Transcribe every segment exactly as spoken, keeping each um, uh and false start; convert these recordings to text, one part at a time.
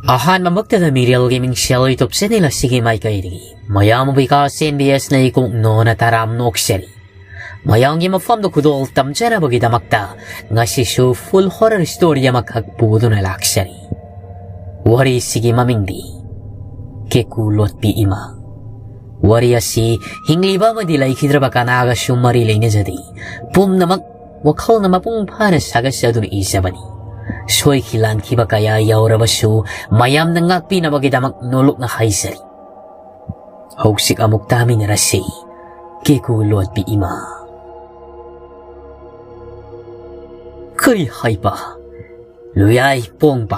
ꯑꯍꯥꯟꯕꯃꯛꯇꯗ ꯃꯤꯔꯦꯜꯒꯤ ꯃꯤꯡꯁꯦꯜ YouTube channel ꯑꯁꯤꯒꯤ ꯃꯥꯏꯀꯩꯗꯒꯤ ꯃꯌꯥꯝ ꯕꯤꯀꯥꯁ ꯑꯦꯝ ꯕꯤ ꯑꯦꯁꯅ ꯏꯀꯣꯛ ꯅꯣꯅ ꯇꯔꯥꯝ ꯅꯣꯛꯆꯔꯤ꯫ ꯃꯌꯥꯝꯒꯤ ꯃꯐꯝꯗ ꯈꯨꯗꯣꯜ ꯇꯝꯖꯅꯕꯒꯤꯗꯃꯛꯇ ꯉꯁꯤꯁꯨ full horror story ꯑꯃꯈꯛ ꯄꯨꯗꯨꯅ ꯂꯥꯛꯆꯔꯤ꯫ ꯋꯥꯔꯤꯁꯤꯒꯤ ꯃꯃꯤꯡꯗꯤ ꯀꯦꯀꯨ ꯂꯣꯠꯄꯤ ꯏꯃꯥ꯫ ꯋꯥꯔꯤ ꯑꯁꯤ ꯍꯤꯡꯂꯤꯕ ꯑꯃꯗꯤ ꯂꯩꯈꯤꯗ꯭ꯔꯕ ꯀꯅꯥꯒꯁꯨ ꯃꯔꯤ ꯂꯩꯅꯖꯗꯦ꯫ ꯄꯨꯝꯅꯃꯛ ꯋꯥꯈꯜꯅ ꯃꯄꯨꯡ ꯐꯥꯅ ꯁꯥꯒꯠꯆꯗꯨꯅ ꯏꯖꯕꯅꯤ꯫ ꯁꯣꯏꯈꯤ ꯂꯥꯟꯈꯤꯕ ꯀꯌꯥ ꯌꯥꯎꯔꯕꯁꯨ ꯃꯌꯥꯝꯅ ꯉꯥꯛꯄꯤꯅꯕꯒꯤꯗꯃꯛ ꯅꯣꯂꯨꯛꯅ ꯍꯥꯏꯖꯔꯤ꯫ ꯍꯧꯖꯤꯛ ꯑꯃꯨꯛ ꯇꯥꯃꯤꯟꯅꯔꯁꯤ꯫ ꯀꯦꯀꯨ ꯂꯣꯠꯄꯤ ꯏꯃꯥ꯫ ꯀꯔꯤ ꯍꯥꯏꯕ? ꯂꯨꯌꯥꯏ ꯄꯣꯡꯕ,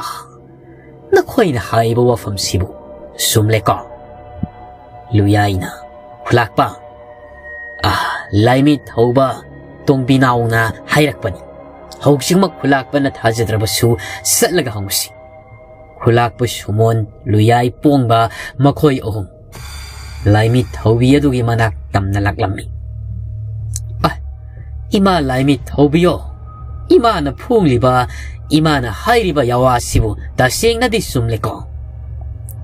ꯅꯈꯣꯏꯅ ꯍꯥꯏꯕ ꯋꯥꯐꯝꯁꯤꯕꯨ ꯆꯨꯝꯂꯦꯀꯣ? ꯂꯨꯌꯥꯏꯅ, ꯈꯨꯂꯥꯛꯄ, ꯑꯥ, ꯂꯥꯏꯃꯤꯠ ꯍꯧꯕ ꯇꯣꯡꯕꯤꯅꯥꯎꯅ ꯍꯥꯏꯔꯛꯄꯅꯤ꯫ ꯍꯧꯖꯤꯛꯃꯛ ꯈꯨꯂꯥꯛꯄꯅ ꯊꯥꯖꯗ꯭ꯔꯕꯁꯨ ꯆꯠꯂꯒ ꯍꯪꯉꯨꯁꯤ꯫ ꯈꯨꯂꯥꯛꯄ ꯁꯨꯃꯣꯟ, ꯂꯨꯌꯥꯏ ꯄꯣꯡꯕ, ꯃꯈꯣꯏ ꯑꯍꯨꯝ ꯂꯥꯏꯃꯤꯠ ꯍꯧꯕꯤ ꯑꯗꯨꯒꯤ ꯃꯅꯥꯛ ꯇꯝꯅ ꯂꯥꯛꯂꯝꯃꯤ꯫ ꯑ, ꯏꯃꯥ ꯂꯥꯏꯃꯤꯠ ꯍꯧꯕꯤꯌꯣ, ꯏꯃꯥꯅ ꯐꯣꯡꯂꯤꯕ, ꯏꯃꯥꯅ ꯍꯥꯏꯔꯤꯕ ꯌꯥꯋꯥꯁꯤꯕꯨ ꯇꯁꯦꯡꯅꯗꯤ ꯆꯨꯝꯂꯦꯀꯣ?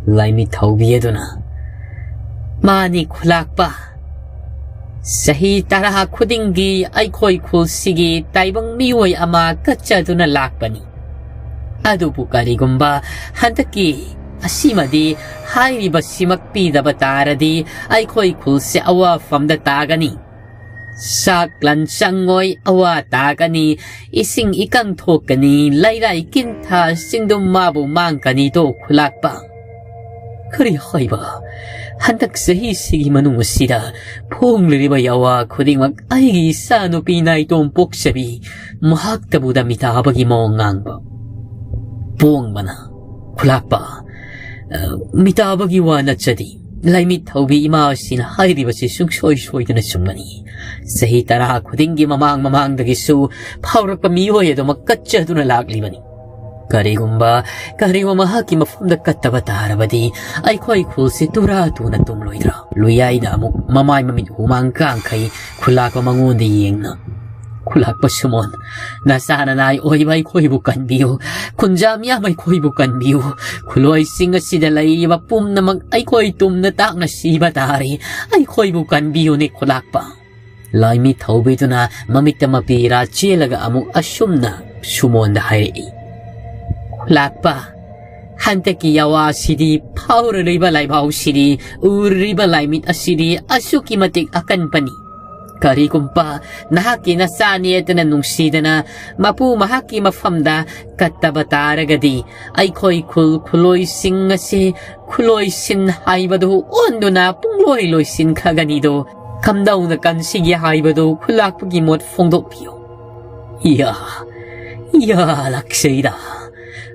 ꯂꯥꯏꯃꯤꯠ ꯍꯧꯕꯤ ꯑꯗꯨꯅ, ꯃꯥꯅꯤ ꯈꯨꯂꯥꯛꯄ, ꯆꯍꯤ ꯇꯔꯥ ꯈꯨꯗꯤꯡꯒꯤ ꯑꯩꯈꯣꯏ ꯈꯨꯜꯁꯤꯒꯤ ꯇꯥꯏꯕꯪ ꯃꯤꯑꯣꯏ ꯑꯃ ꯀꯠꯆꯗꯨꯅ ꯂꯥꯛꯄꯅꯤ꯫ ꯑꯗꯨꯕꯨ ꯀꯔꯤꯒꯨꯝꯕ ꯍꯟꯗꯛꯀꯤ ꯑꯁꯤꯃꯗꯤ ꯍꯥꯏꯔꯤꯕꯁꯤꯃꯛ ꯄꯤꯗꯕ ꯇꯥꯔꯗꯤ ꯑꯩꯈꯣꯏ ꯈꯨꯜꯁꯦ ꯑꯋꯥꯐꯝꯗ ꯇꯥꯒꯅꯤ꯫ ꯆꯥꯛ ꯂꯟ ꯆꯪꯉꯣꯏ, ꯑꯋꯥ ꯇꯥꯒꯅꯤ, ꯏꯁꯤꯡ ꯏꯀꯪ ꯊꯣꯛꯀꯅꯤ, ꯂꯩꯔꯥꯏ ꯀꯤꯟꯊꯥ ꯆꯤꯡꯗꯨꯝ ꯃꯥꯕꯨ ꯃꯥꯡꯒꯅꯤꯗꯣ ꯈꯨꯂꯥꯛꯄ꯫ ꯀꯔꯤ ꯍꯥꯏꯕ? ꯍꯟꯗꯛ ꯆꯍꯤꯁꯤꯒꯤ ꯃꯅꯨꯡ ꯑꯁꯤꯗ ꯐꯣꯡꯂꯤꯕ ꯌꯥꯋꯥ ꯈꯨꯗꯤꯡꯃꯛ ꯑꯩꯒꯤ ꯏꯆꯥꯅꯨꯄꯤ ꯅꯥꯏꯇꯣꯝ ꯄꯣꯛꯆꯕꯤ ꯃꯍꯥꯛꯇꯕꯨ ꯗꯃꯤꯇꯥꯕꯒꯤ ꯃꯑꯣꯡ ꯉꯥꯡꯕ꯫ ꯄꯣꯡꯕꯅ, ꯈꯨꯂꯥꯛꯄ, ꯑ, ꯃꯤꯇꯥꯕꯒꯤ ꯋꯥ ꯅꯠꯆꯗꯦ꯫ ꯂꯥꯏꯃꯤꯠ ꯍꯧꯕꯤ ꯏꯃꯥ ꯑꯁꯤꯅ ꯍꯥꯏꯔꯤꯕꯁꯤ ꯁꯨꯡꯁꯣꯏ ꯁꯣꯏꯗꯅ ꯆꯨꯝꯒꯅꯤ꯫ ꯆꯍꯤ ꯇꯔꯥ ꯈꯨꯗꯤꯡꯒꯤ ꯃꯃꯥꯡ ꯃꯃꯥꯡꯗꯒꯤꯁꯨ ꯐꯥꯎꯔꯛꯄ ꯃꯤꯑꯣꯏ ꯑꯗꯨꯃꯛ ꯀꯠꯆꯗꯨꯅ ꯂꯥꯛꯂꯤꯕꯅꯤ꯫ ꯀꯔꯤꯒꯨꯝꯕ, ꯀꯔꯤꯒꯨꯝꯕ ꯃꯍꯥꯛꯀꯤ ꯃꯐꯝꯗ ꯀꯠꯇꯕ ꯇꯥꯔꯕꯗꯤ ꯑꯩꯈꯣꯏ ꯈꯨꯜꯁꯤ ꯇꯨꯔꯥ ꯇꯨꯅ ꯇꯨꯝꯂꯣꯏꯗ꯭ꯔꯥ? ꯂꯨꯌꯥꯏꯗ ꯑꯃꯨꯛ ꯃꯃꯥꯏ ꯃꯃꯤꯠ ꯍꯨꯃꯥꯡ ꯀꯥꯡꯈꯩ ꯈꯨꯂꯥꯛꯄ ꯃꯉꯣꯟꯗ ꯌꯦꯡꯅ, ꯈꯨꯂꯥꯛꯄ ꯁꯨꯃꯣꯟ, ꯅꯆꯥ ꯅꯅꯥꯏ ꯑꯣꯏꯕ ꯑꯩꯈꯣꯏꯕꯨ ꯀꯟꯕꯤꯌꯨ꯫ ꯈꯨꯟꯖꯥ ꯃꯤꯌꯥꯝ ꯑꯩꯈꯣꯏꯕꯨ ꯀꯟꯕꯤꯌꯨ꯫ ꯈꯨꯂꯣꯏꯁꯤꯡ ꯑꯁꯤꯗ ꯂꯩꯔꯤꯕ ꯄꯨꯝꯅꯃꯛ ꯑꯩꯈꯣꯏ ꯇꯨꯝꯅ ꯇꯥꯛꯅ ꯁꯤꯕ ꯇꯥꯔꯦ꯫ ꯑꯩꯈꯣꯏꯕꯨ ꯀꯟꯕꯤꯌꯨꯅꯦ ꯈꯨꯂꯥꯛꯄ꯫ ꯂꯥꯏꯃꯤ ꯊꯧꯕꯤꯗꯨꯅ ꯃꯃꯤꯠꯇ ꯃꯄꯤꯔꯥ ꯆꯦꯜꯂꯒ ꯑꯃꯨꯛ ꯑꯁꯨꯝꯅ ꯁꯨꯃꯣꯟꯗ ꯍꯥꯏꯔꯛꯏ, ꯈꯨꯂꯥꯛꯄ, ꯍꯟꯗꯛꯀꯤ ꯌꯥꯋꯥꯁꯤꯗꯤ, ꯐꯥꯎꯔꯨꯔꯤꯕ ꯂꯥꯏꯕꯥꯎꯁꯤꯗꯤ, ꯎꯔꯨꯔꯤꯕ ꯂꯥꯏꯃꯤꯠ ꯑꯁꯤꯗꯤ ꯑꯁꯨꯛꯀꯤ ꯃꯇꯤꯛ ꯑꯀꯟꯕꯅꯤ꯫ ꯀꯔꯤꯒꯨꯝꯕ ꯅꯍꯥꯛꯀꯤ ꯅꯆꯥꯅꯤ ꯍꯥꯏꯗꯅ ꯅꯨꯡꯁꯤꯗꯅ ꯃꯄꯨ ꯃꯍꯥꯛꯀꯤ ꯃꯐꯝꯗ ꯀꯠꯇꯕ ꯇꯥꯔꯒꯗꯤ, ꯑꯩꯈꯣꯏ ꯈꯨꯜ ꯈꯨꯂꯣꯏꯁꯤꯡ ꯑꯁꯤ ꯈꯨꯂꯣꯏꯁꯤꯟ ꯍꯥꯏꯕꯗꯨ ꯑꯣꯟꯗꯨꯅ ꯄꯨꯡꯂꯣꯏ ꯂꯣꯏꯁꯤꯟꯈ꯭ꯔꯒꯅꯤꯗꯣ꯫ ꯀꯝꯗꯧꯅ ꯀꯟꯁꯤꯒꯦ ꯍꯥꯏꯕꯗꯨ ꯈꯨꯂꯥꯛꯄꯒꯤ ꯃꯣꯠ ꯐꯣꯡꯗꯣꯛꯄꯤꯌꯨ꯫ ꯏꯌꯥ, ꯏꯌꯥ, ꯂꯥꯛꯆꯩꯗ꯫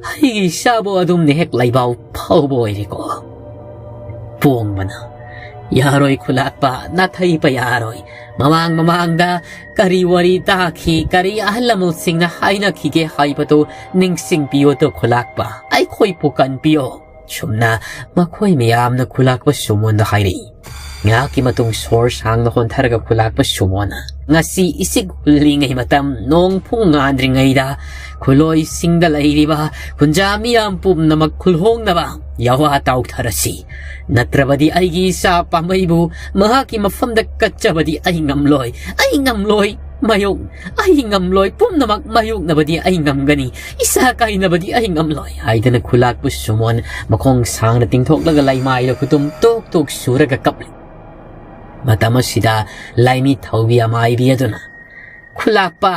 ꯑꯩꯒꯤ ꯏꯆꯥꯕꯨ ꯑꯗꯨꯝꯅ ꯍꯦꯛ ꯂꯩꯕꯥꯎ ꯐꯥꯎꯕ ꯑꯣꯏꯔꯦꯀꯣ꯫ ꯄꯣꯡꯕꯅ, ꯌꯥꯔꯣꯏ ꯈꯨꯂꯥꯛꯄ, ꯅꯥꯊꯩꯕ ꯌꯥꯔꯣꯏ꯫ ꯃꯃꯥꯡ ꯃꯃꯥꯡꯗ ꯀꯔꯤ ꯋꯥꯔꯤ ꯇꯥꯈꯤ, ꯀꯔꯤ ꯑꯍꯜ ꯂꯃꯟꯁꯤꯡꯅ ꯍꯥꯏꯅꯈꯤꯒꯦ ꯍꯥꯏꯕꯗꯨ ꯅꯤꯡꯁꯤꯡꯕꯤꯌꯨꯗꯣ ꯈꯨꯂꯥꯛꯄ꯫ ꯑꯩꯈꯣꯏꯕꯨ ꯀꯟꯕꯤꯌꯣ꯫ ꯁꯨꯝꯅ ꯃꯈꯣꯏ ꯃꯌꯥꯝꯅ ꯈꯨꯂꯥꯛꯄ ꯁꯨꯃꯣꯟꯗ ꯍꯥꯏꯔꯛꯏ꯫ ꯉꯥꯏꯍꯥꯛꯀꯤ ꯃꯇꯨꯡ ꯁꯣꯔ ꯁꯥꯡꯅ ꯍꯣꯟꯊꯔꯒ ꯈꯨꯂꯥꯛꯄ ꯁꯨꯃꯣꯟꯅ, ꯉꯁꯤ ꯏꯁꯤꯛ ꯍꯨꯜꯂꯤꯉꯩ ꯃꯇꯝ, ꯅꯣꯡ ꯐꯨꯡ ꯉꯥꯟꯗ꯭ꯔꯤꯉꯩꯗ ꯈꯨꯂꯣꯏꯁꯤꯡꯗ ꯂꯩꯔꯤꯕ ꯈꯨꯟꯖꯥ ꯃꯤꯌꯥꯝ ꯄꯨꯝꯅꯃꯛ ꯈꯨꯜꯍꯣꯡꯅꯕ ꯌꯥꯋꯥ ꯇꯥꯎꯊꯔꯁꯤ꯫ ꯅꯠꯇ꯭ꯔꯕꯗꯤ ꯑꯩꯒꯤ ꯏꯆꯥ ꯄꯥꯝꯕꯩꯕꯨ ꯃꯍꯥꯛꯀꯤ ꯃꯐꯝꯗ ꯀꯠꯆꯕꯗꯤ ꯑꯩ ꯉꯝꯂꯣꯏ꯫ ꯑꯩ ꯉꯝꯂꯣꯏ꯫ ꯃꯥꯌꯣꯛ-, ꯑꯩ ꯉꯝꯂꯣꯏ꯫ ꯄꯨꯝꯅꯃꯛ ꯃꯥꯌꯣꯛꯅꯕꯗꯤ ꯑꯩ ꯉꯝꯒꯅꯤ꯫ ꯏꯁꯥ ꯀꯥꯏꯅꯕꯗꯤ ꯑꯩ ꯉꯝꯂꯣꯏ ꯍꯥꯏꯗꯅ ꯈꯨꯂꯥꯛꯄ ꯁꯨꯃꯣꯟ ꯃꯈꯣꯡ ꯁꯥꯡꯅ ꯇꯤꯡꯊꯣꯛꯂꯒ ꯂꯩꯃꯥꯏꯗ ꯈꯨꯇꯨꯝ ꯇꯣꯛ ꯇꯣꯛ ꯁꯨꯔꯒ ꯀꯞꯂꯤ꯫ ꯃꯇꯝ ꯑꯁꯤꯗ ꯂꯥꯏꯃꯤ ꯊꯧꯕꯤ ꯑꯃꯥꯏꯕꯤ ꯑꯗꯨꯅ, ꯈꯨꯂꯥꯛꯄ,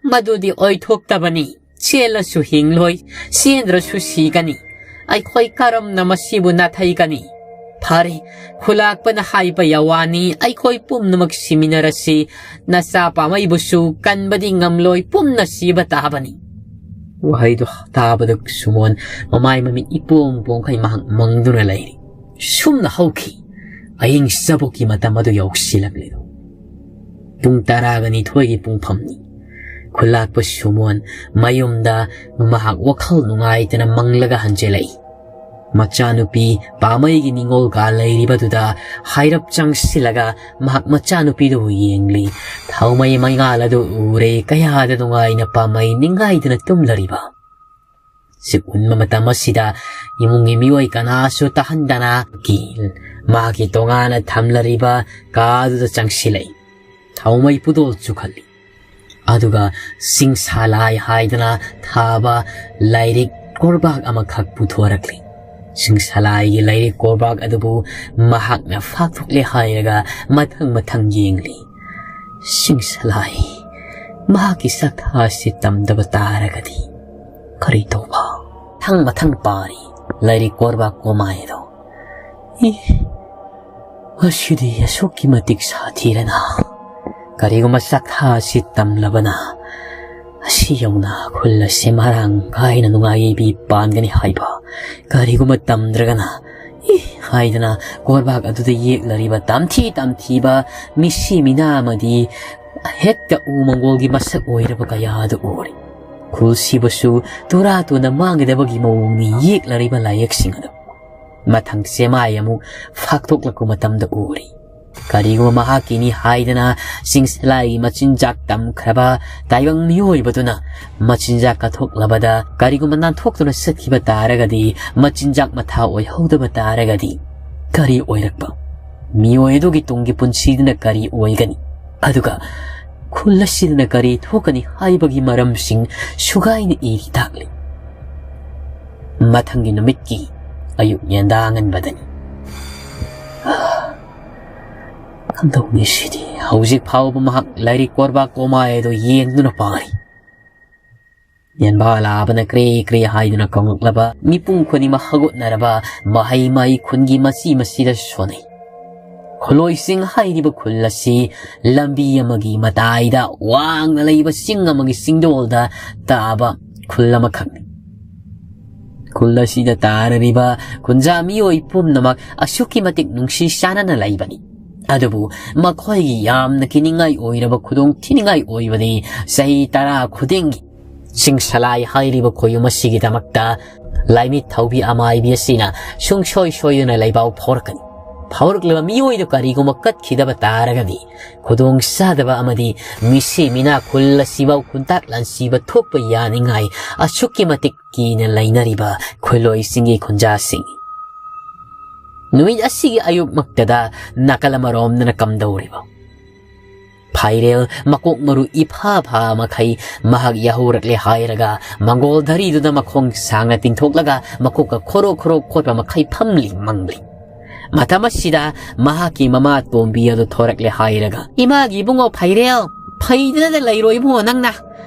ꯃꯗꯨꯗꯤ ꯑꯣꯏꯊꯣꯛꯇꯕꯅꯤ꯫ ꯆꯦꯜꯂꯁꯨ ꯍꯤꯡꯂꯣꯏ, ꯆꯦꯟꯗ꯭ꯔꯁꯨ ꯁꯤꯒꯅꯤ꯫ ꯑꯩꯈꯣꯏ ꯀꯔꯝꯅ ꯃꯁꯤꯕꯨ ꯅꯥꯊꯩꯒꯅꯤ? ꯐꯔꯦ, ꯈꯨꯂꯥꯛꯄꯅ ꯍꯥꯏꯕ ꯌꯥꯋꯥꯅꯤ, ꯑꯩꯈꯣꯏ ꯄꯨꯝꯅꯃꯛ ꯁꯤꯃꯤꯟꯅꯔꯁꯤ꯫ ꯅꯆꯥ ꯄꯥꯝꯃꯩꯕꯨꯁꯨ ꯀꯟꯕꯗꯤ ꯉꯝꯂꯣꯏ, ꯄꯨꯝꯅ ꯁꯤꯕ ꯇꯥꯕꯅꯤ꯫ ꯋꯥꯍꯩꯗꯨ ꯇꯥꯕꯗ ꯁꯨꯃꯣꯟ ꯃꯃꯥꯏ ꯃꯃꯤꯠ ꯏꯄꯣꯝ ꯄꯣꯝꯈꯩ ꯃꯍꯥꯛ ꯃꯪꯗꯨꯅ ꯂꯩꯔꯤ꯫ ꯁꯨꯝꯅ ꯍꯧꯈꯤ꯫ ꯑꯌꯤꯡ ꯆꯕꯨꯛꯀꯤ ꯃꯇꯝ ꯑꯗꯨ ꯌꯧꯁꯤꯜꯂꯛꯂꯦ꯫ ꯄꯨꯡ ꯇꯔꯥꯒ ꯅꯤꯊꯣꯏꯒꯤ ꯄꯨꯡꯐꯝꯅꯤ꯫ ꯈꯨꯂꯥꯛꯄ ꯁꯨꯃꯣꯟ ꯃꯌꯨꯝꯗ ꯃꯍꯥꯛ ꯋꯥꯈꯜ ꯅꯨꯡꯉꯥꯏꯇꯅ ꯃꯪꯂꯒ ꯍꯟꯖꯤꯜꯂꯛꯏ꯫ ꯃꯆꯥꯅꯨꯄꯤ ꯄꯥꯃꯩꯒꯤ ꯅꯤꯡꯉꯣꯜꯒ ꯂꯩꯔꯤꯕꯗꯨꯗ ꯍꯥꯏꯔꯞ ꯆꯪꯁꯤꯜꯂꯒ ꯃꯍꯥꯛ ꯃꯆꯥꯅꯨꯄꯤꯗꯨꯕꯨ ꯌꯦꯡꯂꯤ꯫ ꯊꯥꯎꯃꯩ ꯃꯩꯉꯥꯜ ꯑꯗꯨ ꯎꯔꯦ꯫ ꯀꯌꯥꯗ ꯅꯨꯡꯉꯥꯏꯅ ꯄꯥꯃꯩ ꯅꯤꯡꯉꯥꯏꯗꯅ ꯇꯨꯝꯂꯔꯤꯕ꯫ ꯁꯤ ꯎꯟꯕ ꯃꯇꯝ ꯑꯁꯤꯗ ꯏꯃꯨꯡꯒꯤ ꯃꯤꯑꯣꯏ ꯀꯅꯥꯁꯨ ꯇꯥꯍꯟꯗꯅ ꯀꯤ-, ꯃꯍꯥꯛꯀꯤ ꯇꯣꯉꯥꯟꯅ ꯊꯝꯂꯔꯤꯕ ꯀꯥꯗꯨꯗ ꯆꯪꯁꯤꯜꯂꯛꯏ꯫ ꯊꯥꯎꯃꯩ ꯄꯨꯗꯣꯜ ꯆꯨꯈꯠꯂꯤ꯫ ꯑꯗꯨꯒ ꯁꯤꯡꯁꯥꯂꯥꯏ ꯍꯥꯏꯗꯅ ꯊꯥꯕ ꯂꯥꯏꯔꯤꯛ ꯀꯣꯔꯕꯥꯛ ꯑꯃꯈꯛ ꯄꯨꯊꯣꯔꯛꯂꯤ꯫ ꯁꯤꯡꯁꯥꯂꯥꯏꯒꯤ ꯂꯥꯏꯔꯤꯛ ꯀꯣꯔꯕꯥꯛ ꯑꯗꯨꯕꯨ ꯃꯍꯥꯛꯅ ꯐꯥꯛꯊꯣꯛꯂꯦ ꯍꯥꯏꯔꯒ ꯃꯊꯪ ꯃꯊꯪ ꯌꯦꯡꯂꯤ꯫ ꯁꯤꯡꯁꯥꯂꯥꯏ, ꯃꯍꯥꯛꯀꯤ ꯁꯛꯊꯥ ꯑꯁꯤ ꯇꯝꯗꯕ ꯇꯥꯔꯒꯗꯤ ꯀꯔꯤ ꯇꯧꯕ? ꯃꯊꯪ ꯃꯊꯪ ꯄꯥꯔꯤ ꯂꯥꯏꯔꯤꯛ ꯀꯣꯔꯕꯥꯛ ꯀꯣꯃꯥꯏꯗꯣ꯫ ꯏ, ꯃꯁꯤꯗꯤ ꯑꯁꯨꯛꯀꯤ ꯃꯇꯤꯛ ꯁꯥꯊꯤꯔꯅ꯫ ꯀꯔꯤꯒꯨꯝꯕ ꯁꯛꯊꯥ ꯑꯁꯤ ꯇꯝꯂꯕꯅ ꯑꯁꯤ ꯌꯧꯅ ꯈꯨꯜ ꯑꯁꯤ ꯃꯔꯥꯡ ꯀꯥꯏꯅ ꯅꯨꯡꯉꯥꯏ ꯌꯩꯕꯤ ꯄꯥꯟꯒꯅꯤ ꯍꯥꯏꯕ ꯀꯔꯤꯒꯨꯝꯕ ꯇꯝꯗ꯭ꯔꯒꯅ, ꯏ ꯍꯥꯏꯗꯅ ꯀꯣꯔꯕꯥꯛ ꯑꯗꯨꯗ ꯌꯦꯛꯂꯔꯤꯕ ꯇꯝꯊꯤ ꯇꯝꯊꯤꯕ ꯃꯤꯁꯤ ꯃꯤꯅꯥ ꯑꯃꯗꯤ ꯍꯦꯛꯇ ꯎ ꯃꯪꯒꯣꯜꯒꯤ ꯃꯁꯛ ꯑꯣꯏꯔꯕ ꯀꯌꯥ ꯑꯗꯨ ꯎꯔꯤ꯫ ꯈꯨꯜ ꯁꯤꯕꯁꯨ ꯇꯨꯔꯥ ꯇꯨꯅ ꯃꯥꯡꯒꯗꯕꯒꯤ ꯃꯑꯣꯡꯅꯤ ꯌꯦꯛꯂꯔꯤꯕ ꯂꯥꯏꯌꯦꯛꯁꯤꯡ ꯑꯗꯨ꯫ ꯃꯊꯪ ꯆꯦꯃꯥꯏ ꯑꯃꯨꯛ ꯐꯥꯛꯇꯣꯛꯂꯛꯄ ꯃꯇꯝꯗ ꯎꯔꯤ꯫ ꯀꯔꯤꯒꯨꯝꯕ ꯃꯍꯥꯛꯀꯤꯅꯤ ꯍꯥꯏꯗꯅ ꯆꯤꯡꯁꯂꯥꯏꯒꯤ ꯃꯆꯤꯟꯖꯥꯛ ꯇꯝꯈ꯭ꯔꯕ ꯇꯥꯏꯕꯪ ꯃꯤꯑꯣꯏꯕꯗꯨꯅ ꯃꯆꯤꯟꯖꯥꯛ ꯀꯠꯊꯣꯛꯂꯕꯗ ꯀꯔꯤꯒꯨꯝꯕ ꯅꯥꯟꯊꯣꯛꯇꯨꯅ ꯆꯠꯈꯤꯕ ꯇꯥꯔꯒꯗꯤ ꯃꯆꯤꯟꯖꯥꯛ ꯃꯊꯥ ꯑꯣꯏꯍꯧꯗꯕ ꯇꯥꯔꯒꯗꯤ ꯀꯔꯤ ꯑꯣꯏꯔꯛꯄ? ꯃꯤꯑꯣꯏ ꯑꯗꯨꯒꯤ ꯇꯨꯡꯒꯤ ꯄꯨꯟꯁꯤꯗꯨꯅ ꯀꯔꯤ ꯑꯣꯏꯒꯅꯤ? ꯑꯗꯨꯒ ꯈꯨꯜ ꯑꯁꯤꯗꯅ ꯀꯔꯤ ꯊꯣꯛꯀꯅꯤ ꯍꯥꯏꯕꯒꯤ ꯃꯔꯝꯁꯤꯡ ꯁꯨꯒꯥꯏꯅ ꯏꯔꯤ ꯇꯥꯛꯂꯤ꯫ ꯃꯊꯪꯒꯤ ꯅꯨꯃꯤꯠꯀꯤ ꯑꯌꯨꯛ ꯉꯟꯗꯥꯉꯟꯕꯗꯅꯤ꯫ ꯀꯝꯗꯧꯅꯤ ꯁꯤꯗꯤ? ꯍꯧꯖꯤꯛ ꯐꯥꯎꯕ ꯃꯍꯥꯛ ꯂꯥꯏꯔꯤꯛ ꯀꯣꯔꯕꯥꯛ ꯀꯣꯃꯥꯏ ꯑꯗꯨ ꯌꯦꯡꯗꯨꯅ ꯄꯥꯔꯤ꯫ ꯌꯦꯟꯕꯥ ꯂꯥꯕꯅ ꯀ꯭ꯔꯦ ꯀ꯭ꯔꯦ ꯍꯥꯏꯗꯨꯅ ꯀꯧꯔꯛꯂꯕ ꯃꯤꯄꯨꯝ ꯈꯨꯗꯤꯡꯃꯛ ꯍꯧꯒꯠꯅꯔꯕ ꯃꯍꯩ ꯃꯍꯩ ꯈꯨꯟꯒꯤ ꯃꯆꯤ ꯃꯆꯤꯗ ꯁꯣꯟꯅꯩ꯫ ꯈꯨꯂꯣꯏꯁꯤꯡ ꯍꯥꯏꯔꯤꯕ ꯈꯨꯜ ꯑꯁꯤ ꯂꯝꯕꯤ ꯑꯃꯒꯤ ꯃꯇꯥꯏꯗ ꯋꯥꯡꯅ ꯂꯩꯕ ꯆꯤꯡ ꯑꯃꯒꯤ ꯆꯤꯡꯗꯣꯜꯗ ꯇꯥꯕ ꯈꯨꯜ ꯑꯃꯈꯛꯅꯤ꯫ ꯈꯨꯜ ꯑꯁꯤꯗ ꯇꯥꯔꯤꯕ ꯈꯨꯟꯖꯥ ꯃꯤꯑꯣꯏ ꯄꯨꯝꯅꯃꯛ ꯑꯁꯨꯛꯀꯤ ꯃꯇꯤꯛ ꯅꯨꯡꯁꯤ ꯆꯥꯟꯅꯅ ꯂꯩꯕꯅꯤ꯫ ꯑꯗꯨꯕꯨ ꯃꯈꯣꯏꯒꯤ ꯌꯥꯝꯅ ꯀꯤꯅꯤꯡꯉꯥꯏ ꯑꯣꯏꯔꯕ ꯈꯨꯗꯣꯡ ꯊꯤꯅꯤꯡꯉꯥꯏ ꯑꯣꯏꯕꯗꯤ ꯆꯍꯤ ꯇꯔꯥ ꯈꯨꯗꯤꯡꯒꯤ ꯆꯤꯡꯁꯂꯥꯏ ꯍꯥꯏꯔꯤꯕ ꯈꯣꯌꯨꯝ ꯑꯁꯤꯒꯤꯗꯃꯛꯇ ꯂꯥꯏꯃꯤꯠ ꯊꯧꯕꯤ ꯑꯃꯥꯏꯕꯤ ꯑꯁꯤꯅ ꯁꯨꯡꯁꯣꯏ ꯁꯣꯏꯗꯅ ꯂꯩꯕꯥꯎ ꯐꯥꯎꯔꯛꯀꯅꯤ꯫ ꯐꯥꯎꯔꯛꯂꯕ ꯃꯤꯑꯣꯏꯗꯨ ꯀꯔꯤꯒꯨꯝꯕ ꯀꯠꯈꯤꯗꯕ ꯇꯥꯔꯒꯗꯤ ꯈꯨꯗꯣꯡ ꯆꯥꯗꯕ ꯑꯃꯗꯤ ꯃꯤꯁꯤ ꯃꯤꯅꯥ ꯈꯨꯜ ꯑꯁꯤꯐꯥꯎ ꯈꯨꯟꯇꯥꯛ ꯂꯥꯟꯁꯤꯕ ꯊꯣꯛꯄ ꯌꯥꯅꯤꯡꯉꯥꯏ ꯑꯁꯨꯛꯀꯤ ꯃꯇꯤꯛ ꯀꯤꯅ ꯂꯩꯅꯔꯤꯕ ꯈꯨꯂꯣꯏꯁꯤꯡꯒꯤ ꯈꯨꯟꯖꯥꯁꯤꯡ꯫ ꯅꯨꯃꯤꯠ ꯑꯁꯤꯒꯤ ꯑꯌꯨꯛꯃꯛꯇꯗ ꯅꯥꯀꯜ ꯑꯃꯔꯣꯝꯗꯅ ꯀꯝꯗꯧꯔꯤꯕ ꯐꯥꯏꯔꯦꯜ ꯃꯀꯣꯛ ꯃꯔꯨ ꯏꯐꯥ ꯐꯥ ꯃꯈꯩ ꯃꯍꯥꯛ ꯌꯥꯍꯧꯔꯛꯂꯦ ꯍꯥꯏꯔꯒ ꯃꯪꯒꯣꯜ ꯙꯔꯤꯗꯨꯗ ꯃꯈꯣꯡ ꯁꯥꯡꯅ ꯇꯤꯡꯊꯣꯛꯂꯒ ꯃꯀꯣꯛꯀ ꯈꯣꯔꯣ ꯈꯣꯔꯣ ꯈꯣꯠꯄ ꯃꯈꯩ ꯐꯝꯂꯤ ꯃꯪꯂꯤ꯫ ꯃꯇꯝ ꯑꯁꯤꯗ ꯃꯍꯥꯛꯀꯤ ꯃꯃꯥ ꯇꯣꯝꯕꯤ ꯑꯗꯨ ꯊꯣꯔꯛꯂꯦ ꯍꯥꯏꯔꯒ, "ꯏꯃꯥꯒꯤ ꯏꯕꯨꯡꯉꯣ ꯐꯥꯏꯔꯦꯜ, ꯐꯩꯗꯅ ꯂꯩꯔꯣ ꯏꯕꯨꯡꯉꯣ ꯅꯪꯅ꯫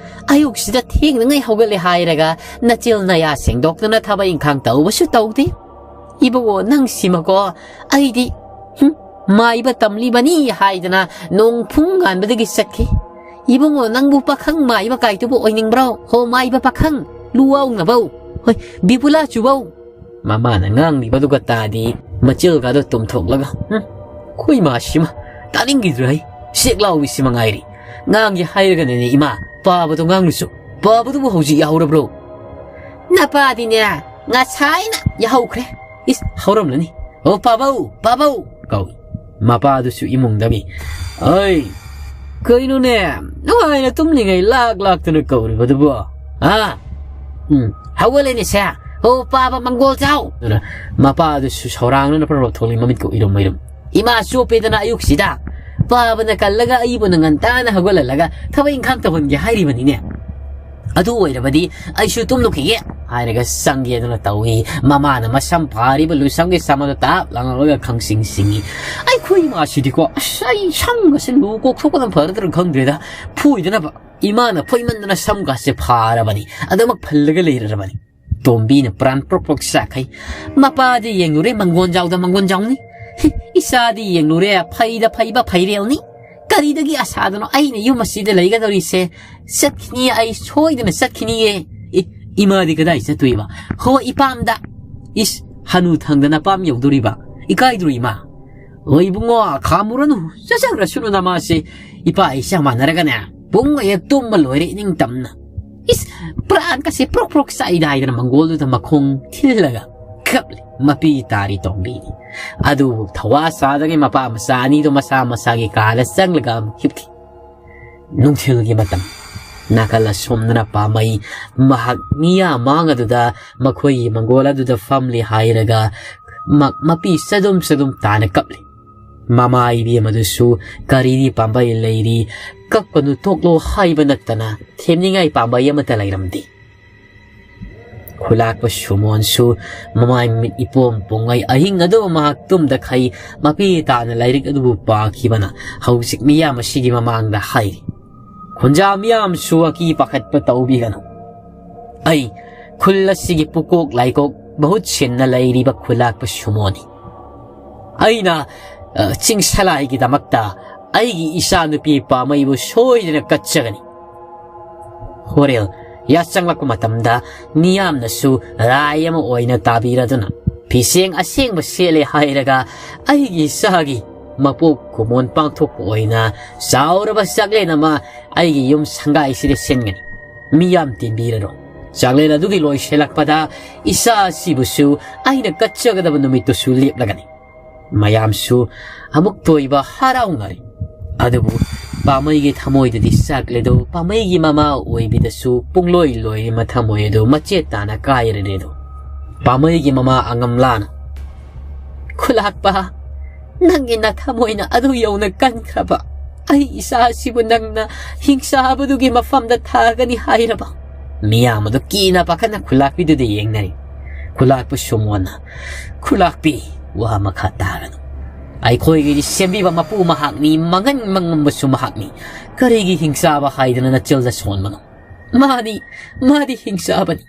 ꯑꯌꯨꯛꯁꯤꯗ ꯊꯦꯡꯅꯉꯩ ꯍꯧꯒꯠꯂꯦ ꯍꯥꯏꯔꯒ ꯅꯆꯤꯜ ꯅꯌꯥ ꯁꯦꯡꯗꯣꯛꯇꯅ ꯊꯕꯛ ꯏꯪꯈꯥꯡ ꯇꯧꯕꯁꯨ ꯇꯧꯗꯦ꯫ ꯏꯕꯨꯡꯉꯣ ꯅꯪꯁꯤꯃꯀꯣ, ꯑꯩꯗꯤ, ꯍꯨꯝ, ꯃꯥꯏꯕ ꯇꯝꯂꯤꯕꯅꯤ ꯍꯥꯏꯗꯅ ꯅꯣꯡ ꯐꯨꯡ ꯉꯥꯟꯕꯗꯒꯤ ꯆꯠꯈꯤ꯫ ꯏꯕꯨꯡꯉꯣ ꯅꯪꯕꯨ ꯄꯥꯈꯪ ꯃꯥꯏꯕ ꯀꯥꯏꯗꯨꯕꯨ ꯑꯣꯏꯅꯤꯡꯕ꯭ꯔꯣ? ꯍꯣ ꯃꯥꯏꯕ ꯄꯥꯈꯪ, ꯂꯨꯋꯥꯎꯅꯕꯧ, ꯍꯣꯏ, ꯕꯤꯕꯨꯂꯥ ꯆꯨꯕꯧ?" ꯃꯃꯥꯅ ꯉꯥꯡꯂꯤꯕꯗꯨꯒ ꯇꯥꯗꯤ ꯃꯆꯤꯜꯒꯗꯣ ꯇꯨꯝꯊꯣꯛꯂꯒ, "ꯍꯨꯝ, ꯈꯣꯏ ꯃꯥꯁꯤꯃ ꯇꯥꯅꯤꯡꯈꯤꯗ꯭ꯔꯦ꯫ ꯆꯦꯛ ꯂꯥꯎꯕꯤꯁꯤ ꯃꯉꯥꯏꯔꯤ꯫ ꯉꯥꯡꯒꯦ ꯍꯥꯏꯔꯒꯅꯅꯦ ꯏꯃꯥ, ꯄꯥꯕꯗꯣ ꯉꯥꯡꯂꯨꯁꯨ꯫ ꯄꯥꯕꯗꯨꯕꯨ ꯍꯧꯖꯤꯛ ꯌꯥꯍꯧꯔꯕ꯭ꯔꯣ?" "ꯅꯄꯥꯗꯤꯅꯦ, ꯉꯁꯥꯏꯅ ꯌꯥꯍꯧꯈ꯭ꯔꯦ꯫ ꯏꯁ, ꯍꯧꯔꯝꯂꯅꯤ꯫ ꯑꯣ, ꯄꯥꯕꯧ, ꯄꯥꯕꯧ!" ꯀꯧꯏ꯫ ꯃꯄꯥꯗꯨꯁꯨ ꯏꯃꯨꯡꯗꯒꯤ, "ꯑꯩ, ꯀꯩꯅꯣꯅꯦ, ꯅꯨꯡꯉꯥꯏꯅ ꯇꯨꯝꯂꯤꯉꯩ ꯂꯥꯛ ꯂꯥꯛꯇꯅ ꯀꯧꯔꯤꯕꯗꯨꯕꯣ? ꯍꯥ? ꯎꯝ, ꯍꯧꯒꯠꯂꯦꯅꯦ ꯁꯦ꯫ ꯑꯣ, ꯄꯥꯕ ꯃꯪꯒꯣꯜ ꯆꯥꯎ!" ꯑꯗꯨꯅ ꯃꯄꯥꯗꯨꯁꯨ ꯁꯧꯔꯥꯡꯅꯅ ꯄ꯭ꯔꯞ ꯄ꯭ꯔꯞ ꯊꯣꯛꯂꯛꯏ, ꯃꯃꯤꯠꯀ ꯎꯏꯔꯨꯝ ꯎꯏꯔꯨꯝ꯫ "ꯏꯃꯥ ꯆꯣꯞꯄꯦꯗꯅ ꯑꯌꯨꯛꯁꯤꯗ꯫ ꯄꯥꯕꯅ ꯀꯜꯂꯒ ꯑꯩꯕꯨꯅ ꯉꯟꯇꯥꯅ ꯍꯧꯒꯠꯍꯜꯂꯒ ꯊꯕꯛ ꯏꯪꯈꯥꯡ ꯇꯧꯍꯟꯒꯦ ꯍꯥꯏꯔꯤꯕꯅꯤꯅꯦ꯫ ꯑꯗꯨ ꯑꯣꯏꯔꯕꯗꯤ ꯑꯩꯁꯨ ꯇꯨꯝꯂꯨꯈꯤꯒꯦ" ꯍꯥꯏꯔꯒ ꯆꯪꯒꯦꯗꯅ ꯇꯧꯏ꯫ ꯃꯃꯥꯅ ꯃꯁꯝ ꯐꯥꯔꯤꯕ ꯂꯨꯁꯝꯒꯤ ꯁꯝ ꯑꯗꯨ ꯇꯥꯞ ꯂꯥꯡꯉꯛꯂꯒ ꯈꯪꯁꯤꯡ ꯁꯤꯡꯏ꯫ "ꯑꯩꯈꯣꯏ ꯏꯃꯥꯁꯤꯗꯤꯀꯣ, ꯑꯁ, ꯑꯩ ꯁꯝꯒꯁꯦ ꯂꯨ ꯀꯣꯛꯊꯣꯛꯄꯅ ꯐꯔꯗ꯭ꯔꯥ ꯈꯪꯗ꯭ꯔꯦꯗ꯫ ꯐꯣꯏꯗꯅꯕ ꯏꯃꯥꯅ ꯐꯣꯏꯃꯟꯗꯅ ꯁꯝꯒꯁꯦ ꯐꯥꯔꯕꯅꯤ꯫ ꯑꯗꯨꯃꯛ ꯐꯜꯂꯒ ꯂꯩꯔꯔꯕꯅꯤ"꯫ ꯇꯣꯝꯕꯤꯅ ꯄ꯭ꯔꯥꯟ ꯄ꯭ꯔꯣꯛ ꯄ꯭ꯔꯣꯛ ꯆꯥꯛꯈꯩ꯫ ꯃꯄꯥꯗꯤ ꯌꯦꯡꯂꯨꯔꯦ, ꯃꯪꯒꯣꯟꯖꯥꯎꯗ ꯃꯪꯒꯣꯟꯖꯥꯎꯅꯤ꯫ ꯏꯆꯥꯗꯤ ꯌꯦꯡꯂꯨꯔꯦ, ꯐꯩꯗ ꯐꯩꯕ ꯐꯩꯔꯦꯜꯅꯤ꯫ ꯀꯔꯤꯗꯒꯤ ꯑꯁꯥꯗꯅꯣ ꯑꯩꯅ ꯌꯨꯝ ꯑꯁꯤꯗ ꯂꯩꯒꯗꯧꯔꯤꯁꯦ? ꯆꯠꯈꯤꯅꯤ, ꯑꯩ ꯁꯣꯏꯗꯅ ꯆꯠꯈꯤꯅꯤꯌꯦ꯫ ꯏ, ꯏꯃꯥꯗꯤ ꯀꯗꯥꯏ ꯆꯠꯇꯣꯏꯕ? ꯍꯣ, ꯏꯄꯥꯝꯗ꯫ ꯏꯁ, ꯍꯅꯨ ꯊꯪꯗ ꯅꯄꯥꯝ ꯌꯧꯗꯣꯔꯤꯕ? ꯏꯀꯥꯏꯗ꯭ꯔꯣ ꯏꯃꯥ? ꯍꯣꯏ ꯏꯕꯨꯡꯉꯣ, ꯈꯥꯝꯃꯨꯔꯅꯨ, ꯆꯠꯆꯈ꯭ꯔꯁꯅꯨ ꯅꯃꯥꯁꯦ꯫ ꯏꯄꯥ ꯏꯆꯥ ꯃꯥꯟꯅꯔꯒꯅꯦ, ꯄꯨꯡ ꯑꯍꯦꯛ ꯇꯨꯝꯕ ꯂꯣꯏꯔꯦ ꯏꯅꯤꯡꯇꯝꯅ꯫ ꯏꯁ, ꯄ꯭ꯔꯥꯟ ꯀꯁꯤ ꯄ꯭ꯔꯣꯛ ꯄ꯭ꯔꯣꯛ ꯆꯥꯛꯏꯗ ꯍꯥꯏꯗꯅ ꯃꯪꯒꯣꯜꯗꯨꯗ ꯃꯈꯣꯡ ꯊꯤꯜꯂꯒ ꯀꯞꯂꯤ꯫ ꯃꯄꯤ ꯇꯥꯔꯤ ꯇꯣꯝꯕꯤꯅꯤ꯫ ꯑꯗꯨꯕꯨ ꯊꯋꯥ ꯁꯥꯗꯉꯩ ꯃꯄꯥ ꯃꯆꯥ ꯑꯅꯤꯗꯣ ꯃꯁꯥ ꯃꯁꯥꯒꯤ ꯀꯥꯗ ꯆꯪꯂꯒ ꯑꯃꯨꯛ ꯍꯤꯞꯈꯤ꯫ ꯅꯨꯡꯊꯤꯜꯒꯤ ꯃꯇꯝ꯫ ꯅꯥꯀꯜ ꯑꯁꯣꯝꯗꯅ ꯄꯥꯝꯃꯩ ꯃꯍꯥꯛ ꯃꯤꯌꯥꯝ ꯃꯥꯡ ꯑꯗꯨꯗ ꯃꯈꯣꯏꯒꯤ ꯃꯪꯒꯣꯜ ꯑꯗꯨꯗ ꯐꯝꯂꯤ ꯍꯥꯏꯔꯒ ꯃ-, ꯃꯄꯤ ꯆꯗꯨꯝ ꯆꯗꯨꯝ ꯇꯥꯅ ꯀꯞꯂꯤ꯫ ꯃꯃꯥ ꯏꯕꯦꯝ ꯑꯗꯨꯁꯨ ꯀꯔꯤꯗꯤ ꯄꯥꯝꯕꯩ ꯂꯩꯔꯤ, ꯀꯞꯀꯅꯨ ꯇꯣꯛꯂꯣ ꯍꯥꯏꯕ ꯅꯠꯇꯅ ꯊꯦꯝꯅꯤꯡꯉꯥꯏ ꯄꯥꯝꯕꯩ ꯑꯃꯠꯇ ꯂꯩꯔꯝꯗꯦ꯫ ꯈꯨꯂꯥꯛꯄ ꯁꯨꯃꯣꯟꯁꯨ ꯃꯃꯥꯏ ꯃꯤꯠ ꯏꯄꯣꯝ ꯄꯣꯡꯉꯩ ꯑꯍꯤꯡ ꯑꯗꯨ ꯃꯍꯥꯛ ꯇꯨꯝꯗꯈꯩ ꯃꯄꯤ ꯇꯥꯅ ꯂꯥꯏꯔꯤꯛ ꯑꯗꯨꯕꯨ ꯄꯥꯈꯤꯕꯅ ꯍꯧꯖꯤꯛ ꯃꯤꯌꯥꯝ ꯑꯁꯤꯒꯤ ꯃꯃꯥꯡꯗ ꯍꯥꯏꯔꯤ꯫ ꯈꯨꯟꯖꯥ ꯃꯤꯌꯥꯝꯁꯨ ꯑꯀꯤ ꯄꯥꯈꯠꯄ ꯇꯧꯕꯤꯒꯅꯨ꯫ ꯑꯩ ꯈꯨꯜ ꯑꯁꯤꯒꯤ ꯄꯨꯀꯣꯛ ꯂꯥꯏꯀꯣꯛ ꯃꯍꯨꯠ ꯁꯤꯟꯅ ꯂꯩꯔꯤꯕ ꯈꯨꯂꯥꯛꯄ ꯁꯨꯃꯣꯅꯤ꯫ ꯑꯩꯅ, ꯑ, ꯆꯤꯡ ꯁꯂꯥꯏꯒꯤꯗꯃꯛꯇ ꯑꯩꯒꯤ ꯏꯆꯥꯅꯨꯄꯤ ꯄꯥꯝꯃꯩꯕꯨ ꯁꯣꯏꯗꯅ ꯀꯠꯆꯒꯅꯤ꯫ ꯍꯣꯔꯦꯜ ꯌꯥꯆꯪꯂꯛꯄ ꯃꯇꯝꯗ ꯃꯤꯌꯥꯝꯅꯁꯨ ꯔꯥꯏ ꯑꯃ ꯑꯣꯏꯅ ꯇꯥꯕꯤꯔꯗꯨꯅ ꯐꯤꯁꯦꯡ ꯑꯁꯦꯡꯕ ꯁꯦꯠꯂꯦ ꯍꯥꯏꯔꯒ ꯑꯩꯒꯤ ꯏꯆꯥꯒꯤ ꯃꯄꯣꯛ ꯀꯨꯝꯑꯣꯟ ꯄꯥꯡꯊꯣꯛꯄ ꯑꯣꯏꯅ ꯆꯥꯎꯔꯕ ꯆꯥꯛꯂꯦꯟ ꯑꯃ ꯑꯩꯒꯤ ꯌꯨꯝ ꯁꯪꯒꯥꯏꯁꯤꯗ ꯁꯤꯟꯒꯅꯤ꯫ ꯃꯤꯌꯥꯝ ꯇꯤꯟꯕꯤꯔꯔꯣ꯫ ꯆꯥꯛꯂꯦꯟ ꯑꯗꯨꯒꯤ ꯂꯣꯏꯁꯤꯜꯂꯛꯄꯗ ꯏꯆꯥ ꯑꯁꯤꯕꯨꯁꯨ ꯑꯩꯅ ꯀꯠꯆꯒꯗꯕ ꯅꯨꯃꯤꯠꯇꯨꯁꯨ ꯂꯦꯞꯂꯒꯅꯤ꯫ ꯃꯌꯥꯝꯁꯨ ꯑꯃꯨꯛꯇ ꯑꯣꯏꯕ ꯍꯔꯥꯎꯅꯔꯦ꯫ ꯑꯗꯨꯕꯨ ꯄꯥꯃꯩꯒꯤ ꯊꯃꯣꯏꯗꯗꯤ ꯆꯥꯛꯂꯦꯗꯣ, ꯄꯥꯃꯩꯒꯤ ꯃꯃꯥ ꯑꯣꯏꯕꯤꯗꯁꯨ ꯄꯨꯡꯂꯣꯏ ꯂꯣꯏꯔꯦ ꯃꯊꯃꯣꯏ ꯑꯗꯨ ꯃꯆꯦꯠ ꯇꯥꯅ ꯀꯥꯏꯔꯔꯦꯗꯣ꯫ ꯄꯥꯃꯩꯒꯤ ꯃꯃꯥ ꯑꯉꯝꯂꯥꯅ, "ꯈꯨꯂꯥꯛꯄ, ꯅꯪꯒꯤ ꯅꯊꯃꯣꯏꯅ ꯑꯗꯨ ꯌꯧꯅ ꯀꯟꯈ꯭ꯔꯕ ꯑꯩ ꯏꯆꯥ ꯑꯁꯤꯕꯨ ꯅꯪꯅ ꯍꯤꯡꯆꯥꯕꯗꯨꯒꯤ ꯃꯐꯝꯗ ꯊꯥꯒꯅꯤ ꯍꯥꯏꯔꯕ?" ꯃꯤꯌꯥꯝ ꯑꯗꯨ ꯀꯤꯅ ꯄꯥꯈꯠꯅ ꯈꯨꯂꯥꯛꯄꯤꯗꯨꯗ ꯌꯦꯡꯅꯔꯤ꯫ ꯈꯨꯂꯥꯛꯄ ꯁꯨꯃꯣꯟꯅ, "ꯈꯨꯂꯥꯛꯄꯤ, ꯋꯥ ꯃꯈꯥ ꯇꯥꯔꯅꯨ꯫ ꯑꯩꯈꯣꯏꯒꯤꯗꯤ ꯁꯦꯝꯕꯤꯕ ꯃꯄꯨ ꯃꯍꯥꯛꯅꯤ, ꯃꯉꯟ ꯃꯉꯝꯕꯁꯨ ꯃꯍꯥꯛꯅꯤ꯫ ꯀꯔꯤꯒꯤ ꯍꯤꯡꯆꯥꯕ ꯍꯥꯏꯗꯅ ꯅꯆꯤꯜꯗ ꯁꯣꯟꯕꯅꯣ? ꯃꯥꯗꯤ, ꯃꯥꯗꯤ ꯍꯤꯡꯆꯥꯕꯅꯤ꯫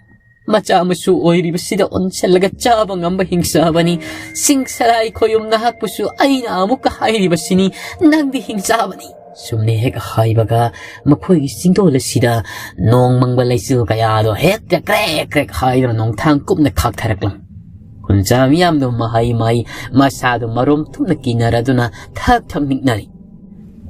ꯃꯆꯥ ꯃꯁꯨ ꯑꯣꯏꯔꯤꯕꯁꯤꯗ ꯑꯣꯟꯁꯤꯜꯂꯒ ꯆꯥꯕ ꯉꯝꯕ ꯍꯤꯡꯆꯥꯕꯅꯤ꯫ ꯆꯤꯡ ꯁꯔꯥꯏ ꯈꯣꯌꯨꯝ ꯅꯍꯥꯛꯄꯨꯁꯨ ꯑꯩꯅ ꯑꯃꯨꯛꯀ ꯍꯥꯏꯔꯤꯕꯁꯤꯅꯤ, ꯅꯪꯗꯤ ꯍꯤꯡꯆꯥꯕꯅꯤ꯫" ꯁꯨꯝꯅ ꯍꯦꯛ ꯍꯥꯏꯕꯒ ꯃꯈꯣꯏꯒꯤ ꯆꯤꯡꯗꯣꯜ ꯑꯁꯤꯗ ꯅꯣꯡ ꯃꯪꯕ ꯂꯩꯆꯤꯜ ꯀꯌꯥꯗꯣ ꯍꯦꯛꯇ ꯀ꯭ꯔꯦꯛ ꯀ꯭ꯔꯦꯛ ꯍꯥꯏꯗꯨꯅ ꯅꯣꯡꯊꯥꯡ ꯀꯨꯞꯅ ꯈꯥꯛꯊꯔꯛꯂꯝ꯫ ꯈꯨꯟꯖꯥ ꯃꯤꯌꯥꯝꯗꯨ ꯃꯍꯩ ꯃꯍꯩ ꯃꯁꯥꯗꯨ ꯃꯔꯣꯝ ꯊꯨꯝꯅ ꯀꯤꯅꯔꯗꯨꯅ ꯊꯛ ꯊꯛ ꯅꯤꯛꯅꯔꯤ꯫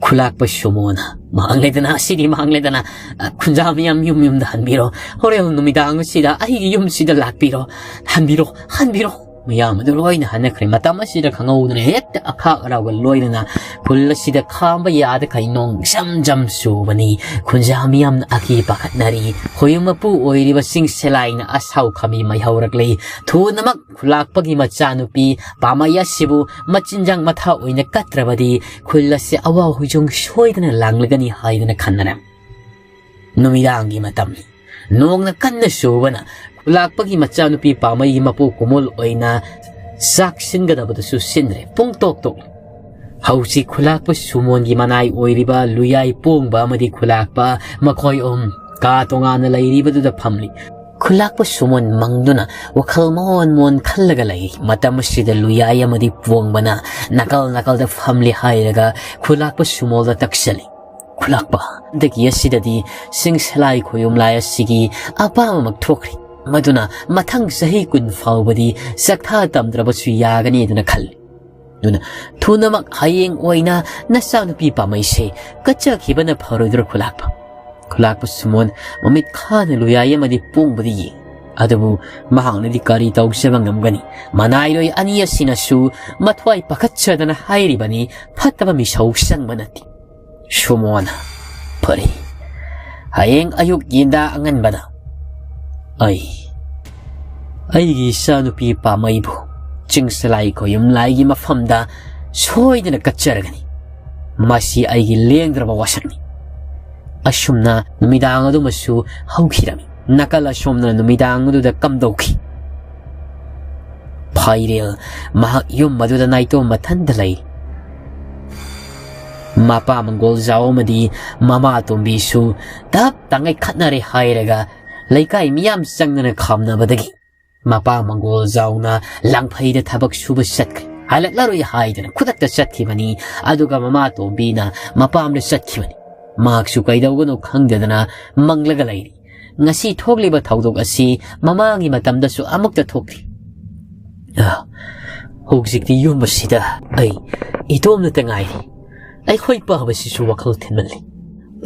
ꯈꯨꯂꯥꯛꯄ ꯁꯨꯃꯣꯅ, "ꯃꯥꯡꯂꯦꯗꯅ, ꯑꯁꯤꯗꯤ ꯃꯥꯡꯂꯦꯗꯅ꯫ ꯑ, ꯈꯨꯟꯖꯥ ꯃꯤꯌꯥꯝ ꯌꯨꯝ ꯌꯨꯝꯗ ꯍꯟꯕꯤꯔꯣ, ꯍꯣꯔꯦꯟ ꯅꯨꯃꯤꯗꯥꯡ ꯑꯁꯤꯗ ꯑꯩꯒꯤ ꯌꯨꯝꯁꯤꯗ ꯂꯥꯛꯄꯤꯔꯣ, ꯍꯟꯕꯤꯔꯣ, ꯍꯟꯕꯤꯔꯣ"꯫ ꯃꯌꯥꯝ ꯑꯗꯨ ꯂꯣꯏꯅ ꯍꯟꯅꯈ꯭ꯔꯦ꯫ ꯃꯇꯝ ꯑꯁꯤꯗ ꯈꯪꯍꯧꯗꯅ ꯍꯦꯛꯇ ꯑꯈꯥꯛ ꯑꯔꯥꯎꯒ ꯂꯣꯏꯅꯅ ꯈꯨꯜ ꯑꯁꯤꯗ ꯈꯥꯝꯕ ꯌꯥꯗꯈꯩ ꯅꯣꯡ ꯖꯝ ꯖꯝ ꯆꯨꯕꯅꯤ꯫ ꯈꯨꯟꯖꯥ ꯃꯤꯌꯥꯝꯅ ꯑꯀꯤ ꯄꯥꯈꯠꯅꯔꯤ꯫ ꯈꯣꯌꯨꯝ ꯃꯄꯨ ꯑꯣꯏꯔꯤꯕ ꯆꯤꯡ ꯁꯦꯂꯥꯏꯅ ꯑꯁꯥꯎ ꯈꯥꯝꯕꯤ ꯃꯩ ꯍꯧꯔꯛꯂꯤ꯫ ꯊꯨꯅꯃꯛ ꯈꯨꯂꯥꯛꯄꯒꯤ ꯃꯆꯥꯅꯨꯄꯤ ꯄꯥꯃꯩ ꯑꯁꯤꯕꯨ ꯃꯆꯤꯟꯖꯥꯛ ꯃꯊꯥ ꯑꯣꯏꯅ ꯀꯠꯇ꯭ꯔꯕꯗꯤ ꯈꯨꯜ ꯑꯁꯤ ꯑꯋꯥ ꯍꯨꯏꯖꯨꯡ ꯁꯣꯏꯗꯅ ꯂꯥꯡꯂꯒꯅꯤ ꯍꯥꯏꯗꯨꯅ ꯈꯟꯅꯔꯝꯃꯤ꯫ ꯅꯨꯃꯤꯗꯥꯡꯒꯤ ꯃꯇꯝꯅꯤ꯫ ꯅꯣꯡꯅ ꯀꯟꯅ ꯆꯨꯕꯅ ꯈꯨꯂꯥꯛꯄꯒꯤ ꯃꯆꯥꯅꯨꯄꯤ ꯄꯥꯃꯩꯒꯤ ꯃꯄꯨ ꯀꯨꯃꯣꯜ ꯑꯣꯏꯅ ꯆꯥꯛ ꯁꯤꯟꯒꯗꯕꯗꯨꯁꯨ ꯁꯤꯟꯗ꯭ꯔꯦ꯫ ꯄꯨꯡ ꯇꯣꯛ ꯇꯣꯛꯂꯤ꯫ ꯍꯧꯖꯤꯛ ꯈꯨꯂꯥꯛꯄ ꯁꯨꯃꯣꯟꯒꯤ ꯃꯅꯥꯏ ꯑꯣꯏꯔꯤꯕ ꯂꯨꯌꯥꯏ ꯄꯣꯡꯕ ꯑꯃꯗꯤ ꯈꯨꯂꯥꯛꯄ, ꯃꯈꯣꯏ ꯑꯍꯨꯝ ꯀꯥ ꯇꯣꯉꯥꯟꯅ ꯂꯩꯔꯤꯕꯗꯨꯗ ꯐꯝꯂꯤ꯫ ꯈꯨꯂꯥꯛꯄ ꯁꯨꯃꯣꯟ ꯃꯪꯗꯨꯅ ꯋꯥꯈꯜ ꯃꯣꯟ ꯃꯣꯟ ꯈꯜꯂꯒ ꯂꯩꯔꯤ꯫ ꯃꯇꯝ ꯑꯁꯤꯗ ꯂꯨꯌꯥꯏ ꯑꯃꯗꯤ ꯄꯣꯡꯕꯅ ꯅꯥꯀꯜ ꯅꯥꯀꯜꯗ ꯐꯝꯂꯤ ꯍꯥꯏꯔꯒ ꯈꯨꯂꯥꯛꯄ ꯁꯨꯃꯣꯜꯗ ꯇꯛꯁꯜꯂꯤ꯫ "ꯈꯨꯂꯥꯛꯄ, ꯍꯟꯗꯛꯀꯤ ꯑꯁꯤꯗꯗꯤ ꯆꯤꯡ ꯁꯂꯥꯏ ꯈꯣꯌꯨꯝ ꯂꯥꯏ ꯑꯁꯤꯒꯤ ꯑꯄꯥꯝꯕꯃꯛ ꯊꯣꯛꯈ꯭ꯔꯦ꯫ ꯃꯗꯨꯅ ꯃꯊꯪ ꯆꯍꯤ ꯀꯨꯟ ꯐꯥꯎꯕꯗꯤ ꯆꯥꯛꯊꯥ ꯇꯝꯗ꯭ꯔꯕꯁꯨ ꯌꯥꯒꯅꯤ ꯑꯗꯨꯅ ꯈꯜꯂꯤ꯫ ꯑꯗꯨꯅ ꯊꯨꯅꯃꯛ ꯍꯌꯦꯡ ꯑꯣꯏꯅ ꯅꯆꯥꯅꯨꯄꯤ ꯄꯥꯃꯩꯁꯦ ꯀꯠꯆꯈꯤꯕꯅ ꯐꯔꯣꯏꯗ꯭ꯔꯣ ꯈꯨꯂꯥꯛꯄ?" ꯈꯨꯂꯥꯛꯄ ꯁꯨꯃꯣꯟ ꯃꯃꯤꯠ ꯈꯥꯅ ꯂꯨꯌꯥꯏ ꯑꯃꯗꯤ ꯄꯣꯡꯕꯗ ꯌꯦꯡ꯫ ꯑꯗꯨꯕꯨ ꯃꯍꯥꯛꯅꯗꯤ ꯀꯔꯤ ꯇꯧꯖꯕ ꯉꯝꯒꯅꯤ? ꯃꯅꯥꯏꯔꯣꯏ ꯑꯅꯤ ꯑꯁꯤꯅꯁꯨ ꯃꯊ꯭ꯋꯥꯏ ꯄꯥꯈꯠꯆꯗꯅ ꯍꯥꯏꯔꯤꯕꯅꯤ, ꯐꯠꯇꯕ ꯃꯤꯁꯧ ꯆꯪꯕ ꯅꯠꯇꯦ꯫ ꯁꯨꯃꯣꯅ, "ꯐꯔꯦ, ꯍꯌꯦꯡ ꯑꯌꯨꯛ ꯌꯦꯟꯗꯥ ꯑꯉꯟꯕꯗ ꯑꯩ ꯑꯩꯒꯤ ꯏꯆꯥꯅꯨꯄꯤ ꯄꯥꯃꯩꯕꯨ ꯆꯤꯡꯁꯂꯥꯏ ꯈꯣꯌꯨꯝ ꯂꯥꯏꯒꯤ ꯃꯐꯝꯗ ꯁꯣꯏꯗꯅ ꯀꯠꯆꯔꯒꯅꯤ꯫ ꯃꯁꯤ ꯑꯩꯒꯤ ꯂꯦꯡꯗ꯭ꯔꯕ ꯋꯥꯁꯛꯅꯤ"꯫ ꯑꯁꯨꯝꯅ ꯅꯨꯃꯤꯗꯥꯡ ꯑꯗꯨꯃꯁꯨ ꯍꯧꯈꯤꯔꯝꯃꯤ꯫ ꯅꯥꯀꯜ ꯑꯁꯣꯝꯗꯅ ꯅꯨꯃꯤꯗꯥꯡ ꯑꯗꯨꯗ ꯀꯝꯗꯧꯈꯤ? ꯐꯥꯏꯔꯦꯜ ꯃꯍꯥꯛ ꯌꯨꯝ ꯑꯗꯨꯗ ꯅꯥꯏꯇꯣꯝ ꯃꯊꯟꯇ ꯂꯩ꯫ ꯃꯄꯥ ꯃꯪꯒꯣꯜ ꯖꯥꯎ ꯑꯃꯗꯤ ꯃꯃꯥ ꯇꯣꯝꯕꯤꯁꯨ ꯇꯞ ꯇꯥꯉꯩ ꯈꯠꯅꯔꯦ ꯍꯥꯏꯔꯒ ꯂꯩꯀꯥꯏ ꯃꯤꯌꯥꯝ ꯆꯪꯗꯅ ꯈꯥꯝꯅꯕꯗꯒꯤ ꯃꯄꯥ ꯃꯪꯒꯣꯜ ꯖꯥꯎꯅ ꯂꯪꯐꯩꯗ ꯊꯕꯛ ꯁꯨꯕ ꯆꯠꯈ꯭ꯔꯦ꯫ ꯍꯜꯂꯛꯂꯔꯣꯏ ꯍꯥꯏꯗꯨꯅ ꯈꯨꯗꯛꯇ ꯆꯠꯈꯤꯕꯅꯤ꯫ ꯑꯗꯨꯒ ꯃꯃꯥ ꯇꯣꯝꯕꯤꯅ ꯃꯄꯥꯝꯗ ꯆꯠꯈꯤꯕꯅꯤ꯫ ꯃꯍꯥꯛꯁꯨ ꯀꯩꯗꯧꯒꯅꯣ ꯈꯪꯗꯗꯅ ꯃꯪꯂꯒ ꯂꯩꯔꯤ꯫ ꯉꯁꯤ ꯊꯣꯛꯂꯤꯕ ꯊꯧꯗꯣꯛ ꯑꯁꯤ ꯃꯃꯥꯡꯒꯤ ꯃꯇꯝꯗꯁꯨ ꯑꯃꯨꯛꯇ ꯊꯣꯛꯇ꯭ꯔꯤ꯫ ꯑ, ꯍꯧꯖꯤꯛꯇꯤ ꯌꯨꯝ ꯑꯁꯤꯗ ꯑꯩ ꯏꯇꯣꯝꯅꯇ ꯉꯥꯏꯔꯤ꯫ ꯑꯩꯈꯣꯏ ꯄꯥꯕꯁꯤꯁꯨ ꯋꯥꯈꯜ ꯊꯤꯟꯃꯜꯂꯤ꯫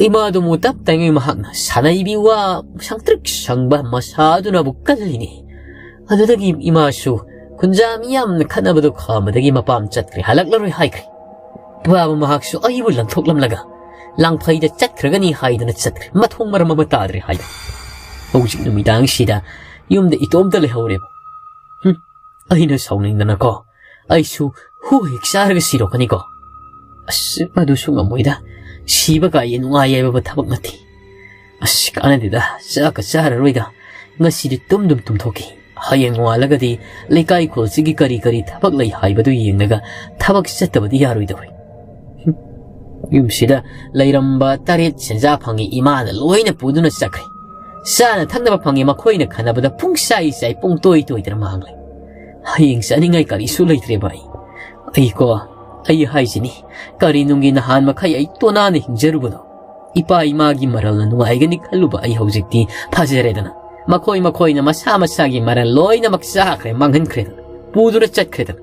ꯏꯃꯥꯗꯨ ꯑꯃꯨꯛ ꯇꯞ ꯇꯥꯏꯉꯩ ꯃꯍꯥꯛꯅ ꯁꯥꯟꯅꯩꯕꯤ ꯋꯥ ꯁꯪꯇ꯭ꯔꯤꯛ ꯁꯪꯕ ꯃꯁꯥ ꯑꯗꯨꯅꯕꯨ ꯀꯜꯂꯤꯅꯦ꯫ ꯑꯗꯨꯗꯒꯤ ꯏꯃꯥꯁꯨ ꯈꯨꯟꯖꯥ ꯃꯤ ꯌꯥꯝꯅ ꯈꯠꯅꯕꯗꯨ ꯈꯥꯝꯕꯗꯒꯤ ꯃꯄꯥꯝ ꯆꯠꯈ꯭ꯔꯦ, ꯍꯜꯂꯛꯂꯔꯣꯏ ꯍꯥꯏꯈ꯭ꯔꯦ꯫ ꯄꯥꯕ ꯃꯍꯥꯛꯁꯨ ꯑꯩꯕꯨ ꯂꯪꯊꯣꯛꯂꯝꯂꯒ ꯂꯥꯡꯐꯩꯗ ꯆꯠꯈ꯭ꯔꯒꯅꯤ ꯍꯥꯏꯗꯨꯅ ꯆꯠꯈ꯭ꯔꯦ꯫ ꯃꯊꯣꯡ ꯃꯔꯝ ꯑꯃ ꯇꯥꯗ꯭ꯔꯦ ꯍꯥꯏꯗ ꯍꯧꯖꯤꯛ ꯅꯨꯃꯤꯗꯥꯡꯁꯤꯗ ꯌꯨꯝꯗ ꯏꯇꯣꯝꯇ ꯂꯩꯍꯧꯔꯦꯕ꯫ ꯍꯨꯝ, ꯑꯩꯅ ꯁꯥꯎꯅꯤꯡꯗꯅꯀꯣ, ꯑꯩꯁꯨ ꯍꯨ ꯍꯦꯛ ꯆꯥꯔꯒ ꯁꯤꯔꯣꯛꯀꯅꯤꯀꯣ꯫ ꯑꯁ, ꯃꯗꯨꯁꯨ ꯉꯝꯃꯣꯏꯗ꯫ ꯁꯤꯕ ꯀꯥꯏꯌꯦ ꯅꯨꯡꯉꯥꯏ ꯌꯥꯏꯕ ꯊꯕꯛ ꯅꯠꯇꯦ꯫ ꯑꯁ, ꯀꯥꯟꯅꯗꯦꯗ, ꯆꯥꯛꯀ ꯆꯥꯔꯔꯣꯏꯗ꯫ ꯉꯁꯤꯗꯤ ꯇꯨꯝꯗꯨꯝ ꯇꯨꯝꯊꯣꯛꯈꯤ꯫ ꯍꯌꯦꯡ ꯅꯣꯡꯉꯥꯜꯂꯒꯗꯤ ꯂꯩꯀꯥꯏ ꯈꯨꯜꯁꯤꯒꯤ ꯀꯔꯤ ꯀꯔꯤ ꯊꯕꯛ ꯂꯩ ꯍꯥꯏꯕꯗꯨ ꯌꯦꯡꯂꯒ ꯊꯕꯛ ꯆꯠꯇꯕꯗꯤ ꯌꯥꯔꯣꯏꯗꯧꯔꯤ꯫ ꯍꯨꯝ꯫ ꯌꯨꯝꯁꯤꯗ ꯂꯩꯔꯝꯕ ꯇꯔꯦꯠ ꯁꯦꯟꯖꯥ ꯐꯪꯉꯤ ꯏꯃꯥꯅ ꯂꯣꯏꯅ ꯄꯨꯗꯨꯅ ꯆꯠꯈ꯭ꯔꯦ꯫ ꯆꯥꯅ ꯊꯛꯅꯕ ꯐꯪꯉꯤ ꯃꯈꯣꯏꯅ ꯈꯟꯅꯕꯗ ꯄꯨꯡ ꯆꯥꯏ ꯆꯥꯏ, ꯄꯨꯡ ꯇꯣꯏ ꯇꯣꯏꯗꯅ ꯃꯥꯡꯂꯦ꯫ ꯍꯌꯦꯡ ꯆꯥꯅꯤꯡꯉꯥꯏ ꯀꯔꯤꯁꯨ ꯂꯩꯇ꯭ꯔꯦ ꯚꯥꯏ꯫ ꯑꯩꯀꯣ, ꯑꯩ ꯍꯥꯏꯁꯤꯅꯤ, ꯀꯔꯤ ꯅꯨꯡꯒꯤ ꯅꯍꯥꯟ ꯃꯈꯩ ꯑꯩ ꯇꯣꯅꯥꯅ ꯍꯤꯡꯖꯔꯨꯕꯗꯣ? ꯏꯄꯥ ꯏꯃꯥꯒꯤ ꯃꯔꯜꯅ ꯅꯨꯡꯉꯥꯏꯒꯅꯤ ꯈꯜꯂꯨꯕ ꯑꯩ ꯍꯧꯖꯤꯛꯇꯤ ꯐꯖꯔꯦꯗꯅ꯫ ꯃꯈꯣꯏ ꯃꯈꯣꯏꯅ ꯃꯁꯥ ꯃꯁꯥꯒꯤ ꯃꯔꯜ ꯂꯣꯏꯅꯃꯛ ꯆꯥꯈ꯭ꯔꯦ, ꯃꯥꯡꯍꯟꯈ꯭ꯔꯦꯗꯅ, ꯄꯨꯗꯨꯅ ꯆꯠꯈ꯭ꯔꯦꯗꯅ꯫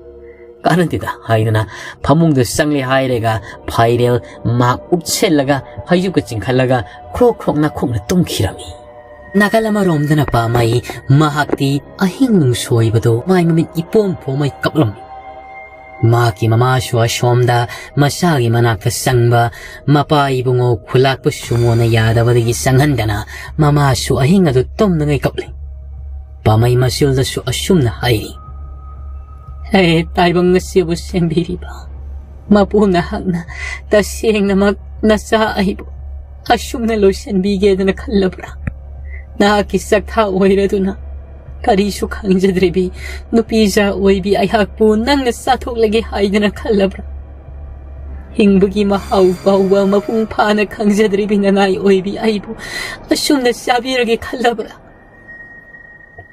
ꯀꯥꯟꯅꯗꯦꯗ ꯍꯥꯏꯗꯅ ꯐꯃꯨꯡꯗ ꯆꯪꯂꯦ ꯍꯥꯏꯔꯒ ꯐꯥꯏꯔꯦꯜ ꯃꯍꯥꯛ ꯎꯞꯁꯤꯜꯂꯒ ꯐꯩꯖꯨꯞꯀ ꯆꯤꯡꯈꯠꯂꯒ ꯈ꯭ꯔꯣꯛ ꯈ꯭ꯔꯣꯛ ꯅꯥꯈꯣꯛꯅ ꯇꯨꯝꯈꯤꯔꯝꯃꯤ꯫ ꯅꯥꯀꯜ ꯑꯃꯔꯣꯝꯗꯅ ꯄꯥꯝꯃꯩ ꯃꯍꯥꯛꯇꯤ ꯑꯍꯤꯡ ꯅꯨꯡꯁꯣꯏꯕꯗꯣ ꯃꯥꯏ ꯃꯃꯤꯠ ꯏꯄꯣꯝ ꯄꯣꯝꯃꯩ ꯀꯞꯂꯝꯃꯤ꯫ ꯃꯍꯥꯛꯀꯤ ꯃꯃꯥꯁꯨ ꯑꯁꯣꯝꯗ ꯃꯆꯥꯒꯤ ꯃꯅꯥꯛꯇ ꯆꯪꯕ ꯃꯄꯥ ꯏꯕꯨꯡꯉꯣ ꯈꯨꯂꯥꯛꯄ ꯁꯨꯃꯣꯅ ꯌꯥꯗꯕꯗꯒꯤ ꯆꯪꯍꯟꯗꯅ ꯃꯃꯥꯁꯨ ꯑꯍꯤꯡ ꯑꯗꯨ ꯇꯨꯝꯗꯉꯩ ꯀꯞꯂꯤ꯫ ꯄꯥꯝꯃꯩ ꯃꯆꯤꯜꯗꯁꯨ ꯑꯁꯨꯝꯅ ꯍꯥꯏꯔꯤ, "ꯍꯦ ꯇꯥꯏꯕꯪ ꯑꯁꯤꯕꯨ ꯁꯦꯝꯕꯤꯔꯤꯕ ꯃꯄꯨ, ꯅꯍꯥꯛꯅ ꯇꯁꯦꯡꯅꯃꯛ ꯅꯆꯥ ꯑꯩꯕꯨ ꯑꯁꯨꯝꯅ ꯂꯣꯏꯁꯤꯟꯕꯤꯒꯦꯗꯅ ꯈꯜꯂꯕ꯭ꯔꯥ? ꯅꯍꯥꯛꯀꯤ ꯆꯥꯛꯊꯥ ꯑꯣꯏꯔꯗꯨꯅ ꯀꯔꯤꯁꯨ ꯈꯪꯖꯗ꯭ꯔꯤꯕꯤ ꯅꯨꯄꯤꯖꯥ ꯑꯣꯏꯕꯤ ꯑꯩꯍꯥꯛꯄꯨ ꯅꯪꯅ ꯆꯥꯊꯣꯛꯂꯒꯦ ꯍꯥꯏꯗꯅ ꯈꯜꯂꯕ꯭ꯔꯥ? ꯍꯤꯡꯕꯒꯤ ꯃꯍꯥꯎ ꯐꯥꯎꯕ ꯃꯄꯨꯡ ꯐꯥꯅ ꯈꯪꯖꯗ꯭ꯔꯤꯕꯤ ꯅꯅꯥꯏ ꯑꯣꯏꯕꯤ ꯑꯩꯕꯨ ꯑꯁꯨꯝꯅ ꯆꯥꯕꯤꯔꯒꯦ ꯈꯜꯂꯕ꯭ꯔꯥ?"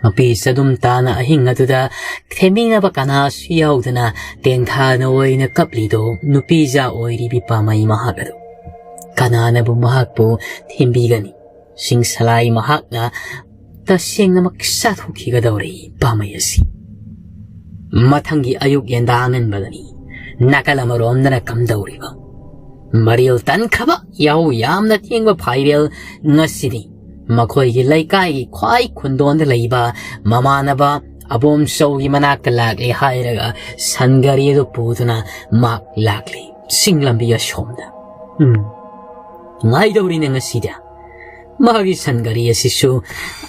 ꯃꯄꯤ ꯆꯗꯨꯝ ꯇꯥꯅ ꯑꯍꯤꯡ ꯑꯗꯨꯗ ꯊꯦꯝꯕꯤꯅꯕ ꯀꯅꯥꯁꯨ ꯌꯥꯎꯗꯅ ꯇꯦꯡꯊꯥꯅ ꯑꯣꯏꯅ ꯀꯞꯂꯤꯗꯣ ꯅꯨꯄꯤꯖꯥ ꯑꯣꯏꯔꯤꯕꯤ ꯄꯥꯝꯃꯩ ꯃꯍꯥꯛ ꯑꯗꯨ꯫ ꯀꯅꯥꯅꯕꯨ ꯃꯍꯥꯛꯄꯨ ꯊꯦꯝꯕꯤꯒꯅꯤ? ꯁꯤꯡ ꯁꯂꯥꯏ ꯃꯍꯥꯛꯅ ꯇꯁꯦꯡꯅꯃꯛ ꯆꯥꯊꯣꯛꯈꯤꯒꯗꯧꯔꯤ ꯄꯥꯝꯃꯩ ꯑꯁꯤ꯫ ꯃꯊꯪꯒꯤ ꯑꯌꯨꯛ ꯌꯦꯟꯗꯥ ꯑꯉꯟꯕꯗꯅꯤ ꯅꯥꯀꯜ ꯑꯃꯔꯣꯝꯗꯅ ꯀꯝꯗꯧꯔꯤꯕ? ꯃꯔꯤꯜ ꯇꯟꯈ꯭ꯔꯕ ꯌꯥꯍꯧ ꯌꯥꯝꯅ ꯊꯦꯡꯕ ꯐꯥꯏꯔꯦꯜ ꯉꯁꯤꯗꯤ ꯃꯈꯣꯏꯒꯤ ꯂꯩꯀꯥꯏꯒꯤ ꯈ꯭ꯋꯥꯏ ꯈꯨꯟꯗꯣꯟꯗ ꯂꯩꯕ ꯃꯃꯥꯟꯅꯕ ꯑꯕꯣꯝꯆꯧꯒꯤ ꯃꯅꯥꯛꯇ ꯂꯥꯛꯂꯦ ꯍꯥꯏꯔꯒ ꯁꯟ ꯒꯥꯔꯤ ꯑꯗꯨ ꯄꯨꯗꯨꯅ ꯃꯍꯥꯛ ꯂꯥꯛꯂꯤ꯫ ꯆꯤꯡ ꯂꯝꯕꯤ ꯑꯁꯣꯝꯗ꯫ ꯎꯝ꯫ ꯉꯥꯏꯗꯧꯔꯤꯅꯦ ꯉꯁꯤꯗꯤ꯫ ꯃꯥꯒꯤ ꯁꯟ ꯒꯥꯔꯤ ꯑꯁꯤꯁꯨ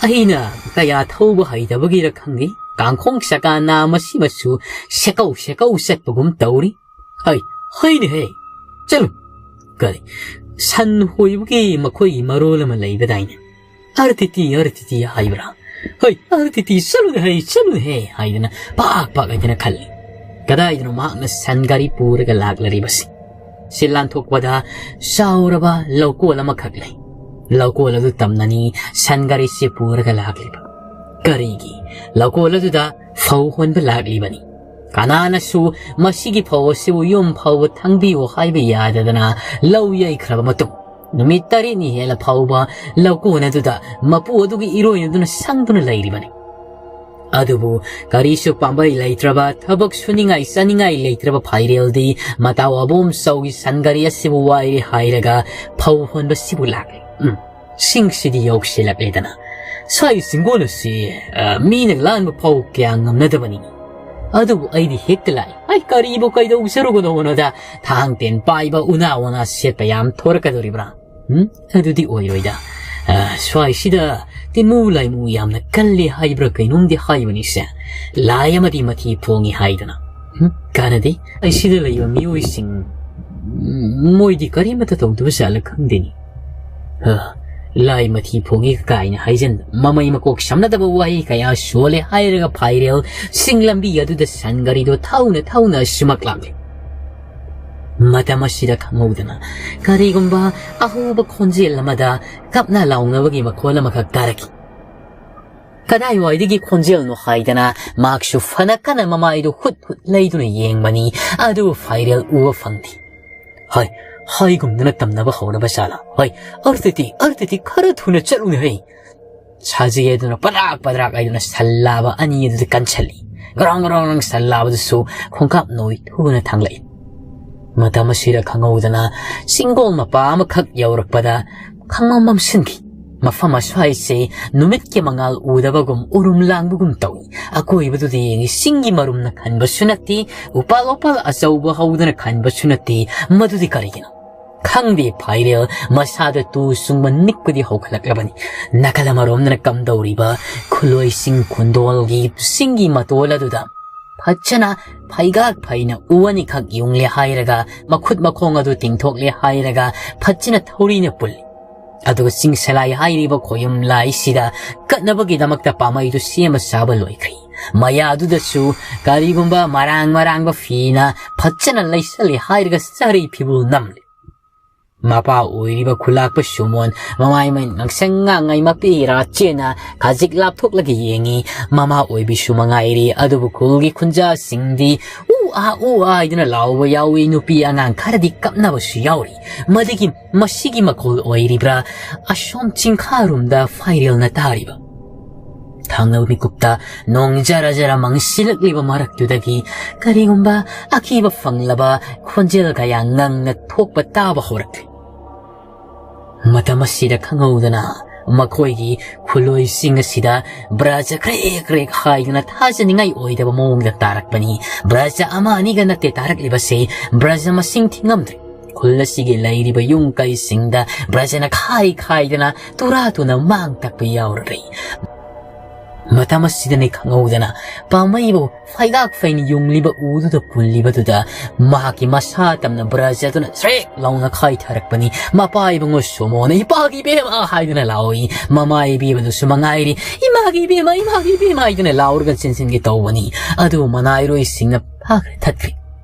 ꯑꯩꯅ ꯀꯌꯥ ꯊꯧꯕ ꯍꯩꯇꯕꯒꯤꯔ ꯈꯪꯗꯦ, ꯀꯥꯡꯈꯣꯡ ꯆꯀꯥ ꯅꯥꯝꯃ ꯑꯁꯤꯃꯁꯨ ꯁꯦꯀꯧ ꯁꯦꯀꯧ ꯆꯠꯄꯒꯨꯝ ꯇꯧꯔꯤ꯫ ꯍꯩ, ꯍꯩꯅꯦꯍꯦ꯫ ꯆꯠꯂꯨ꯫ ꯀꯔꯤ? ꯁꯟ ꯍꯣꯏꯕꯒꯤ ꯃꯈꯣꯏꯒꯤ ꯃꯔꯣꯜ ꯑꯃ ꯂꯩꯕꯗꯥꯏꯅꯦ? ꯑꯔꯇꯤꯇꯤ, ꯑꯔꯇꯤꯇꯤ ꯍꯥꯏꯕ꯭ꯔꯥ? ꯍꯩ, ꯑꯔꯇꯤꯇꯤ, ꯆꯠꯂꯨꯅꯦꯍꯦ, ꯆꯠꯂꯨꯅꯦꯍꯦ ꯍꯥꯏꯗꯅ ꯄꯥꯛ ꯄꯥꯛ ꯍꯥꯏꯗꯅ ꯈꯜꯂꯤ꯫ ꯀꯗꯥꯏꯗꯅꯣ ꯃꯍꯥꯛꯅ ꯁꯟ ꯒꯥꯔꯤ ꯄꯨꯔꯒ ꯂꯥꯛꯂꯔꯤꯕꯁꯤ? ꯁꯤ ꯂꯥꯟꯊꯣꯛꯄꯗ ꯆꯥꯎꯔꯕ ꯂꯧꯀꯣꯜ ꯑꯃꯈꯛ ꯂꯩ꯫ ꯂꯧꯀꯣꯜ ꯑꯗꯨ ꯇꯝꯅꯅꯤ ꯁꯟ ꯒꯥꯔꯤꯁꯤ ꯄꯨꯔꯒ ꯂꯥꯛꯂꯤꯕ꯫ ꯀꯔꯤꯒꯤ? ꯂꯧꯀꯣꯜ ꯑꯗꯨꯗ ꯐꯧ ꯍꯣꯟꯕ ꯂꯥꯛꯂꯤꯕꯅꯤ꯫ ꯀꯅꯥꯅꯁꯨ ꯃꯁꯤꯒꯤ ꯐꯧ ꯑꯁꯤꯕꯨ ꯌꯨꯝ ꯐꯥꯎꯕ ꯊꯥꯡꯕꯤꯌꯨ ꯍꯥꯏꯕ ꯌꯥꯗꯗꯅ ꯂꯧ ꯌꯩꯈ꯭ꯔꯕ ꯃꯇꯨꯡ ꯅꯨꯃꯤꯠ ꯇꯔꯦꯠꯅꯤ ꯍꯦꯜꯂ ꯐꯥꯎꯕ ꯂꯧꯀꯣꯟ ꯑꯗꯨꯗ ꯃꯄꯨ ꯑꯗꯨꯒꯤ ꯏꯔꯣꯏꯅꯗꯨꯅ ꯁꯪꯗꯨꯅ ꯂꯩꯔꯤꯕꯅꯤ꯫ ꯑꯗꯨꯕꯨ ꯀꯔꯤꯁꯨ ꯄꯥꯝꯕꯩ ꯂꯩꯇ꯭ꯔꯕ, ꯊꯕꯛ ꯁꯨꯅꯤꯡꯉꯥꯏ ꯆꯥꯅꯤꯡꯉꯥꯏ ꯂꯩꯇ꯭ꯔꯕ ꯐꯥꯏꯔꯦꯜꯗꯤ ꯃꯇꯥꯎ ꯑꯕꯣꯝꯆꯧꯒꯤ ꯁꯟ ꯒꯥꯔꯤ ꯑꯁꯤꯕꯨ ꯋꯥꯏꯔꯦ ꯍꯥꯏꯔꯒ ꯐꯧ ꯍꯣꯟꯕꯁꯤꯕꯨ ꯂꯥꯛꯂꯦ꯫ ꯎꯝ, ꯁꯤꯡꯁꯤꯗꯤ ꯌꯧꯁꯤꯜꯂꯛꯂꯦꯗꯅ꯫ ꯁ꯭ꯋꯥꯏ ꯆꯤꯡꯒꯣꯜ ꯑꯁꯤ, ꯑ, ꯃꯤꯅ ꯂꯥꯟꯕ ꯐꯥꯎ ꯀꯌꯥ ꯉꯝꯅꯗꯕꯅꯤ꯫ ꯑꯗꯨꯕꯨ ꯑꯩꯗꯤ ꯍꯦꯛꯇ ꯂꯥꯛꯏ꯫ ꯑꯩ ꯀꯔꯤꯕꯨ ꯀꯩꯗꯧꯖꯔꯨꯒꯗꯧꯕꯅꯣꯗ, ꯊꯥꯡ ꯇꯦꯟ ꯄꯥꯏꯕ ꯎꯅꯥ ꯋꯥꯅꯥ ꯁꯦꯠꯄ ꯌꯥꯝ ꯊꯣꯔꯛꯀꯗꯧꯔꯤꯕ꯭ꯔꯥ? ꯎꯝ? ꯑꯗꯨꯗꯤ ꯑꯣꯏꯔꯣꯏꯗ꯫ ꯑ, ꯁ꯭ꯋꯥꯏꯁꯤꯗ ꯇꯤꯟꯃꯨ ꯂꯥꯏꯃꯨ ꯌꯥꯝꯅ ꯀꯜꯂꯦ ꯍꯥꯏꯕ꯭ꯔꯥ ꯀꯩꯅꯣꯝꯗꯤ ꯍꯥꯏꯕꯅꯤꯁꯦ꯫ ꯂꯥꯏ ꯑꯃꯗꯤ ꯃꯊꯤ ꯐꯣꯡꯉꯤ ꯍꯥꯏꯗꯅ꯫ ꯎꯝ? ꯀꯥꯟꯅꯗꯦ꯫ ꯑꯁꯤꯗ ꯂꯩꯕ ꯃꯤꯑꯣꯏꯁꯤꯡ, ꯎꯝ, ꯃꯣꯏꯗꯤ ꯀꯔꯤꯃꯠꯇ ꯇꯧꯗꯕ ꯖꯥꯠꯂ ꯈꯪꯗꯦꯅꯤ꯫ ꯑ, ꯂꯥꯏ ꯃꯊꯤ ꯐꯣꯡꯉꯤ ꯀꯥꯏꯅ ꯍꯥꯏꯖꯟ, ꯃꯃꯩ ꯃꯀꯣꯛ ꯁꯝꯅꯗꯕ ꯋꯥꯍꯩ ꯀꯌꯥ ꯁꯣꯜꯂꯦ ꯍꯥꯏꯔꯒ ꯐꯥꯏꯔꯦꯜ ꯁꯤꯡ ꯂꯝꯕꯤ ꯑꯗꯨꯗ ꯁꯟ ꯒꯥꯔꯤꯗꯣ ꯊꯧꯅ ꯊꯧꯅ ꯁꯨꯃꯛ ꯂꯥꯛꯂꯦ꯫ ꯃꯇꯝ ꯑꯁꯤꯗ ꯈꯪꯍꯧꯗꯅ ꯀꯔꯤꯒꯨꯝꯕ ꯑꯍꯧꯕ ꯈꯣꯟꯖꯦꯜ ꯑꯃꯗ ꯀꯞꯅ ꯂꯥꯎꯅꯕꯒꯤ ꯃꯈꯣꯜ ꯑꯃꯈꯛ ꯇꯥꯔꯛꯈꯤ꯫ ꯀꯗꯥꯏꯋꯥꯏꯗꯒꯤ ꯈꯣꯟꯖꯦꯜꯅꯣ ꯍꯥꯏꯗꯅ ꯃꯍꯥꯛꯁꯨ ꯐꯅ ꯀꯟꯅ ꯃꯃꯥꯏꯗꯨ ꯍꯨꯠ ꯍꯨꯠ ꯂꯩꯗꯨꯅ ꯌꯦꯡꯕꯅꯤ, ꯑꯗꯨꯕꯨ ꯐꯥꯏꯔꯦꯜ ꯎꯕ ꯐꯪꯗꯦ꯫ ꯍꯣꯏ, ꯍꯥꯏꯒꯨꯝꯗꯅ ꯇꯝꯅꯕ ꯍꯧꯔꯕ ꯖꯥꯠꯂꯥ? ꯍꯣꯏ, ꯑꯔꯇꯤꯇꯤ, ꯑꯔꯇꯤꯇꯤ, ꯈꯔ ꯊꯨꯅ ꯆꯠꯂꯨꯅꯦ ꯍꯩ꯫ ꯁꯥꯖꯤ ꯑꯗꯨꯅ ꯄꯗ꯭ꯔꯥꯛ ꯄꯗ꯭ꯔꯥꯛ ꯍꯥꯏꯗꯨꯅ ꯁꯜ ꯂꯥꯕ ꯑꯅꯤ ꯑꯗꯨꯗ ꯀꯟꯁꯜꯂꯤ꯫ ꯒ꯭ꯔꯥꯎꯡ ꯒ꯭ꯔꯥꯎꯡ ꯒ꯭ꯔꯥꯎꯡ ꯁꯜ ꯂꯥꯕꯗꯨꯁꯨ ꯈꯣꯡꯀꯥꯞ ꯅꯣꯏ ꯊꯨꯅ ꯊꯥꯡꯂꯛꯏ꯫ ꯃꯇꯝ ꯑꯁꯤꯗ ꯈꯪꯍꯧꯗꯅ ꯆꯤꯡꯒꯣꯜ ꯃꯄꯥ ꯑꯃꯈꯛ ꯌꯧꯔꯛꯄꯗ ꯈꯪꯃꯝ ꯃꯝꯁꯤꯟꯈꯤ꯫ ꯃꯐꯝ ꯑꯁ꯭ꯋꯥꯏꯁꯦ ꯅꯨꯃꯤꯠꯀꯤ ꯃꯉꯥꯜ ꯎꯗꯕꯒꯨꯝ ꯎꯔꯨꯝ ꯂꯥꯡꯕꯒꯨꯝ ꯇꯧꯏ꯫ ꯑꯀꯣꯏꯕꯗꯨꯗ ꯌꯦꯡꯉꯤ, ꯆꯤꯡꯒꯤ ꯃꯔꯨꯝꯅ ꯈꯟꯕꯁꯨ ꯅꯠꯇꯦ, ꯎꯄꯥꯜ ꯋꯥꯄꯥꯜ ꯑꯆꯧꯕ ꯍꯧꯗꯅ ꯈꯟꯕꯁꯨ ꯅꯠꯇꯦ꯫ ꯃꯗꯨꯗꯤ ꯀꯔꯤꯒꯤꯅꯣ? ꯈꯪꯗꯦ꯫ ꯐꯥꯏꯔꯦꯜ ꯃꯁꯥꯗ ꯇꯨ ꯆꯨꯡꯕ ꯅꯤꯛꯄꯗꯤ ꯍꯧꯒꯠꯂꯛꯂꯕꯅꯤ꯫ ꯅꯥꯀꯜ ꯑꯃꯔꯣꯝꯗꯅ ꯀꯝꯗꯧꯔꯤꯕ ꯈꯨꯂꯣꯏꯁꯤꯡ ꯈꯨꯟꯗꯣꯜꯒꯤ ꯆꯤꯡꯒꯤ ꯃꯇꯣꯜ ꯑꯗꯨꯗ ꯐꯖꯅ ꯐꯩꯒꯥꯛ ꯐꯩꯅ ꯎ ꯑꯅꯤꯈꯛ ꯌꯨꯡꯂꯦ ꯍꯥꯏꯔꯒ, ꯃꯈꯨꯠ ꯃꯈꯣꯡ ꯑꯗꯨ ꯇꯤꯡꯊꯣꯛꯂꯦ ꯍꯥꯏꯔꯒ ꯐꯖꯅ ꯊꯧꯔꯤꯅ ꯄꯨꯜꯂꯤ꯫ ꯑꯗꯨꯒ ꯆꯤꯡ ꯁꯂꯥꯏ ꯍꯥꯏꯔꯤꯕ ꯈꯣꯌꯨꯝ ꯂꯥꯏꯁꯤꯗ ꯀꯠꯅꯕꯒꯤꯗꯃꯛꯇ ꯄꯥꯝꯕꯩꯗꯨ ꯁꯦꯝꯕ ꯁꯥꯕ ꯂꯣꯏꯈ꯭ꯔꯦ꯫ ꯃꯌꯥꯗꯨꯗꯁꯨ ꯀꯔꯤꯒꯨꯝꯕ ꯃꯔꯥꯡ ꯃꯔꯥꯡꯕ ꯐꯤꯅ ꯐꯖꯅ ꯂꯩꯁꯜꯂꯦ ꯍꯥꯏꯔꯒ ꯆꯔꯩ ꯐꯤꯕꯨꯜ ꯅꯝꯂꯦ꯫ ꯃꯄꯥ ꯑꯣꯏꯔꯤꯕ ꯈꯨꯂꯥꯛꯄ ꯁꯨꯃꯣꯟ ꯃꯃꯥꯏ ꯃꯃꯤꯠ ꯉꯥꯡꯁꯪ ꯉꯥꯡꯉꯩ ꯃꯄꯤ ꯏꯔꯥ ꯆꯦꯟꯅ ꯈꯖꯤꯛ ꯂꯥꯞꯊꯣꯛꯂꯒ ꯌꯦꯡꯉꯤ꯫ ꯃꯃꯥ ꯑꯣꯏꯕꯤꯁꯨ ꯃꯉꯥꯏꯔꯤ꯫ ꯑꯗꯨꯕꯨ ꯈꯨꯜꯒꯤ ꯈꯨꯟꯖꯥꯁꯤꯡꯗꯤ ꯎ ꯑꯥ ꯎ ꯑꯥ ꯍꯥꯏꯗꯨꯅ ꯂꯥꯎꯕ ꯌꯥꯎꯏ꯫ ꯅꯨꯄꯤ ꯑꯉꯥꯡ ꯈꯔꯗꯤ ꯀꯞꯅꯕꯁꯨ ꯌꯥꯎꯔꯤ꯫ ꯃꯗꯨꯒꯤ, ꯃꯁꯤꯒꯤ ꯃꯈꯣꯜ ꯑꯣꯏꯔꯤꯕ꯭ꯔꯥ ꯑꯁꯣꯝ ꯆꯤꯡꯈꯥꯔꯣꯝꯗ ꯐꯥꯏꯔꯦꯜꯅ ꯇꯥꯔꯤꯕ? ꯊꯪꯅꯕ ꯃꯤꯀꯨꯞꯇ ꯅꯣꯡ ꯖꯔ ꯖꯔ ꯃꯪꯁꯤꯜꯂꯛꯂꯤꯕ ꯃꯔꯛꯇꯨꯗꯒꯤ ꯀꯔꯤꯒꯨꯝꯕ ꯑꯀꯤꯕ ꯐꯪꯂꯕ ꯈꯣꯟꯖꯦꯜ ꯀꯌꯥ ꯉꯪꯅ ꯊꯣꯛꯄ ꯇꯥꯕ ꯍꯧꯔꯛꯂꯤ꯫ ꯃꯇꯝ ꯑꯁꯤꯗ ꯈꯪꯍꯧꯗꯅ ꯃꯈꯣꯏꯒꯤ ꯈꯨꯂꯣꯏꯁꯤꯡ ꯑꯁꯤꯗ ꯕ꯭ꯔꯖ ꯀ꯭ꯔꯦꯛ ꯀ꯭ꯔꯦꯛ ꯍꯥꯏꯗꯨꯅ ꯊꯥꯖꯅꯤꯡꯉꯥꯏ ꯑꯣꯏꯗꯕ ꯃꯑꯣꯡꯗ ꯇꯥꯔꯛꯄꯅꯤ꯫ ꯕ꯭ꯔꯖ ꯑꯃ ꯑꯅꯤꯒ ꯅꯠꯇꯦ ꯇꯥꯔꯛꯂꯤꯕꯁꯦ, ꯕ꯭ꯔꯖ ꯃꯁꯤꯡ ꯊꯤꯉꯝꯗ꯭ꯔꯦ꯫ ꯈꯨꯜ ꯑꯁꯤꯒꯤ ꯂꯩꯔꯤꯕ ꯌꯨꯝ ꯀꯩꯁꯤꯡꯗ ꯕ꯭ꯔꯖꯅ ꯈꯥꯏ ꯈꯥꯏꯗꯅ ꯇꯨꯔꯥ ꯇꯨꯅ ꯃꯥꯡ ꯇꯥꯛꯄ ꯌꯥꯎꯔꯔꯦ꯫ ꯃꯇꯝ ꯑꯁꯤꯗꯅꯤ ꯈꯪꯍꯧꯗꯅ ꯄꯥꯝꯃꯩꯕꯨ ꯐꯩꯒꯥꯛ ꯐꯩꯅ ꯌꯨꯡꯂꯤꯕ ꯎꯗꯨꯗ ꯄꯨꯜꯂꯤꯕꯗꯨꯗ ꯃꯍꯥꯛꯀꯤ ꯃꯁꯥ ꯇꯝꯅ ꯕ꯭ꯔꯖ ꯑꯗꯨꯅ ꯁ꯭ꯔꯦꯛ ꯂꯥꯎꯅ ꯈꯥꯏꯊꯔꯛꯄꯅꯤ꯫ ꯃꯄꯥ ꯏꯕꯨꯡꯉꯣ ꯁꯣꯃꯣꯅ, "ꯏꯄꯥꯒꯤ ꯏꯕꯦꯝꯃ!" ꯍꯥꯏꯗꯨꯅ ꯂꯥꯎꯏ꯫ ꯃꯃꯥ ꯏꯕꯦꯝꯃꯗꯨꯁꯨ ꯃꯉꯥꯏꯔꯤ, "ꯏꯃꯥꯒꯤ ꯏꯕꯦꯝꯃ, ꯏꯃꯥꯒꯤ ꯏꯕꯦꯝꯃ!" ꯍꯥꯏꯗꯨꯅ ꯂꯥꯎꯔꯒ ꯆꯦꯟꯁꯤꯟꯒꯦ ꯇꯧꯕꯅꯤ꯫ ꯑꯗꯨꯕꯨ ꯃꯅꯥꯏꯔꯣꯏꯁꯤꯡꯅ ꯐꯥꯈ꯭ꯔꯦ ꯊꯠꯈ꯭ꯔꯦ꯫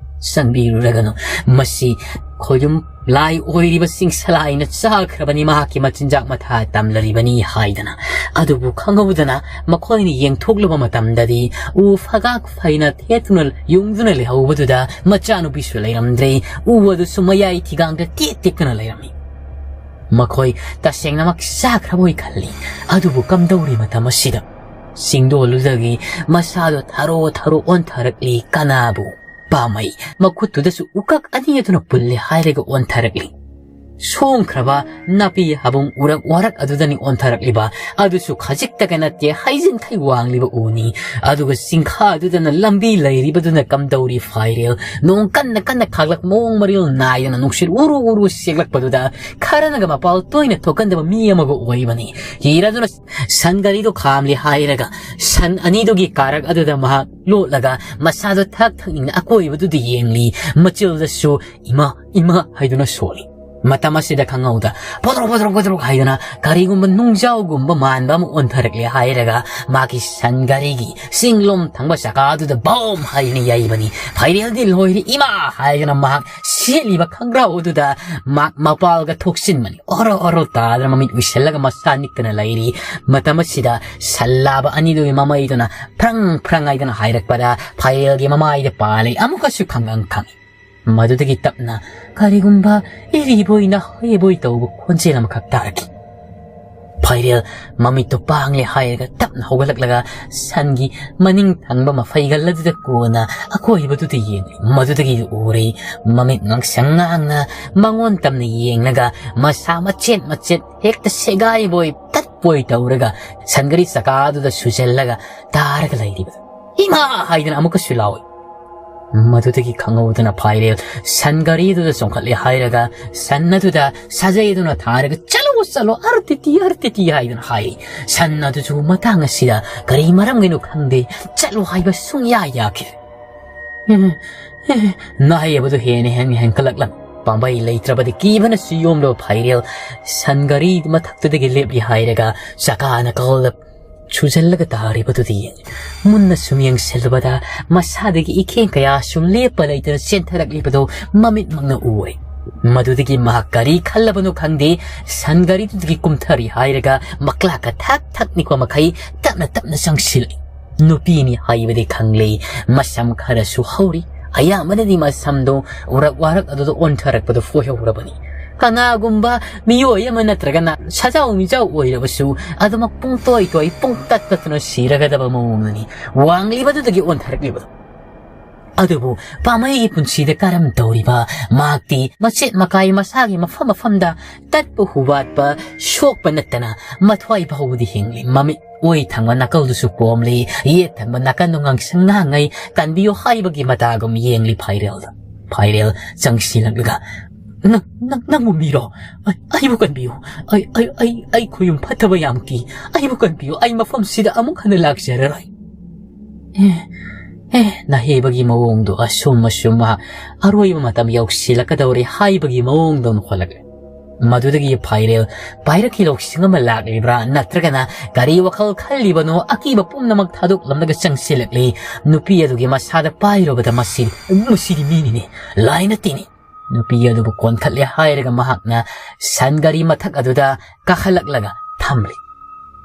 "ꯆꯪꯕꯤꯔꯨꯔꯒꯅꯨ, ꯃꯁꯤ ꯈꯣꯌꯨꯝ ꯂꯥꯏ ꯑꯣꯏꯔꯤꯕ ꯆꯤꯡꯁꯂꯥꯏꯅ ꯆꯥꯈ꯭ꯔꯕꯅꯤ, ꯃꯍꯥꯛꯀꯤ ꯃꯆꯤꯟꯖꯥꯛ ꯃꯊꯥ ꯇꯝꯂꯔꯤꯕꯅꯤ" ꯍꯥꯏꯗꯅ꯫ ꯑꯗꯨꯕꯨ ꯈꯪꯍꯧꯗꯅ ꯃꯈꯣꯏꯅ ꯌꯦꯡꯊꯣꯛꯂꯨꯕ ꯃꯇꯝꯗꯗꯤ ꯎ ꯐꯒꯥꯛ ꯐꯩꯅ ꯊꯦꯠꯇꯨꯅ ꯌꯨꯡꯗꯨꯅ ꯂꯩꯍꯧꯕꯗꯨꯗ ꯃꯆꯥꯅꯨꯄꯤꯁꯨ ꯂꯩꯔꯝꯗ꯭ꯔꯦ꯫ ꯎ ꯑꯗꯨꯁꯨ ꯃꯌꯥꯏ ꯊꯤꯒꯥꯡꯗ ꯇꯦꯛ ꯇꯦꯛꯇꯅ ꯂꯩꯔꯝꯃꯤ꯫ ꯃꯈꯣꯏ ꯇꯁꯦꯡꯅꯃꯛ ꯆꯥꯈ꯭ꯔꯕꯣꯏ ꯈꯜꯂꯤ꯫ ꯑꯗꯨꯕꯨ ꯀꯝꯗꯧꯔꯤ ꯃꯇꯝ ꯑꯁꯤꯗ? ꯆꯤꯡꯗꯣꯜꯗꯨꯗꯒꯤ ꯃꯁꯥꯗꯣ ꯊꯔꯣ ꯊꯔꯣ ꯑꯣꯟꯊꯔꯛꯂꯤ꯫ ꯀꯅꯥꯕꯨ? ꯄꯥꯝꯃꯩ ꯃꯈꯨꯠꯇꯨꯗꯁꯨ ꯎꯀꯛ ꯑꯅꯤ ꯑꯗꯨꯅ ꯄꯨꯜꯂꯦ ꯍꯥꯏꯔꯒ ꯑꯣꯟꯊꯔꯛꯂꯤ꯫ ꯁꯣꯡꯈ꯭ꯔꯕ ꯅꯥꯄꯤ ꯍꯥꯕꯨꯡ ꯎꯔꯛ ꯋꯥꯔꯛ ꯑꯗꯨꯗꯅꯤ ꯑꯣꯟꯊꯔꯛꯂꯤꯕ꯫ ꯑꯗꯨꯁꯨ ꯈꯖꯤꯛꯇꯒ ꯅꯠꯇꯦ, ꯍꯩꯖꯤꯟꯈꯩ ꯋꯥꯡꯂꯤꯕ ꯎꯅꯤ꯫ ꯑꯗꯨꯒ ꯆꯤꯡꯈꯥ ꯑꯗꯨꯗꯅ ꯂꯝꯕꯤ ꯂꯩꯔꯤꯕꯗꯨꯅ ꯀꯝꯗꯧꯔꯤ ꯐꯥꯏꯔꯦꯜ? ꯅꯣꯡ ꯀꯟꯅ ꯀꯟꯅ ꯈꯥꯛꯂꯛ, ꯃꯑꯣꯡ ꯃꯔꯤꯜ ꯅꯥꯏꯗꯅ ꯅꯨꯡꯁꯤꯠ ꯎꯔꯨ ꯎꯔꯨ ꯁꯦꯛꯂꯛꯄꯗꯨꯗ ꯈꯔꯅꯒ ꯃꯄꯥꯜ ꯇꯣꯏꯅ ꯊꯣꯛꯀꯟꯗꯕ ꯃꯤ ꯑꯃꯒ ꯑꯣꯏꯕꯅꯤ꯫ ꯍꯤꯔꯗꯨꯅ ꯁꯟ ꯒꯥꯔꯤꯗꯨ ꯈꯥꯝꯂꯤ ꯍꯥꯏꯔꯒ ꯁꯟ ꯑꯅꯤꯗꯨꯒꯤ ꯀꯥꯔꯛ ꯑꯗꯨꯗ ꯃꯍꯥꯛ ꯂꯣꯠꯂꯒ ꯃꯁꯥꯗꯣ ꯊꯛ ꯊꯛꯅꯤꯡꯅ ꯑꯀꯣꯏꯕꯗꯨꯗ ꯌꯦꯡꯂꯤ꯫ ꯃꯆꯤꯜꯗꯁꯨ "ꯏꯃꯥ, ꯏꯃꯥ" ꯍꯥꯏꯗꯨꯅ ꯁꯣꯜꯂꯤ꯫ ꯃꯇꯝ ꯑꯁꯤꯗ ꯈꯪꯍꯧꯗ ꯄꯣꯗ꯭ꯔꯣꯛ ꯄꯣꯗ꯭ꯔꯣꯛ ꯄꯣꯗ꯭ꯔꯣꯛ ꯍꯥꯏꯗꯨꯅ ꯀꯔꯤꯒꯨꯝꯕ ꯅꯨꯡꯖꯥꯎꯒꯨꯝꯕ ꯃꯥꯟꯕ ꯑꯃ ꯑꯣꯟꯊꯔꯛꯂꯦ ꯍꯥꯏꯔꯒ ꯃꯥꯒꯤ ꯁꯟ ꯒꯥꯔꯤꯒꯤ ꯆꯤꯡꯂꯣꯝ ꯊꯪꯕ ꯆꯀꯥꯗꯨꯗ ꯕꯣꯝ ꯍꯥꯏꯗꯨꯅ ꯌꯩꯕꯅꯤ꯫ ꯐꯥꯏꯔꯦꯜꯗꯤ ꯂꯣꯏꯔꯦ, "ꯏꯃꯥ" ꯍꯥꯏꯗꯨꯅ ꯃꯍꯥꯛ ꯁꯦꯠꯂꯤꯕ ꯈꯪꯒ꯭ꯔꯥꯎ ꯑꯗꯨꯗ ꯃꯍꯥꯛ ꯃꯄꯥꯜꯒ ꯊꯣꯛꯆꯤꯟꯕꯅꯤ꯫ ꯑꯣꯔꯣ ꯑꯣꯔꯣ ꯇꯥꯗꯅ ꯃꯃꯤꯠ ꯎꯏꯁꯤꯜꯂꯒ ꯃꯁꯥ ꯅꯤꯛꯇꯅ ꯂꯩꯔꯤ꯫ ꯃꯇꯝ ꯑꯁꯤꯗ ꯁꯟ ꯂꯥꯕ ꯑꯅꯤꯗꯨꯒꯤ ꯃꯃꯩꯗꯨꯅ ꯐ꯭ꯔꯪ ꯐ꯭ꯔꯪ ꯍꯥꯏꯗꯅ ꯍꯥꯏꯔꯛꯄꯗ ꯐꯥꯏꯔꯦꯜꯒꯤ ꯃꯃꯥꯏꯗ ꯄꯥꯜꯂꯦ꯫ ꯑꯃꯨꯛꯀꯁꯨ ꯈꯪꯒꯪ ꯈꯪꯉꯤ꯫ ꯃꯗꯨꯗꯒꯤ ꯇꯞꯅ ꯀꯔꯤꯒꯨꯝꯕ ꯏꯔꯤꯕꯣꯏ ꯅꯥꯍꯩꯕꯣꯏ ꯇꯧꯕ ꯈꯣꯟꯖꯦꯜ ꯑꯃꯈꯛ ꯇꯥꯔꯛꯈꯤ꯫ ꯐꯥꯏꯔꯦꯜ ꯃꯃꯤꯠꯇꯨ ꯄꯥꯡꯂꯦ ꯍꯥꯏꯔꯒ ꯇꯞꯅ ꯍꯧꯒꯠꯂꯛꯂꯒ ꯁꯟꯒꯤ ꯃꯅꯤꯡ ꯊꯪꯕ ꯃꯐꯩꯒꯜ ꯑꯗꯨꯗ ꯀꯣꯟꯅ ꯑꯀꯣꯏꯕꯗꯨꯗ ꯌꯦꯡꯂꯤ꯫ ꯃꯗꯨꯗꯒꯤ ꯎꯔꯦ, ꯃꯃꯤꯠ ꯉꯥꯡꯁꯪ ꯉꯥꯡꯅ ꯃꯉꯣꯟ ꯇꯝꯅ ꯌꯦꯡꯂꯒ ꯃꯁꯥ ꯃꯆꯦꯠ ꯃꯆꯦꯠ ꯍꯦꯛꯇ ꯁꯦꯒꯥꯏꯕꯣꯏ ꯇꯠꯄꯣꯏ ꯇꯧꯔꯒ ꯁꯟꯒꯥꯔꯤ ꯆꯀꯥꯗꯨꯗ ꯁꯨꯖꯜꯂꯒ ꯇꯥꯔꯒ ꯂꯩꯔꯤꯕꯗꯨ꯫ "ꯏꯃꯥ!" ꯍꯥꯏꯗꯅ ꯑꯃꯨꯛꯀꯁꯨ ꯂꯥꯎꯏ꯫ ꯃꯗꯨꯗꯒꯤ ꯈꯪꯍꯧꯗꯅ ꯐꯥꯏꯔꯦꯜ ꯁꯟ ꯒꯥꯔꯤꯗꯨꯗ ꯆꯣꯡꯈꯠꯂꯦ ꯍꯥꯏꯔꯒ ꯁꯟ ꯑꯗꯨꯗ ꯁꯥꯖꯩ ꯑꯗꯨꯅ ꯊꯥꯔꯒ "ꯆꯠꯂꯣ, ꯆꯠꯂꯣ, ꯑꯔꯇꯤꯇꯤ, ꯑꯔꯇꯤꯇꯤ" ꯍꯥꯏꯗꯨꯅ ꯍꯥꯏꯔꯤ꯫ ꯁꯟ ꯑꯗꯨꯁꯨ ꯃꯇꯥꯡ ꯑꯁꯤꯗ ꯀꯔꯤ ꯃꯔꯝꯒꯤꯅꯣ ꯈꯪꯗꯦ, ꯆꯠꯂꯣ ꯍꯥꯏꯕ ꯁꯨꯡꯌꯥ ꯌꯥꯈꯤꯗꯦ꯫ ꯅꯥꯍꯩꯕꯗꯨ ꯍꯦꯟꯅ ꯍꯦꯟꯅ ꯍꯦꯟꯀꯠꯂꯛꯂꯝꯃꯤ꯫ ꯄꯥꯝꯕꯩ ꯂꯩꯇ꯭ꯔꯕꯗꯤ ꯀꯤꯕꯅꯁꯨ ꯌꯣꯝꯂꯕ ꯐꯥꯏꯔꯦꯜ ꯁꯟ ꯒꯥꯔꯤ ꯃꯊꯛꯇꯨꯗꯒꯤ ꯂꯦꯞꯂꯤ ꯍꯥꯏꯔꯒ ꯆꯀꯥꯅ ꯀꯍꯜꯂ ꯁꯨꯖꯜꯂꯒ ꯇꯥꯔꯤꯕꯗꯨꯗ ꯌꯦꯡꯉꯤ꯫ ꯃꯨꯟꯅ ꯁꯨꯝ ꯌꯦꯡꯁꯤꯜꯂꯨꯕꯗ ꯃꯁꯥꯗꯒꯤ ꯏꯈꯦꯡ ꯀꯌꯥ ꯁꯨꯝ ꯂꯦꯞꯄ ꯂꯩꯇꯅ ꯆꯦꯟꯊꯔꯛꯂꯤꯕꯗꯨ ꯃꯃꯤꯠꯃꯛꯅ ꯎꯔꯦ꯫ ꯃꯗꯨꯗꯒꯤ ꯃꯍꯥꯛ ꯀꯔꯤ ꯈꯜꯂꯕꯅꯣ ꯈꯪꯗꯦ, ꯁꯟ ꯒꯥꯔꯤꯗꯨꯗꯒꯤ ꯀꯨꯝꯊꯔꯤ ꯍꯥꯏꯔꯒ ꯃꯀ꯭ꯂꯥꯛꯀ ꯊꯛ ꯊꯛ ꯅꯤꯛꯄ ꯃꯈꯩ ꯇꯞꯅ ꯇꯞꯅ ꯆꯪꯁꯤꯜꯂꯛꯏ꯫ ꯅꯨꯄꯤꯅꯤ ꯍꯥꯏꯕꯗꯤ ꯈꯪꯂꯦ, ꯃꯁꯝ ꯈꯔꯁꯨ ꯍꯧꯔꯤ꯫ ꯑꯌꯥꯝꯕꯅꯗꯤ ꯃꯁꯝꯗꯨ ꯎꯔꯛ ꯋꯥꯔꯛ ꯑꯗꯨꯗ ꯑꯣꯟꯊꯔꯛꯄꯗ ꯐꯣꯏꯍꯧꯔꯕꯅꯤ꯫ ꯀꯅꯥꯒꯨꯝꯕ ꯃꯤꯑꯣꯏ ꯑꯃ ꯅꯠꯇ꯭ꯔꯒꯅ ꯁꯖꯥꯎ ꯃꯤꯖꯥꯎ ꯑꯣꯏꯔꯕꯁꯨ ꯑꯗꯨꯃꯛ ꯄꯨꯡꯇꯣꯏ ꯇꯣꯏ, ꯄꯨꯡ ꯇꯠ ꯇꯠꯇꯨꯅ ꯁꯤꯔꯒꯗꯕ ꯃꯑꯣꯡꯗꯅꯤ ꯋꯥꯡꯂꯤꯕꯗꯨꯗꯒꯤ ꯑꯣꯟꯊꯔꯛꯂꯤꯕꯗꯨ꯫ ꯑꯗꯨꯕꯨ ꯄꯥꯝꯃꯩꯒꯤ ꯄꯨꯟꯁꯤꯗ ꯀꯔꯝ ꯇꯧꯔꯤꯕ? ꯃꯍꯥꯛꯇꯤ ꯃꯆꯦꯠ ꯃꯀꯥꯏ ꯃꯁꯥꯒꯤ ꯃꯐꯝ ꯃꯐꯝꯗ ꯇꯠꯄ ꯍꯨꯕꯥꯠꯄ ꯁꯣꯛꯄ ꯅꯠꯇꯅ ꯃꯊ꯭ꯋꯥꯏ ꯐꯥꯎꯕꯗꯤ ꯍꯤꯡꯂꯤ꯫ ꯃꯃꯤꯠ ꯑꯣꯏ ꯊꯪꯕ ꯅꯥꯀꯜꯗꯨꯁꯨ ꯄꯣꯝꯂꯤ, ꯌꯦꯠ ꯊꯪꯕ ꯅꯥꯀꯟꯗꯨ ꯉꯥꯡꯁꯪ ꯉꯥꯡꯉꯩ꯫ "ꯀꯟꯕꯤꯌꯨ" ꯍꯥꯏꯕꯒꯤ ꯃꯇꯥꯒꯨꯝ ꯌꯦꯡꯂꯤ ꯐꯥꯏꯔꯦꯜꯗ꯫ ꯐꯥꯏꯔꯦꯜ ꯆꯪꯁꯤꯜꯂꯛꯂꯒ, "ꯅꯪ, ꯅꯪ, ꯅꯪꯕꯨ ꯃꯤꯔꯣ? ꯑꯩ, ꯑꯩꯕꯨ ꯀꯟꯕꯤꯌꯨ꯫ ꯑꯩ, ꯑꯩ, ꯑꯩ, ꯑꯩ ꯈꯨꯌꯨꯝ ꯐꯠꯇꯕ ꯌꯥꯝ ꯀꯤ꯫ ꯑꯩꯕꯨ ꯀꯟꯕꯤꯌꯨ꯫ ꯑꯩ ꯃꯐꯝꯁꯤꯗ ꯑꯃꯨꯛ ꯍꯟꯅ ꯂꯥꯛꯆꯔꯔꯣꯏ"꯫ ꯑꯦ, ꯑꯦ, ꯅꯍꯦꯕꯒꯤ ꯃꯑꯣꯡꯗꯣ ꯑꯁꯨꯝ ꯑꯁꯨꯝ ꯃꯍꯥꯛ ꯑꯔꯣꯏꯕ ꯃꯇꯝ ꯌꯧꯁꯤꯜꯂꯛꯀꯗꯧꯔꯦ ꯍꯥꯏꯕꯒꯤ ꯃꯑꯣꯡꯗꯧꯅ ꯈꯣꯠꯂꯛꯂꯦ꯫ ꯃꯗꯨꯗꯒꯤ ꯐꯥꯏꯔꯦꯜ ꯄꯥꯏꯔꯛꯈꯤ ꯂꯧꯁꯤꯡ ꯑꯃ ꯂꯥꯛꯂꯤꯕ꯭ꯔꯥ, ꯅꯠꯇ꯭ꯔꯒꯅ ꯀꯔꯤ ꯋꯥꯈꯜ ꯈꯜꯂꯤꯕꯅꯣ, ꯑꯀꯤꯕ ꯄꯨꯝꯅꯃꯛ ꯊꯥꯗꯣꯛꯂꯝꯂꯒ ꯆꯪꯁꯤꯜꯂꯛꯂꯤ꯫ ꯅꯨꯄꯤ ꯑꯗꯨꯒꯤ ꯃꯁꯥꯗ ꯄꯥꯏꯔꯨꯕꯗ ꯃꯁꯤ, ꯃꯁꯤꯗꯤ ꯃꯤꯅꯤꯅꯦ, ꯂꯥꯏ ꯅꯠꯇꯦꯅꯦ꯫ ꯅꯨꯄꯤ ꯑꯗꯨꯕꯨ ꯀꯣꯟꯈꯠꯂꯦ ꯍꯥꯏꯔꯒ ꯃꯍꯥꯛꯅ ꯁꯟ ꯒꯥꯔꯤ ꯃꯊꯛ ꯑꯗꯨꯗ ꯀꯥꯈꯠꯂꯛꯂꯒ ꯊꯝꯂꯤ꯫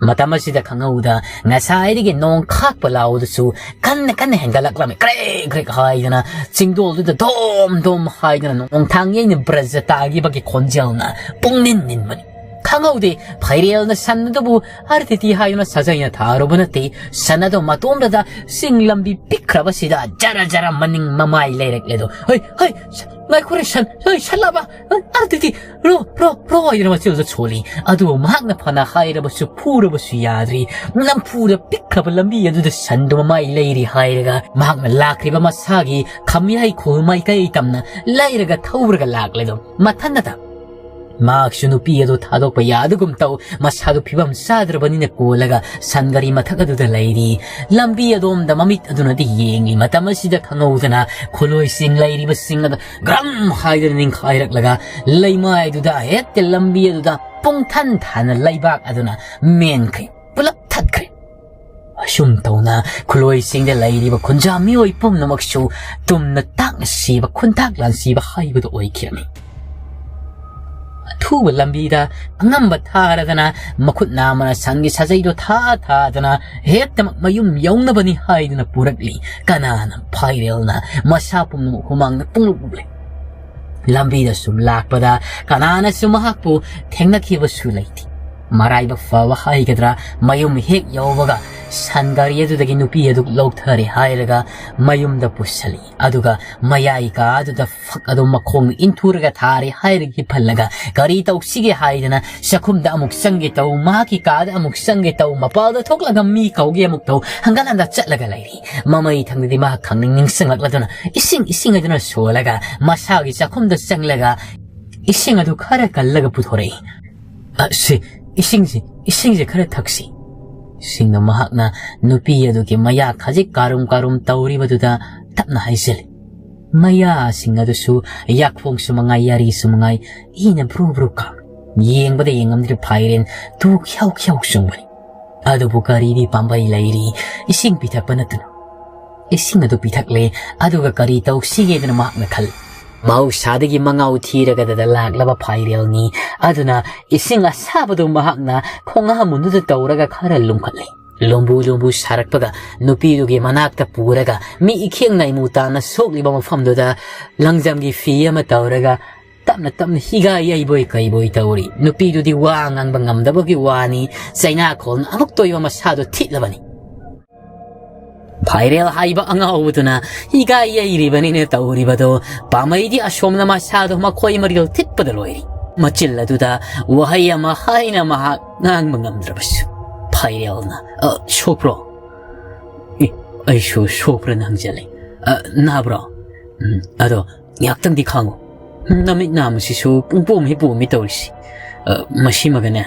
ꯃꯇꯝ ꯑꯁꯤꯗ ꯈꯪꯍꯧꯗ ꯉꯁꯥꯏꯗꯒꯤ ꯅꯣꯡ ꯈꯥꯛꯄ ꯂꯥꯎꯗꯨꯁꯨ ꯀꯟꯅ ꯀꯟꯅ ꯍꯦꯟꯒꯠꯂꯛꯂꯝꯃꯤ꯫ ꯀ꯭ꯔꯦꯛ ꯀ꯭ꯔꯦꯛ ꯍꯥꯏꯗꯅ ꯆꯤꯡꯗꯣꯜꯗꯨꯗ ꯗꯣꯝ ꯗꯣꯝ ꯍꯥꯏꯗꯅ ꯅꯣꯡꯊꯥꯡ ꯌꯩꯅ ꯕ꯭ꯔꯖ ꯇꯥꯈꯤꯕꯒꯤ ꯈꯣꯟꯖꯦꯜꯅ ꯄꯨꯡꯅꯤꯟ ꯅꯤꯟꯕꯅꯤ꯫ ꯈꯪꯍꯧꯗꯦ, ꯐꯩꯔꯦꯜꯅ ꯁꯟ ꯑꯗꯨꯕꯨ ꯑꯔꯇꯤꯇꯤ ꯍꯥꯏꯗꯨꯅ ꯁꯥꯖꯩꯅ ꯊꯥꯔꯨꯕ ꯅꯠꯇꯦ꯫ ꯁꯟ ꯑꯗꯨ ꯃꯇꯣꯝꯗꯗ ꯆꯤꯡ ꯂꯝꯕꯤ ꯄꯤꯛꯈ꯭ꯔꯕꯁꯤꯗ ꯖꯔ ꯖꯔ ꯃꯅꯤꯡ ꯃꯃꯥꯏ ꯂꯩꯔꯛꯂꯦ ꯑꯗꯣ꯫ "ꯍꯣꯏ, ꯍꯣꯏ, ꯁ-, ꯉꯥꯏꯈꯣꯔꯦ ꯁꯟ, ꯍꯣꯏ, ꯁꯟ ꯂꯥꯕ, ꯑ, ꯑꯔꯇꯤꯇꯤ, ꯔꯣ, ꯔꯣ, ꯔꯣ" ꯍꯥꯏꯗꯨꯅ ꯃꯆꯤꯜꯗ ꯁꯣꯜꯂꯤ꯫ ꯑꯗꯨꯕꯨ ꯃꯍꯥꯛꯅ ꯐꯅ ꯍꯥꯏꯔꯕꯁꯨ ꯐꯨꯔꯕꯁꯨ ꯌꯥꯗ꯭ꯔꯤ꯫ ꯅꯝꯐꯨꯗ ꯄꯤꯛꯈ꯭ꯔꯕ ꯂꯝꯕꯤ ꯑꯗꯨꯗ ꯁꯟꯗꯨ ꯃꯃꯥꯏ ꯂꯩꯔꯤ ꯍꯥꯏꯔꯒ ꯃꯍꯥꯛꯅ ꯂꯥꯛꯈ꯭ꯔꯤꯕ ꯃꯁꯥꯒꯤ ꯈꯝꯌꯥꯏ ꯈꯨꯜ ꯃꯥꯏꯀꯩ ꯇꯝꯅ ꯂꯩꯔꯒ ꯊꯧꯔꯒ ꯂꯥꯛꯂꯦ ꯑꯗꯣ꯫ ꯃꯊꯟꯅꯇ ꯃꯍꯥꯛꯁꯨ ꯅꯨꯄꯤ ꯑꯗꯨ ꯊꯥꯗꯣꯛꯄ ꯌꯥꯗꯒꯨꯝ ꯇꯧ, ꯃꯁꯥꯗꯨ ꯐꯤꯕꯝ ꯆꯥꯗ꯭ꯔꯕꯅꯤꯅ ꯀꯣꯜꯂꯒ ꯁꯟ ꯒꯥꯔꯤ ꯃꯊꯛ ꯑꯗꯨꯗ ꯂꯩꯔꯤ꯫ ꯂꯝꯕꯤ ꯑꯗꯣꯝꯗ ꯃꯃꯤꯠ ꯑꯗꯨꯅꯗꯤ ꯌꯦꯡꯂꯤ꯫ ꯃꯇꯝ ꯑꯁꯤꯗ ꯈꯪꯍꯧꯗꯅ ꯈꯨꯂꯣꯏꯁꯤꯡ ꯂꯩꯔꯤꯕꯁꯤꯡ ꯑꯗꯨ ꯒ꯭ꯔꯝ ꯍꯥꯏꯗꯨꯅ ꯅꯤꯡꯈꯥꯏꯔꯛꯂꯒ ꯂꯩꯃꯥꯏꯗꯨꯗ ꯍꯦꯛꯇ ꯂꯝꯕꯤ ꯑꯗꯨꯗ ꯄꯨꯡꯊꯟ ꯊꯥꯅ ꯂꯩꯕꯥꯛ ꯑꯗꯨꯅ ꯃꯦꯟꯈ꯭ꯔꯦ꯫ ꯄꯨꯂꯞ ꯊꯠꯈ꯭ꯔꯦ꯫ ꯑꯁꯨꯝ ꯇꯧꯅ ꯈꯨꯂꯣꯏꯁꯤꯡꯗ ꯂꯩꯔꯤꯕ ꯈꯨꯟꯖꯥ ꯃꯤꯑꯣꯏ ꯄꯨꯝꯅꯃꯛꯁꯨ ꯇꯨꯝꯅ ꯇꯥꯛꯅ ꯁꯤꯕ, ꯈꯨꯟꯇꯥꯛ ꯂꯥꯟꯁꯤꯕ ꯍꯥꯏꯕꯗꯨ ꯑꯣꯏꯈꯤꯔꯝꯃꯤ꯫ ꯑꯊꯨꯕ ꯂꯝꯕꯤꯗ ꯑꯉꯝꯕ ꯊꯥꯔꯗꯅ ꯃꯈꯨꯠ ꯅꯥꯝꯃꯅ ꯁꯟꯒꯤ ꯁꯥꯖꯩꯗꯣ ꯊꯥ ꯊꯥꯗꯅ ꯍꯦꯛꯇꯃꯛ ꯃꯌꯨꯝ ꯌꯧꯅꯕꯅꯤ ꯍꯥꯏꯗꯨꯅ ꯄꯨꯔꯛꯂꯤ꯫ ꯀꯅꯥꯅ ꯐꯥꯏꯔꯦꯜꯅ ꯃꯁꯥ ꯄꯨꯝꯅꯃꯛ ꯍꯨꯃꯥꯡꯅ ꯄꯨꯡꯂꯨꯞ ꯂꯨꯞꯂꯦ꯫ ꯂꯝꯕꯤꯗ ꯁꯨꯝ ꯂꯥꯛꯄꯗ ꯀꯅꯥꯅꯁꯨ ꯃꯍꯥꯛꯄꯨ ꯊꯦꯡꯅꯈꯤꯕꯁꯨ ꯂꯩꯇꯦ꯫ ꯃꯔꯥꯏꯕꯛ ꯐꯕ ꯍꯥꯏꯒꯗ꯭ꯔꯥ, ꯃꯌꯨꯝ ꯍꯦꯛ ꯌꯧꯕꯒ ꯁꯟ ꯒꯥꯔꯤ ꯑꯗꯨꯗꯒꯤ ꯅꯨꯄꯤ ꯑꯗꯨ ꯂꯧꯊꯔꯦ ꯍꯥꯏꯔꯒ ꯃꯌꯨꯝꯗ ꯄꯨꯁꯜꯂꯤ꯫ ꯑꯗꯨꯒ ꯃꯌꯥꯏ ꯀꯥ ꯑꯗꯨꯗ ꯐꯛ ꯑꯗꯨ ꯃꯈꯣꯡꯅ ꯏꯟꯊꯨꯔꯒ ꯊꯥꯔꯦ ꯍꯥꯏꯔꯒ ꯍꯤꯞꯍꯜꯂꯒ ꯀꯔꯤ ꯇꯧꯁꯤꯒꯦ ꯍꯥꯏꯗꯅ ꯆꯥꯛꯈꯨꯝꯗ ꯑꯃꯨꯛ ꯆꯪꯒꯦ ꯇꯧ, ꯃꯍꯥꯛꯀꯤ ꯀꯥꯗ ꯑꯃꯨꯛ ꯆꯪꯒꯦ ꯇꯧ, ꯃꯄꯥꯜꯗ ꯊꯣꯛꯂꯒ ꯃꯤ ꯀꯧꯒꯦ ꯑꯃꯨꯛ ꯇꯧ, ꯍꯪꯒꯠ ꯍꯟꯗ ꯆꯠꯂꯒ ꯂꯩꯔꯤ꯫ ꯃꯃꯩ ꯊꯪꯗꯗꯤ ꯃꯍꯥꯛ ꯈꯪꯅꯤꯡ ꯅꯤꯡꯁꯤꯡꯂꯛꯂꯗꯨꯅ ꯏꯁꯤꯡ, ꯏꯁꯤꯡ ꯑꯗꯨꯅ ꯁꯣꯜꯂꯒ ꯃꯁꯥꯒꯤ ꯆꯥꯛꯈꯨꯝꯗ ꯆꯪꯂꯒ ꯏꯁꯤꯡ ꯑꯗꯨ ꯈꯔ ꯀꯜꯂꯒ ꯄꯨꯊꯣꯔꯛꯏ꯫ "ꯑ, ꯁꯤ, ꯏꯁꯤꯡꯁꯤ, ꯏꯁꯤꯡꯁꯤ ꯈꯔ ꯊꯛꯁꯤ"꯫ ꯁꯤꯡꯅ ꯃꯍꯥꯛꯅ ꯅꯨꯄꯤ ꯑꯗꯨꯒꯤ ꯃꯌꯥ ꯈꯖꯤꯛ ꯀꯥꯔꯨꯝ ꯀꯥꯔꯨꯝ ꯇꯧꯔꯤꯕꯗꯨꯗ ꯇꯞꯅ ꯍꯥꯏꯖꯤꯜꯂꯤ꯫ ꯃꯌꯥꯁꯤꯡ ꯑꯗꯨꯁꯨ ꯌꯥꯈꯣꯡꯁꯨ ꯃꯉꯥꯏ, ꯌꯥꯔꯤꯁꯨ ꯃꯉꯥꯏ, ꯏꯅ ꯕ꯭ꯔꯨ ꯕ꯭ꯔꯨ ꯀꯥꯝ꯫ ꯌꯦꯡꯕꯗ ꯌꯦꯡꯉꯝꯗ꯭ꯔꯤ ꯐꯥꯏꯔꯦꯟ ꯇꯨ ꯈ꯭ꯌꯥꯎ ꯈ꯭ꯌꯥꯎ ꯆꯣꯡꯕꯅꯤ꯫ ꯑꯗꯨꯕꯨ ꯀꯔꯤꯗꯤ ꯄꯥꯝꯕꯩ ꯂꯩꯔꯤ, ꯏꯁꯤꯡ ꯄꯤꯊꯛꯄ ꯅꯠꯇꯅ꯫ ꯏꯁꯤꯡ ꯑꯗꯨ ꯄꯤꯊꯛꯂꯦ, ꯑꯗꯨꯒ ꯀꯔꯤ ꯇꯧꯁꯤꯒꯦꯗꯅ ꯃꯍꯥꯛꯅ ꯈꯜꯂꯤ꯫ ꯃꯍꯧꯁꯥꯗꯒꯤ ꯃꯉꯥꯎ ꯊꯤꯔꯒꯗꯗ ꯂꯥꯛꯂꯕ ꯐꯥꯏꯔꯦꯜꯅꯤ꯫ ꯑꯗꯨꯅ ꯏꯁꯤꯡ ꯑꯁꯥꯕꯗꯨ ꯃꯍꯥꯛꯅ ꯈꯣꯡꯍꯥꯝ ꯑꯗꯨꯗ ꯇꯧꯔꯒ ꯈꯔ ꯂꯨꯝꯈꯠꯂꯤ꯫ ꯂꯨꯝꯕꯨ ꯂꯨꯝꯕꯨ ꯁꯥꯔꯛꯄꯒ ꯅꯨꯄꯤꯗꯨꯒꯤ ꯃꯅꯥꯛꯇ ꯄꯨꯔꯒ ꯃꯤ ꯏꯈꯦꯡ ꯅꯥꯏꯃꯨ ꯇꯥꯅ ꯁꯣꯛꯂꯤꯕ ꯃꯐꯝꯗꯨꯗ ꯂꯪꯖꯝꯒꯤ ꯐꯤ ꯑꯃ ꯇꯧꯔꯒ ꯇꯞꯅ ꯇꯞꯅ ꯍꯤꯒꯥ ꯌꯩꯕꯣꯏ ꯀꯩꯕꯣꯏ ꯇꯧꯔꯤ꯫ ꯅꯨꯄꯤꯗꯨꯗꯤ ꯋꯥ ꯉꯥꯡꯕ ꯉꯝꯗꯕꯒꯤ ꯋꯥꯅꯤ, ꯆꯩꯅꯥꯈꯣꯜꯅ ꯑꯃꯨꯛꯇ ꯑꯣꯏꯕ ꯃꯁꯥꯗꯣ ꯊꯤꯠꯂꯕꯅꯤ꯫ ꯐꯥꯏꯔꯦꯜ ꯍꯥꯏꯕ ꯑꯉꯥꯎꯕꯗꯨꯅ ꯍꯤꯒꯥ ꯌꯩꯔꯤꯕꯅꯤꯅ ꯇꯧꯔꯤꯕꯗꯣ, ꯄꯥꯃꯩꯗꯤ ꯑꯁꯣꯝꯅ ꯃꯁꯥꯗꯣ ꯃꯈꯣꯏ ꯃꯔꯤꯜ ꯊꯤꯠꯄꯗ ꯂꯣꯏꯔꯤ꯫ ꯃꯆꯤꯜ ꯑꯗꯨꯗ ꯋꯥꯍꯩ ꯑꯃ ꯍꯥꯏꯅ ꯃꯍꯥꯛ ꯉꯥꯡꯕ ꯉꯝꯗ꯭ꯔꯕꯁꯨ, ꯐꯥꯏꯔꯦꯜꯅ, "ꯑ, ꯁꯣꯛꯄ꯭ꯔꯣ?" "ꯑꯦ, ꯑꯩꯁꯨ ꯁꯣꯛꯄ꯭ꯔꯅ ꯍꯪꯖꯜꯂꯤ꯫ ꯑ, ꯅꯥꯕ꯭ꯔꯣ? ꯎꯝ, ꯑꯗꯣ ꯉꯥꯛꯇꯪꯗꯤ ꯈꯥꯡꯉꯨ꯫ ꯅꯃꯤꯠ ꯅꯥꯝꯃꯁꯤꯁꯨ ꯄꯨꯡꯄꯣꯝ ꯍꯦꯛ ꯄꯣꯝꯃꯤ ꯇꯧꯔꯤꯁꯤ꯫ ꯑ, ꯃꯁꯤꯃꯒꯅꯦ,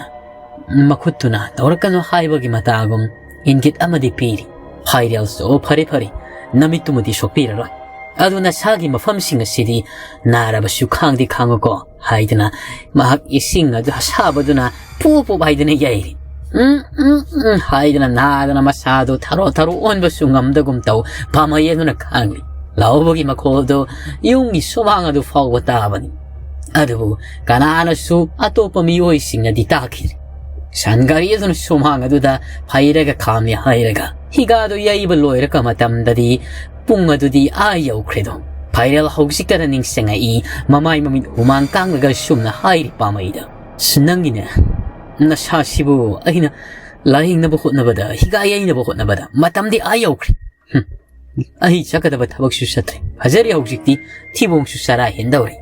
ꯃꯈꯨꯠꯇꯨꯅ ꯇꯧꯔꯛꯀꯅꯨ ꯍꯥꯏꯕꯒꯤ ꯃꯇꯥꯒꯨꯝ ꯏꯪꯒꯤꯠ ꯑꯃꯗꯤ ꯄꯤꯔꯤ꯫ ꯐꯥꯏꯔꯦꯜꯁꯨ, "ꯑꯣ, ꯐꯔꯦ, ꯐꯔꯦ, ꯅꯃꯤꯠꯇꯨꯃꯗꯤ ꯁꯣꯛꯄꯤꯔꯔꯣꯏ꯫ ꯑꯗꯨ ꯅꯁꯥꯒꯤ ꯃꯐꯝꯁꯤꯡ ꯑꯁꯤꯗꯤ ꯅꯥꯔꯕꯁꯨ ꯈꯥꯡꯗꯤ ꯈꯥꯡꯉꯨꯀꯣ" ꯍꯥꯏꯗꯅ ꯃꯍꯥꯛ ꯏꯁꯤꯡ ꯑꯗꯨ ꯑꯁꯥꯕꯗꯨꯅ ꯄꯨꯞ ꯄꯨꯞ ꯍꯥꯏꯗꯅ ꯌꯩꯔꯤ꯫ "ꯎꯝ, ꯎꯝ, ꯎꯝ" ꯍꯥꯏꯗꯅ ꯅꯥꯗꯅ ꯃꯁꯥꯗꯨ ꯊꯔꯣ ꯊꯔꯣ ꯑꯣꯟꯕꯁꯨ ꯉꯝꯗꯒꯨꯝ ꯇꯧ ꯄꯥꯃꯩ ꯑꯗꯨꯅ ꯈꯥꯡꯂꯤ꯫ ꯂꯥꯎꯕꯒꯤ ꯃꯈꯣꯜꯗꯨ ꯌꯨꯝꯒꯤ ꯁꯨꯃꯥꯡ ꯑꯗꯨ ꯐꯥꯎꯕ ꯇꯥꯕꯅꯤ꯫ ꯑꯗꯨꯕꯨ ꯀꯅꯥꯅꯁꯨ ꯑꯇꯣꯞꯄ ꯃꯤꯑꯣꯏꯁꯤꯡꯅꯗꯤ ꯇꯥꯈꯤꯗ꯭ꯔꯤ꯫ ꯁꯟ ꯒꯥꯔꯤ ꯑꯗꯨꯅ ꯁꯨꯃꯥꯡ ꯑꯗꯨꯗ ꯐꯩꯔꯒ ꯈꯥꯝꯃꯤ ꯍꯥꯏꯔꯒ ꯍꯤꯒꯥꯗꯨ ꯌꯩꯕ ꯂꯣꯏꯔꯛꯄ ꯃꯇꯝꯗꯗꯤ ꯄꯨꯡ ꯑꯗꯨꯗꯤ ꯑꯥ ꯌꯧꯈ꯭ꯔꯦꯗꯣ꯫ ꯐꯥꯏꯔꯦꯜ ꯍꯧꯖꯤꯛꯇꯗ ꯅꯤꯡꯁꯤꯡꯉꯛꯏ, ꯃꯃꯥꯏ ꯃꯃꯤꯠ ꯍꯨꯃꯥꯡ ꯀꯥꯡꯂꯒ ꯁꯨꯝꯅ ꯍꯥꯏꯔꯤ ꯄꯥꯃꯩꯗ, "ꯑꯁ, ꯅꯪꯒꯤꯅꯦ, "ꯅꯁꯥꯁꯤꯕꯨ ꯑꯩꯅ ꯂꯥꯌꯦꯡꯅꯕ ꯍꯣꯠꯅꯕꯗ, ꯍꯤꯒꯥꯏ ꯌꯩꯅꯕ ꯍꯣꯠꯅꯕꯗ ꯃꯇꯝꯗꯤ ꯑꯥ ꯌꯧꯈ꯭ꯔꯦ꯫ ꯍꯨꯝ, ꯑꯩ ꯆꯠꯀꯗꯕ ꯊꯕꯛꯁꯨ ꯆꯠꯇ꯭ꯔꯦ꯫ ꯐꯖꯔꯤ ꯍꯧꯖꯤꯛꯇꯤ, ꯊꯤꯕꯣꯡꯁꯨ ꯆꯔꯥ ꯍꯦꯟꯗꯧꯔꯦ꯫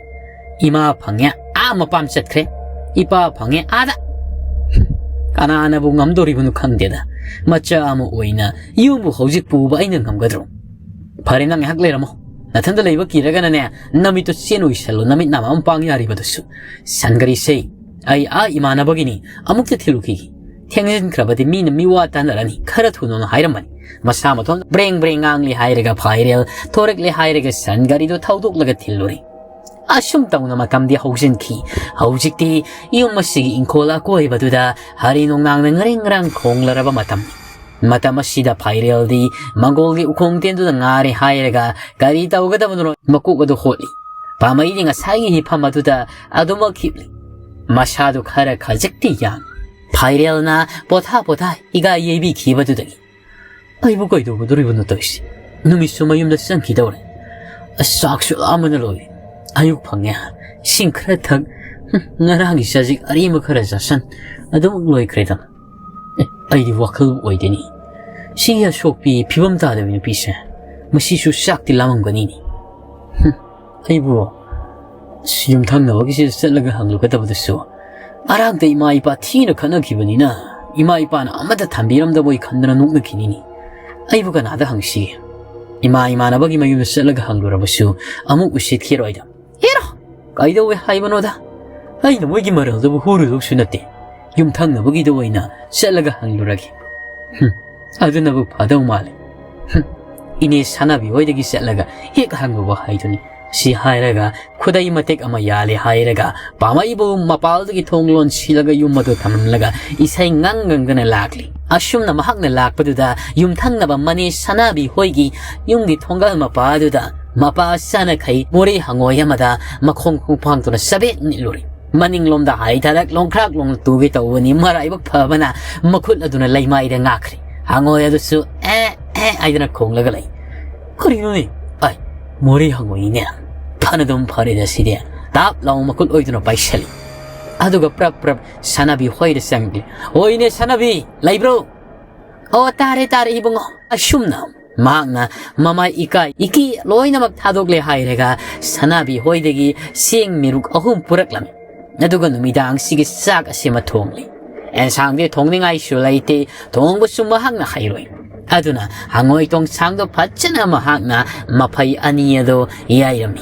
ꯏꯃꯥ ꯐꯪꯉꯦ, ꯑꯥ ꯃꯄꯥꯝ ꯆꯠꯈ꯭ꯔꯦ꯫ ꯏꯄꯥ ꯐꯪꯉꯦ, ꯑꯥꯗ꯫ ꯍꯨꯝ, ꯀꯅꯥꯅꯕꯨ ꯉꯝꯗꯣꯔꯤꯕꯅꯣ ꯈꯪꯗꯦꯗ꯫ ꯃꯆꯥ ꯑꯃ ꯑꯣꯏꯅ ꯌꯨꯝꯕꯨ ꯍꯧꯖꯤꯛ ꯄꯨꯕ ꯑꯩꯅ ꯉꯝꯒꯗ꯭ꯔꯣ? ꯐꯔꯦ, ꯅꯪ ꯉꯥꯏꯍꯥꯛ ꯂꯩꯔꯝꯃꯣ꯫ ꯅꯊꯟꯗ ꯂꯩꯕ ꯀꯤꯔꯒꯅꯅꯦ, ꯅꯃꯤꯠꯇꯣ ꯆꯦꯟ ꯑꯣꯏꯁꯜꯂꯣ, ꯅꯃꯤꯠ ꯅꯥꯃ ꯑꯃ ꯄꯥꯡ ꯌꯥꯔꯤꯕꯗꯨꯁꯨ꯫ ꯁꯟꯒꯔꯤꯁꯦ ꯑꯩ ꯑꯥ ꯏꯃꯥꯟꯅꯕꯒꯤꯅꯤ, ꯑꯃꯨꯛꯇ ꯊꯤꯜꯂꯨꯈꯤꯒꯦ꯫ ꯊꯦꯡꯖꯤꯟꯈ꯭ꯔꯕꯗꯤ ꯃꯤꯅ ꯃꯤꯋꯥ ꯇꯥꯅꯔꯅꯤ, ꯈꯔ ꯊꯨꯅꯣꯅ ꯍꯥꯏꯔꯝꯕꯅꯤ꯫ ꯃꯁꯥ ꯃꯊꯣꯟ ꯕ꯭ꯔꯦꯡ ꯕ꯭ꯔꯦꯡ ꯉꯥꯡꯂꯤ ꯍꯥꯏꯔꯒ ꯐꯥꯏꯔꯦꯜ ꯊꯣꯔꯛꯂꯦ ꯍꯥꯏꯔꯒ ꯁꯟꯒꯥꯔꯤꯗꯣ ꯊꯧꯗꯣꯛꯂꯒ ꯊꯤꯜꯂꯨꯔꯦ꯫ ꯑꯁꯨꯝ ꯇꯧꯅ ꯃꯇꯝꯗꯤ ꯍꯧꯖꯤꯟꯈꯤ꯫ ꯍꯧꯖꯤꯛꯇꯤ ꯌꯨꯝ ꯑꯁꯤꯒꯤ ꯏꯪꯈꯣꯜ ꯑꯀꯣꯏꯕꯗꯨꯗ ꯍꯔꯤ ꯅꯣꯡꯅꯥꯡꯅ ꯉꯔꯦꯡ ꯉꯔꯥꯡ ꯈꯣꯡꯂꯔꯕ ꯃꯇꯝꯅꯤ꯫ ꯃꯇꯝ ꯑꯁꯤꯗ ꯐꯥꯏꯔꯦꯜꯗꯤ ꯃꯪꯒꯣꯜꯒꯤ ꯎꯈꯣꯡ ꯇꯦꯟꯗꯨꯗ ꯉꯥꯔꯦ ꯍꯥꯏꯔꯒ ꯀꯔꯤ ꯇꯧꯒꯗꯕꯅꯣ ꯃꯀꯣꯛ ꯑꯗꯨ ꯍꯣꯠꯂꯤ꯫ ꯄꯥꯃꯩꯗꯤ ꯉꯁꯥꯏꯒꯤ ꯍꯤꯐꯝ ꯑꯗꯨꯗ ꯑꯗꯨꯃꯛ ꯍꯤꯞꯂꯤ꯫ ꯃꯁꯥꯗꯨ ꯈꯔ ꯈꯖꯤꯛꯇꯤ ꯌꯥꯡꯏ꯫ ꯐꯥꯏꯔꯦꯜꯅ ꯄꯣꯊꯥ ꯄꯣꯊꯥ ꯍꯤꯒꯥꯏ ꯌꯩꯕꯤꯈꯤꯕꯗꯨꯗꯒꯤ ꯑꯩꯕꯨ ꯀꯩꯗꯧꯒꯗꯧꯔꯤꯕꯅꯣ ꯇꯧꯔꯤꯁꯤ? ꯅꯨꯃꯤꯠꯁꯨ ꯃꯌꯨꯝꯗ ꯆꯪꯈꯤꯗꯧꯔꯦ꯫ ꯑꯁ, ꯆꯥꯛꯁꯨ ꯂꯥꯝꯕꯅ ꯂꯣꯏꯔꯦ꯫ ꯑꯌꯨꯛ ꯐꯪꯉꯦ, ꯏꯁꯤꯡ ꯈꯔ ꯊꯛ, ꯍꯨꯝ, ꯉꯔꯥꯡꯒꯤ ꯆꯖꯤꯛ ꯑꯔꯦꯝꯕ ꯈꯔ ꯆꯥꯁꯟ, ꯑꯗꯨꯃꯛ ꯂꯣꯏꯈ꯭ꯔꯦꯗꯅ꯫ ꯑꯦ, ꯑꯩꯗꯤ ꯋꯥꯈꯜ ꯑꯣꯏꯗꯦꯅꯤ꯫ ꯁꯤꯒꯤ ꯑꯁꯣꯛꯄꯤ ꯐꯤꯕꯝ ꯇꯥꯗꯕꯤ ꯅꯨꯄꯤꯁꯦ, ꯃꯁꯤꯁꯨ ꯆꯥꯛꯇꯤ ꯂꯥꯝꯃꯝꯒꯅꯤꯅꯦ꯫ ꯍꯨꯝ, ꯑꯩꯕꯨ ꯑꯁ, ꯌꯨꯝꯊꯪꯅꯕꯒꯤꯁꯤꯗ ꯆꯠꯂꯒ ꯍꯪꯂꯨꯒꯗꯕꯗꯨꯁꯨ, ꯑꯔꯥꯡꯗ ꯏꯃꯥ ꯏꯄꯥ ꯊꯤꯅ ꯈꯠꯅꯈꯤꯕꯅꯤꯅ ꯏꯃꯥ ꯏꯄꯥꯅ ꯑꯃꯠꯇ ꯊꯝꯕꯤꯔꯝꯗꯕꯣꯏ ꯈꯟꯗꯅ ꯅꯣꯛꯅꯈꯤꯅꯤꯅꯦ꯫ ꯑꯩꯕꯨ ꯀꯅꯥꯗ ꯍꯪꯁꯤꯒꯦ? ꯏꯃꯥ ꯏꯃꯥꯟꯅꯕꯒꯤ ꯃꯌꯨꯝꯗ ꯆꯠꯂꯒ ꯍꯪꯂꯨꯔꯕꯁꯨ ꯑꯃꯨꯛ ꯎꯁꯤꯠꯈꯤꯔꯣꯏꯗ꯫ ꯑꯦꯔꯣ! ꯀꯩꯗꯧꯋꯦ ꯍꯥꯏꯕꯅꯣꯗ? ꯑꯩꯅ ꯃꯣꯏꯒꯤ ꯃꯔꯜꯗꯨꯕꯨ ꯍꯨꯔꯨꯗꯧꯁꯨ ꯅꯠꯇꯦ꯫ ꯌꯨꯝꯊꯪꯅꯕꯒꯤꯗ ꯑꯣꯏꯅ ꯆꯠꯂꯒ ꯍꯪꯂꯨꯔꯒꯦ꯫ ꯍꯨꯝ, ꯑꯗꯨꯅꯕꯨ ꯐꯗꯧ ꯃꯥꯜꯂꯦ꯫ ꯍꯨꯝ, ꯏꯅꯦ ꯁꯥꯟꯅꯕꯤ ꯍꯣꯏꯗꯒꯤ ꯆꯠꯂꯒ ꯍꯦꯛ ꯍꯪꯂꯨꯕ ꯍꯥꯏꯗꯨꯅꯤ꯫ ꯁꯤ ꯍꯥꯏꯔꯒ ꯈꯨꯗꯩ ꯃꯇꯦꯛ ꯑꯃ ꯌꯥꯜꯂꯦ ꯍꯥꯏꯔꯒ ꯄꯥꯃꯩꯕꯨ ꯃꯄꯥꯜꯗꯒꯤ ꯊꯣꯡ ꯂꯣꯟꯁꯤꯜꯂꯒ ꯌꯨꯝ ꯑꯗꯨ ꯊꯝꯂꯝꯂꯒ ꯏꯁꯩ ꯉꯪ ꯉꯪꯗꯅ ꯂꯥꯛꯂꯤ꯫ ꯑꯁꯨꯝꯅ ꯃꯍꯥꯛꯅ ꯂꯥꯛꯄꯗꯨꯗ ꯌꯨꯝꯊꯪꯅꯕ ꯃꯅꯦ ꯁꯅꯥꯕꯤ ꯍꯣꯏꯒꯤ ꯌꯨꯝꯒꯤ ꯊꯣꯡꯒꯜ ꯃꯄꯥꯗꯨꯗ ꯃꯄꯥ ꯆꯥꯅꯈꯩ ꯃꯣꯔꯦ ꯍꯪꯉꯣꯏ ꯑꯃꯗ ꯃꯈꯣꯡ ꯈꯣꯡꯐꯥꯡꯗꯨꯅ ꯆꯕꯦꯠ ꯅꯤꯠꯂꯨꯔꯦ꯫ ꯃꯅꯤꯡꯂꯣꯝꯗ ꯍꯥꯏꯊꯔꯛ ꯂꯣꯡꯈ꯭ꯔꯥꯛ ꯂꯣꯡꯅ ꯇꯨꯒꯦ ꯇꯧꯕꯅꯤ꯫ ꯃꯔꯥꯏꯕꯛ ꯐꯕꯅ ꯃꯈꯨꯠ ꯑꯗꯨꯅ ꯂꯩꯃꯥꯏꯗ ꯉꯥꯛꯈ꯭ꯔꯦ꯫ ꯍꯪꯉꯣꯏ ꯑꯗꯨꯁꯨ "ꯑꯦ, ꯑꯦ" ꯍꯥꯏꯗꯅ ꯈꯣꯡꯂꯒ ꯂꯩ꯫ ꯀꯔꯤꯅꯣꯅꯦ? ꯑꯩ ꯃꯣꯔꯦ ꯍꯪꯉꯣꯏꯅꯤꯅꯦ꯫ ꯐꯅꯗꯨꯝ ꯐꯔꯦꯗ ꯁꯤꯗꯤ꯫ ꯇꯥꯞ ꯂꯥꯎ ꯃꯈꯨꯠ ꯑꯣꯏꯗꯨꯅ ꯄꯥꯏꯁꯜꯂꯤ꯫ ꯑꯗꯨꯒ ꯄ꯭ꯔꯞ ꯄ꯭ꯔꯞ ꯁꯥꯅꯕꯤ ꯍꯣꯏꯗ ꯆꯪꯂꯦ꯫ "ꯍꯣꯏꯅꯦ ꯁꯥꯅꯕꯤ, ꯂꯩꯕ꯭ꯔꯣ?" "ꯑꯣ, ꯇꯥꯔꯦ, ꯇꯥꯔꯦ, ꯏꯕꯨꯡꯉꯣ꯫" ꯑꯁꯨꯝꯅ ꯃꯍꯥꯛꯅ ꯃꯃꯥꯏ ꯏꯀꯥꯏ ꯏꯀꯤ ꯂꯣꯏꯅꯃꯛ ꯊꯥꯗꯣꯛꯂꯦ ꯍꯥꯏꯔꯒ ꯁꯅꯥꯕꯤ ꯍꯣꯏꯗꯒꯤ ꯆꯦꯡ ꯃꯤꯔꯨꯛ ꯑꯍꯨꯝ ꯄꯨꯔꯛꯂꯝꯃꯤ꯫ ꯑꯗꯨꯒ ꯅꯨꯃꯤꯗꯥꯡꯁꯤꯒꯤ ꯆꯥꯛ ꯑꯁꯤꯃ ꯊꯣꯡꯂꯤ꯫ ꯑꯦꯟꯁꯥꯡꯗꯤ ꯊꯣꯡꯅꯤꯡꯉꯥꯏꯁꯨ ꯂꯩꯇꯦ, ꯊꯣꯡꯕꯁꯨ ꯃꯍꯥꯛꯅ ꯍꯩꯔꯣꯏ꯫ ꯑꯗꯨꯅ ꯍꯉꯣꯏ ꯇꯣꯡꯁꯥꯡꯗꯣ ꯐꯖꯅ ꯃꯍꯥꯛꯅ ꯃꯐꯩ ꯑꯅꯤ ꯑꯗꯨ ꯌꯥꯏꯔꯝꯃꯤ꯫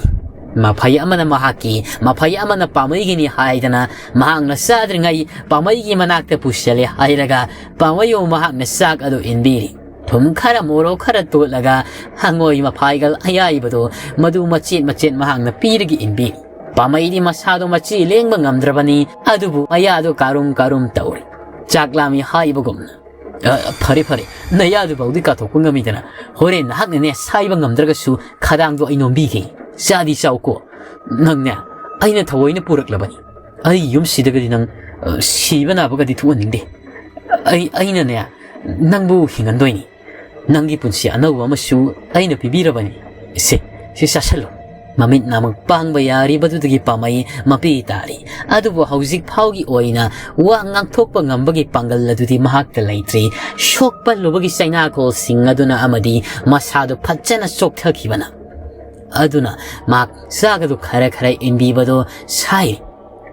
ꯃꯐꯩ ꯑꯃꯅ ꯃꯍꯥꯛꯀꯤ, ꯃꯐꯩ ꯑꯃꯅ ꯄꯥꯃꯩꯒꯤꯅꯤ ꯍꯥꯏꯗꯅ ꯃꯍꯥꯛꯅ ꯆꯥꯗ꯭ꯔꯤꯉꯩ ꯄꯥꯃꯩꯒꯤ ꯃꯅꯥꯛꯇ ꯄꯨꯁꯤꯜꯂꯦ ꯍꯥꯏꯔꯒ ꯄꯥꯃꯩꯕꯨ ꯃꯍꯥꯛꯅ ꯆꯥꯛ ꯑꯗꯨ ꯏꯟꯕꯤꯔꯤ꯫ ꯊꯨꯝ ꯈꯔ, ꯃꯣꯔꯣꯛ ꯈꯔ ꯇꯣꯠꯂꯒ ꯍꯉꯣꯏ ꯃꯐꯥꯏꯒꯜ ꯑꯌꯥꯏꯕꯗꯨ ꯃꯗꯨ ꯃꯆꯦꯠ ꯃꯆꯦꯠ ꯃꯍꯥꯛꯅ ꯄꯤꯔꯒ ꯏꯟꯕꯤꯔꯤ꯫ ꯄꯥꯃꯩꯗꯤ ꯃꯁꯥꯗꯣ ꯃꯆꯤ ꯂꯦꯡꯕ ꯉꯝꯗ꯭ꯔꯕꯅꯤ, ꯑꯗꯨꯕꯨ ꯃꯌꯥꯗꯣ ꯀꯥꯔꯨꯝ ꯀꯥꯔꯨꯝ ꯇꯧꯔꯤ꯫ ꯆꯥꯛ ꯂꯥꯝꯃꯤ ꯍꯥꯏꯕꯒꯨꯝꯅ꯫ "ꯑ, ꯐꯔꯦ, ꯐꯔꯦ, ꯅꯌꯥꯗꯨꯐꯥꯎꯗꯤ ꯀꯥꯊꯣꯛꯄ ꯉꯝꯃꯤꯗꯅ꯫ ꯍꯣꯔꯦꯟ ꯅꯍꯥꯛꯅꯅꯦ ꯁꯥꯏꯕ ꯉꯝꯗ꯭ꯔꯒꯁꯨ ꯈꯗꯥꯡꯗꯣ ꯑꯩ ꯅꯣꯝꯕꯤꯒꯦ꯫ ꯆꯥꯗꯤ ꯆꯥꯎꯀꯣ꯫ ꯅꯪꯅꯦ, ꯑꯩꯅ ꯊꯑꯣꯏꯅ ꯄꯨꯔꯛꯂꯕꯅꯤ꯫ ꯑꯩ ꯌꯨꯝꯁꯤꯗꯒꯗꯤ ꯅꯪ, ꯑ, ꯁꯤꯕ ꯅꯥꯕꯒꯗꯤ ꯊꯣꯛꯍꯟꯅꯤꯡꯗꯦ꯫ ꯑꯩ, ꯑꯩꯅꯅꯦ, ꯅꯪꯕꯨ ꯍꯤꯡꯍꯟꯗꯣꯏꯅꯤ꯫ ꯅꯪꯒꯤ ꯄꯨꯟꯁꯤ ꯑꯅꯧꯕ ꯑꯃꯁꯨ ꯑꯩꯅ ꯄꯤꯕꯤꯔꯕꯅꯤ꯫ ꯁꯦ, ꯁꯤ ꯆꯥꯁꯤꯜꯂꯨ꯫" ꯃꯃꯤꯠ ꯅꯥꯃꯛ ꯄꯥꯡꯕ ꯌꯥꯔꯤꯕꯗꯨꯗꯒꯤ ꯄꯥꯃꯩ ꯃꯄꯤ ꯇꯥꯔꯤ꯫ ꯑꯗꯨꯕꯨ ꯍꯧꯖꯤꯛ ꯐꯥꯎꯒꯤ ꯑꯣꯏꯅ ꯋꯥ ꯉꯥꯡꯊꯣꯛꯄ ꯉꯝꯕꯒꯤ ꯄꯥꯡꯒꯜ ꯑꯗꯨꯗꯤ ꯃꯍꯥꯛꯇ ꯂꯩꯇ꯭ꯔꯤ꯫ ꯁꯣꯛꯄꯜꯂꯨꯕꯒꯤ ꯆꯩꯅꯥꯈꯣꯜꯁꯤꯡ ꯑꯗꯨꯅ ꯑꯃꯗꯤ ꯃꯁꯥꯗꯨ ꯐꯖꯅ ꯆꯣꯛꯊꯈꯤꯕꯅ꯫ ꯑꯗꯨꯅ ꯃꯍꯥꯛ ꯆꯥꯛ ꯑꯗꯨ ꯈꯔ ꯈꯔ ꯏꯟꯕꯤꯕꯗꯨ ꯁꯥꯏꯔꯤ꯫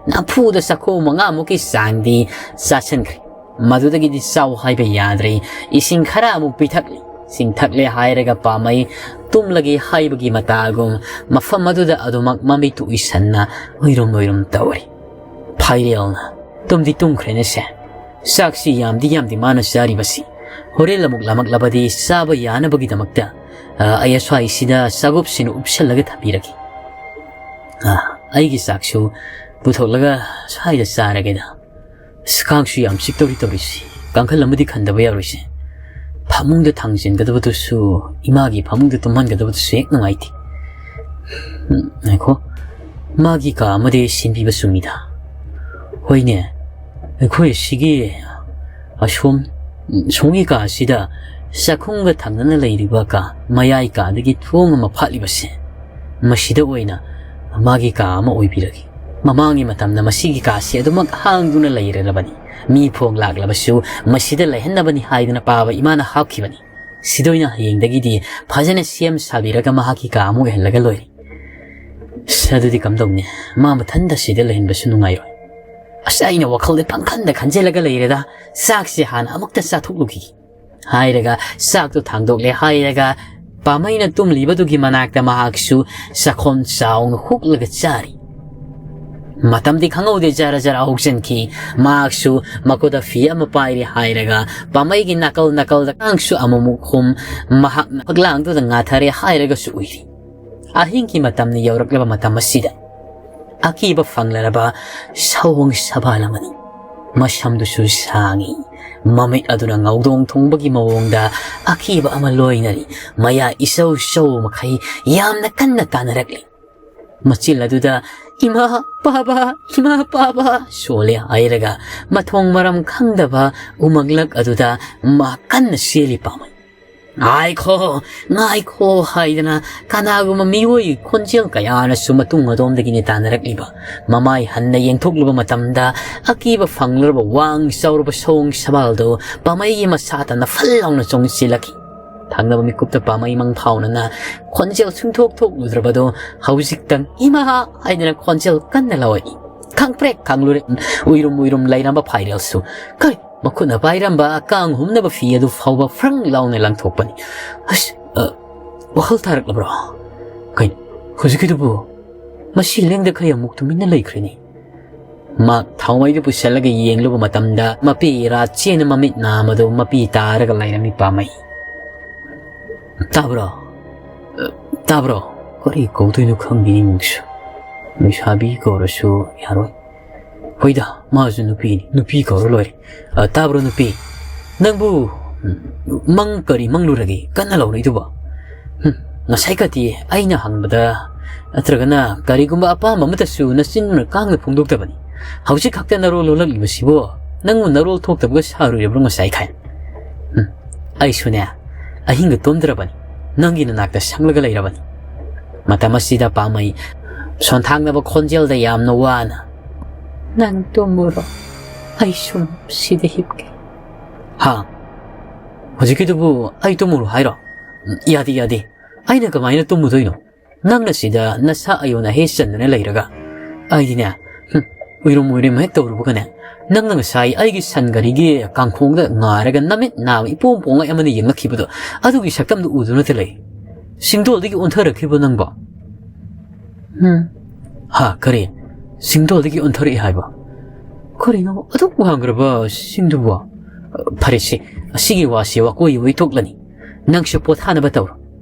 ꯅꯝꯐꯨꯗ ꯆꯥꯛꯈꯣꯝ ꯃꯉꯥꯃꯨꯛꯀꯤ ꯆꯥꯡꯗꯤ ꯆꯥꯁꯤꯟꯈ꯭ꯔꯦ꯫ ꯃꯗꯨꯗꯒꯤꯗꯤ ꯆꯥꯎ ꯍꯥꯏꯕ ꯌꯥꯗ꯭ꯔꯦ꯫ ꯏꯁꯤꯡ ꯈꯔ ꯑꯃꯨꯛ ꯄꯤꯊꯛꯂꯤ꯫ ꯏꯁꯤꯡ ꯊꯛꯂꯦ ꯍꯥꯏꯔꯒ ꯄꯥꯃꯩ ꯇꯨꯝꯂꯒꯦ ꯍꯥꯏꯕꯒꯤ ꯃꯇꯥꯒꯨꯝ ꯃꯐꯝ ꯑꯗꯨꯗ ꯑꯗꯨꯃꯛ ꯃꯃꯤꯠꯇꯨ ꯎꯏꯁꯟꯅ ꯎꯏꯔꯨꯝ ꯎꯏꯔꯨꯝ ꯇꯧꯔꯤ꯫ ꯐꯥꯏꯔꯦꯜꯅ ꯇꯨꯝꯗꯤ ꯇꯨꯝꯈ꯭ꯔꯦꯅꯦꯁꯦ꯫ ꯆꯥꯛꯁꯤ ꯌꯥꯝꯗꯤ ꯌꯥꯝꯗꯤ ꯃꯥꯅ ꯆꯥꯔꯤꯕꯁꯤ꯫ ꯍꯣꯔꯦꯟ ꯑꯃꯨꯛ ꯂꯥꯃꯛꯂꯕꯗꯤ ꯆꯥꯕ ꯌꯥꯅꯕꯒꯤꯗꯃꯛꯇ, ꯑ, ꯑꯩ ꯑꯁ꯭ꯋꯥꯏꯁꯤꯗ ꯆꯥꯒꯨꯞꯁꯤꯅ ꯎꯞꯁꯜꯂꯒ ꯊꯝꯕꯤꯔꯒꯦ꯫ ꯑ, ꯑꯩꯒꯤ ꯆꯥꯛꯁꯨ ꯄꯨꯊꯣꯛꯂꯒ ꯁ꯭ꯋꯥꯏꯗ ꯆꯥꯔꯒꯦꯗ꯫ ꯑꯁ, ꯀꯥꯡꯁꯨ ꯌꯥꯝ ꯆꯤꯛꯇꯧꯔꯤ ꯇꯧꯔꯤꯁꯤ꯫ ꯀꯥꯡꯈꯜ ꯑꯃꯗꯤ ꯈꯟꯗꯕ ꯌꯥꯔꯣꯏꯁꯦ꯫ ꯐꯃꯨꯡꯗ ꯊꯥꯡꯖꯤꯟꯒꯗꯕꯗꯨꯁꯨ, ꯏꯃꯥꯒꯤ ꯐꯃꯨꯡꯗ ꯇꯨꯝꯍꯟꯒꯗꯕꯗꯨꯁꯨ ꯍꯦꯛ ꯅꯨꯡꯉꯥꯏꯇꯦ꯫ ꯎꯝ, ꯉꯥꯏꯈꯣ꯫ ꯃꯥꯒꯤ ꯀꯥ ꯑꯃꯗꯤ ꯁꯤꯟꯕꯤꯕ ꯆꯨꯝꯃꯤꯗ꯫ ꯍꯣꯏꯅꯦ, ꯑꯩꯈꯣꯏ ꯁꯤꯒꯤ ꯑꯁꯣꯝ, ꯁꯣꯝꯒꯤ ꯀꯥ ꯑꯁꯤꯗ ꯆꯥꯛꯈꯨꯝꯒ ꯊꯪꯅꯅ ꯂꯩꯔꯤꯕ ꯀꯥ, ꯃꯌꯥꯏ ꯀꯥꯗꯒꯤ ꯊꯣꯡ ꯑꯃ ꯐꯥꯠꯂꯤꯕꯁꯦ, ꯃꯁꯤꯗ ꯑꯣꯏꯅ ꯃꯥꯒꯤ ꯀꯥ ꯑꯃ ꯑꯣꯏꯕꯤꯔꯒꯦ꯫ ꯃꯃꯥꯡꯒꯤ ꯃꯇꯝꯗ ꯃꯁꯤꯒꯤ ꯀꯥꯁꯤ ꯑꯗꯨꯃꯛ ꯍꯥꯡꯗꯨꯅ ꯂꯩꯔꯔꯕꯅꯤ꯫ ꯃꯤ ꯐꯣꯡ ꯂꯥꯛꯂꯕꯁꯨ ꯃꯁꯤꯗ ꯂꯩꯍꯟꯅꯕꯅꯤ ꯍꯥꯏꯗꯨꯅ ꯄꯥꯕ ꯏꯃꯥꯅ ꯍꯥꯞꯈꯤꯕꯅꯤ꯫ ꯁꯤꯗ ꯑꯣꯏꯅ ꯍꯌꯦꯡꯗꯒꯤꯗꯤ ꯐꯖꯅ ꯁꯦꯝ ꯁꯥꯕꯤꯔꯒ ꯃꯍꯥꯛꯀꯤ ꯀꯥ ꯑꯃ ꯑꯣꯏꯍꯜꯂꯒ ꯂꯣꯏꯔꯦ꯫ ꯑꯁ, ꯑꯗꯨꯗꯤ ꯀꯝꯗꯧꯅꯤ? ꯃꯥ ꯃꯊꯟꯇ ꯁꯤꯗ ꯂꯩꯍꯟꯕꯁꯨ ꯅꯨꯡꯉꯥꯏꯔꯣꯏ꯫ ꯑꯁ, ꯑꯩꯅ ꯋꯥꯈꯜꯗ ꯄꯪꯈꯟꯗ ꯈꯟꯖꯤꯜꯂꯒ ꯂꯩꯔꯦꯗ꯫ ꯆꯥꯛꯁꯦ ꯍꯥꯟꯅ ꯑꯃꯨꯛꯇ ꯆꯥꯊꯣꯛꯂꯨꯈꯤꯒꯦ ꯍꯥꯏꯔꯒ ꯆꯥꯛꯇꯣ ꯊꯥꯡꯗꯣꯛꯂꯦ ꯍꯥꯏꯔꯒ ꯄꯥꯃꯩꯅ ꯇꯨꯝꯂꯤꯕꯗꯨꯒꯤ ꯃꯅꯥꯛꯇ ꯃꯍꯥꯛꯁꯨ ꯆꯥꯛꯈꯣꯝ ꯆꯥꯎꯅ ꯍꯨꯛꯂꯒ ꯆꯥꯔꯤ꯫ ꯃꯇꯝꯗꯤ ꯈꯪꯍꯧꯗꯦ, ꯖꯔ ꯖꯔ ꯍꯧꯖꯤꯟꯈꯤ꯫ ꯃꯍꯥꯛꯁꯨ ꯃꯈꯨꯠꯇ ꯐꯤ ꯑꯃ ꯄꯥꯏꯔꯦ ꯍꯥꯏꯔꯒ ꯄꯥꯃꯩꯒꯤ ꯅꯥꯀꯜ ꯅꯥꯀꯜꯗ ꯀꯥꯡꯁꯨ ꯑꯃꯃꯨꯛ ꯍꯨꯝ꯫ ꯃꯍꯥꯛꯅ ꯐꯛꯂꯥꯡꯗꯨꯗ ꯉꯥꯊꯔꯦ ꯍꯥꯏꯔꯒꯁꯨ ꯎꯏꯔꯤ꯫ ꯑꯍꯤꯡꯒꯤ ꯃꯇꯝꯅ ꯌꯧꯔꯛꯂꯕ ꯃꯇꯝ ꯑꯁꯤꯗ ꯑꯀꯤꯕ ꯐꯪꯂꯔꯕ ꯁꯑꯣꯡ ꯁꯕꯥꯜ ꯑꯃꯅꯤ꯫ ꯃꯁꯝꯗꯨꯁꯨ ꯁꯥꯡꯏ꯫ ꯃꯃꯤꯠ ꯑꯗꯨꯅ ꯉꯧꯗꯣꯡ ꯊꯨꯡꯕꯒꯤ ꯃꯑꯣꯡꯗ ꯑꯀꯤꯕ ꯑꯃ ꯂꯣꯏꯅꯔꯤ꯫ ꯃꯌꯥ ꯏꯆꯧ ꯆꯧ ꯃꯈꯩ ꯌꯥꯝꯅ ꯀꯟꯅ ꯇꯥꯅꯔꯛꯂꯤ꯫ ꯃꯆꯤꯜ ꯑꯗꯨꯗ, "ꯏꯃꯥ, ꯄꯥꯕ, ꯏꯃꯥ, ꯄꯥꯕ" ꯁꯣꯜꯂꯦ ꯍꯥꯏꯔꯒ ꯃꯊꯣꯡ ꯃꯔꯝ ꯈꯪꯗꯕ ꯎꯃꯪꯂꯛ ꯑꯗꯨꯗ ꯃꯥ ꯀꯟꯅ ꯆꯦꯜꯂꯤ ꯄꯥꯝꯃꯩ꯫ "ꯉꯥꯏꯈꯣ, ꯉꯥꯏꯈꯣ" ꯍꯥꯏꯗꯅ ꯀꯅꯥꯒꯨꯝꯕ ꯃꯤꯑꯣꯏ ꯈꯣꯟꯖꯦꯜ ꯀꯌꯥꯅꯁꯨ ꯃꯇꯨꯡ ꯑꯗꯣꯝꯗꯒꯤꯅꯤ ꯇꯥꯅꯔꯛꯂꯤꯕ꯫ ꯃꯃꯥꯏ ꯍꯟꯅ ꯌꯦꯡꯊꯣꯛꯂꯨꯕ ꯃꯇꯝꯗ ꯑꯀꯤꯕ ꯐꯪꯂꯔꯕ ꯋꯥꯡ ꯆꯥꯎꯔꯕ ꯁꯑꯣꯡ ꯁꯕꯥꯜꯗꯨ ꯄꯥꯃꯩꯒꯤ ꯃꯁꯥꯗ ꯅꯐꯜ ꯂꯥꯎꯅ ꯆꯣꯡꯁꯤꯜꯂꯛꯈꯤ꯫ ꯊꯪꯅꯕ ꯃꯤꯀꯨꯞꯇ ꯄꯥꯃꯩ ꯃꯪꯐꯥꯎꯅꯅ ꯈꯣꯟꯖꯦꯜ ꯁꯨꯡꯊꯣꯛ ꯊꯣꯛꯂꯨꯗ꯭ꯔꯕꯗꯨ ꯍꯧꯖꯤꯛꯇꯪ "ꯏꯃꯥ" ꯍꯥꯏꯗꯅ ꯈꯣꯟꯖꯦꯜ ꯀꯟꯅ ꯂꯧꯔꯛꯏ꯫ ꯈꯪꯄ꯭ꯔꯦꯛ ꯈꯪꯂꯨꯔꯦ꯫ ꯎꯏꯔꯨꯝ ꯎꯏꯔꯨꯝ ꯂꯩꯔꯝꯕ ꯐꯥꯏꯔꯦꯜꯁꯨ ꯀꯔꯤ ꯃꯈꯨꯠꯅ ꯄꯥꯏꯔꯝꯕ ꯀꯥꯡ ꯍꯨꯝꯅꯕ ꯐꯤ ꯑꯗꯨ ꯐꯥꯎꯕ ꯐ꯭ꯔꯪ ꯂꯥꯎꯅ ꯂꯪꯊꯣꯛꯄꯅꯤ꯫ "ꯑꯁ, ꯑ, ꯋꯥꯈꯜ ꯇꯥꯔꯛꯂꯕ꯭ꯔꯣ? ꯀꯩꯅꯣ ꯍꯧꯖꯤꯛꯀꯤꯗꯨꯕꯨ? ꯃꯁꯤ ꯂꯦꯡꯗ ꯈꯩ ꯑꯃꯨꯛ ꯇꯨꯃꯤꯟꯅ ꯂꯩꯈ꯭ꯔꯦꯅꯦ꯫" ꯃꯥ ꯊꯥꯎꯃꯩꯗꯨ ꯄꯨꯁꯜꯂꯒ ꯌꯦꯡꯂꯨꯕ ꯃꯇꯝꯗ ꯃꯄꯤ ꯏꯔꯥ ꯆꯦꯅ ꯃꯃꯤꯠ ꯅꯥꯝꯃꯗꯨ ꯃꯄꯤ ꯇꯥꯔꯒ ꯂꯩꯔꯝꯃꯤ ꯄꯥꯝꯃꯩ꯫ "ꯇꯥꯕ꯭ꯔꯣ? ꯑ, ꯇꯥꯕ꯭ꯔꯣ?" ꯀꯔꯤ ꯀꯧꯗꯣꯏꯅꯣ ꯈꯪꯗꯦ ꯏꯃꯨꯡꯁꯨ꯫ ꯂꯩꯁꯥꯕꯤ ꯀꯧꯔꯁꯨ ꯌꯥꯔꯣꯏ꯫ ꯍꯣꯏꯗ, ꯃꯥꯁꯨ ꯅꯨꯄꯤꯅꯤ, ꯅꯨꯄꯤ ꯀꯧꯔ ꯂꯣꯏꯔꯦ꯫ "ꯑ, ꯇꯥꯕ꯭ꯔꯣ ꯅꯨꯄꯤ? ꯅꯪꯕꯨ, ꯎꯝ, ꯃꯪ ꯀꯔꯤ ꯃꯪꯂꯨꯔꯒꯦ ꯀꯟꯅ ꯂꯥꯎꯔꯛꯏꯗꯨꯕꯣ? ꯍꯨꯝ, ꯉꯁꯥꯏ ꯀꯗꯤ ꯑꯩꯅ ꯍꯪꯕꯗ ꯅꯠꯇ꯭ꯔꯒꯅ ꯀꯔꯤꯒꯨꯝꯕ ꯑꯄꯥꯝꯕ ꯑꯃꯠꯇꯁꯨ ꯅꯆꯤꯟ ꯀꯥꯡꯅ ꯐꯣꯡꯗꯣꯛꯇꯕꯅꯤ꯫ ꯍꯧꯖꯤꯛ ꯈꯛꯇ ꯅꯔꯣꯜ ꯂꯣꯜꯂꯛꯂꯤꯕꯁꯤꯕꯨ ꯅꯪꯕꯨ ꯅꯔꯣꯜ ꯊꯣꯛꯇꯕꯒ ꯁꯥꯔꯨꯔꯤꯕ꯭ꯔꯣ ꯉꯁꯥꯏ ꯈꯥꯏ? ꯍꯨꯝ, ꯑꯩꯁꯨꯅꯦ ꯑꯍꯤꯡꯒ ꯇꯨꯝꯗ꯭ꯔꯕꯅꯤ, ꯅꯪꯒꯤ ꯅꯅꯥꯛꯇ ꯁꯪꯂꯒ ꯂꯩꯔꯕꯅꯤ꯫" ꯃꯇꯝ ꯑꯁꯤꯗ ꯄꯥꯝꯃꯩ ꯁꯣꯟꯊꯥꯡꯅꯕ ꯈꯣꯟꯖꯦꯜꯗ ꯌꯥꯝꯅ ꯋꯥꯅ, "ꯅꯪ ꯇꯨꯝꯃꯨꯔꯣ, ꯑꯩ ꯁꯨꯝ ꯁꯤꯗ ꯍꯤꯞꯀꯦ꯫" "ꯍꯥ? ꯍꯧꯖꯤꯛꯀꯤꯗꯨꯕꯨ ꯑꯩ ꯇꯨꯝꯃꯨꯔꯣ ꯍꯥꯏꯔꯣ? ꯌꯥꯗꯦ, ꯌꯥꯗꯦ꯫ ꯑꯩꯅ ꯀꯃꯥꯏꯅ ꯇꯨꯝꯃꯨꯗꯣꯏꯅꯣ? ꯅꯪꯅ ꯁꯤꯗ ꯅꯁꯥ ꯑꯌꯣꯟ ꯑꯍꯦ ꯆꯟꯗꯅ ꯂꯩꯔꯒ?" ꯑꯩꯗꯤꯅꯦ, ꯍꯨꯝ, ꯎꯏꯔꯨꯝ ꯎꯏꯔꯨꯝ ꯍꯦꯛ ꯇꯧꯔꯨꯕꯒꯅꯦ, ꯅꯪꯅ ꯉꯁꯥꯏ ꯑꯩꯒꯤ ꯁꯟ ꯒꯥꯔꯤꯒꯤ ꯀꯥꯡꯈꯣꯡꯗ ꯉꯥꯔꯒ ꯅꯃꯤꯠ ꯅꯥꯕ ꯏꯄꯣꯝ ꯄꯣꯝꯒ ꯑꯃꯅ ꯌꯦꯡꯂꯛꯈꯤꯕꯗꯣ, ꯑꯗꯨꯒꯤ ꯁꯛꯇꯝꯗꯨ ꯎꯗꯨꯅꯇ ꯂꯩ꯫ ꯁꯤꯡꯗꯣꯜꯗꯒꯤ ꯑꯣꯟꯊꯔꯛꯈꯤꯕ꯭ꯔꯣ ꯅꯪꯕꯣ? ꯎꯝ꯫ "ꯍꯥ, ꯀꯔꯤ? ꯁꯤꯡꯗꯣꯜꯗꯒꯤ ꯑꯣꯟꯊꯣꯔꯛꯏ ꯍꯥꯏꯕ? ꯀꯔꯤꯅꯣ ꯑꯗꯨꯛ ꯋꯥꯡꯈ꯭ꯔꯕ ꯁꯤꯡꯗꯨꯕꯨ? ꯐꯔꯦꯁꯦ, ꯑꯁꯤꯒꯤ ꯋꯥꯁꯤ ꯋꯥꯀꯣꯏ ꯑꯣꯏ ꯊꯣꯛꯂꯅꯤ꯫ ꯅꯪꯁꯨ ꯄꯣꯊꯥꯅꯕ ꯇꯧꯔꯣ꯫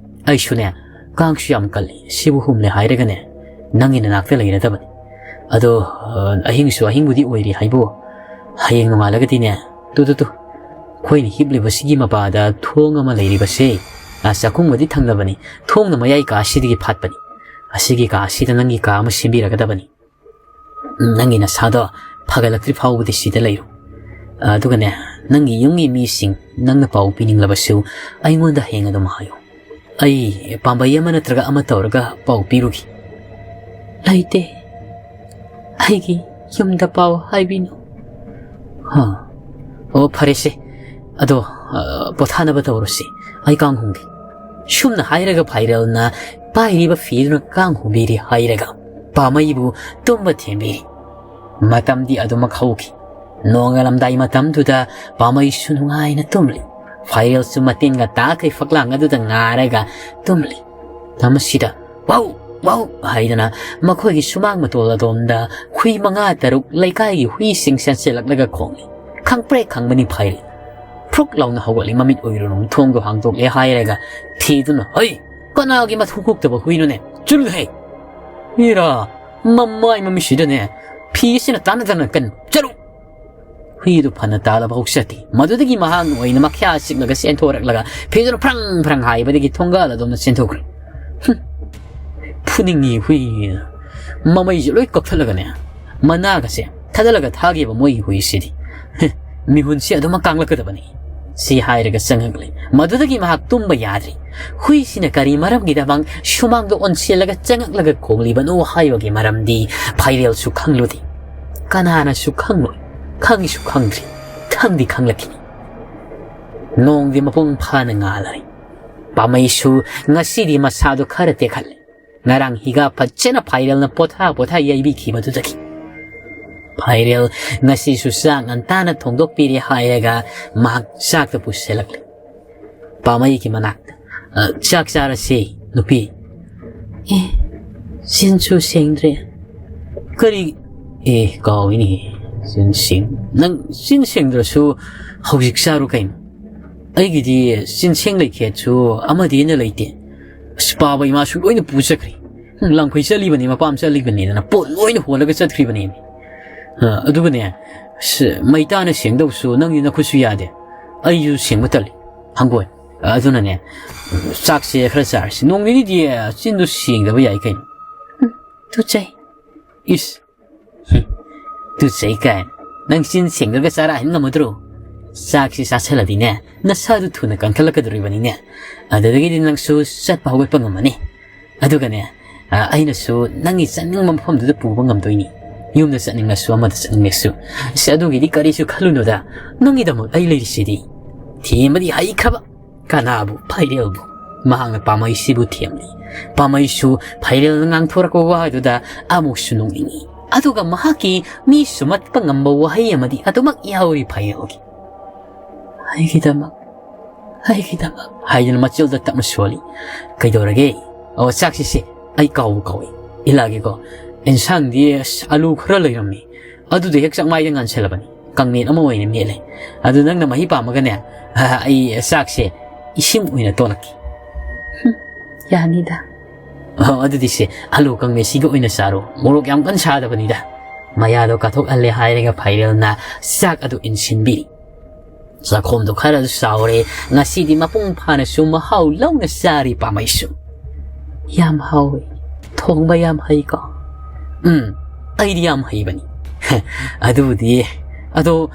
ꯑꯩꯁꯨꯅꯦ, ꯀꯥꯡꯁꯨ ꯌꯥꯝ ꯀꯜꯂꯤ꯫ ꯁꯤꯕꯨ ꯍꯨꯝꯂꯦ ꯍꯥꯏꯔꯒꯅꯦ, ꯅꯪꯒꯤ ꯅꯅꯥꯛꯇ ꯂꯩꯔꯗꯕꯅꯤ꯫ ꯑꯗꯣ, ꯑ, ꯑꯍꯤꯡꯁꯨ ꯑꯍꯤꯡꯕꯨꯗꯤ ꯑꯣꯏꯔꯤ ꯍꯥꯏꯕꯨ, ꯍꯌꯦꯡ ꯅꯣꯡꯉꯥꯜꯂꯒꯗꯤꯅꯦ, ꯇꯨ, ꯇꯨ, ꯇꯨ, ꯑꯩꯈꯣꯏꯅ ꯍꯤꯞꯂꯤꯕꯁꯤꯒꯤ ꯃꯄꯥꯗ ꯊꯣꯡ ꯑꯃ ꯂꯩꯔꯤꯕꯁꯦ, ꯑ, ꯆꯥꯛꯈꯨꯝꯒꯗꯤ ꯊꯪꯅꯕꯅꯤ꯫ ꯊꯣꯡꯅ ꯃꯌꯥꯏ ꯀꯥ ꯑꯁꯤꯗꯒꯤ ꯐꯥꯠꯄꯅꯤ꯫ ꯑꯁꯤꯒꯤ ꯀꯥ ꯑꯁꯤꯗ ꯅꯪꯒꯤ ꯀꯥ ꯑꯃ ꯁꯦꯝꯕꯤꯔꯒꯗꯕꯅꯤ꯫ ꯅꯪꯒꯤ ꯅꯁꯥꯗꯣ ꯐꯒꯠꯂꯛꯇ꯭ꯔꯤ ꯐꯥꯎꯕꯗꯤ ꯁꯤꯗ ꯂꯩꯔꯨ꯫ ꯑꯗꯨꯒꯅꯦ, ꯅꯪꯒꯤ ꯌꯨꯝꯒꯤ ꯃꯤꯁꯤꯡ ꯅꯪꯅ ꯄꯥꯎ ꯄꯤꯅꯤꯡꯂꯕꯁꯨ ꯑꯩꯉꯣꯟꯗ ꯍꯌꯦꯡ ꯑꯗꯨꯝ ꯍꯥꯏꯌꯨ꯫ ꯑꯩ ꯄꯥꯝꯕꯩ ꯑꯃ ꯅꯠꯇ꯭ꯔꯒ ꯑꯃ ꯇꯧꯔꯒ ꯄꯥꯎ ꯄꯤꯔꯨꯒꯦ꯫" "ꯂꯩꯇꯦ꯫ ꯑꯩꯒꯤ ꯌꯨꯝꯗ ꯄꯥꯎ ꯍꯥꯏꯕꯤꯅꯨ꯫" "ꯍꯥ? ꯑꯣ, ꯐꯔꯦꯁꯦ꯫ ꯑꯗꯣ, ꯑ, ꯄꯣꯊꯥꯅꯕ ꯇꯧꯔꯁꯤ꯫ ꯑꯩ ꯀꯥꯡ ꯍꯨꯝꯒꯦ꯫" ꯁꯨꯝꯅ ꯍꯥꯏꯔꯒ ꯐꯥꯏꯔꯦꯜꯅ ꯄꯥꯏꯔꯤꯕ ꯐꯤꯗꯨꯅ ꯀꯥꯡ ꯍꯨꯝꯕꯤꯔꯤ ꯍꯥꯏꯔꯒ ꯄꯥꯃꯩꯕꯨ ꯇꯨꯝꯕ ꯊꯦꯝꯕꯤꯔꯤ꯫ ꯃꯇꯝꯗꯤ ꯑꯗꯨꯃꯛ ꯍꯧꯈꯤ꯫ ꯅꯣꯡꯉꯥꯜꯂꯝꯗꯥꯏ ꯃꯇꯝꯗꯨꯗ ꯄꯥꯃꯩꯁꯨ ꯅꯨꯡꯉꯥꯏꯅ ꯇꯨꯝꯂꯤ꯫ ꯐꯥꯏꯔꯦꯜꯁꯨ ꯃꯇꯤꯟꯒ ꯇꯥꯈꯩ ꯐꯛꯂꯥꯡ ꯑꯗꯨꯗ ꯉꯥꯔꯒ ꯇꯨꯝꯂꯤ꯫ ꯃꯁꯤꯗ "ꯋꯥꯎ! ꯋꯥꯎ!" ꯍꯥꯏꯗꯅ ꯃꯈꯣꯏꯒꯤ ꯁꯨꯃꯥꯡ ꯃꯇꯣꯜ ꯑꯗꯣꯝꯗ ꯍꯨꯏ ꯃꯉꯥ ꯇꯔꯨꯛ ꯂꯩꯀꯥꯏꯒꯤ ꯍꯨꯏꯁꯤꯡ ꯆꯦꯟꯁꯤꯜꯂꯛꯂꯒ ꯈꯣꯡꯂꯤ꯫ ꯈꯪꯄ꯭ꯔꯦꯛ ꯈꯪꯕꯅꯤ ꯐꯥꯏꯔꯦꯜ꯫ ꯐ꯭ꯔꯨꯛ ꯂꯥꯎꯅ ꯍꯧꯒꯠꯂꯤ, ꯃꯃꯤꯠ ꯎꯏꯔꯨꯔꯨꯝ ꯊꯣꯡꯗꯣ ꯍꯥꯡꯗꯣꯛꯂꯦ ꯍꯥꯏꯔꯒ ꯊꯤꯗꯨꯅ, "ꯍꯩ! ꯀꯅꯥꯒꯤ ꯃꯊꯧ ꯀꯣꯛꯇꯕ ꯍꯨꯏꯅꯣꯅꯦ? ꯆꯠꯂꯨꯍꯦ! ꯏꯔꯥ, ꯃꯃꯥꯏ ꯃꯃꯤꯠꯁꯤꯗꯅꯦ, ꯐꯤ ꯑꯁꯤꯅ ꯇꯥꯟꯅꯗꯅ ꯀꯟ ꯆꯠꯂꯨ!" ꯍꯨꯏꯗꯨ ꯐꯅ ꯇꯥꯜꯂꯕ ꯍꯧꯆꯠꯇꯦ꯫ ꯃꯗꯨꯗꯒꯤ ꯃꯍꯥꯛꯅ ꯑꯣꯏꯅ ꯃꯈ꯭ꯌꯥ ꯆꯤꯛꯂꯒ ꯆꯦꯟꯊꯣꯔꯛꯂꯒ ꯐꯤꯗꯨꯅ ꯐ꯭ꯔꯪ ꯐ꯭ꯔꯪ ꯍꯥꯏꯕꯗꯒꯤ ꯊꯣꯡꯒꯥꯜ ꯑꯗꯣꯝꯗ ꯆꯦꯟꯊꯣꯛꯈ꯭ꯔꯦ꯫ ꯍꯨꯝ, ꯐꯨꯅꯤꯡꯉꯤ ꯍꯨꯏ꯫ ꯃꯃꯩꯁꯦ ꯂꯣꯏ ꯀꯛꯊꯠꯂꯒꯅꯦ, ꯃꯅꯥꯒꯁꯦ ꯊꯥꯗꯠꯂꯒ ꯊꯥꯒꯤꯕ ꯃꯣꯏꯒꯤ ꯍꯨꯏꯁꯤꯗꯤ꯫ ꯍꯦ, ꯃꯤꯍꯨꯟꯁꯦ ꯑꯗꯨꯃꯛ ꯀꯥꯡꯂꯛꯀꯗꯕꯅꯤ꯫ ꯁꯤ ꯍꯥꯏꯔꯒ ꯆꯪꯉꯛꯂꯦ꯫ ꯃꯗꯨꯗꯒꯤ ꯃꯍꯥꯛ ꯇꯨꯝꯕ ꯌꯥꯗ꯭ꯔꯤ꯫ ꯍꯨꯏꯁꯤꯅ ꯀꯔꯤ ꯃꯔꯝꯒꯤꯗꯃꯛ ꯁꯨꯃꯥꯡꯗ ꯑꯣꯟꯁꯤꯜꯂꯒ ꯆꯪꯉꯛꯂꯒ ꯈꯣꯡꯂꯤꯕꯅꯣ ꯍꯥꯏꯕꯒꯤ ꯃꯔꯝꯗꯤ ꯐꯥꯏꯔꯦꯜꯁꯨ ꯈꯪꯂꯨꯗꯦ꯫ ꯀꯅꯥꯅꯁꯨ ꯈꯪꯂꯣꯏ꯫ ꯈꯪꯁꯨ ꯈꯪꯗ꯭ꯔꯤ꯫ ꯈꯪꯗꯤ ꯈꯪꯂꯛꯈꯤꯅꯤ꯫ ꯅꯣꯡꯗꯤ ꯃꯄꯨꯡ ꯐꯥꯅ ꯉꯥꯜꯂꯔꯦ꯫ ꯄꯥꯝꯃꯩꯁꯨ ꯉꯁꯤꯗꯤ ꯃꯁꯥꯗꯣ ꯈꯔ ꯇꯦꯛꯈꯠꯂꯦ꯫ ꯉꯔꯥꯡ ꯍꯤꯒꯥ ꯐꯖꯅ ꯐꯥꯏꯔꯦꯜꯅ ꯄꯣꯊꯥ ꯄꯣꯊꯥ ꯌꯩꯕꯤꯈꯤꯕꯗꯨꯗꯒꯤ꯫ ꯐꯥꯏꯔꯦꯜ ꯉꯁꯤꯁꯨ ꯆꯥꯛ ꯉꯟꯇꯥꯅ ꯊꯣꯡꯗꯣꯛꯄꯤꯔꯦ ꯍꯥꯏꯔꯒ ꯃꯍꯥꯛ ꯆꯥꯛꯇ ꯄꯨꯁꯤꯜꯂꯛꯂꯦ꯫ ꯄꯥꯝꯃꯩꯒꯤ ꯃꯅꯥꯛꯇ, "ꯑ, ꯆꯥꯛ ꯆꯥꯔꯁꯤ, ꯅꯨꯄꯤ꯫" "ꯑꯦ, ꯆꯤꯟꯁꯨ ꯁꯦꯡꯗ꯭ꯔꯦ꯫" "ꯀꯔꯤ? ꯑꯦ, ꯀꯥꯎꯏꯅꯦ, ꯆꯤꯟ ꯁꯦꯡ-, ꯅꯪ ꯆꯤꯟ ꯁꯦꯡꯗ꯭ꯔꯁꯨ ꯍꯧꯖꯤꯛ ꯆꯥꯔꯣ ꯀꯩꯅꯣ꯫ ꯑꯩꯒꯤꯗꯤ ꯆꯤꯟꯁꯦꯡ ꯂꯩꯈꯦꯠꯁꯨ ꯑꯃꯗꯤ ꯍꯦꯟꯅ ꯂꯩꯇꯦ꯫ ꯑꯁ, ꯄꯥꯕ ꯏꯃꯥꯁꯨ ꯂꯣꯏꯅ ꯄꯨ ꯆꯠꯈ꯭ꯔꯦ꯫ ꯂꯥꯡꯈꯩ ꯆꯠꯂꯤꯕꯅꯤ, ꯃꯄꯥꯝ ꯆꯠꯂꯤꯕꯅꯤꯗꯅ ꯄꯣꯠ ꯂꯣꯏꯅ ꯍꯣꯜꯂꯒ ꯆꯠꯈ꯭ꯔꯤꯕꯅꯤ꯫ ꯑ, ꯑꯗꯨꯒꯅꯦ, ꯑꯁ, ꯃꯩꯇꯥꯅ ꯁꯦꯡꯗꯧꯁꯨ ꯅꯪꯒꯤ ꯅꯈꯨꯠꯁꯨ ꯌꯥꯗꯦ꯫ ꯑꯩꯁꯨ ꯁꯦꯡꯕ ꯇꯜꯂꯤ, ꯍꯪꯒꯣꯏ꯫ ꯑꯗꯨꯅꯅꯦ, ꯆꯥꯛꯁꯦ ꯈꯔ ꯆꯥꯔꯁꯤ꯫ ꯅꯣꯡ ꯅꯤꯅꯤꯗꯤ ꯆꯤꯟꯗꯨ ꯁꯦꯡꯗꯕ ꯌꯥꯏ ꯀꯩꯅꯣ꯫" "ꯎꯝ, ꯇꯨꯆꯩ꯫" "ꯏꯁ, ꯍꯨꯝ, ꯇꯨꯆꯩ ꯀꯥꯏꯅ꯫ ꯅꯪ ꯆꯤꯟ ꯁꯦꯡꯗ꯭ꯔꯒ ꯆꯥꯔꯥ ꯍꯦꯟ ꯉꯝꯃꯗ꯭ꯔꯣ? ꯆꯥꯛꯁꯤ ꯆꯥꯁꯜꯂꯗꯤꯅꯦ, ꯅꯁꯥꯗꯨ ꯊꯨꯅ ꯀꯟꯈꯠꯂꯛꯀꯗꯧꯔꯤꯕꯅꯤꯅꯦ꯫ ꯑꯗꯨꯗꯒꯤꯗꯤ ꯅꯪꯁꯨ ꯆꯠꯄ ꯍꯧꯒꯠꯄ ꯉꯝꯃꯅꯤ꯫ ꯑꯗꯨꯒꯅꯦ, ꯑ, ꯑꯩꯅꯁꯨ ꯅꯪꯒꯤ ꯆꯠꯅꯤꯡꯕ ꯃꯐꯝꯗꯨꯗ ꯄꯨꯕ ꯉꯝꯗꯣꯏꯅꯤ꯫ ꯌꯨꯝꯗ ꯆꯠꯅꯤꯡꯂꯁꯨ, ꯑꯃꯗ ꯆꯠꯅꯤꯡꯂꯁꯨ꯫ ꯑꯁ, ꯑꯗꯨꯒꯤꯗꯤ ꯀꯔꯤꯁꯨ ꯈꯜꯂꯨꯅꯨꯗ꯫ ꯅꯪꯒꯤꯗꯃꯛ ꯑꯩ ꯂꯩꯔꯤꯁꯤꯗꯤ꯫" ꯊꯦꯝꯕꯗꯤ ꯍꯩꯈ꯭ꯔꯕ꯫ ꯀꯅꯥꯕꯨ? ꯐꯥꯏꯔꯦꯜꯕꯨ꯫ ꯃꯍꯥꯛꯅ ꯄꯥꯝꯃꯩꯁꯤꯕꯨ ꯊꯦꯝꯂꯤ꯫ ꯄꯥꯝꯃꯩꯁꯨ ꯐꯥꯏꯔꯦꯜꯅ ꯉꯥꯡꯊꯣꯔꯛꯄ ꯋꯥꯗꯨꯗ ꯑꯃꯨꯛꯁꯨ ꯅꯣꯛꯅꯤꯡꯏ꯫ ꯑꯗꯨꯒ ꯃꯍꯥꯛꯀꯤ ꯃꯤ ꯁꯨꯝꯍꯠꯄ ꯉꯝꯕ ꯋꯥꯍꯩ ꯑꯃꯗꯤ ꯑꯗꯨꯃꯛ ꯌꯥꯎꯔꯤ ꯐꯥꯏꯔꯦꯜꯒꯤ꯫ "ꯑꯩꯒꯤꯗꯃꯛ, ꯑꯩꯒꯤꯗꯃꯛ" ꯍꯥꯏꯗꯨꯅ ꯃꯆꯤꯜꯗ ꯇꯞꯅ ꯁꯣꯜꯂꯤ꯫ "ꯀꯩꯗꯧꯔꯒꯦ?" "ꯑꯣ, ꯆꯥꯛꯁꯤꯁꯦ ꯑꯩ ꯀꯥꯎꯕ ꯀꯥꯎꯏ꯫ ꯏꯜꯂꯛꯑꯒꯦꯀꯣ꯫ ꯑꯦꯟꯁꯥꯡꯗꯤ, ꯑꯁ, ꯑꯂꯨ ꯈꯔ ꯂꯩꯔꯝꯃꯤ꯫ ꯑꯗꯨꯗꯣ ꯍꯦꯛ ꯆꯥꯛꯃꯥꯏꯗ ꯉꯥꯟꯁꯜꯂꯕꯅꯤ꯫ ꯀꯥꯡꯃꯦꯠ ꯑꯃ ꯑꯣꯏꯅ ꯃꯦꯠꯂꯦ꯫ ꯑꯗꯨ ꯅꯪꯅ ꯃꯍꯤ ꯄꯥꯝꯃꯒꯅꯦ, ꯑ, ꯑꯩ ꯆꯥꯛꯁꯦ ꯏꯁꯤꯡ ꯑꯣꯏꯅ ꯇꯣꯠꯂꯛꯀꯦ꯫" "ꯍꯨꯝ, ꯌꯥꯅꯤꯗ꯫" "ꯑꯣ, ꯑꯗꯨꯗꯤ ꯁꯦ, ꯑꯂꯨ ꯀꯥꯡꯃꯦꯠꯁꯤꯒ ꯑꯣꯏꯅ ꯆꯥꯔꯣ꯫ ꯃꯣꯔꯣꯛ ꯌꯥꯝ ꯀꯟꯅ ꯁꯥꯗꯕꯅꯤꯗ꯫" ꯃꯌꯥꯗꯣ ꯀꯥꯊꯣꯛꯍꯜꯂꯦ ꯍꯥꯏꯔꯒ ꯐꯥꯏꯔꯦꯜꯅ ꯆꯥꯛ ꯑꯗꯨ ꯏꯟꯁꯤꯟꯕꯤꯔꯤ꯫ ꯆꯥꯛꯈꯣꯝꯗꯣ ꯈꯔꯁꯨ ꯆꯥꯎꯔꯦ꯫ ꯉꯁꯤꯗꯤ ꯃꯄꯨꯡ ꯐꯥꯅꯁꯨ ꯃꯍꯥꯎ ꯂꯧꯅ ꯆꯥꯔꯤ ꯄꯥꯝꯃꯩꯁꯨ꯫ "ꯌꯥꯝ ꯍꯥꯎꯋꯤ꯫ ꯊꯣꯡꯕ ꯌꯥꯝ ꯍꯩꯀꯣ?" "ꯎꯝ, ꯑꯩꯗꯤ ꯌꯥꯝ ꯍꯩꯕꯅꯤ꯫" "ꯑꯗꯨꯕꯨꯗꯤ, ꯑꯗꯣ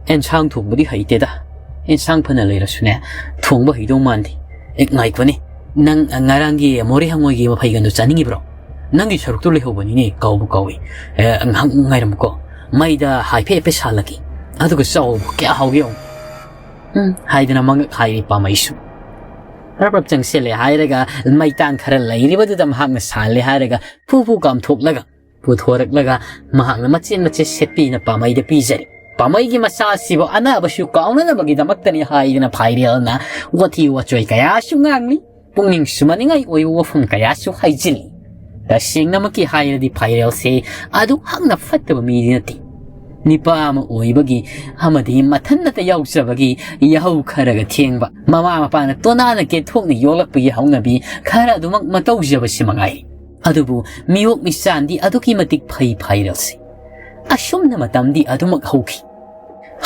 ꯑꯦꯟꯁꯥꯡ ꯊꯣꯡꯕꯗꯤ ꯍꯩꯇꯦꯗ꯫ ꯏꯟꯁꯥꯡ ꯐꯅ ꯂꯩꯔꯁꯨꯅꯦ, ꯊꯣꯡꯕ ꯍꯩꯗꯧ ꯃꯥꯟꯗꯦ꯫ ꯑꯦ, ꯉꯥꯏꯈꯣꯅꯦ, ꯅꯪ, ꯑ, ꯉꯔꯥꯡꯒꯤ ꯃꯣꯔꯦ ꯍꯪꯉꯣꯏꯒꯤ ꯃꯐꯩꯒꯟꯗꯣ ꯆꯥꯅꯤꯡꯉꯤꯕ꯭ꯔꯣ? ꯅꯪꯒꯤ ꯁꯔꯨꯛꯇꯨ ꯂꯩꯍꯧꯕꯅꯤꯅꯦ, ꯀꯥꯎꯕꯨ ꯀꯥꯎꯏ꯫ ꯑꯦ, ꯉꯥꯏꯍꯥꯛ ꯉꯥꯏꯔꯝꯃꯨꯀꯣ, ꯃꯩꯗ ꯍꯥꯏꯐꯦꯠ ꯍꯥꯏꯐꯦꯠ ꯁꯥꯍꯜꯂꯛꯀꯦ, ꯑꯗꯨꯒ ꯆꯥꯎꯕ ꯀꯌꯥ ꯍꯥꯎꯒꯦ ꯌꯦꯡꯉꯨ꯫ ꯎꯝ, ꯍꯥꯏꯗꯅ ꯃꯉꯛ ꯍꯥꯏꯔꯤ ꯄꯥꯝꯃꯩꯁꯨ꯫ ꯔꯞ ꯔꯞ ꯆꯪꯁꯤꯜꯂꯦ ꯍꯥꯏꯔꯒ ꯃꯩꯇꯥꯟ ꯈꯔ ꯂꯩꯔꯤꯕꯗꯨꯗ ꯃꯍꯥꯛꯅ ꯁꯥꯍꯜꯂꯦ ꯍꯥꯏꯔꯒ ꯐꯨ ꯐꯨ ꯀꯥꯝꯊꯣꯛꯂꯒ ꯄꯨꯊꯣꯔꯛꯂꯒ ꯃꯍꯥꯛꯅ ꯃꯆꯦꯠ ꯃꯆꯦꯠ ꯁꯦꯠꯄꯤꯅ ꯄꯥꯝꯃꯩꯗ ꯄꯤꯖꯔꯦ꯫ ꯄꯥꯝꯃꯩꯒꯤ ꯃꯆꯥ ꯑꯁꯤꯕꯨ ꯑꯅꯥꯕꯁꯨ ꯀꯥꯎꯅꯅꯕꯒꯤꯗꯃꯛꯇꯅꯤ ꯍꯥꯏꯗꯅ ꯐꯥꯏꯔꯦꯜꯅ ꯋꯥꯊꯤ ꯋꯥꯆꯣꯏ ꯀꯌꯥꯁꯨ ꯉꯥꯡꯂꯤ꯫ ꯄꯨꯛꯅꯤꯡ ꯁꯨꯃꯅꯤꯡꯉꯥꯏ ꯑꯣꯏꯕ ꯋꯥꯐꯝ ꯀꯌꯥꯁꯨ ꯍꯥꯏꯖꯤꯜꯂꯤ꯫ ꯇꯁꯦꯡꯅꯃꯛꯀꯤ ꯍꯥꯏꯔꯗꯤ ꯐꯥꯏꯔꯦꯜꯁꯦ ꯑꯗꯨꯛ ꯍꯛꯅ ꯐꯠꯇꯕ ꯃꯤꯗꯤ ꯅꯠꯇꯦ꯫ ꯅꯤꯄꯥ ꯑꯃ ꯑꯣꯏꯕꯒꯤ ꯑꯃꯗꯤ ꯃꯊꯟꯅꯇ ꯌꯥꯎꯖꯕꯒꯤ ꯌꯥꯍꯧ ꯈꯔꯒ ꯊꯦꯡꯕ, ꯃꯃꯥ ꯃꯄꯥꯅ ꯇꯣꯅꯥꯅ ꯀꯦꯊꯣꯛꯅ ꯌꯣꯛꯂꯛꯄꯒꯤ ꯍꯧꯅꯕꯤ ꯈꯔ ꯑꯗꯨꯃꯛ ꯃꯇꯧꯖꯕꯁꯤ ꯃꯉꯥꯏ꯫ ꯑꯗꯨꯕꯨ ꯃꯤꯑꯣꯛ ꯃꯤꯆꯥꯟꯗꯤ ꯑꯗꯨꯛꯀꯤ ꯃꯇꯤꯛ ꯐꯩ ꯐꯥꯏꯔꯦꯜꯁꯤ꯫ ꯑꯁꯨꯝꯅ ꯃꯇꯝꯗꯤ ꯑꯗꯨꯃꯛ ꯍꯧꯈꯤ꯫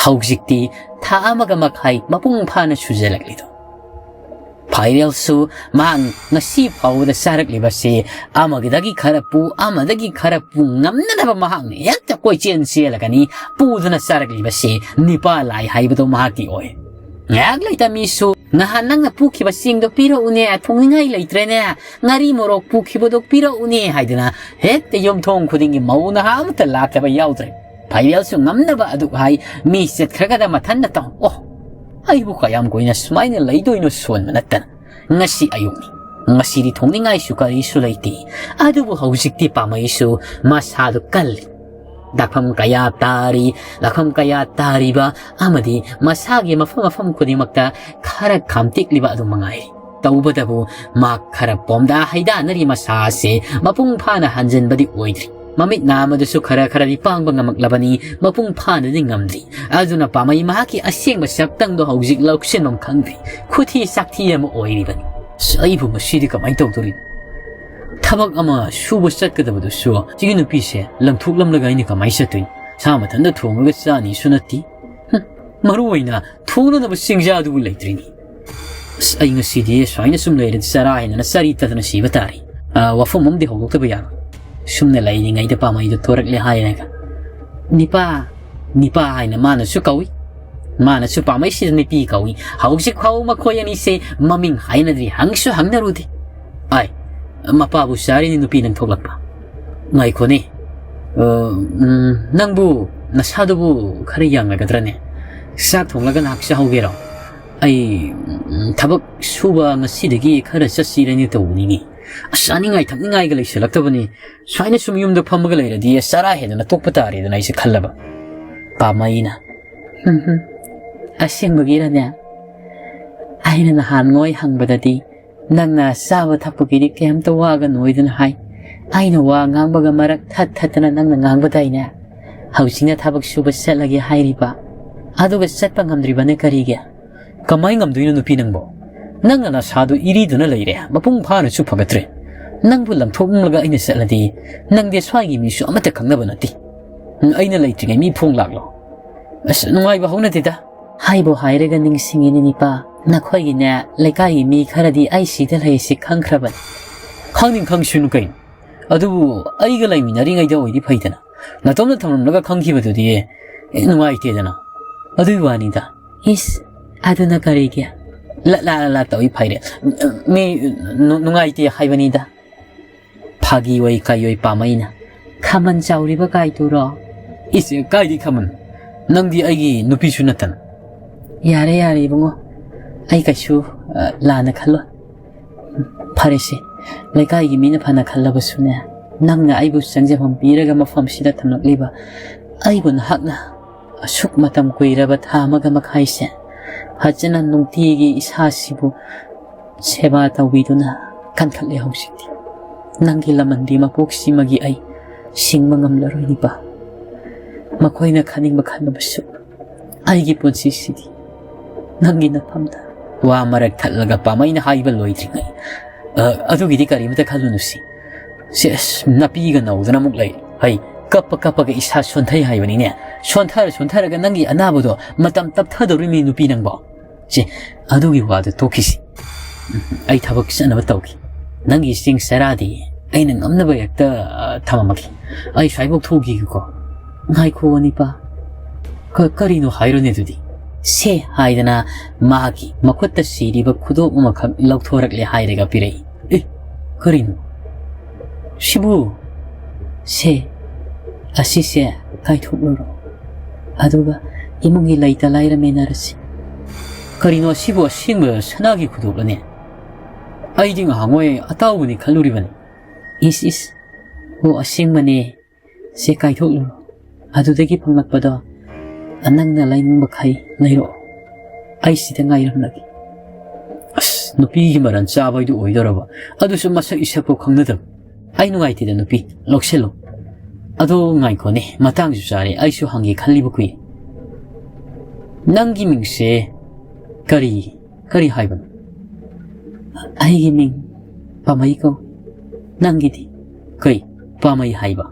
ꯍꯧꯖꯤꯛꯇꯤ ꯊꯥ ꯑꯃꯒ ꯃꯈꯥꯏ ꯃꯄꯨꯡ ꯐꯥꯅ ꯁꯨꯖꯜꯂꯛꯂꯤꯗꯣ꯫ ꯐꯥꯏꯔꯦꯜꯁꯨ ꯃꯍꯥꯛ ꯉꯁꯤ ꯐꯥꯎꯕꯗ ꯆꯥꯔꯛꯂꯤꯕꯁꯤ ꯑꯃꯒꯤꯗꯒꯤ ꯈꯔ ꯄꯨ, ꯑꯃꯗꯒꯤ ꯈꯔ ꯄꯨ ꯉꯝꯅꯅꯕ ꯃꯍꯥꯛꯅ ꯍꯦꯛꯇ ꯀꯣꯏꯆꯦꯟ ꯆꯦꯜꯂꯒꯅꯤ꯫ ꯄꯨꯗꯨꯅ ꯆꯥꯔꯛꯂꯤꯕꯁꯤ ꯅꯤꯄꯥ ꯂꯥꯏ ꯍꯥꯏꯕꯗꯣ ꯃꯍꯥꯛꯀꯤ ꯑꯣꯏ꯫ ꯉꯥꯏꯍꯥꯛ ꯂꯩꯇ ꯃꯤꯁꯨ, "ꯅꯍꯥꯟ ꯅꯪꯅ ꯄꯨꯈꯤꯕ ꯆꯦꯡꯗꯣ ꯄꯤꯔꯛꯎꯅꯦ, ꯊꯣꯡꯅꯤꯡꯉꯥꯏ ꯂꯩꯇ꯭ꯔꯦꯅꯦ, ꯉꯥꯔꯤ ꯃꯣꯔꯣꯛ ꯄꯨꯈꯤꯕꯗꯣ ꯄꯤꯔꯛꯎꯅꯦ" ꯍꯥꯏꯗꯅ ꯍꯦꯛꯇ ꯌꯨꯝꯊꯣꯡ ꯈꯨꯗꯤꯡꯒꯤ ꯃꯧ ꯅꯍꯥ ꯑꯃꯠꯇ ꯂꯥꯛꯇꯕ ꯌꯥꯎꯗ꯭ꯔꯦ꯫ ꯐꯥꯏꯔꯦꯜꯁꯨ ꯉꯝꯅꯕ ꯑꯗꯨꯛ ꯍꯥꯏ, ꯃꯤ ꯆꯠꯈ꯭ꯔꯒꯗ ꯃꯊꯟꯗ ꯇꯧ, "ꯑꯣ, ꯑꯩꯕꯨ ꯀꯌꯥꯝ ꯀꯨꯏꯅ ꯁꯨꯃꯥꯏꯅ ꯂꯩꯗꯣꯏꯅꯣ ꯁꯣꯟꯕ ꯅꯠꯇꯅ? ꯉꯁꯤ ꯑꯌꯨꯛꯅꯤ꯫ ꯉꯁꯤꯗꯤ ꯊꯣꯡꯅꯤꯡꯉꯥꯏꯁꯨ ꯀꯔꯤꯁꯨ ꯂꯩꯇꯦ"꯫ ꯑꯗꯨꯕꯨ ꯍꯧꯖꯤꯛꯇꯤ ꯄꯥꯝꯃꯩꯁꯨ ꯃꯁꯥꯗꯨ ꯀꯜꯂꯤ꯫ ꯂꯥꯛꯐꯝ ꯀꯌꯥ ꯇꯥꯔꯤ, ꯂꯥꯛꯐꯝ ꯀꯌꯥ ꯇꯥꯔꯤꯕ ꯑꯃꯗꯤ ꯃꯁꯥꯒꯤ ꯃꯐꯝ ꯃꯐꯝ ꯈꯨꯗꯤꯡꯃꯛꯇ ꯈꯔ ꯈꯥꯝꯇꯦꯛꯂꯤꯕ ꯑꯗꯨ ꯃꯉꯥꯏꯔꯤ꯫ ꯇꯧꯕꯗꯕꯨ ꯃꯍꯥꯛ ꯈꯔ ꯄꯣꯝꯗꯥ ꯍꯩꯗꯥꯅꯔꯤ, ꯃꯁꯥ ꯑꯁꯤ ꯃꯄꯨꯡ ꯐꯥꯅ ꯍꯟꯖꯤꯟꯕꯗꯤ ꯑꯣꯏꯗ꯭ꯔꯤ꯫ ꯃꯃꯤꯠ ꯅꯥ ꯑꯃꯗꯨꯁꯨ ꯈꯔ ꯈꯔꯗꯤ ꯄꯥꯡꯕ ꯉꯝꯃꯛꯂꯕꯅꯤ, ꯃꯄꯨꯡ ꯐꯥꯅꯗꯤ ꯉꯝꯗ꯭ꯔꯤ꯫ ꯑꯗꯨꯅ ꯄꯥꯝꯃꯩ ꯃꯍꯥꯛꯀꯤ ꯑꯁꯦꯡꯕ ꯁꯛꯇꯝꯗꯣ ꯍꯧꯖꯤꯛ ꯂꯧꯁꯤꯟꯐꯝ ꯈꯪꯗ꯭ꯔꯤ꯫ ꯈꯨꯊꯤ ꯆꯥꯛꯊꯤ ꯑꯃ ꯑꯣꯏꯔꯤꯕꯅꯤ꯫ ꯑꯁ, ꯑꯩꯕꯨ ꯃꯁꯤꯗꯤ ꯀꯃꯥꯏꯅ ꯇꯧꯗꯣꯔꯤꯅꯣ? ꯊꯕꯛ ꯑꯃ ꯁꯨꯕ ꯆꯠꯀꯗꯕꯗꯨꯁꯨ ꯁꯤꯒꯤ ꯅꯨꯄꯤꯁꯦ ꯂꯪꯊꯣꯛꯂꯝꯂꯒ ꯑꯩꯅ ꯀꯃꯥꯏꯅ ꯆꯠꯇꯣꯏꯅꯣ? ꯁꯥ ꯃꯊꯟꯇ ꯊꯣꯡꯉꯒ ꯆꯥꯅꯤꯁꯨ ꯅꯠꯇꯦ꯫ ꯍꯨꯝ, ꯃꯔꯨ ꯑꯣꯏꯅ ꯊꯣꯡꯅꯅꯕ ꯆꯤꯡꯖꯥꯗꯨꯕꯨ ꯂꯩꯇ꯭ꯔꯤꯅꯤ꯫ ꯑꯁ, ꯑꯩ ꯉꯁꯤꯗꯤ ꯁꯨꯃꯥꯏꯅ ꯁꯨꯝ ꯂꯩꯔꯗꯤ ꯆꯔꯥ ꯍꯦꯟꯗꯅ ꯆꯔꯤ ꯇꯠꯇꯅ ꯁꯤꯕ ꯇꯥꯔꯦ꯫ ꯑ, ꯋꯥꯐꯝ ꯑꯃꯗꯤ ꯍꯧꯗꯣꯛꯇꯕ ꯌꯥꯔꯣꯏ꯫ ꯁꯨꯝꯅ ꯂꯩꯔꯤꯉꯩꯗ ꯄꯥꯝꯃꯩꯗꯣ ꯊꯣꯔꯛꯂꯦ ꯍꯥꯏꯔꯒ, "ꯅꯤꯄꯥ, ꯅꯤꯄꯥ" ꯍꯥꯏꯅ ꯃꯥꯅꯁꯨ ꯀꯧꯏ꯫ ꯃꯥꯅꯁꯨ ꯄꯥꯝꯃꯩꯁꯤꯗ ꯅꯨꯄꯤ ꯀꯧꯏ꯫ ꯍꯧꯖꯤꯛ ꯐꯥꯎ ꯃꯈꯣꯏ ꯑꯅꯤꯁꯦ ꯃꯃꯤꯡ ꯍꯥꯏꯅꯗ꯭ꯔꯤ, ꯍꯪꯁꯨ ꯍꯪꯅꯔꯨꯗꯦ꯫ ꯑꯥꯏ, ꯃꯄꯥꯕꯨ ꯆꯥꯔꯤꯅꯤ ꯅꯨꯄꯤ ꯅꯪ ꯊꯣꯛꯂꯛꯄ꯫ ꯉꯥꯏꯈꯣꯅꯦ꯫ ꯑ, ꯎꯝ, ꯅꯪꯕꯨ ꯅꯁꯥꯗꯨꯕꯨ ꯈꯔ ꯌꯥꯡꯂꯒꯗ꯭ꯔꯅꯦ? ꯆꯥꯛ ꯊꯣꯡꯂꯒ ꯉꯥꯏꯍꯥꯛ ꯆꯥꯍꯧꯒꯦꯔꯣ? ꯑꯩ, ꯎꯝ, ꯊꯕꯛ ꯁꯨꯕ ꯉꯁꯤꯗꯒꯤ ꯈꯔ ꯆꯠꯁꯤꯔꯅꯦ ꯇꯧꯕꯅꯤꯅꯦ꯫ ꯑꯁ, ꯆꯥꯅꯤꯡꯉꯥꯏ ꯊꯛꯅꯤꯡꯉꯥꯏꯒ ꯂꯩꯁꯤꯜꯂꯛꯇꯕꯅꯤ꯫ ꯁꯨꯃꯥꯏꯅ ꯁꯨꯝ ꯌꯨꯝꯗ ꯐꯝꯃꯒ ꯂꯩꯔꯗꯤ ꯆꯔꯥ ꯍꯦꯟꯗꯅ ꯇꯣꯛꯄ ꯇꯥꯔꯦꯗꯅ ꯑꯩꯁꯦ ꯈꯜꯂꯕ꯫ ꯄꯥꯃꯩꯅ, "ꯎꯝ ꯍꯨꯝ, ꯑꯁꯦꯡꯕꯒꯤꯔꯅꯦ? ꯑꯩꯅ ꯅꯍꯥꯟ ꯅꯣꯏ ꯍꯪꯕꯗꯗꯤ ꯅꯪꯅ ꯆꯥꯕ ꯊꯛꯄꯒꯤꯗꯤ ꯀꯩꯝꯇ ꯋꯥꯒꯅꯣꯏꯗꯅ ꯍꯥꯏ꯫ ꯑꯩꯅ ꯋꯥ ꯉꯥꯡꯕꯒ ꯃꯔꯛ ꯊꯠ ꯊꯠꯇꯅ ꯅꯪꯅ ꯉꯥꯡꯕꯗꯥꯏꯅꯦ? ꯍꯧꯖꯤꯛꯅ ꯊꯕꯛ ꯁꯨꯕ ꯆꯠꯂꯒꯦ ꯍꯥꯏꯔꯤꯕ, ꯑꯗꯨꯒ ꯆꯠꯄ ꯉꯝꯗ꯭ꯔꯤꯕꯅ ꯀꯔꯤꯒꯤ?" "ꯀꯃꯥꯏ ꯉꯝꯗꯣꯏꯅꯣ ꯅꯨꯄꯤ ꯅꯪꯕꯣ? ꯅꯪꯅ ꯅꯁꯥꯗꯨ ꯏꯔꯤꯗꯨꯅ ꯂꯩꯔꯦ, ꯃꯄꯨꯡ ꯐꯥꯅꯁꯨ ꯐꯒꯠꯇ꯭ꯔꯦ꯫ ꯅꯪꯕꯨ ꯂꯪꯊꯣꯛꯂꯒ ꯑꯩꯅ ꯆꯠꯂꯗꯤ ꯅꯪꯗꯤ ꯁ꯭ꯋꯥꯏꯒꯤ ꯃꯤꯁꯨ ꯑꯃꯠꯇ ꯈꯪꯅꯕ ꯅꯠꯇꯦ꯫ ꯑꯩꯅ ꯂꯩꯇ꯭ꯔꯤꯉꯩ ꯃꯤ ꯐꯣꯡ ꯂꯥꯛꯂꯣ꯫ ꯑꯁ, ꯅꯨꯡꯉꯥꯏꯕ ꯍꯧꯅꯗꯦꯗ꯫" ꯍꯥꯏꯕꯨ ꯍꯥꯏꯔꯒ ꯅꯤꯡꯁꯤꯡꯉꯤꯅꯦ ꯅꯤꯄꯥ, ꯅꯈꯣꯏꯒꯤꯅꯦ ꯂꯩꯀꯥꯏꯒꯤ ꯃꯤ ꯈꯔꯗꯤ ꯑꯩ ꯁꯤꯗ ꯂꯩꯔꯤꯁꯤ ꯈꯪꯈ꯭ꯔꯕꯅꯤ꯫ "ꯈꯪꯅꯤꯡ ꯈꯪꯁꯅꯨ ꯀꯩꯅꯣ, ꯑꯗꯨꯕꯨ ꯑꯩꯒ ꯂꯩꯃꯤꯟꯅꯔꯤꯉꯩꯗ ꯑꯣꯏꯗꯤ ꯐꯩꯗꯅ, ꯅꯇꯣꯝꯇ ꯊꯝꯂꯝꯂꯒ ꯈꯪꯈꯤꯕꯗꯨꯗꯤ ꯅꯨꯡꯉꯥꯏꯇꯦꯗꯅ, ꯑꯗꯨꯒꯤ ꯋꯥꯅꯤꯗ꯫" "ꯏꯁ, ꯑꯗꯨꯅ ꯀꯔꯤꯒꯤ? ꯂꯠꯂꯥ ꯂꯠꯂꯥ ꯇꯧꯏ ꯐꯩꯔꯦ꯫ ꯃꯤ ꯅꯨ-, ꯅꯨꯡꯉꯥꯏꯇꯦ ꯍꯥꯏꯕꯅꯤꯗ꯫" ꯐꯥꯒꯤ ꯑꯣꯏ ꯀꯩ ꯑꯣꯏ ꯄꯥꯃꯩꯅ, "ꯈꯥꯃꯟ ꯆꯥꯎꯔꯤꯕ ꯀꯥꯏꯗꯨꯔꯣ?" "ꯏꯁ, ꯀꯥꯏꯗꯤ ꯈꯥꯃꯟ? ꯅꯪꯗꯤ ꯑꯩꯒꯤ ꯅꯨꯄꯤꯁꯨ ꯅꯠꯇꯅ꯫" "ꯌꯥꯔꯦ, ꯌꯥꯔꯦ ꯏꯕꯨꯡꯉꯣ, ꯑꯩ ꯀꯩꯁꯨ, ꯑ, ꯂꯥꯟꯅ ꯈꯜꯂꯣꯏ꯫ ꯐꯔꯦꯁꯦ, ꯂꯩꯀꯥꯏꯒꯤ ꯃꯤꯅ ꯐꯅ ꯈꯜꯂꯕꯁꯨꯅꯦ, ꯅꯪꯅ ꯑꯩꯕꯨ ꯆꯪꯖꯐꯝ ꯄꯤꯔꯒ ꯃꯐꯝꯁꯤꯗ ꯊꯝꯂꯛꯂꯤꯕ ꯑꯩꯕꯨ ꯅꯍꯥꯛꯅ ꯑꯁꯨꯛ ꯃꯇꯝ ꯀꯨꯏꯔꯕ ꯊꯥ ꯑꯃꯒ ꯃꯈꯥꯏꯁꯦ ꯐꯖꯅ ꯅꯨꯡꯇꯤꯒꯤ ꯏꯁꯥꯁꯤꯕꯨ ꯁꯦꯕꯥ ꯇꯧꯕꯤꯗꯨꯅ ꯀꯟꯈꯠꯂꯦ ꯍꯧꯖꯤꯛꯇꯤ꯫ ꯅꯪꯒꯤ ꯂꯃꯟꯕꯤ ꯃꯄꯣꯛꯁꯤꯃꯒꯤ ꯑꯩ ꯁꯤꯡꯕ ꯉꯝꯂꯔꯣꯏ ꯅꯤꯄꯥ꯫ ꯃꯈꯣꯏꯅ ꯈꯟꯅꯤꯡꯕ ꯈꯜꯂꯕꯁꯨ ꯑꯩꯒꯤ ꯄꯨꯟꯁꯤꯁꯤꯗꯤ ꯅꯪꯒꯤ ꯅꯐꯝꯗ꯫" ꯋꯥ ꯃꯔꯛ ꯊꯠꯂꯒ ꯄꯥꯃꯩꯅ ꯍꯥꯏꯕ ꯂꯣꯏꯗ꯭ꯔꯤꯉꯩ, "ꯑ, ꯑꯗꯨꯒꯤꯗꯤ ꯀꯔꯤꯃꯇ ꯈꯜꯂꯨꯅꯨꯁꯤ꯫ ꯁꯦ, ꯑꯁ, ꯅꯥꯄꯤꯒ ꯅꯧꯗꯅ ꯑꯃꯨꯛ ꯂꯩ꯫ ꯍꯩ, ꯀꯞꯄ ꯀꯞꯄꯒ ꯏꯁꯥ ꯁꯣꯟꯊꯩ ꯍꯥꯏꯕꯅꯤꯅꯦ꯫ ꯁꯣꯟꯊꯔ ꯁꯣꯟꯊꯔꯒ ꯅꯪꯒꯤ ꯑꯅꯥꯕꯗꯣ ꯃꯇꯝ ꯇꯞꯊꯗꯧꯔꯤꯃꯤ ꯅꯨꯄꯤ ꯅꯪꯕꯣ꯫ ꯁꯦ, ꯑꯗꯨꯒꯤ ꯋꯥꯗꯣ ꯇꯣꯛꯈꯤꯁꯤ꯫ ꯎꯝ, ꯑꯩ ꯊꯕꯛ ꯆꯠꯅꯕ ꯇꯧꯈꯤ꯫ ꯅꯪꯒꯤ ꯆꯦꯡ ꯆꯔꯥꯗꯤ ꯑꯩꯅ ꯉꯝꯅꯕ ꯍꯦꯛꯇ, ꯑ, ꯊꯝꯃꯝꯃꯒꯦ꯫ ꯑꯩ ꯁ꯭ꯋꯥꯏꯐꯥꯎ ꯊꯣꯛꯈꯤꯒꯦꯀꯣ꯫" "ꯉꯥꯏꯈꯣ ꯅꯤꯄꯥ, ꯀ-, ꯀꯔꯤꯅꯣ ꯍꯥꯏꯔꯣꯅꯦ ꯑꯗꯨꯗꯤ?" "ꯁꯦ" ꯍꯥꯏꯗꯅ ꯃꯍꯥꯛꯀꯤ ꯃꯈꯨꯠꯇ ꯁꯤꯔꯤꯕ ꯈꯨꯗꯣꯞ ꯑꯃꯈꯛ ꯂꯧꯊꯣꯔꯛꯂꯦ ꯍꯥꯏꯔꯒ ꯄꯤꯔꯛꯏ꯫ "ꯑꯦ, ꯀꯔꯤꯅꯣ ꯁꯤꯕꯨ?" "ꯁꯦ, ꯑꯁꯤꯁꯦ ꯀꯥꯏꯊꯣꯛꯂꯨꯔꯣ, ꯑꯗꯨꯒ ꯏꯃꯨꯡꯒꯤ ꯂꯩꯇ ꯂꯥꯏꯔ ꯃꯦꯟꯅꯔꯁꯤ꯫" "ꯀꯔꯤꯅꯣ, ꯑꯁꯤꯕꯨ ꯑꯁꯦꯡꯕ ꯁꯅꯥꯒꯤ ꯈꯨꯗꯣꯞꯂꯅꯦ? ꯑꯩꯗꯤ ꯉꯍꯥꯟꯉꯣꯏ ꯑꯇꯥꯎꯕꯅꯤ ꯈꯜꯂꯨꯔꯤꯕꯅꯤ꯫" "ꯏꯁ, ꯏꯁ, ꯑꯣ, ꯑꯁꯦꯡꯕꯅꯦ꯫ ꯁꯦ, ꯀꯥꯏꯊꯣꯛꯂꯨꯔꯣ, ꯑꯗꯨꯗꯒꯤ ꯐꯪꯂꯛꯄꯗꯣ ꯅꯪꯅ ꯂꯩꯅꯤꯡꯕ ꯈꯩ ꯂꯩꯔꯛꯑꯣ, ꯑꯩ ꯁꯤꯗ ꯉꯥꯏꯔꯝꯂꯒꯦ꯫" ꯑꯁ, ꯅꯨꯄꯤꯒꯤ ꯃꯔꯟ ꯆꯥꯕ ꯍꯥꯏꯗꯨ ꯑꯣꯏꯗꯧꯔꯕ, ꯑꯗꯨꯁꯨ ꯃꯁꯛ ꯏꯁꯛꯄꯨ ꯈꯪꯅꯗꯕ꯫ "ꯑꯩ ꯅꯨꯡꯉꯥꯏꯇꯦꯗ ꯅꯨꯄꯤ, ꯂꯧꯁꯤꯜꯂꯨ꯫ ꯑꯗꯣ ꯉꯥꯏꯈꯣꯅꯦ, ꯃꯇꯥꯡꯁꯨ ꯆꯥꯔꯦ, ꯑꯩꯁꯨ ꯍꯪꯒꯦ ꯈꯜꯂꯤꯕ ꯀꯨꯏ꯫ ꯅꯪꯒꯤ ꯃꯤꯡꯁꯦ ꯀꯔꯤ, ꯀꯔꯤ ꯍꯥꯏꯕꯅꯣ?" "ꯑꯩꯒꯤ ꯃꯤꯡ ꯄꯥꯃꯩ ꯀꯧꯏ꯫ ꯅꯪꯒꯤꯗꯤ?" "ꯀꯩ, ꯄꯥꯃꯩ ꯍꯥꯏꯕ?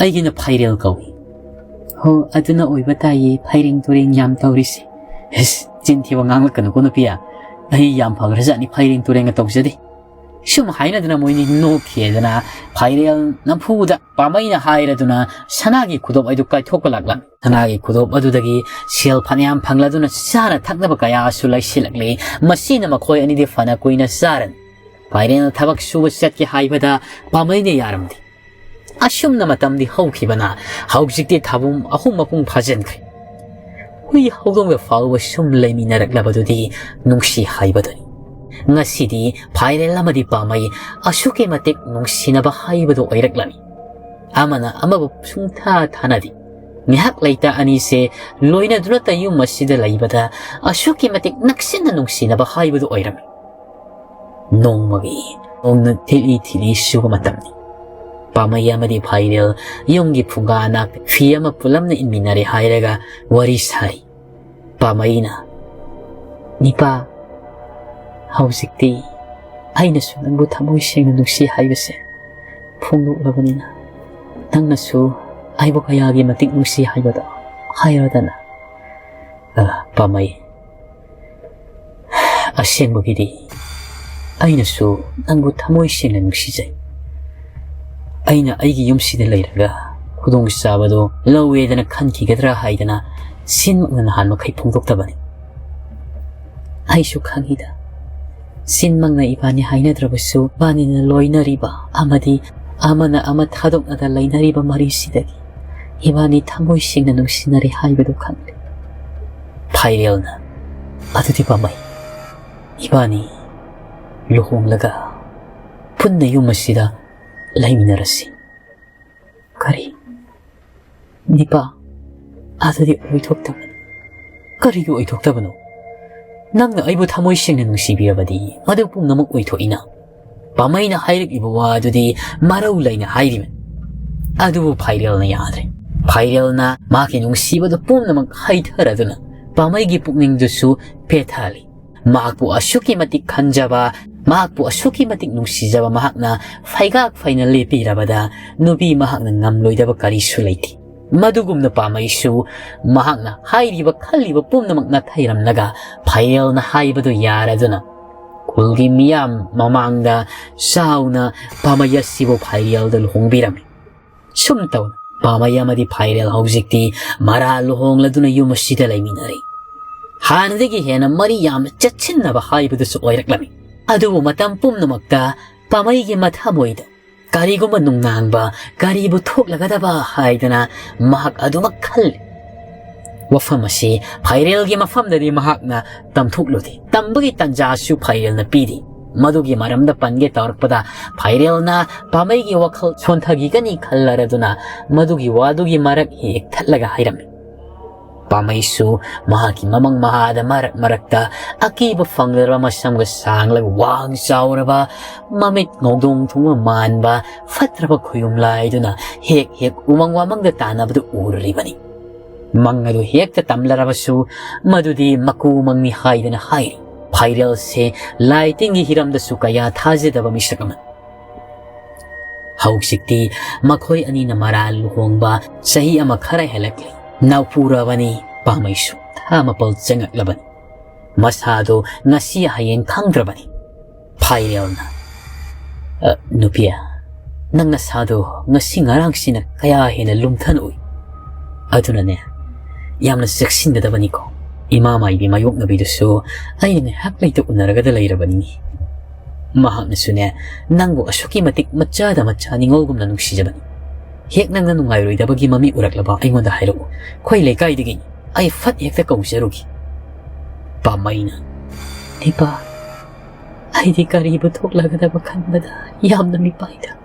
ꯑꯩꯒꯤꯅ ꯐꯥꯏꯔꯦꯜ ꯀꯧꯏ꯫" "ꯍꯣ, ꯑꯗꯨꯅ ꯑꯣꯏꯕ ꯇꯥꯏꯌꯦ, ꯐꯩꯔꯦꯡ ꯇꯨꯔꯦꯡ ꯌꯥꯝ ꯇꯧꯔꯤꯁꯦ꯫" "ꯏꯁ, ꯆꯤꯟ ꯊꯤꯕ ꯉꯥꯡꯂꯛꯀꯅꯨꯀꯣ ꯅꯨꯄꯤ, ꯑꯩ ꯌꯥꯝ ꯐꯈ꯭ꯔꯖꯥꯠꯅꯤ, ꯐꯩꯔꯦꯡ ꯇꯨꯔꯦꯡꯒ ꯇꯧꯖꯗꯦ꯫" ꯁꯨꯝ ꯍꯥꯏꯅꯗꯅ ꯃꯣꯏꯅꯤ ꯅꯣꯛꯈꯤꯗꯅ ꯐꯥꯏꯔꯦꯜ ꯅꯝꯐꯨꯗ ꯄꯥꯃꯩꯅ ꯍꯥꯏꯔꯗꯨꯅ ꯁꯅꯥꯒꯤ ꯈꯨꯗꯣꯞ ꯑꯗꯨ ꯀꯥꯏꯊꯣꯛꯄ ꯂꯥꯛꯂꯝꯃꯤ꯫ ꯁꯅꯥꯒꯤ ꯈꯨꯗꯣꯞ ꯑꯗꯨꯗꯒꯤ ꯁꯦꯜ ꯐꯅꯌꯥꯝ ꯐꯪꯂꯗꯨꯅ ꯆꯥꯅ ꯊꯛꯅꯕ ꯀꯌꯥꯁꯨ ꯂꯩꯁꯤꯜꯂꯛꯂꯤ꯫ ꯃꯁꯤꯅ ꯃꯈꯣꯏ ꯑꯅꯤꯗꯤ ꯐꯅ ꯀꯨꯏꯅ ꯆꯥꯔꯅꯤ꯫ ꯐꯥꯏꯔꯦꯜꯅ ꯊꯕꯛ ꯁꯨꯕ ꯆꯠꯀꯦ ꯍꯥꯏꯕꯗ ꯄꯥꯃꯩꯅ ꯌꯥꯔꯝꯗꯦ꯫ ꯑꯁꯨꯝꯅ ꯃꯇꯝꯗꯤ ꯍꯧꯈꯤꯕꯅ ꯍꯧꯖꯤꯛꯇꯤ ꯊꯥꯕꯨꯝ ꯑꯍꯨꯝ ꯃꯄꯨꯡ ꯐꯥꯖꯤꯟꯈ꯭ꯔꯦ꯫ ꯍꯨꯏ ꯍꯧꯗꯣꯡꯒ ꯐꯥꯎꯕ ꯁꯨꯝ ꯂꯩꯃꯤꯟꯅꯔꯛꯂꯕꯗꯨꯗꯤ ꯅꯨꯡꯁꯤ ꯍꯥꯏꯕꯗꯨꯅꯤ꯫ ꯉꯁꯤꯗꯤ ꯐꯥꯏꯔꯦꯜ ꯑꯃꯗꯤ ꯄꯥꯃꯩ ꯑꯁꯨꯛꯀꯤ ꯃꯇꯤꯛ ꯅꯨꯡꯁꯤꯅꯕ ꯍꯥꯏꯕꯗꯨ ꯑꯣꯏꯔꯛꯂꯝꯃꯤ꯫ ꯑꯃꯅ ꯑꯃꯕꯨ ꯁꯨꯡꯊꯥ ꯊꯥꯅꯗꯦ꯫ ꯉꯥꯏꯍꯥꯛ ꯂꯩꯇ ꯑꯅꯤꯁꯦ ꯂꯣꯏꯅꯗꯨꯅ ꯇꯌꯨꯝ ꯑꯁꯤꯗ ꯂꯩꯕꯗ ꯑꯁꯨꯛꯀꯤ ꯃꯇꯤꯛ ꯅꯛꯁꯤꯟꯅ ꯅꯨꯡꯁꯤꯅꯕ ꯍꯥꯏꯕꯗꯨ ꯑꯣꯏꯔꯝꯃꯤ꯫ ꯅꯣꯡꯃꯒꯤ ꯅꯣꯡꯅ ꯊꯤꯠꯂꯤ ꯊꯤꯠꯂꯤ ꯆꯨꯕ ꯃꯇꯝꯅꯤ꯫ ꯄꯥꯃꯩ ꯑꯃꯗꯤ ꯐꯥꯏꯔꯦꯜ ꯌꯨꯝꯒꯤ ꯐꯨꯡꯒꯥ ꯅꯥꯀꯩ ꯐꯤ ꯑꯃ ꯄꯨꯂꯞꯅ ꯏꯟꯃꯤꯟꯅꯔꯦ ꯍꯥꯏꯔꯒ ꯋꯥꯔꯤ ꯁꯥꯔꯤ꯫ ꯄꯥꯃꯩꯅ, "ꯅꯤꯄꯥ, ꯍꯧꯖꯤꯛꯇꯤ ꯑꯩꯅꯁꯨ ꯅꯪꯕꯨ ꯊꯃꯣꯏ ꯁꯦꯡꯅ ꯅꯨꯡꯁꯤ ꯍꯥꯏꯕꯁꯦ ꯐꯣꯡꯗꯣꯛꯂꯕꯅꯤꯅ, ꯅꯪꯅꯁꯨ ꯑꯩꯕꯨ ꯀꯌꯥꯒꯤ ꯃꯇꯤꯛ ꯅꯨꯡꯁꯤ ꯍꯥꯏꯕꯗꯣ ꯍꯥꯏꯔꯣꯗꯅ꯫" "ꯑ, ꯄꯥꯃꯩ, ꯑꯁꯦꯡꯕꯒꯤꯗꯤ ꯑꯩꯅꯁꯨ ꯅꯪꯕꯨ ꯊꯃꯣꯏ ꯁꯦꯡꯅ ꯅꯨꯡꯁꯤꯖꯩ꯫ ꯑꯩꯅ ꯑꯩꯒꯤ ꯌꯨꯝꯁꯤꯗ ꯂꯩꯔꯒ ꯈꯨꯗꯣꯡꯆꯥꯕꯗꯣ ꯂꯧꯋꯦꯗꯅ ꯈꯟꯈꯤꯒꯗ꯭ꯔꯥ ꯍꯥꯏꯗꯅ ꯁꯤꯟꯃꯛꯅ ꯅꯍꯥꯟ ꯃꯈꯩ ꯐꯣꯡꯗꯣꯛꯇꯕꯅꯤ꯫ ꯑꯩꯁꯨ ꯈꯪꯏꯗ, ꯁꯤꯟꯃꯛꯅ ꯏꯕꯥꯅꯤ ꯍꯥꯏꯅꯗ꯭ꯔꯕꯁꯨ, ꯏꯕꯥꯅꯤꯅ ꯂꯣꯏꯅꯔꯤꯕ ꯑꯃꯗꯤ ꯑꯃꯅ ꯑꯃ ꯊꯥꯗꯣꯛꯅꯗ ꯂꯩꯅꯔꯤꯕ ꯃꯔꯤꯁꯤꯗꯒꯤ ꯏꯕꯥꯅꯤ ꯊꯃꯣꯏ ꯁꯦꯡꯅ ꯅꯨꯡꯁꯤꯅꯔꯦ ꯍꯥꯏꯕꯗꯨ ꯈꯪꯂꯦ꯫ ꯐꯥꯏꯔꯦꯜꯅ, "ꯑꯗꯨꯗꯤ ꯄꯥꯝꯃꯩ, ꯏꯕꯥꯅꯤ ꯂꯨꯍꯣꯡꯂꯒ ꯄꯨꯟꯅ ꯌꯨꯝ ꯑꯁꯤꯗ ꯂꯩꯃꯤꯟꯅꯔꯁꯤ"꯫ "ꯀꯔꯤ? ꯅꯤꯄꯥ, ꯑꯗꯨꯗꯤ ꯑꯣꯏꯊꯣꯛꯇꯕꯅꯤ"꯫ "ꯀꯔꯤꯒꯤ ꯑꯣꯏꯊꯣꯛꯇꯕꯅꯣ? ꯅꯪꯅ ꯑꯩꯕꯨ ꯊꯃꯣꯏ ꯁꯦꯡꯅ ꯅꯨꯡꯁꯤꯕꯤꯔꯕꯗꯤ ꯃꯗꯨ ꯄꯨꯝꯅꯃꯛ ꯑꯣꯏꯊꯣꯛꯏꯅ"꯫ ꯄꯥꯝꯃꯩꯅ ꯍꯥꯏꯔꯛꯂꯤꯕ ꯋꯥ ꯑꯗꯨꯗꯤ ꯃꯔꯧ ꯂꯩꯅ ꯍꯥꯏꯔꯤꯕꯅꯤ꯫ ꯑꯗꯨꯕꯨ ꯐꯥꯏꯔꯦꯜꯅ ꯌꯥꯗ꯭ꯔꯦ꯫ ꯐꯥꯏꯔꯦꯜꯅ ꯃꯍꯥꯛꯀꯤ ꯅꯨꯡꯁꯤꯕꯗꯨ ꯄꯨꯝꯅꯃꯛ ꯍꯩꯊꯔꯗꯨꯅ ꯄꯥꯝꯃꯩꯒꯤ ꯄꯨꯛꯅꯤꯡꯗꯨꯁꯨ ꯄꯦꯊꯍꯜꯂꯤ꯫ ꯃꯍꯥꯛꯄꯨ ꯑꯁꯨꯛꯀꯤ ꯃꯇꯤꯛ ꯈꯟꯖꯕ, ꯃꯍꯥꯛꯄꯨ ꯑꯁꯨꯛꯀꯤ ꯃꯇꯤꯛ ꯅꯨꯡꯁꯤꯖꯕ ꯃꯍꯥꯛꯅ ꯐꯩꯒꯥꯛ ꯐꯩꯅ ꯂꯦꯞꯄꯤꯔꯕꯗ ꯅꯨꯄꯤ ꯃꯍꯥꯛꯅ ꯉꯝꯂꯣꯏꯗꯕ ꯀꯔꯤꯁꯨ ꯂꯩꯇꯦ꯫ ꯃꯗꯨꯒꯨꯝꯅ ꯄꯥꯝꯃꯩꯁꯨ ꯃꯍꯥꯛꯅ ꯍꯥꯏꯔꯤꯕ ꯈꯜꯂꯤꯕ ꯄꯨꯝꯅꯃꯛ ꯅꯥꯊꯩꯔꯝꯂꯒ ꯐꯥꯏꯔꯦꯜꯅ ꯍꯥꯏꯕꯗꯨ ꯌꯥꯔꯗꯨꯅ ꯈꯨꯜꯒꯤ ꯃꯤꯌꯥꯝ ꯃꯃꯥꯡꯗ ꯆꯥꯎꯅ ꯄꯥꯝꯃꯩ ꯑꯁꯤꯕꯨ ꯐꯥꯏꯔꯦꯜꯗ ꯂꯨꯍꯣꯡꯕꯤꯔꯝꯃꯤ꯫ ꯁꯨꯝ ꯇꯧꯅ ꯄꯥꯝꯃꯩ ꯑꯃꯗꯤ ꯐꯥꯏꯔꯦꯜ ꯍꯧꯖꯤꯛꯇꯤ ꯃꯔꯥ ꯂꯨꯍꯣꯡꯂꯗꯨꯅ ꯌꯨꯝ ꯑꯁꯤꯗ ꯂꯩꯃꯤꯟꯅꯔꯤ꯫ ꯍꯥꯟꯅꯗꯒꯤ ꯍꯦꯟꯅ ꯃꯔꯤ ꯌꯥꯝꯅ ꯆꯦꯠꯁꯤꯟꯅꯕ ꯍꯥꯏꯕꯗꯨꯁꯨ ꯑꯣꯏꯔꯛꯂꯝꯃꯤ꯫ ꯑꯗꯨꯕꯨ ꯃꯇꯝ ꯄꯨꯝꯅꯃꯛꯇ ꯄꯥꯝꯃꯩꯒꯤ ꯃꯊꯃꯣꯏꯗ ꯀꯔꯤꯒꯨꯝꯕ ꯅꯨꯡꯅꯥꯡꯕ ꯀꯔꯤꯕꯨ ꯊꯣꯛꯂꯒꯗꯕ ꯍꯥꯏꯗꯅ ꯃꯍꯥꯛ ꯑꯗꯨꯃꯛ ꯈꯜꯂꯤ꯫ ꯋꯥꯐꯝ ꯑꯁꯤ ꯐꯥꯏꯔꯦꯜꯒꯤ ꯃꯐꯝꯗꯗꯤ ꯃꯍꯥꯛꯅ ꯇꯝꯊꯣꯛꯂꯨꯗꯦ꯫ ꯇꯝꯕꯒꯤ ꯇꯟꯖꯥꯁꯨ ꯐꯥꯏꯔꯦꯜꯅ ꯄꯤꯔꯤ꯫ ꯃꯗꯨꯒꯤ ꯃꯔꯝꯗ ꯄꯟꯒꯦ ꯇꯧꯔꯛꯄꯗ ꯐꯥꯏꯔꯦꯜꯅ ꯄꯥꯝꯃꯩꯒꯤ ꯋꯥꯈꯜ ꯁꯣꯟꯊꯈꯤꯒꯅꯤ ꯈꯜꯂꯔꯗꯨꯅ ꯃꯗꯨꯒꯤ ꯋꯥꯗꯨꯒꯤ ꯃꯔꯛ ꯍꯦꯛ ꯊꯠꯂꯒ ꯍꯥꯏꯔꯝꯃꯤ꯫ ꯄꯥꯝꯃꯩꯁꯨ ꯃꯍꯥꯛꯀꯤ ꯃꯃꯪ ꯃꯍꯥꯗ ꯃꯔꯛ ꯃꯔꯛꯇ ꯑꯀꯤꯕ ꯐꯪꯂꯔꯕ ꯃꯁꯝꯒ ꯁꯥꯡꯂꯒ ꯋꯥꯡ ꯆꯥꯎꯔꯕ, ꯃꯃꯤꯠ ꯉꯧꯗꯣꯡ ꯊꯣꯡꯕ ꯃꯥꯟꯕ ꯐꯠꯇ꯭ꯔꯕ ꯈꯨꯌꯨꯝ ꯂꯥꯏꯗꯨꯅ ꯍꯦꯛ ꯍꯦꯛ ꯎꯃꯪ ꯋꯥꯃꯪꯗ ꯇꯥꯟꯅꯕꯗꯨ ꯎꯔꯨꯔꯤꯕꯅꯤ꯫ ꯃꯪ ꯑꯗꯨ ꯍꯦꯛꯇ ꯇꯝꯂꯔꯕꯁꯨ ꯃꯗꯨꯗꯤ ꯃꯀꯨ ꯃꯪꯅꯤ ꯍꯥꯏꯗꯅ ꯍꯥꯏꯔꯤ꯫ ꯐꯥꯏꯔꯦꯜꯁꯦ ꯂꯥꯏ ꯇꯤꯟꯒꯤ ꯍꯤꯔꯝꯗꯁꯨ ꯀꯌꯥ ꯊꯥꯖꯗꯕ ꯃꯤꯁꯛ ꯑꯃꯅꯤ꯫ ꯍꯧꯖꯤꯛꯇꯤ ꯃꯈꯣꯏ ꯑꯅꯤꯅ ꯃꯔꯥꯜ ꯂꯨꯍꯣꯡꯕ ꯆꯍꯤ ꯑꯃ ꯈꯔ ꯍꯦꯜꯂꯛꯂꯤ꯫ ꯅꯥꯎꯄꯨꯔꯕꯅꯤ, ꯄꯥꯝꯃꯩꯁꯨ ꯊꯥ ꯃꯥꯄꯜ ꯆꯪꯉꯛꯂꯕꯅꯤ꯫ ꯃꯁꯥꯗꯣ ꯉꯁꯤ ꯍꯌꯦꯡ ꯈꯪꯗ꯭ꯔꯕꯅꯤ꯫ ꯐꯥꯏꯔꯦꯜꯅ, "ꯑ, ꯅꯨꯄꯤ, ꯅꯪ ꯅꯁꯥꯗꯣ ꯉꯁꯤ ꯉꯔꯥꯡꯁꯤꯅ ꯀꯌꯥ ꯍꯦꯟꯅ ꯂꯨꯝꯊꯅ ꯎꯏ꯫ ꯑꯗꯨꯅꯅꯦ, ꯌꯥꯝꯅ ꯆꯦꯛꯁꯤꯟꯒꯗꯕꯅꯤꯀꯣ꯫ ꯏꯃꯥ ꯃꯥꯏꯕꯤ ꯃꯥꯌꯣꯛꯅꯕꯤꯗꯨꯁꯨ ꯑꯩꯅ ꯉꯥꯏꯍꯥꯛ ꯂꯩꯇ ꯎꯅꯔꯒꯗ ꯂꯩꯔꯕꯅꯤꯅꯦ꯫ ꯃꯍꯥꯛꯅꯁꯨꯅꯦ, ꯅꯪꯕꯨ ꯑꯁꯨꯛꯀꯤ ꯃꯇꯤꯛ ꯃꯆꯥꯗ ꯃꯆꯥ ꯅꯤꯉꯣꯜꯒꯨꯝꯅ ꯅꯨꯡꯁꯤꯖꯕꯅꯤ꯫ ꯍꯦꯛ ꯅꯪꯅ ꯅꯨꯡꯉꯥꯏꯔꯣꯏꯗꯕꯒꯤ ꯃꯃꯤ ꯎꯔꯛꯂꯕ ꯑꯩꯉꯣꯟꯗ ꯍꯥꯏꯔꯛꯎ꯫ ꯑꯩꯈꯣꯏ ꯂꯩꯀꯥꯏꯗꯒꯤꯅꯤ꯫ ꯑꯩ ꯐꯠ ꯍꯦꯛꯇ ꯀꯧꯖꯔꯨꯒꯦ꯫ ꯄꯥꯝꯃꯩꯅ, ꯅꯤꯄꯥ, ꯑꯩꯗꯤ ꯀꯔꯤꯕꯨ ꯊꯣꯛꯂꯒꯗꯕ ꯈꯟꯕꯗ ꯌꯥꯝꯅ ꯃꯤꯄꯥꯏꯗ꯫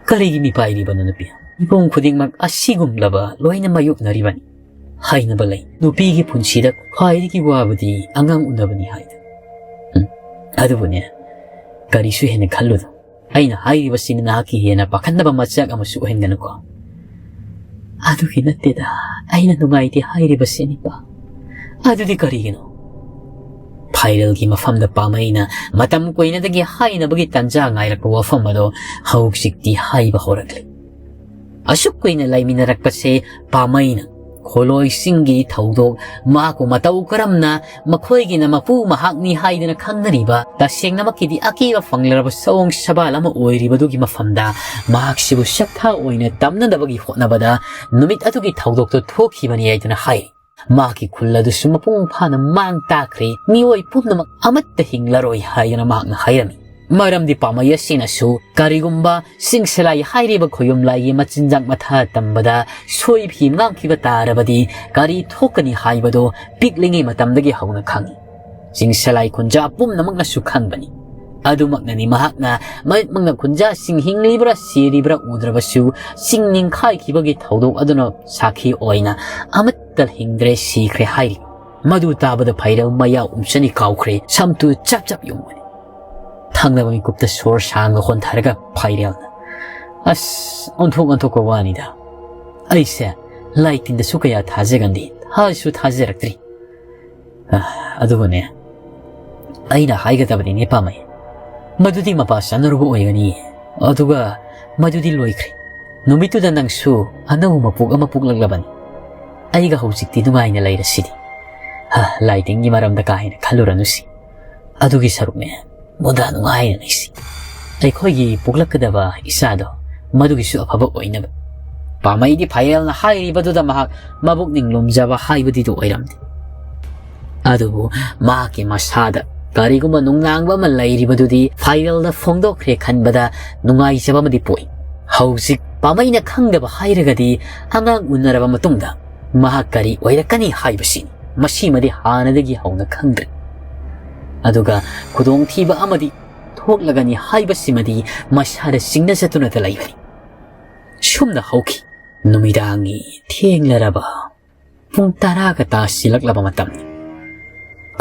ꯀꯔꯤꯒꯤ ꯃꯤꯄꯥꯏꯔꯤꯕꯅꯣ ꯅꯨꯄꯤ? ꯃꯤꯄꯨꯝ ꯈꯨꯗꯤꯡꯃꯛ ꯑꯁꯤꯒꯨꯝꯂꯕ ꯂꯣꯏꯅ ꯃꯥꯌꯣꯛꯅꯔꯤꯕꯅꯤ꯫ ꯍꯥꯏꯅꯕ ꯂꯩ, ꯅꯨꯄꯤꯒꯤ ꯄꯨꯟꯁꯤꯗ ꯈ꯭ꯋꯥꯏꯗꯒꯤ ꯋꯥꯕꯗꯤ ꯑꯉꯥꯡ ꯎꯅꯕꯅꯤ ꯍꯥꯏꯗꯅ꯫ ꯎꯝ, ꯑꯗꯨꯕꯨꯅꯦ, ꯀꯔꯤꯁꯨ ꯍꯦꯟꯅ ꯈꯜꯂꯨꯅꯨ꯫ ꯑꯩꯅ ꯍꯥꯏꯔꯤꯕꯁꯤꯅ ꯅꯍꯥꯛꯀꯤ ꯍꯦꯟꯅ ꯄꯥꯈꯠꯅꯕ ꯃꯆꯥꯛ ꯑꯃꯁꯨ ꯑꯣꯏꯍꯟꯒꯅꯨꯀꯣ꯫ ꯑꯗꯨꯒꯤ ꯅꯠꯇꯦꯗ, ꯑꯩꯅ ꯅꯨꯡꯉꯥꯏꯇꯦ ꯍꯥꯏꯔꯤꯕꯁꯤ, ꯅꯤꯄꯥ꯫ ꯑꯗꯨꯗꯤ ꯀꯔꯤꯒꯤꯅꯣ? ꯐꯥꯏꯔꯦꯜꯒꯤ ꯃꯐꯝꯗ ꯄꯥꯝꯃꯩꯅ ꯃꯇꯝ ꯀꯨꯏꯅꯗꯒꯤ ꯍꯥꯏꯅꯕꯒꯤ ꯇꯥꯟꯖꯥ ꯉꯥꯏꯔꯛꯄ ꯋꯥꯐꯝ ꯑꯗꯣ ꯍꯧꯖꯤꯛꯇꯤ ꯍꯥꯏꯕ ꯍꯧꯔꯛꯂꯤ꯫ ꯑꯁꯨꯛ ꯀꯨꯏꯅ ꯂꯩꯃꯤꯟꯅꯔꯛꯄꯁꯦ ꯄꯥꯝꯃꯩꯅ ꯈꯣꯂꯣꯏꯁꯤꯡꯒꯤ ꯊꯧꯗꯣꯛ, ꯃꯍꯥꯛꯄꯨ ꯃꯇꯧ ꯀꯔꯝꯅ ꯃꯈꯣꯏꯒꯤꯅ ꯃꯄꯨ ꯃꯍꯥꯛꯅꯤ ꯍꯥꯏꯗꯅ ꯈꯪꯅꯔꯤꯕ, ꯇꯁꯦꯡꯅꯃꯛꯀꯤꯗꯤ ꯑꯀꯤꯕ ꯐꯪꯂꯔꯕ ꯁꯑꯣꯡ ꯁꯕꯥꯜ ꯑꯃ ꯑꯣꯏꯔꯤꯕꯗꯨꯒꯤ ꯃꯐꯝꯗ ꯃꯍꯥꯛꯁꯤꯕꯨ ꯁꯛꯊꯥ ꯑꯣꯏꯅ ꯇꯝꯅꯅꯕꯒꯤ ꯍꯣꯠꯅꯕꯗ ꯅꯨꯃꯤꯠ ꯑꯗꯨꯒꯤ ꯊꯧꯗꯣꯛꯇꯨ ꯊꯣꯛꯈꯤꯕꯅꯤ ꯍꯥꯏꯗꯨꯅ ꯍꯥꯏ꯫ ꯃꯍꯥꯛꯀꯤ ꯈꯨꯜ ꯑꯗꯨꯁꯨ ꯃꯄꯨꯡ ꯐꯥꯅ ꯃꯥꯡ ꯇꯥꯛꯈ꯭ꯔꯦ꯫ ꯃꯤꯑꯣꯏ ꯄꯨꯝꯅꯃꯛ ꯑꯃꯠꯇ ꯍꯤꯡꯂꯔꯣꯏ ꯍꯥꯏꯗꯨꯅ ꯃꯍꯥꯛꯅ ꯍꯥꯏꯔꯝꯃꯤ꯫ ꯃꯔꯝꯗꯤ ꯄꯥꯝꯃꯩ ꯑꯁꯤꯅꯁꯨ ꯀꯔꯤꯒꯨꯝꯕ ꯆꯤꯡꯁꯂꯥꯏ ꯍꯥꯏꯔꯤꯕ ꯈꯣꯌꯨꯝ ꯂꯥꯏꯒꯤ ꯃꯆꯤꯟꯖꯥꯛ ꯃꯊꯥ ꯇꯝꯕꯗ ꯁꯣꯏ ꯐꯤ ꯉꯥꯡꯈꯤꯕ ꯇꯥꯔꯕꯗꯤ ꯀꯔꯤ ꯊꯣꯛꯀꯅꯤ ꯍꯥꯏꯕꯗꯨ ꯄꯤꯛꯂꯤꯉꯩ ꯃꯇꯝꯗꯒꯤ ꯍꯧꯅ ꯈꯪꯏ꯫ ꯆꯤꯡꯁꯂꯥꯏ ꯈꯨꯟꯖꯥ ꯄꯨꯝꯅꯃꯛꯅꯁꯨ ꯈꯪꯕꯅꯤ꯫ ꯑꯗꯨꯃꯛꯅꯅꯤ ꯃꯍꯥꯛꯅ ꯃꯃꯤꯠꯃꯛꯅ ꯈꯨꯟꯖꯥꯁꯤꯡ ꯍꯤꯡꯂꯤꯕ꯭ꯔꯥ ꯁꯤꯔꯤꯕ꯭ꯔꯥ ꯎꯗ꯭ꯔꯕꯁꯨ ꯆꯤꯡ ꯅꯤꯡꯈꯥꯏꯈꯤꯕꯒꯤ ꯊꯧꯗꯣꯛ ꯑꯗꯨꯅ ꯁꯥꯈꯤ ꯑꯣꯏꯅ ꯑꯃꯠꯇ ꯍꯤꯡꯗ꯭ꯔꯦ, ꯁꯤꯈ꯭ꯔꯦ ꯍꯥꯏꯔꯤ꯫ ꯃꯗꯨ ꯇꯥꯕꯗ ꯐꯥꯏꯔꯦꯜ ꯃꯌꯥ ꯎꯝꯁꯅꯤ ꯀꯥꯎꯈ꯭ꯔꯦ, ꯁꯝꯇꯨ ꯆꯞ ꯆꯞ ꯌꯨꯡꯕꯅꯤ꯫ ꯊꯪꯅꯕ ꯃꯤꯀꯨꯞꯇ ꯁꯣꯔ ꯁꯥꯡꯅ ꯍꯣꯟꯊꯔꯒ ꯐꯥꯏꯔꯦꯜꯅ, "ꯑꯁ, ꯑꯣꯟꯊꯣꯛ ꯑꯣꯟꯊꯣꯛꯄ ꯋꯥꯅꯤꯗ꯫ ꯑꯩꯁꯦ ꯂꯥꯏ ꯇꯤꯟꯗꯁꯨ ꯀꯌꯥ ꯊꯥꯖꯒꯟꯗꯦ, ꯊꯥꯁꯨ ꯊꯥꯖꯔꯛꯇ꯭ꯔꯤ꯫ ꯑ, ꯑꯗꯨꯕꯨꯅꯦ, ꯑꯩꯅ ꯍꯥꯏꯒꯗꯕꯅꯤꯅꯦ ꯄꯥꯝꯃꯩ꯫ ꯃꯗꯨꯗꯤ ꯃꯄꯥ ꯆꯥꯅꯔꯨꯕ ꯑꯣꯏꯒꯅꯤ꯫ ꯑꯗꯨꯒ ꯃꯗꯨꯗꯤ ꯂꯣꯏꯈ꯭ꯔꯦ꯫ ꯅꯨꯃꯤꯠꯇꯨꯗ ꯅꯪꯁꯨ ꯑꯅꯧꯕ ꯃꯄꯣꯛ ꯑꯃ ꯄꯣꯛꯂꯛꯂꯕꯅꯤ꯫ ꯑꯩꯒ ꯍꯧꯖꯤꯛꯇꯤ ꯅꯨꯡꯉꯥꯏꯅ ꯂꯩꯔꯁꯤꯗꯤ꯫ ꯍ, ꯂꯥꯏꯇꯤꯟꯒꯤ ꯃꯔꯝꯗ ꯀꯥ ꯍꯦꯟꯅ ꯈꯜꯂꯨꯔꯅꯨꯁꯤ꯫ ꯑꯗꯨꯒꯤ ꯁꯔꯨꯛꯅꯦ, ꯃꯨꯟꯗꯥ ꯅꯨꯡꯉꯥꯏꯅ ꯂꯩꯁꯤ꯫ ꯑꯩꯈꯣꯏꯒꯤ ꯄꯣꯛꯂꯛꯀꯗꯕ ꯏꯆꯥꯗꯣ ꯃꯗꯨꯒꯤꯁꯨ ꯑꯐꯕ ꯑꯣꯏꯅꯕ꯫ ꯄꯥꯃꯩꯗꯤ ꯐꯥꯏꯔꯦꯜꯅ ꯍꯥꯏꯔꯤꯕꯗꯨꯗ ꯃꯍꯥꯛ ꯃꯕꯨꯛꯅꯤꯡ ꯂꯨꯝꯖꯕ ꯍꯥꯏꯕꯗꯤꯗꯨ ꯑꯣꯏꯔꯝꯗꯦ꯫ ꯑꯗꯨꯕꯨ ꯃꯍꯥꯛꯀꯤ ꯃꯁꯥꯗ ꯀꯔꯤꯒꯨꯝꯕ ꯅꯨꯡꯅꯥꯡꯕ ꯑꯃ ꯂꯩꯔꯤꯕꯗꯨꯗꯤ ꯐꯥꯏꯔꯦꯜꯅ ꯐꯣꯡꯗꯣꯛꯈ꯭ꯔꯦ ꯈꯟꯕꯗ ꯅꯨꯡꯉꯥꯏꯖꯕ ꯑꯃꯗꯤ ꯄꯣꯛꯏ꯫ ꯍꯧꯖꯤꯛ ꯄꯥꯃꯩꯅ ꯈꯪꯗꯕ ꯍꯥꯏꯔꯒꯗꯤ ꯑꯉꯥꯡ ꯎꯅꯔꯕ ꯃꯇꯨꯡꯗ ꯃꯍꯥꯛ ꯀꯔꯤ ꯑꯣꯏꯔꯛꯀꯅꯤ ꯍꯥꯏꯕꯁꯤꯅꯤ꯫ ꯃꯁꯤꯃꯗꯤ ꯍꯥꯟꯅꯗꯒꯤ ꯍꯧꯅ ꯈꯪꯗ꯭ꯔꯦ꯫ ꯑꯗꯨꯒ ꯈꯨꯗꯣꯡꯊꯤꯕ ꯑꯃꯗꯤ ꯊꯣꯛꯂꯒꯅꯤ ꯍꯥꯏꯕꯁꯤꯃꯗꯤ ꯃꯁꯥꯗ ꯆꯤꯡꯅꯖꯗꯨꯅꯇ ꯂꯩꯕꯅꯤ꯫ ꯁꯨꯝꯅ ꯍꯧꯈꯤ꯫ ꯅꯨꯃꯤꯗꯥꯡꯒꯤ ꯊꯦꯡꯂꯔꯕ ꯄꯨꯡ ꯇꯔꯥꯒ ꯇꯥꯁꯤꯜꯂꯛꯂꯕ ꯃꯇꯝꯅꯤ꯫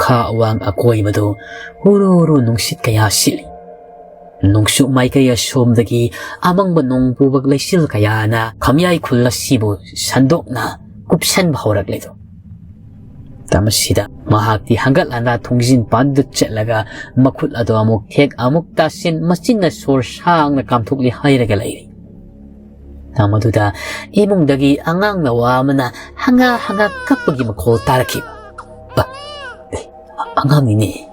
ꯈꯥ ꯑꯋꯥꯡ ꯑꯀꯣꯏꯕꯗꯨ ꯍꯨꯔꯨ ꯍꯨꯔꯨ ꯅꯨꯡꯁꯤꯠ ꯀꯌꯥ ꯁꯤꯠꯂꯤ꯫ ꯅꯣꯡꯆꯨꯞ ꯃꯥꯏꯀꯩ ꯑꯁꯣꯝꯗꯒꯤ ꯑꯃꯪꯕ ꯅꯣꯡ ꯄꯨꯕ ꯂꯩꯆꯤꯜ ꯀꯌꯥꯅ ꯈꯝꯌꯥꯏ ꯈꯨꯜ ꯑꯁꯤꯕꯨ ꯁꯟꯗꯣꯛꯅ ꯀꯨꯞꯁꯟꯕ ꯍꯧꯔꯛꯂꯦꯗꯣ꯫ ꯃꯇꯝ ꯑꯁꯤꯗ ꯃꯍꯥꯛꯇꯤ ꯍꯪꯒꯠ ꯍꯟꯗꯥ ꯊꯣꯡꯖꯤꯟ ꯄꯥꯟꯗꯨ ꯆꯠꯂꯒ ꯃꯈꯨꯠ ꯑꯗꯨ ꯑꯃꯨꯛ ꯊꯦꯛ ꯑꯃꯨꯛ ꯇꯥꯁꯤꯟ ꯃꯆꯤꯟꯅ ꯁꯣꯔ ꯁꯥꯡꯅ ꯀꯥꯝꯊꯣꯛꯂꯤ ꯍꯥꯏꯔꯒ ꯂꯩꯔꯤ꯫ ꯃꯗꯨꯗ ꯏꯃꯨꯡꯗꯒꯤ ꯑꯉꯥꯡ ꯅꯋꯥ ꯑꯃꯅ ꯍꯪꯒꯥ ꯍꯪꯒꯥ ꯀꯞꯄꯒꯤ ꯃꯈꯣꯜ ꯇꯥꯔꯛꯈꯤꯕ꯫ "ꯑ, ꯑꯦ, ꯑꯉꯥꯡꯅꯤꯅꯦ꯫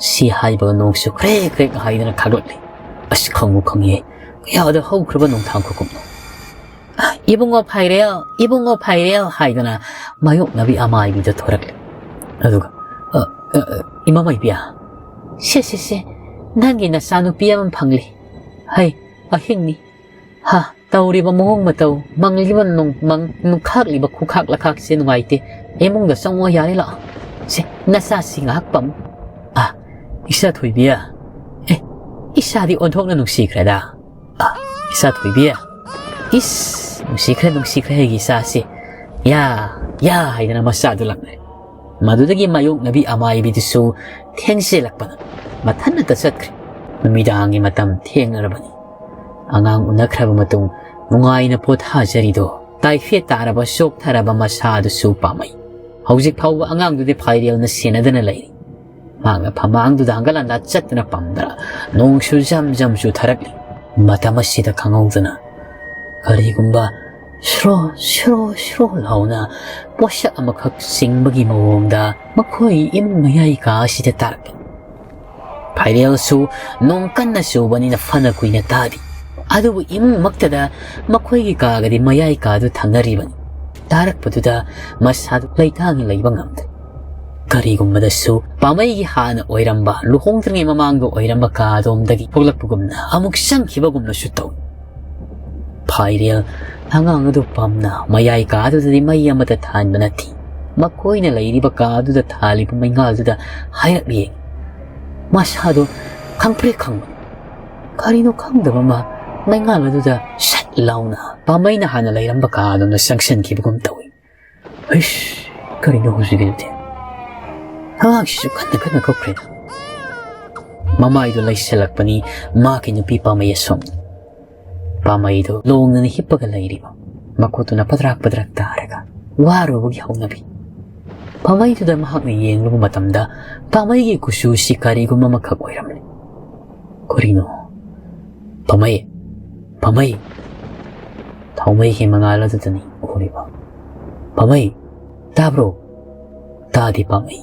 ꯁꯤ ꯍꯥꯏꯕꯒ ꯅꯣꯡꯁꯨ ꯈ꯭ꯔꯦꯛ ꯈ꯭ꯔꯦꯛ ꯍꯥꯏꯗꯅ ꯈꯥꯛꯂꯛꯂꯤ꯫ ꯑꯁ, ꯈꯪꯕꯨ ꯈꯪꯉꯤꯍꯦ꯫ ꯀꯌꯥꯗ ꯍꯧꯈ꯭ꯔꯕ ꯅꯣꯡꯊꯥꯡ ꯈꯨꯀꯨꯞꯅꯣ?" "ꯑ, ꯏꯕꯨꯡꯉꯣ ꯐꯥꯏꯔꯦꯜ, ꯏꯕꯨꯡꯉꯣ ꯐꯥꯏꯔꯦꯜ" ꯍꯥꯏꯗꯅ ꯃꯥꯌꯣꯛꯅꯕꯤ ꯑꯃꯥꯏꯕꯤꯗ ꯊꯣꯔꯛꯂꯦ꯫ ꯑꯗꯨꯒ, "ꯑ, ꯑ, ꯑ, ꯏꯃꯥ ꯃꯥꯏꯕꯤ, ꯁꯦ, ꯁꯦ, ꯁꯦ, ꯅꯪꯒꯤ ꯅꯆꯥꯅꯨꯄꯤ ꯑꯃ ꯐꯪꯂꯦ꯫ ꯍꯩ, ꯑꯍꯤꯡꯅꯤ꯫ ꯍꯥ, ꯇꯧꯔꯤꯕ ꯃꯑꯣꯡ ꯃꯇꯧ, ꯃꯪꯂꯤꯕ ꯅꯣꯡ-, ꯃꯪ-, ꯅꯣꯡꯈꯥꯛꯂꯤꯕ ꯈꯨꯈꯥꯛ ꯂꯈꯥꯛꯁꯦ ꯅꯨꯡꯉꯥꯏꯇꯦ꯫ ꯏꯃꯨꯡꯗ ꯆꯪꯉꯣ ꯌꯥꯔꯦ, ꯂꯥꯛꯑꯣ꯫ ꯁꯦ, ꯅꯆꯥꯁꯤ ꯉꯥꯏꯍꯥꯛ ꯄꯝꯃꯨ꯫ ꯑꯥ, ꯏꯆꯥ ꯊꯣꯏꯕꯤ꯫ ꯑꯦ, ꯏꯆꯥꯗꯤ ꯑꯣꯟꯊꯣꯛꯅ ꯅꯨꯡꯁꯤꯈ꯭ꯔꯦꯗ꯫ ꯑꯥ, ꯏꯆꯥ ꯊꯣꯏꯕꯤ꯫ ꯏꯁ, ꯅꯨꯡꯁꯤꯈ꯭ꯔꯦ, ꯅꯨꯡꯁꯤꯈ꯭ꯔꯦ ꯑꯩꯒꯤ ꯏꯆꯥꯁꯤ꯫ ꯌꯥ, ꯌꯥ ꯍꯥꯏꯗꯅ ꯃꯆꯥꯗꯨ ꯂꯥꯛꯅꯔꯦ꯫ ꯃꯗꯨꯗꯒꯤ ꯃꯥꯌꯣꯛꯅꯕꯤ ꯑꯃꯥꯏꯕꯤꯗꯨꯁꯨ ꯊꯦꯡꯖꯤꯜꯂꯛꯄꯅ ꯃꯊꯟꯅꯇ ꯆꯠꯈ꯭ꯔꯦ꯫ ꯅꯨꯃꯤꯗꯥꯡꯒꯤ ꯃꯇꯝ ꯊꯦꯡꯂꯔꯕꯅꯤ꯫ ꯑꯉꯥꯡ ꯎꯅꯈ꯭ꯔꯕ ꯃꯇꯨꯡ ꯅꯨꯡꯉꯥꯏꯅ ꯄꯣꯊꯥꯖꯔꯤꯗꯣ ꯇꯥꯏꯐꯦꯠ ꯇꯥꯔꯕ ꯆꯣꯛꯊꯔꯕ ꯃꯁꯥꯗꯨꯁꯨ ꯄꯥꯝꯃꯩ꯫ ꯍꯧꯖꯤꯛ ꯐꯥꯎꯕ ꯑꯉꯥꯡꯗꯨꯗꯤ ꯐꯥꯏꯔꯦꯜꯅ ꯁꯦꯟꯅꯗꯅ ꯂꯩꯔꯤ꯫ ꯃꯍꯥꯛꯅ ꯐꯃꯥꯡꯗꯨꯗ ꯍꯪꯒꯠ ꯍꯟꯗꯥ ꯆꯠꯇꯨꯅ ꯄꯝꯗꯅ ꯅꯣꯡꯁꯨ ꯖꯝ ꯖꯝ ꯆꯨꯊꯔꯛꯂꯤ꯫ ꯃꯇꯝ ꯑꯁꯤꯗ ꯈꯪꯍꯧꯗꯅ ꯀꯔꯤꯒꯨꯝꯕ ꯁ꯭ꯔꯣ ꯁ꯭ꯔꯣ ꯁ꯭ꯔꯣ ꯂꯥꯎꯅ ꯄꯣꯠꯁꯛ ꯑꯃꯈꯛ ꯆꯤꯡꯕꯒꯤ ꯃꯑꯣꯡꯗ ꯃꯈꯣꯏ ꯏꯃꯨꯡ ꯃꯌꯥꯏ ꯀꯥ ꯑꯁꯤꯗ ꯇꯥꯔꯛꯄ꯫ ꯐꯥꯏꯔꯦꯜꯁꯨ ꯅꯣꯡ ꯀꯟꯅ ꯆꯨꯕꯅꯤꯅ ꯐꯅ ꯀꯨꯏꯅ ꯇꯥꯗꯦ꯫ ꯑꯗꯨꯕꯨ ꯏꯃꯨꯡꯃꯛꯇꯗ ꯃꯈꯣꯏꯒꯤ ꯀꯥꯒꯗꯤ ꯃꯌꯥꯏ ꯀꯥꯗꯨ ꯊꯪꯅꯔꯤꯕꯅꯤ꯫ ꯇꯥꯔꯛꯄꯗꯨꯗ ꯃꯁꯥꯗꯨ ꯂꯩꯇꯥꯡꯅ ꯂꯩꯕ ꯉꯝꯗ꯭ꯔꯦ꯫ ꯀꯔꯤꯒꯨꯝꯕꯗꯁꯨ ꯄꯥꯃꯩꯒꯤ ꯍꯥꯟꯅ ꯑꯣꯏꯔꯝꯕ, ꯂꯨꯍꯣꯡꯗ꯭ꯔꯤꯉꯩ ꯃꯃꯥꯡꯗ ꯑꯣꯏꯔꯝꯕ ꯀꯥ ꯑꯗꯣꯝꯗꯒꯤ ꯊꯣꯛꯂꯛꯄꯒꯨꯝꯅ ꯑꯃꯨꯛ ꯆꯪꯈꯤꯕꯒꯨꯝꯅꯁꯨ ꯇꯧꯏ꯫ ꯐꯥꯏꯔꯦꯜ ꯑꯉꯥꯡ ꯑꯗꯨ ꯄꯝꯅ ꯃꯌꯥꯏ ꯀꯥ ꯑꯗꯨꯗꯗꯤ ꯃꯩ ꯑꯃꯠꯇ ꯊꯥꯟꯕ ꯅꯠꯇꯦ꯫ ꯃꯈꯣꯏꯅ ꯂꯩꯔꯤꯕ ꯀꯥ ꯑꯗꯨꯗ ꯊꯥꯜꯂꯤꯕ ꯃꯩꯉꯥꯜꯗꯨꯗ ꯍꯥꯏꯔꯞ ꯌꯦꯡꯏ꯫ ꯃꯁꯥꯗꯨ ꯈꯪꯄ꯭ꯔꯦꯛ ꯈꯪꯕꯅꯤ꯫ ꯀꯔꯤꯅꯣ ꯈꯪꯗꯕ ꯑꯃ ꯃꯩꯉꯥꯜ ꯑꯗꯨꯗ ꯁꯠ ꯂꯥꯎꯅ ꯄꯥꯃꯩꯅ ꯍꯥꯟꯅ ꯂꯩꯔꯝꯕ ꯀꯥ ꯑꯗꯣꯝꯗ ꯆꯪꯁꯤꯟꯈꯤꯕꯒꯨꯝ ꯇꯧꯏ꯫ ꯍꯩꯁ, ꯀꯔꯤꯅꯣ ꯍꯧꯖꯤꯛꯀꯤꯗꯨꯗꯤ? ꯑꯉꯥꯡꯁꯤꯁꯨ ꯀꯟꯅ ꯀꯟꯅ ꯀꯞꯈ꯭ꯔꯦꯗ꯫ ꯃꯃꯥꯏꯗꯨ ꯂꯩꯁꯤꯜꯂꯛꯄꯅꯤ ꯃꯍꯥꯛꯀꯤ ꯅꯨꯄꯤ ꯄꯥꯃꯩ ꯑꯁꯣꯝꯗ꯫ ꯄꯥꯃꯩꯗꯨ ꯂꯣꯡꯗꯅ ꯍꯤꯞꯄꯒ ꯂꯩꯔꯤꯕ, ꯃꯈꯨꯠꯇꯨꯅ ꯄꯗ꯭ꯔꯥꯛ ꯄꯗ꯭ꯔꯥꯛ ꯇꯥꯔꯒ ꯋꯥꯔꯨꯕꯒꯤ ꯍꯧꯅꯕꯤ꯫ ꯄꯥꯃꯩꯗꯨꯗ ꯃꯍꯥꯛꯅ ꯌꯦꯡꯂꯨꯕ ꯃꯇꯝꯗ ꯄꯥꯃꯩꯒꯤ ꯀꯨꯆꯨꯁꯤ ꯀꯔꯤꯒꯨꯝꯕ ꯑꯃꯈꯛ ꯑꯣꯏꯔꯝꯂꯦ꯫ ꯀꯔꯤꯅꯣ? ꯄꯥꯃꯩ, ꯄꯥꯃꯩ꯫ ꯊꯥꯎꯃꯩꯒꯤ ꯃꯉꯥꯜ ꯑꯗꯨꯗꯅꯤ ꯎꯔꯤꯕ꯫ ꯄꯥꯃꯩ, ꯇꯥꯕ꯭ꯔꯣ? ꯇꯥꯗꯦ ꯄꯥꯃꯩ꯫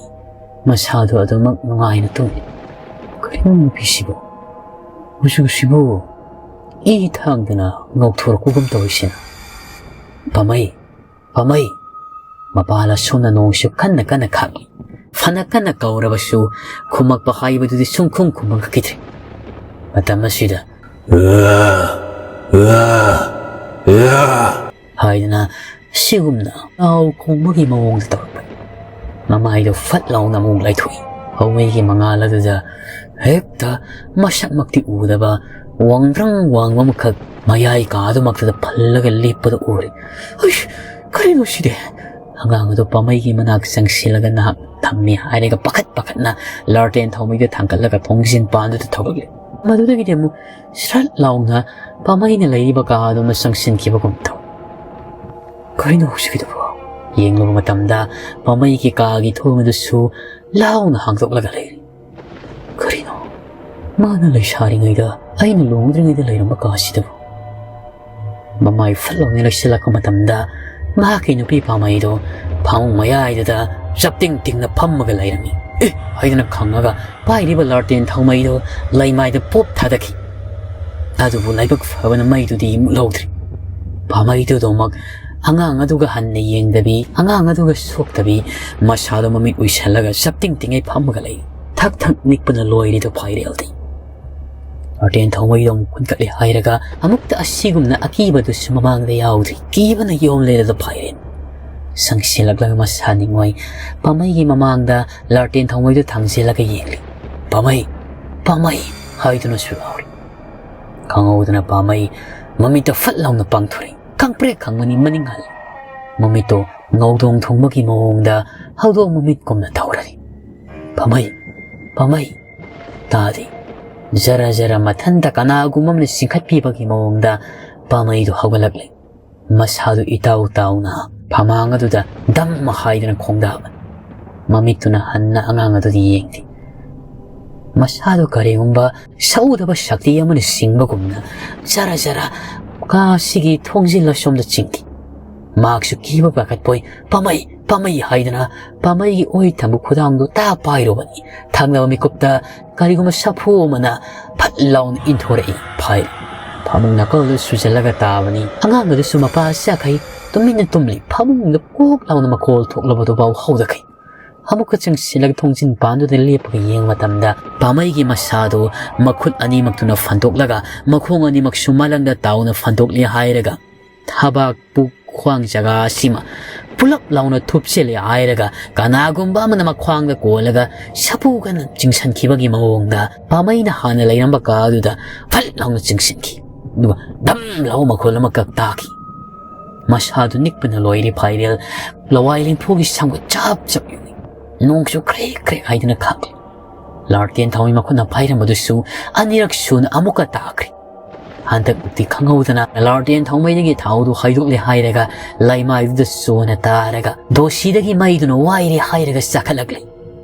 ꯃꯁꯥꯗꯨ ꯑꯗꯨꯃꯛ ꯅꯨꯡꯉꯥꯏꯅ ꯇꯨꯝꯃꯤ꯫ ꯀꯔꯤꯅꯣ ꯅꯨꯄꯤꯁꯤꯕꯨ? ꯀꯨꯆꯨꯁꯤꯕꯨ ꯏ ꯊꯥꯡꯗꯅ ꯉꯧꯊꯣꯔꯛꯄꯒꯨꯝ ꯇꯧꯔꯤꯁꯤꯅ? ꯄꯥꯃꯩ, ꯄꯥꯃꯩ! ꯃꯄꯥꯜ ꯑꯁꯣꯝꯅ ꯅꯣꯡꯁꯨ ꯀꯟꯅ ꯀꯟꯅ ꯈꯥꯛꯂꯤ꯫ ꯐꯅ ꯀꯟꯅ ꯀꯧꯔꯕꯁꯨ ꯈꯨꯝꯃꯛꯄ ꯍꯥꯏꯕꯗꯨꯗꯤ ꯁꯨꯡꯈꯨꯝ ꯈꯨꯝꯃꯛꯈꯤꯗ꯭ꯔꯦ꯫ ꯃꯇꯝ ꯑꯁꯤꯗ ꯍꯥꯏꯗꯅ ꯁꯤꯒꯨꯝꯅ ꯂꯥꯎ ꯈꯣꯡꯕꯒꯤ ꯃꯑꯣꯡꯗ ꯇꯧꯔꯛꯄꯅꯤ꯫ ꯃꯃꯥꯏꯗꯨ ꯐꯠ ꯂꯥꯎꯅ ꯑꯃꯨꯛ ꯂꯩꯊꯣꯛꯏ꯫ ꯊꯥꯎꯃꯩꯒꯤ ꯃꯉꯥꯜ ꯑꯗꯨꯗ ꯍꯦꯛꯇ ꯃꯁꯛꯃꯛꯇꯤ ꯎꯗꯕ ꯋꯥꯡꯗ꯭ꯔꯪ ꯋꯥꯡꯕ ꯑꯃꯈꯛ ꯃꯌꯥꯏ ꯀꯥꯗꯨꯃꯛꯇꯗ ꯐꯜꯂꯒ ꯂꯦꯞꯄꯗꯨ ꯎꯔꯦ꯫ "ꯍꯨꯏꯁ, ꯀꯔꯤꯅꯣ ꯁꯤꯗꯤ?" ꯑꯉꯥꯡ ꯑꯗꯨ ꯄꯥꯃꯩꯒꯤ ꯃꯅꯥꯛ ꯆꯪꯁꯤꯜꯂꯒ ꯅꯍꯥꯛ ꯊꯝꯃꯤ ꯍꯥꯏꯔꯒ ꯄꯥꯈꯠ ꯄꯥꯈꯠꯅ ꯂꯥꯔꯇꯦꯟ ꯊꯥꯎꯃꯩꯗꯨ ꯊꯥꯡꯒꯠꯂꯒ ꯊꯣꯡꯖꯤꯟ ꯄꯥꯟꯗꯨꯗ ꯊꯣꯛꯂꯛꯂꯦ꯫ ꯃꯗꯨꯗꯒꯤꯗꯤ ꯑꯃꯨꯛ ꯁ꯭ꯔꯠ ꯂꯥꯎꯅ ꯄꯥꯃꯩꯅ ꯂꯩꯔꯤꯕ ꯀꯥ ꯑꯗꯨꯃ ꯆꯪꯁꯤꯟꯈꯤꯕꯒꯨꯝ ꯇꯧꯏ꯫ "ꯀꯔꯤꯅꯣ ꯍꯧꯖꯤꯛꯀꯤꯗꯨꯕꯣ?" ꯌꯦꯡꯂꯨꯕ ꯃꯇꯝꯗ ꯄꯥꯃꯩꯒꯤ ꯀꯥꯒꯤ ꯊꯣꯡ ꯑꯗꯨꯁꯨ ꯂꯥꯎꯅ ꯍꯥꯡꯗꯣꯛꯂꯒ ꯂꯩꯔꯤ꯫ "ꯀꯔꯤꯅꯣ? ꯃꯥꯅ ꯂꯩꯁꯥꯔꯤꯉꯩꯗ, ꯑꯩꯅ ꯂꯨꯍꯣꯡꯗ꯭ꯔꯤꯉꯩꯗ ꯂꯩꯔꯝꯕ ꯀꯥꯁꯤꯗꯕꯨ?" ꯃꯃꯥꯏ ꯐꯠ ꯂꯥꯎꯅ ꯂꯩꯁꯤꯜꯂꯛꯄ ꯃꯇꯝꯗ ꯃꯍꯥꯛꯀꯤ ꯅꯨꯄꯤ ꯄꯥꯃꯩꯗꯨ ꯐꯃꯨꯡ ꯃꯌꯥꯏꯗꯨꯗ ꯆꯞꯇꯤꯡ ꯇꯤꯡꯅ ꯐꯝꯃꯒ ꯂꯩꯔꯝꯃꯤ꯫ "ꯑꯦ!" ꯍꯥꯏꯗꯅ ꯈꯪꯉꯒ ꯄꯥꯏꯔꯤꯕ ꯂꯥꯔꯇꯦꯟ ꯊꯥꯎꯃꯩꯗꯨ ꯂꯩꯃꯥꯏꯗ ꯄꯣꯞ ꯊꯥꯗꯈꯤ꯫ ꯑꯗꯨꯕꯨ ꯂꯥꯏꯕꯛ ꯐꯕꯅ ꯃꯩꯗꯨꯗꯤ ꯃꯨꯠꯍꯧꯗ꯭ꯔꯤ꯫ ꯄꯥꯃꯩꯗꯨꯗꯃꯛ ꯑꯉꯥꯡ ꯑꯗꯨꯒ ꯍꯟꯅ ꯌꯦꯡꯗꯕꯤ, ꯑꯉꯥꯡ ꯑꯗꯨꯒ ꯁꯣꯛꯇꯕꯤ, ꯃꯁꯥꯗꯣ ꯃꯃꯤꯠ ꯎꯏꯁꯜꯂꯒ ꯆꯞꯇꯤꯡ ꯇꯤꯡꯉꯩ ꯐꯝꯃꯒ ꯂꯩ꯫ ꯊꯛ ꯊꯛ ꯅꯤꯛꯄꯅ ꯂꯣꯏꯔꯤꯗꯣ ꯐꯥꯏꯔꯦꯜꯗꯤ꯫ ꯂꯥꯔꯇꯦꯟ ꯊꯥꯎꯃꯩꯗꯣ ꯑꯃꯨꯛ ꯀꯨꯟꯈꯠꯂꯦ ꯍꯥꯏꯔꯒ ꯑꯃꯨꯛꯇ ꯑꯁꯤꯒꯨꯝꯅ ꯑꯀꯤꯕꯗꯨꯁꯨ ꯃꯃꯥꯡꯗ ꯌꯥꯎꯗ꯭ꯔꯤ꯫ ꯀꯤꯕꯅ ꯌꯣꯝ ꯂꯩꯔꯗ ꯐꯥꯏꯔꯦꯜ꯫ ꯁꯪꯁꯤꯜꯂꯛꯂꯒ ꯃꯁꯥ ꯅꯤꯡꯉꯣꯏ ꯄꯥꯃꯩꯒꯤ ꯃꯃꯥꯡꯗ ꯂꯥꯔꯇꯦꯟ ꯊꯥꯎꯃꯩꯗꯨ ꯊꯥꯡꯖꯤꯜꯂꯒ ꯌꯦꯡꯂꯤ꯫ "ꯄꯥꯃꯩ! ꯄꯥꯃꯩ!" ꯍꯥꯏꯗꯨꯅꯁꯨ ꯂꯥꯎꯔꯤ꯫ ꯈꯪꯍꯧꯗꯅ ꯄꯥꯃꯩ ꯃꯃꯤꯠꯇ ꯐꯠ ꯂꯥꯎꯅ ꯄꯥꯡꯊꯣꯔꯛꯏ꯫ ꯈꯪꯄ꯭ꯔꯦꯛ ꯈꯪꯕꯅꯤ ꯃꯅꯤꯡ ꯍꯜꯂꯤ꯫ ꯃꯃꯤꯠꯇꯣ ꯉꯧꯗꯣꯡ ꯊꯨꯡꯕꯒꯤ ꯃꯑꯣꯡꯗ ꯍꯧꯗꯣꯡ ꯃꯃꯤꯠꯀꯨꯝꯅ ꯇꯧꯔꯔꯤ꯫ "ꯄꯥꯃꯩ! ꯄꯥꯃꯩ!" ꯇꯥꯗꯦ꯫ ꯖꯔ ꯖꯔ ꯃꯊꯟꯇ ꯀꯅꯥꯒꯨꯝꯕ ꯑꯃꯅ ꯆꯤꯡꯈꯠꯄꯤꯕꯒꯤ ꯃꯑꯣꯡꯗ ꯄꯥꯃꯩꯗꯨ ꯍꯧꯒꯠꯂꯛꯂꯦ꯫ ꯃꯁꯥꯗꯨ ꯏꯇꯥꯎ ꯇꯥꯎꯅ ꯐꯃꯥꯡ ꯑꯗꯨꯗ ꯗꯝ ꯍꯥꯏꯗꯨꯅ ꯈꯣꯡꯗꯥꯕꯅꯤ꯫ ꯃꯃꯤꯠꯇꯨꯅ ꯍꯟꯅ ꯑꯉꯥꯡ ꯑꯗꯨꯗ ꯌꯦꯡꯗꯦ꯫ ꯃꯁꯥꯗꯨ ꯀꯔꯤꯒꯨꯝꯕ ꯁꯧꯗꯕ ꯁꯛꯇꯤ ꯑꯃꯅ ꯆꯤꯡꯕꯒꯨꯝꯅ ꯖꯔ ꯖꯔ ꯀꯥꯁꯤꯒꯤ ꯊꯣꯡꯖꯤꯜ ꯑꯁꯣꯝꯗ ꯆꯤꯡꯈꯤ꯫ ꯃꯍꯥꯛꯁꯨ ꯀꯤꯕ ꯄꯥꯈꯠꯄꯣꯏ "ꯄꯥꯃꯩ! ꯄꯥꯃꯩ!" ꯍꯥꯏꯗꯨꯅ ꯄꯥꯃꯩꯒꯤ ꯑꯣꯏ ꯊꯪꯕ ꯈꯨꯗꯥꯡꯗꯨ ꯇꯥ ꯄꯥꯏꯔꯨꯕꯅꯤ꯫ ꯊꯪꯅꯕ ꯃꯤꯀꯨꯞꯇ ꯀꯔꯤꯒꯨꯝꯕ ꯁꯥꯐꯨ ꯑꯃꯅ ꯐꯠ ꯂꯥꯎꯅ ꯏꯟꯊꯣꯔꯛꯏ꯫ ꯐꯥꯏ꯫ ꯐꯃꯨꯡ ꯅꯥꯀꯜꯗ ꯁꯨꯖꯜꯂꯒ ꯇꯥꯕꯅꯤ꯫ ꯑꯉꯥꯡ ꯑꯗꯨꯁꯨ ꯃꯄꯥ ꯆꯥꯈꯩ ꯇꯨꯃꯤꯟꯅ ꯇꯨꯝꯂꯤ꯫ ꯐꯃꯨꯡꯗ ꯀꯣꯛ ꯂꯥꯎꯅ ꯃꯈꯣꯜ ꯊꯣꯛꯂꯕꯗꯨꯐꯥꯎ ꯍꯧꯗꯈꯩ꯫ ꯑꯃꯨꯛꯀ ꯆꯪꯁꯤꯜꯂꯒ ꯊꯣꯡꯖꯤꯟ ꯄꯥꯟꯗꯨꯗ ꯂꯦꯞꯄꯒ ꯌꯦꯡꯕ ꯃꯇꯝꯗ ꯄꯥꯃꯩꯒꯤ ꯃꯁꯥꯗꯨ ꯃꯈꯨꯠ ꯑꯅꯤꯃꯛꯇꯨꯅ ꯐꯟꯗꯣꯛꯂꯒ ꯃꯈꯣꯡ ꯑꯅꯤꯃꯛꯁꯨ ꯃꯂꯪꯗ ꯇꯥꯎꯅ ꯐꯟꯗꯣꯛꯂꯤ ꯍꯥꯏꯔꯒ ꯊꯕꯥꯛ, ꯄꯨꯛ, ꯈ꯭ꯋꯥꯡ ꯖꯒꯥ ꯑꯁꯤꯃ ꯄꯨꯂꯞ ꯂꯥꯎꯅ ꯊꯨꯞꯆꯤꯜꯂꯤ ꯍꯥꯏꯔꯒ ꯀꯅꯥꯒꯨꯝꯕ ꯑꯃꯅ ꯃꯈ꯭ꯋꯥꯡꯗ ꯀꯣꯜꯂꯒ ꯁꯥꯐꯨ ꯀꯟꯅ ꯆꯤꯡꯁꯤꯟꯈꯤꯕꯒꯤ ꯃꯑꯣꯡꯗ ꯄꯥꯃꯩꯅ ꯍꯥꯟꯅ ꯂꯩꯔꯝꯕ ꯀꯥ ꯑꯗꯨꯗ ꯐꯠ ꯂꯥꯎꯅ ꯆꯤꯡꯁꯤꯟꯈꯤ꯫ ꯑꯗꯨꯒ ꯙꯝ ꯂꯥꯎ ꯃꯈꯣꯜ ꯑꯃꯈꯛ ꯇꯥꯈꯤ꯫ ꯃꯁꯥꯗꯨ ꯅꯤꯛꯄꯅ ꯂꯣꯏꯔꯦ ꯐꯥꯏꯔꯦꯜ꯫ ꯂꯋꯥꯏ ꯂꯦꯝꯐꯨꯒꯤ ꯁꯝꯒ ꯆꯞ ꯆꯞ ꯌꯨꯡꯏ꯫ ꯅꯣꯡꯁꯨ ꯈ꯭ꯔꯦꯛ ꯈ꯭ꯔꯦꯛ ꯍꯥꯏꯗꯨꯅ ꯈꯥꯛꯂꯤ꯫ ꯂꯥꯔꯇꯦꯟ ꯊꯥꯎꯃꯩ ꯃꯈꯨꯠꯅ ꯄꯥꯏꯔꯝꯕꯗꯨꯁꯨ ꯑꯅꯤꯔꯛ ꯁꯨꯅ ꯑꯃꯨꯛꯀ ꯇꯥꯈ꯭ꯔꯦ꯫ ꯍꯟꯗꯛꯇꯤ ꯈꯪꯍꯧꯗꯅ ꯂꯥꯔꯇꯦꯟ ꯊꯥꯎꯃꯩꯗꯒꯤ ꯊꯥꯎꯗꯨ ꯍꯥꯏꯗꯣꯛꯂꯦ ꯍꯥꯏꯔꯒ ꯂꯩꯃꯥꯏꯗꯨꯗ ꯆꯣꯅ ꯇꯥꯔꯒ ꯗꯣꯁꯤꯗꯒꯤ ꯃꯩꯗꯨꯅ ꯋꯥꯏꯔꯦ ꯍꯥꯏꯔꯒ ꯆꯥꯈꯠꯂꯛꯂꯦ꯫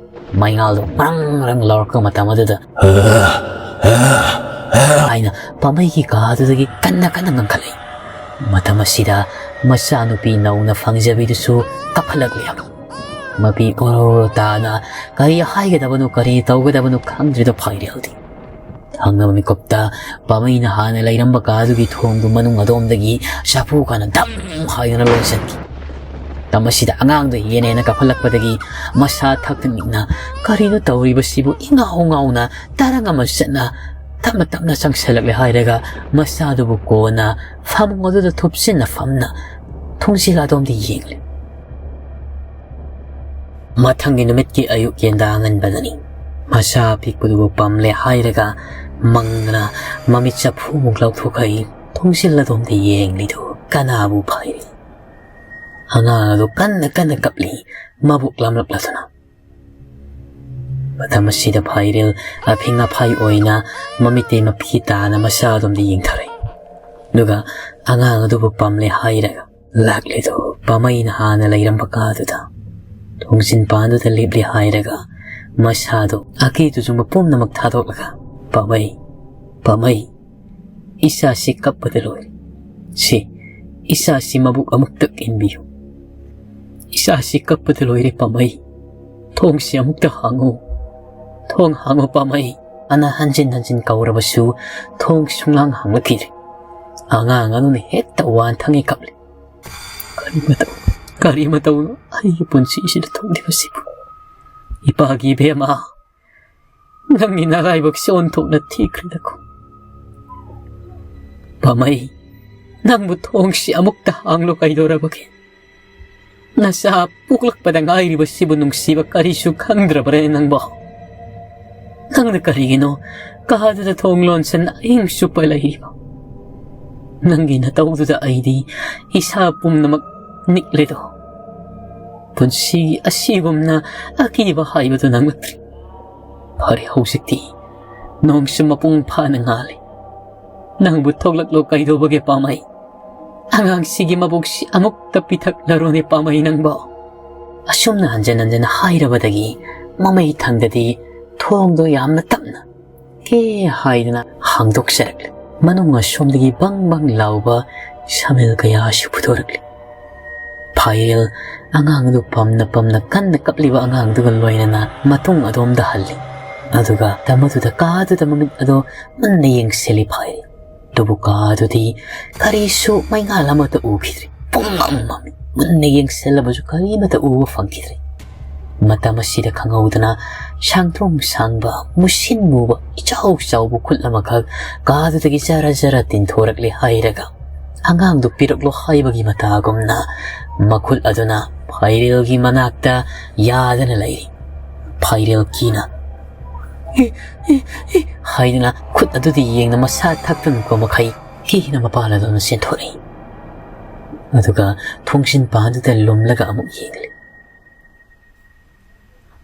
ꯃꯩꯉꯥꯜꯗꯨ ꯃꯔꯪ ꯃꯔꯪ ꯂꯥꯎꯔꯛꯄ ꯃꯇꯝ ꯑꯗꯨꯗ ꯍꯥꯏꯅ ꯄꯥꯝꯕꯩꯒꯤ ꯀꯥꯗꯨꯗꯒꯤ ꯀꯟꯅ ꯀꯟꯅ ꯉꯪꯈꯠꯂꯛꯏ꯫ ꯃꯇꯝ ꯑꯁꯤꯗ ꯃꯆꯥꯅꯨꯄꯤ ꯅꯧꯅ ꯐꯪꯖꯕꯤꯗꯨꯁꯨ ꯀꯞꯈꯠꯂꯛꯂꯦ꯫ ꯃꯄꯤ ꯑꯣꯔꯣ ꯇꯥꯅ ꯀꯔꯤ ꯍꯥꯏꯒꯗꯕꯅꯣ, ꯀꯔꯤ ꯇꯧꯒꯗꯕꯅꯣ ꯈꯪꯗ꯭ꯔꯤꯗ ꯐꯥꯏꯔꯦꯜꯗꯤ꯫ ꯊꯪꯅꯕ ꯃꯤꯀꯨꯞꯇ ꯄꯥꯃꯩꯅ ꯍꯥꯟꯅ ꯂꯩꯔꯝꯕ ꯀꯥꯗꯨꯒꯤ ꯊꯣꯡꯗꯨ ꯃꯅꯨꯡ ꯑꯗꯣꯝꯗꯒꯤ ꯆꯐꯨ ꯀꯥꯅ ꯙꯝ ꯍꯥꯏꯗꯨꯅ ꯂꯣꯟꯁꯤꯟꯈꯤ꯫ ꯃꯇꯝ ꯑꯁꯤꯗ ꯑꯉꯥꯡꯗꯨ ꯍꯦꯟꯅ ꯍꯦꯟꯅ ꯀꯥꯈꯠꯂꯛꯄꯗꯒꯤ ꯃꯁꯥ ꯊꯛꯇ ꯅꯤꯛꯅ, "ꯀꯔꯤꯅꯣ ꯇꯧꯔꯤꯕꯁꯤꯕꯨ?" ꯏꯉꯥꯎ ꯉꯥꯎꯅ ꯇꯔꯪ ꯑꯃ ꯆꯠꯅ ꯇꯞꯅ ꯇꯞꯅ ꯆꯪꯁꯤꯜꯂꯛꯂꯦ ꯍꯥꯏꯔꯒ ꯃꯁꯥꯗꯨꯕꯨ ꯀꯣꯟꯅ ꯐꯃꯨꯡ ꯑꯗꯨꯗ ꯊꯨꯞꯆꯤꯟꯅ ꯐꯝꯅ ꯊꯣꯡꯖꯤꯜ ꯑꯗꯣꯝꯗ ꯌꯦꯡꯂꯦ꯫ ꯃꯊꯪꯒꯤ ꯅꯨꯃꯤꯠꯀꯤ ꯑꯌꯨꯛ ꯌꯦꯟꯗꯥ ꯑꯉꯟꯕꯗꯅꯤ꯫ ꯃꯁꯥ ꯑꯄꯤꯛꯄꯗꯨꯕꯨ ꯄꯝꯂꯦ ꯍꯥꯏꯔꯒ ꯃꯪꯗꯅ ꯃꯃꯤꯠ ꯆꯐꯨꯃꯨꯛ ꯂꯥꯎꯊꯣꯛꯈꯩ ꯊꯣꯡꯖꯤꯜ ꯑꯗꯣꯝꯗ ꯌꯦꯡꯂꯤꯗꯨ ꯀꯅꯥꯕꯨ ꯐꯩ? ꯑꯉꯥꯡ ꯑꯗꯨ ꯀꯟꯅ ꯀꯟꯅ ꯀꯞꯂꯤ, ꯃꯕꯨꯛ ꯂꯥꯝꯂꯛꯂꯗꯨꯅ꯫ ꯃꯇꯝ ꯑꯁꯤꯗ ꯐꯥꯏꯔꯦꯜ ꯑꯐꯤꯡ ꯑꯐꯥꯏ ꯑꯣꯏꯅ ꯃꯃꯤꯠꯇꯩ ꯃꯄꯤ ꯇꯥꯅ ꯃꯁꯥ ꯑꯗꯣꯝꯗ ꯌꯦꯡꯊꯔꯛꯏ꯫ ꯑꯗꯨꯒ ꯑꯉꯥꯡ ꯑꯗꯨꯕꯨ ꯄꯝꯂꯦ ꯍꯥꯏꯔꯒ ꯂꯥꯛꯂꯤꯗꯨ ꯄꯥꯃꯩꯅ ꯍꯥꯟꯅ ꯂꯩꯔꯝꯕ ꯀꯥꯗꯨꯗ ꯊꯣꯡꯖꯤꯟ ꯄꯥꯟꯗꯨꯗ ꯂꯦꯞꯂꯦ ꯍꯥꯏꯔꯒ ꯃꯁꯥꯗꯨ ꯑꯀꯤ ꯇꯨꯖꯨꯡꯕ ꯄꯨꯝꯅꯃꯛ ꯊꯥꯗꯣꯛꯂꯒ, "ꯄꯥꯃꯩ, ꯄꯥꯃꯩ, ꯏꯆꯥꯁꯤ ꯀꯞꯄꯗ ꯂꯣꯏꯔꯦ꯫ ꯁꯤ ꯏꯆꯥꯁꯤ ꯃꯕꯨꯛ ꯑꯃꯨꯛꯇ ꯏꯟꯕꯤꯌꯨ꯫ ꯏꯆꯥꯁꯤ ꯀꯞꯄꯗ ꯂꯣꯏꯔꯦ ꯄꯥꯃꯩ꯫ ꯊꯣꯡꯁꯤ ꯑꯃꯨꯛꯇ ꯍꯥꯡꯉꯨ꯫ ꯊꯣꯡ ꯍꯥꯡꯉꯨ ꯄꯥꯃꯩ"꯫ ꯑꯅ ꯍꯟꯖꯤꯟ ꯍꯟꯖꯤꯟ ꯀꯧꯔꯕꯁꯨ ꯊꯣꯡ ꯁꯨꯡꯍꯥꯡ ꯍꯥꯡꯂꯛꯈꯤꯗ꯭ꯔꯦ꯫ ꯑꯉꯥꯡ ꯑꯗꯨꯅ ꯍꯦꯛꯇ ꯋꯥꯟꯊꯪꯉꯦ ꯀꯞꯂꯦ꯫ "ꯀꯔꯤ ꯃꯇꯧ, ꯀꯔꯤ ꯃꯇꯧꯅꯣ ꯑꯩꯒꯤ ꯄꯨꯟꯁꯤꯁꯤꯗ ꯊꯣꯛꯂꯤꯕꯁꯤꯕꯨ? ꯏꯄꯥꯒꯤ ꯏꯕꯦꯝꯃ, ꯅꯪꯒꯤ ꯅꯔꯥꯏꯕꯛꯁꯦ ꯑꯣꯟꯊꯣꯛꯅ ꯊꯤꯈ꯭ꯔꯦꯗꯀꯣ꯫ ꯄꯥꯃꯩ, ꯅꯪꯕꯨ ꯊꯣꯡꯁꯤ ꯑꯃꯨꯛꯇ ꯍꯥꯡꯂꯣ ꯀꯩꯗꯧꯔꯕꯒꯦ? ꯅꯆꯥ ꯄꯣꯛꯂꯛꯄꯗ ꯉꯥꯏꯔꯤꯕꯁꯤꯕꯨ ꯅꯨꯡꯁꯤꯕ ꯀꯔꯤꯁꯨ ꯈꯪꯗ꯭ꯔꯕ꯭ꯔꯦ ꯅꯪꯕꯣ? ꯅꯪꯅ ꯀꯔꯤꯒꯤꯅꯣ ꯀꯥꯗꯨꯗ ꯊꯣꯡ ꯂꯣꯟꯁꯤꯟ ꯑꯍꯤꯡ ꯆꯨꯞꯄ ꯂꯩꯔꯤꯕ? ꯅꯪꯒꯤ ꯅꯇꯧꯗꯨꯗ ꯑꯩꯗꯤ ꯏꯁꯥ ꯄꯨꯝꯅꯃꯛ ꯅꯤꯛꯂꯦꯗꯣ꯫ ꯄꯨꯟꯁꯤꯒꯤ ꯑꯁꯤꯒꯨꯝꯅ ꯑꯀꯤꯕ ꯍꯥꯏꯕꯗꯨ ꯅꯪꯂꯛꯇ꯭ꯔꯤ꯫ ꯐꯔꯦ, ꯍꯧꯖꯤꯛꯇꯤ ꯅꯣꯡꯁꯨ ꯃꯄꯨꯡ ꯐꯥꯅ ꯉꯥꯜꯂꯤ꯫ ꯅꯪꯕꯨ ꯊꯣꯛꯂꯛꯂꯣ ꯀꯩꯗꯧꯕꯒꯦ ꯄꯥꯃꯩ? ꯑꯉꯥꯡꯁꯤꯒꯤ ꯃꯕꯨꯛꯁꯤ ꯑꯃꯨꯛꯇ ꯄꯤꯊꯛꯂꯔꯣꯅꯦ ꯄꯥꯃꯩ ꯅꯪꯕꯣ꯫ ꯑꯁꯨꯝꯅ ꯍꯟꯖꯤꯟ ꯍꯟꯖꯤꯟ ꯍꯥꯏꯔꯕꯗꯒꯤ ꯃꯃꯩ ꯊꯪꯗꯗꯤ ꯊꯣꯡꯗꯣ ꯌꯥꯝꯅ ꯇꯞꯅ ꯍꯦ ꯍꯥꯏꯗꯨꯅ ꯍꯥꯡꯗꯣꯛꯆꯔꯛꯂꯦ꯫ ꯃꯅꯨꯡ ꯑꯁꯣꯝꯗꯒꯤ ꯕꯪ ꯕꯪ ꯂꯥꯎꯕ ꯁꯃꯦꯜ ꯀꯌꯥꯁꯨ ꯐꯨꯗꯣꯔꯛꯂꯦ꯫ ꯐꯥꯏꯔꯦꯜ ꯑꯉꯥꯡꯗꯨ ꯄꯝꯅ ꯄꯝꯅ ꯀꯟꯅ ꯀꯞꯂꯤꯕ ꯑꯉꯥꯡꯗꯨꯒ ꯂꯣꯏꯅꯅ ꯃꯇꯨꯡ ꯑꯗꯣꯝꯗ ꯍꯜꯂꯤ꯫ ꯑꯗꯨꯒ ꯃꯇꯝ ꯑꯗꯨꯗ ꯀꯥꯗꯨꯗ ꯃꯃꯤꯠ ꯑꯗꯣ ꯃꯨꯟꯅ ꯌꯦꯡꯁꯤꯜꯂꯤ ꯐꯥꯏꯔꯦꯜ꯫ ꯑꯗꯨꯕꯨ ꯀꯥꯗꯨꯗꯤ ꯀꯔꯤꯁꯨ ꯃꯩꯉꯥꯜ ꯑꯃꯠꯇ ꯎꯈꯤꯗ꯭ꯔꯦ꯫ ꯄꯨꯝꯃꯝ ꯃꯝꯃꯤ꯫ ꯃꯨꯟꯅ ꯌꯦꯡꯁꯤꯜꯂꯕꯁꯨ ꯀꯔꯤꯃꯠꯇ ꯎꯕ ꯐꯪꯈꯤꯗ꯭ꯔꯦ꯫ ꯃꯇꯝ ꯑꯁꯤꯗ ꯈꯪꯍꯧꯗꯅ ꯁꯥꯡꯗ꯭ꯔꯣꯡ ꯁꯥꯡꯕ, ꯃꯨꯁꯤꯟ ꯃꯨꯕ, ꯏꯆꯥꯎ ꯆꯥꯎꯕ ꯈꯨꯠ ꯑꯃꯈꯛ ꯀꯥꯗꯨꯗꯒꯤ ꯖꯔ ꯖꯔ ꯇꯤꯟꯊꯣꯔꯛꯂꯦ ꯍꯥꯏꯔꯒ ꯑꯉꯥꯡꯗꯨ ꯄꯤꯔꯛꯂꯣ ꯍꯥꯏꯕꯒꯤ ꯃꯇꯥꯒꯨꯝꯅ ꯃꯈꯨꯠ ꯑꯗꯨꯅ ꯐꯥꯏꯔꯦꯜꯒꯤ ꯃꯅꯥꯛꯇ ꯌꯥꯗꯅ ꯂꯩꯔꯤ꯫ ꯐꯥꯏꯔꯦꯜ ꯀꯤꯅ "ꯏ, ꯏ, ꯏ" ꯍꯥꯏꯗꯨꯅ ꯈꯨꯠ ꯑꯗꯨꯗ ꯌꯦꯡꯅ ꯃꯁꯥ ꯊꯛꯇꯅꯀꯣ ꯃꯈꯩ ꯀꯤꯅ ꯃꯄꯥꯟ ꯑꯗꯨꯅ ꯆꯦꯟꯊꯣꯔꯛꯏ꯫ ꯑꯗꯨꯒ ꯊꯣꯡꯖꯤꯟ ꯄꯥꯟꯗꯨꯗ ꯂꯨꯝꯂꯒ ꯑꯃꯨꯛ ꯌꯦꯡꯂꯤ꯫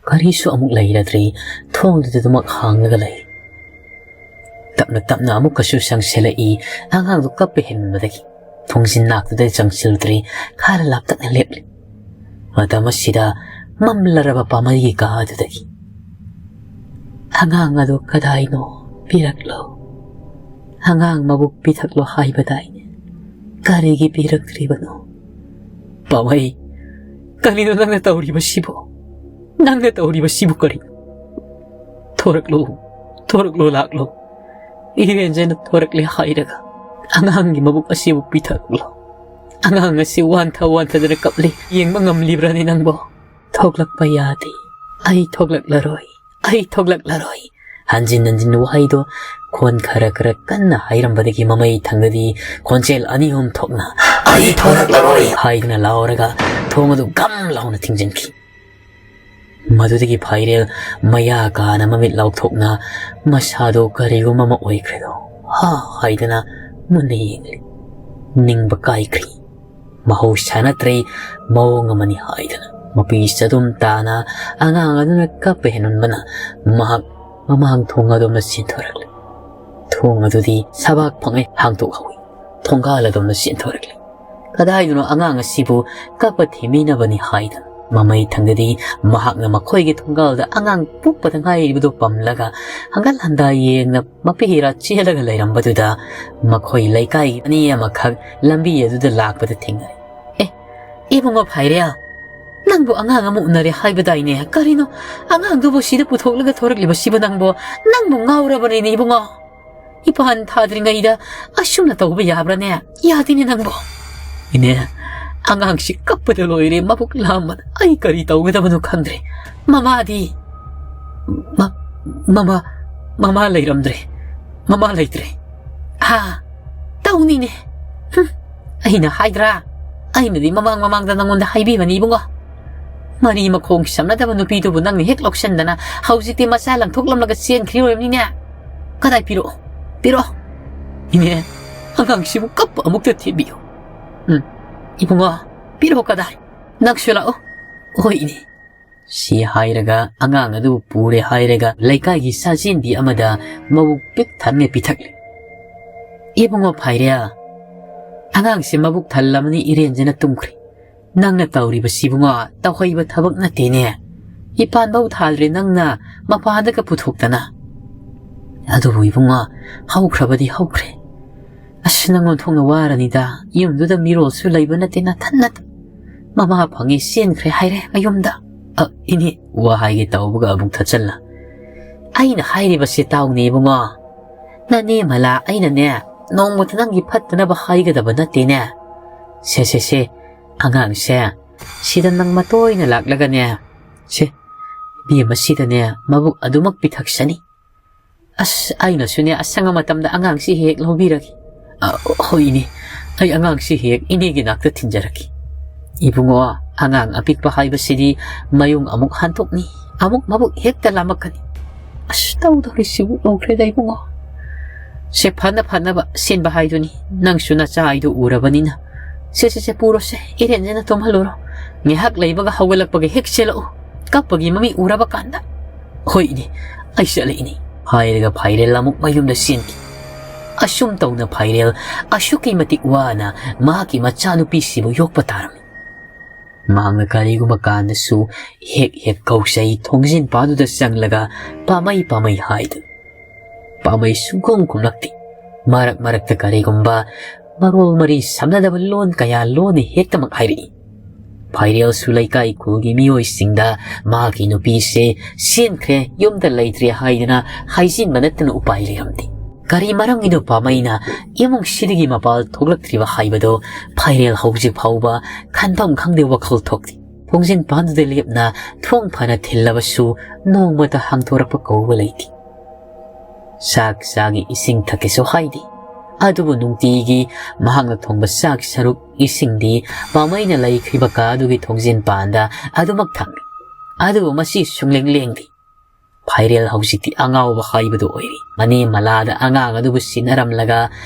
ꯀꯔꯤꯁꯨ ꯑꯃꯨꯛ ꯂꯩꯔꯗ꯭ꯔꯤ꯫ ꯊꯣꯡꯗꯨꯗ ꯑꯗꯨꯃꯛ ꯍꯥꯡꯂꯒ ꯂꯩ꯫ ꯇꯞꯅ ꯇꯞꯅ ꯑꯃꯨꯛꯀꯁꯨ ꯆꯪꯁꯤꯜꯂꯛꯏ꯫ ꯑꯉꯥꯡꯗꯨ ꯀꯞꯄ ꯍꯦꯟꯃꯟꯕꯗꯒꯤ ꯊꯣꯡꯖꯤꯟ ꯅꯥꯛꯇꯨꯗ ꯆꯪꯁꯤꯜꯂꯨꯗ꯭ꯔꯤ꯫ ꯈꯔ ꯂꯥꯞꯇꯛꯅ ꯂꯦꯞꯂꯤ꯫ ꯃꯇꯝ ꯑꯁꯤꯗ ꯃꯝꯂꯔꯕ ꯄꯥꯃꯩꯒꯤ ꯀꯥ ꯑꯗꯨꯗꯒꯤ "ꯑꯉꯥꯡ ꯑꯗꯨ ꯀꯗꯥꯏꯅꯣ? ꯄꯤꯔꯛꯂꯣ꯫ ꯑꯉꯥꯡ ꯃꯕꯨꯛ ꯄꯤꯊꯛꯂꯣ ꯍꯥꯏꯕꯗꯥꯏꯅꯦ? ꯀꯔꯤꯒꯤ ꯄꯤꯔꯛꯇ꯭ꯔꯤꯕꯅꯣ? ꯄꯥꯃꯩ, ꯀꯔꯤꯅꯣ ꯅꯪꯅ ꯇꯧꯔꯤꯕꯁꯤꯕꯨ? ꯅꯪꯅ ꯇꯧꯔꯤꯕꯁꯤꯕꯨ ꯀꯔꯤꯅꯣ? ꯊꯣꯔꯛꯂꯣ, ꯊꯣꯔꯛꯂꯣ, ꯂꯥꯛꯂꯣ꯫ ꯏꯔꯦꯟꯖꯅ ꯊꯣꯔꯛꯂꯦ ꯍꯥꯏꯔꯒ ꯑꯉꯥꯡꯒꯤ ꯃꯕꯨꯛ ꯑꯁꯤꯕꯨ ꯄꯤꯊꯛꯂꯣ꯫ ꯑꯉꯥꯡ ꯑꯁꯤ ꯋꯥꯟꯊ ꯋꯥꯟꯊꯗꯅ ꯀꯞꯂꯤ꯫ ꯌꯦꯡꯕ ꯉꯝꯂꯤꯕ꯭ꯔꯥꯅꯦ ꯅꯪꯕꯣ? ꯊꯣꯛꯂꯛꯄ ꯌꯥꯗꯦ꯫ ꯑꯩ ꯊꯣꯛꯂꯛꯂꯔꯣꯏ꯫ ꯑꯩ ꯊꯣꯛꯂꯛꯂꯔꯣꯏ꯫" ꯍꯟꯖꯤꯟ ꯍꯟꯖꯤꯟ ꯋꯥꯍꯩꯗꯣ ꯈꯣꯟ ꯈꯔ ꯈꯔ ꯀꯟꯅ ꯍꯥꯏꯔꯝꯕꯗꯒꯤ ꯃꯃꯩ ꯊꯪꯗꯗꯤ ꯈꯣꯟꯖꯦꯜ ꯑꯅꯤ ꯑꯍꯨꯝ ꯊꯣꯛꯅ "ꯑꯩ ꯊꯣꯔꯛꯂꯔꯣꯏ" ꯍꯥꯏꯗꯨꯅ ꯂꯥꯎꯔꯒ ꯊꯣꯡ ꯑꯗꯨ ꯒꯝ ꯂꯥꯎꯅ ꯊꯤꯡꯖꯤꯟꯈꯤ꯫ ꯃꯗꯨꯗꯒꯤ ꯐꯥꯏꯔꯦꯜ ꯃꯌꯥ ꯀꯥꯅ ꯃꯃꯤꯠ ꯂꯥꯎꯊꯣꯛꯅ ꯃꯁꯥꯗꯣ ꯀꯔꯤꯒꯨꯝꯕ ꯑꯃ ꯑꯣꯏꯈ꯭ꯔꯦꯗꯣ ꯍꯥ ꯍꯥꯏꯗꯨꯅ ꯃꯨꯟꯅ ꯌꯦꯡꯂꯤ꯫ ꯅꯤꯡꯕ ꯀꯥꯏꯈ꯭ꯔꯤ꯫ ꯃꯍꯧꯁꯥ ꯅꯠꯇ꯭ꯔꯦ, ꯃꯑꯣꯡ ꯑꯃꯅꯤ ꯍꯥꯏꯗꯨꯅ ꯃꯄꯤ ꯆꯗꯨꯝ ꯇꯥꯅ ꯑꯉꯥꯡ ꯑꯗꯨꯅ ꯀꯞꯄ ꯍꯦꯟꯃꯟꯕꯅ ꯃꯍꯥꯛ ꯃꯃꯥꯡ ꯊꯣꯡ ꯑꯗꯣꯝꯗ ꯆꯦꯟꯊꯣꯔꯛꯂꯤ꯫ ꯊꯣꯡ ꯑꯗꯨꯗꯤ ꯁꯕꯥꯛ ꯐꯪꯉꯦ ꯍꯥꯡꯗꯣꯛꯍꯧꯏ꯫ ꯊꯣꯡꯒꯥꯜ ꯑꯗꯣꯝꯗ ꯆꯦꯟꯊꯣꯔꯛꯂꯤ꯫ ꯀꯗꯥꯏꯗꯅꯣ ꯑꯉꯥꯡ ꯑꯁꯤꯕꯨ ꯀꯞꯄ ꯊꯦꯝꯃꯤꯅꯕꯅꯤ ꯍꯥꯏꯗꯨꯅ ꯃꯃꯩ ꯊꯪꯗꯗꯤ ꯃꯍꯥꯛꯅ ꯃꯈꯣꯏꯒꯤ ꯊꯣꯡꯒꯥꯜꯗ ꯑꯉꯥꯡ ꯄꯣꯛꯄꯗ ꯉꯥꯏꯔꯤꯕꯗꯨ ꯄꯝꯂꯒ ꯍꯪꯒꯠ ꯍꯟꯗꯥ ꯌꯦꯡꯅ ꯃꯄꯤꯔꯥ ꯆꯦꯜꯂꯒ ꯂꯩꯔꯝꯕꯗꯨꯗ ꯃꯈꯣꯏ ꯂꯩꯀꯥꯏꯒꯤ ꯑꯅꯤ ꯑꯃꯈꯛ ꯂꯝꯕꯤ ꯑꯗꯨꯗ ꯂꯥꯛꯄꯗ ꯊꯦꯡꯅꯔꯦ꯫ "ꯑꯦ, ꯏꯕꯨꯡꯉꯣ ꯐꯥꯏꯔꯦꯜ, ꯅꯪꯕꯨ ꯑꯉꯥꯡ ꯑꯃ ꯎꯅꯔꯦ ꯍꯥꯏꯕꯗꯥꯏꯅꯦ? ꯀꯔꯤꯅꯣ ꯑꯉꯥꯡꯗꯨꯕꯨ ꯁꯤꯗ ꯄꯨꯊꯣꯛꯂꯒ ꯊꯣꯔꯛꯂꯤꯕꯁꯤꯕꯨ ꯅꯪꯕꯨ? ꯅꯪꯕꯨ ꯉꯥꯎꯔꯕꯅꯤꯅꯦ ꯏꯕꯨꯡꯉꯣ꯫ ꯏꯄꯥꯟ ꯊꯥꯗ꯭ꯔꯤꯉꯩꯗ ꯑꯁꯨꯝꯅ ꯇꯧꯕ ꯌꯥꯕ꯭ꯔꯥꯅꯦ? ꯌꯥꯗꯦꯅꯦ ꯅꯪꯕꯨ꯫ ꯏꯅꯦ, ꯑꯉꯥꯡꯁꯤ ꯀꯞꯄꯗ ꯂꯣꯏꯔꯦ, ꯃꯕꯨꯛ ꯂꯥꯝꯕꯅ ꯑꯩ ꯀꯔꯤ ꯇꯧꯒꯗꯕꯅꯣ ꯈꯪꯗ꯭ꯔꯦ꯫ ꯃꯃꯥꯗꯤ? ꯃ-, ꯃꯃꯥ, ꯃꯃꯥ ꯂꯩꯔꯝꯗ꯭ꯔꯦ꯫ ꯃꯃꯥ ꯂꯩꯇ꯭ꯔꯦ꯫ ꯍꯥ? ꯇꯧꯅꯤꯅꯦ꯫ ꯍꯨꯝ, ꯑꯩꯅ ꯍꯥꯏꯗ꯭ꯔꯥ? ꯑꯩꯅꯗꯤ ꯃꯃꯥꯡ ꯃꯃꯥꯡꯗ ꯅꯪꯉꯣꯟꯗ ꯍꯥꯏꯕꯤꯕꯅꯤ ꯏꯕꯨꯡꯉꯣ꯫ ꯃꯔꯤ ꯃꯈꯣꯡ ꯁꯝꯅꯗꯕ ꯅꯨꯄꯤꯗꯨꯕꯨ ꯅꯪꯅ ꯍꯦꯛ ꯂꯧꯁꯤꯟꯗꯅ ꯍꯧꯖꯤꯛꯇꯤ ꯃꯆꯥ ꯂꯪꯊꯣꯛꯂꯝꯂꯒ ꯆꯦꯟꯈ꯭ꯔꯤ ꯑꯣꯏꯔꯝꯅꯤꯅꯦ꯫ ꯀꯗꯥꯏ ꯄꯤꯔꯛꯑꯣ? ꯄꯤꯔꯛꯑꯣ꯫ ꯏꯅꯦ, ꯑꯉꯥꯡꯁꯤꯕꯨ ꯀꯞꯄ ꯑꯃꯨꯛꯇ ꯊꯦꯝꯕꯤꯌꯨ꯫ ꯎꯝ, ꯏꯕꯨꯡꯉꯣ, ꯄꯤꯔꯛꯑꯣ ꯀꯗꯥꯏ? ꯅꯪꯁꯨ ꯂꯥꯛꯑꯣ꯫ ꯍꯣꯏ ꯏꯅꯦ꯫ ꯁꯤ ꯍꯥꯏꯔꯒ ꯑꯉꯥꯡ ꯑꯗꯨ ꯄꯨꯔꯦ ꯍꯥꯏꯔꯒ ꯂꯩꯀꯥꯏꯒꯤ ꯆꯥꯛꯆꯦꯟꯕꯤ ꯑꯃꯗ ꯃꯕꯨꯛ ꯄꯤꯛ ꯊꯟꯅ ꯄꯤꯊꯛꯂꯦ꯫ ꯏꯕꯨꯡꯉꯣ ꯐꯥꯏꯔꯦꯜ, ꯑꯉꯥꯡꯁꯦ ꯃꯕꯨꯛ ꯊꯜꯂꯕꯅꯤ ꯏꯔꯦꯟꯖꯅ ꯇꯨꯝꯈ꯭ꯔꯦ꯫ ꯅꯪꯅ ꯇꯧꯔꯤꯕꯁꯤ ꯏꯕꯨꯡꯉꯣ ꯇꯧꯍꯩꯕ ꯊꯕꯛ ꯅꯠꯇꯦꯅꯦ꯫ ꯏꯄꯥꯟꯐꯧ ꯊꯥꯗ꯭ꯔꯦ ꯅꯪꯅ ꯃꯄꯥꯟꯗꯒ ꯄꯨꯊꯣꯛꯇꯅ꯫ ꯑꯗꯨꯕꯨ ꯏꯕꯨꯡꯉꯣ, ꯍꯧꯈ꯭ꯔꯕꯗꯤ ꯍꯧꯈ꯭ꯔꯦ꯫ ꯑꯁ, ꯅꯪ ꯑꯣꯟꯊꯣꯛꯅ ꯋꯥꯔꯅꯤꯗ꯫ ꯌꯨꯝꯗꯨꯗ ꯃꯤꯔꯣꯜꯁꯨ ꯂꯩꯕ ꯅꯠꯇꯦ, ꯅꯊꯟ ꯅꯠꯇ꯫ ꯃꯃꯥ ꯐꯪꯉꯤ ꯆꯦꯟꯈ꯭ꯔꯦ ꯍꯥꯏꯔꯦ ꯃꯌꯨꯝꯗ꯫ ꯑ, ꯏꯅꯦ, ꯋꯥ ꯍꯥꯏꯒꯦ ꯇꯧꯕꯒ ꯑꯃꯨꯛ ꯊꯠꯆꯜꯂ꯫ ꯑꯩꯅ ꯍꯥꯏꯔꯤꯕꯁꯦ ꯇꯥꯎꯅꯦ ꯏꯕꯨꯡꯉꯣ꯫ ꯅꯅꯦ ꯃꯂꯥ ꯑꯩꯅꯅꯦ ꯅꯣꯡꯃꯇ ꯅꯪꯒꯤ ꯐꯠꯇꯅꯕ ꯍꯥꯏꯒꯗꯕ ꯅꯠꯇꯦꯅꯦ꯫ ꯁꯦ, ꯁꯦ, ꯁꯦ, ꯑꯉꯥꯡꯁꯦ ꯁꯤꯗ ꯅꯪ ꯃꯇꯣꯏꯅ ꯂꯥꯛꯂꯒꯅꯦ꯫ ꯁꯦ, ꯏꯕꯦꯝꯃ ꯁꯤꯗꯅꯦ ꯃꯕꯨꯛ ꯑꯗꯨꯃꯛ ꯄꯤꯊꯛꯁꯅꯤ꯫ ꯑꯁ, ꯑꯩꯅꯁꯨꯅꯦ ꯑꯁꯪꯕ ꯃꯇꯝꯗ ꯑꯉꯥꯡꯁꯤ ꯍꯦꯛ ꯂꯧꯕꯤꯔꯒꯦ꯫ ꯑ, ꯍꯣꯏ ꯏꯅꯦ, ꯑꯩ ꯑꯉꯥꯡꯁꯤ ꯍꯦꯛ ꯏꯅꯦꯒꯤ ꯅꯥꯛꯇ ꯊꯤꯟꯖꯔꯛꯀꯦ꯫ ꯏꯕꯨꯡꯉꯣ, ꯑꯉꯥꯡ ꯑꯄꯤꯛꯄ ꯍꯥꯏꯕꯁꯤꯗꯤ ꯃꯌꯨꯡ ꯑꯃꯨꯛ ꯍꯟꯗꯣꯛꯅꯤ, ꯑꯃꯨꯛ ꯃꯕꯨꯛ ꯍꯦꯛꯇ ꯂꯥꯝꯃꯛꯀꯅꯤ꯫ ꯑꯁ, ꯇꯧꯗꯧꯔꯤꯁꯤꯕꯨ ꯎꯈ꯭ꯔꯦꯗ ꯏꯕꯨꯡꯉꯣ꯫ ꯁꯦ, ꯐꯅ ꯐꯅꯕ ꯁꯤꯟꯕ ꯍꯥꯏꯗꯨꯅꯤ, ꯅꯪꯁꯨ ꯅꯆꯥ ꯍꯥꯏꯗꯨ ꯎꯔꯕꯅꯤꯅ꯫ ꯁꯦ, ꯁꯦ, ꯁꯦ, ꯄꯨꯔꯣꯁꯦ, ꯏꯔꯦꯟꯖꯅ ꯇꯨꯝꯍꯜꯂꯨꯔꯣ꯫ ꯉꯥꯏꯍꯥꯛ ꯂꯩꯕꯒ ꯍꯧꯒꯠꯂꯛꯄꯒ ꯍꯦꯛ ꯆꯦꯜꯂꯛꯎ, ꯀꯞꯄꯒꯤ ꯃꯃꯤ ꯎꯔꯕ ꯀꯥꯟꯗ꯫ ꯍꯣꯏ ꯏꯅꯦ, ꯑꯩ ꯆꯠꯂꯛꯏꯅꯤ꯫ ꯍꯥꯏꯔꯒ ꯐꯥꯏꯔꯦꯜ ꯑꯃꯨꯛ ꯃꯌꯨꯝꯗ ꯆꯦꯟꯈꯤ꯫ ꯑꯁꯨꯝ ꯇꯧꯅ ꯐꯥꯏꯔꯦꯜ ꯑꯁꯨꯛꯀꯤ ꯃꯇꯤꯛ ꯋꯥꯅ ꯃꯍꯥꯛꯀꯤ ꯃꯆꯥꯅꯨꯄꯤꯁꯤꯕꯨ ꯌꯣꯛꯄ ꯇꯥꯔꯝꯃꯤ꯫ ꯃꯍꯥꯛꯅ ꯀꯔꯤꯒꯨꯝꯕ ꯀꯥꯟꯗꯁꯨ ꯍꯦꯛ ꯍꯦꯛ ꯀꯧꯆꯩ ꯊꯣꯡꯖꯤꯟ ꯄꯥꯗꯨꯗ ꯆꯪꯂꯒ ꯄꯥꯝꯃꯩ ꯄꯥꯝꯃꯩ ꯍꯥꯏꯗꯨ꯫ ꯄꯥꯝꯃꯩ ꯁꯨꯡꯈꯨꯝ ꯈꯨꯝꯂꯛꯇꯦ꯫ ꯃꯔꯛ ꯃꯔꯛꯇ ꯀꯔꯤꯒꯨꯝꯕ ꯃꯔꯣꯜ ꯃꯔꯤ ꯁꯝꯅꯗꯕ ꯂꯣꯟ ꯀꯌꯥ ꯂꯣꯟꯅ ꯍꯦꯛꯇꯃꯛ ꯍꯥꯏꯔꯛꯏ꯫ ꯐꯥꯏꯔꯦꯜꯁꯨ ꯂꯩꯀꯥꯏ ꯈꯨꯜꯒꯤ ꯃꯤꯑꯣꯏꯁꯤꯡꯗ ꯃꯍꯥꯛꯀꯤ ꯅꯨꯄꯤꯁꯦ ꯆꯦꯟꯈ꯭ꯔꯦ, ꯌꯨꯝꯗ ꯂꯩꯇ꯭ꯔꯦ ꯍꯥꯏꯗꯅ ꯍꯥꯏꯖꯤꯟꯕ ꯅꯠꯇꯅ ꯎꯄꯥꯏ ꯂꯩꯔꯝꯗꯦ꯫ ꯀꯔꯤ ꯃꯔꯝꯒꯤꯅꯣ ꯄꯥꯃꯩꯅ ꯏꯃꯨꯡꯁꯤꯗꯒꯤ ꯃꯄꯥꯜ ꯊꯣꯛꯂꯛꯇ꯭ꯔꯤꯕ ꯍꯥꯏꯕꯗꯣ ꯐꯥꯏꯔꯦꯜ ꯍꯧꯖꯤꯛ ꯐꯥꯎꯕ ꯈꯟꯐꯝ ꯈꯪꯗꯦ, ꯋꯥꯈꯜ ꯊꯣꯛꯇꯦ꯫ ꯊꯣꯡꯖꯤꯟ ꯄꯥꯟꯗꯨꯗ ꯂꯦꯞꯅ ꯊꯣꯡ ꯐꯅ ꯊꯤꯜꯂꯕꯁꯨ ꯅꯣꯡꯃꯇ ꯍꯥꯡꯗꯣꯔꯛꯄ ꯀꯧꯕ ꯂꯩꯇꯦ꯫ ꯆꯥꯛ ꯆꯥꯒꯦ, ꯏꯁꯤꯡ ꯊꯛꯀꯦꯁꯨ ꯍꯥꯏꯗꯦ꯫ ꯑꯗꯨꯕꯨ ꯅꯨꯡꯇꯤꯒꯤ ꯃꯍꯥꯛꯅ ꯊꯣꯡꯕ ꯆꯥꯛ ꯁꯔꯨꯛ ꯏꯁꯤꯡꯗꯤ ꯄꯥꯃꯩꯅ ꯂꯩꯈ꯭ꯔꯤꯕ ꯀꯥ ꯑꯗꯨꯒꯤ ꯊꯣꯡꯖꯤꯟ ꯄꯥꯟꯗ ꯑꯗꯨꯃꯛ ꯊꯝꯃꯤ꯫ ꯑꯗꯨꯕꯨ ꯃꯁꯤ ꯁꯨꯡꯂꯦꯡ ꯂꯦꯡꯗꯦ꯫ ꯐꯥꯏꯔꯦꯜ ꯍꯧꯖꯤꯛꯇꯤ ꯑꯉꯥꯎꯕ ꯍꯥꯏꯕꯗꯨ ꯑꯣꯏꯔꯦ꯫ ꯃꯅꯦ ꯃꯂꯥꯗ ꯑꯉꯥꯡ ꯑꯗꯨꯕꯨ ꯁꯤꯟꯅꯔꯝꯂꯒ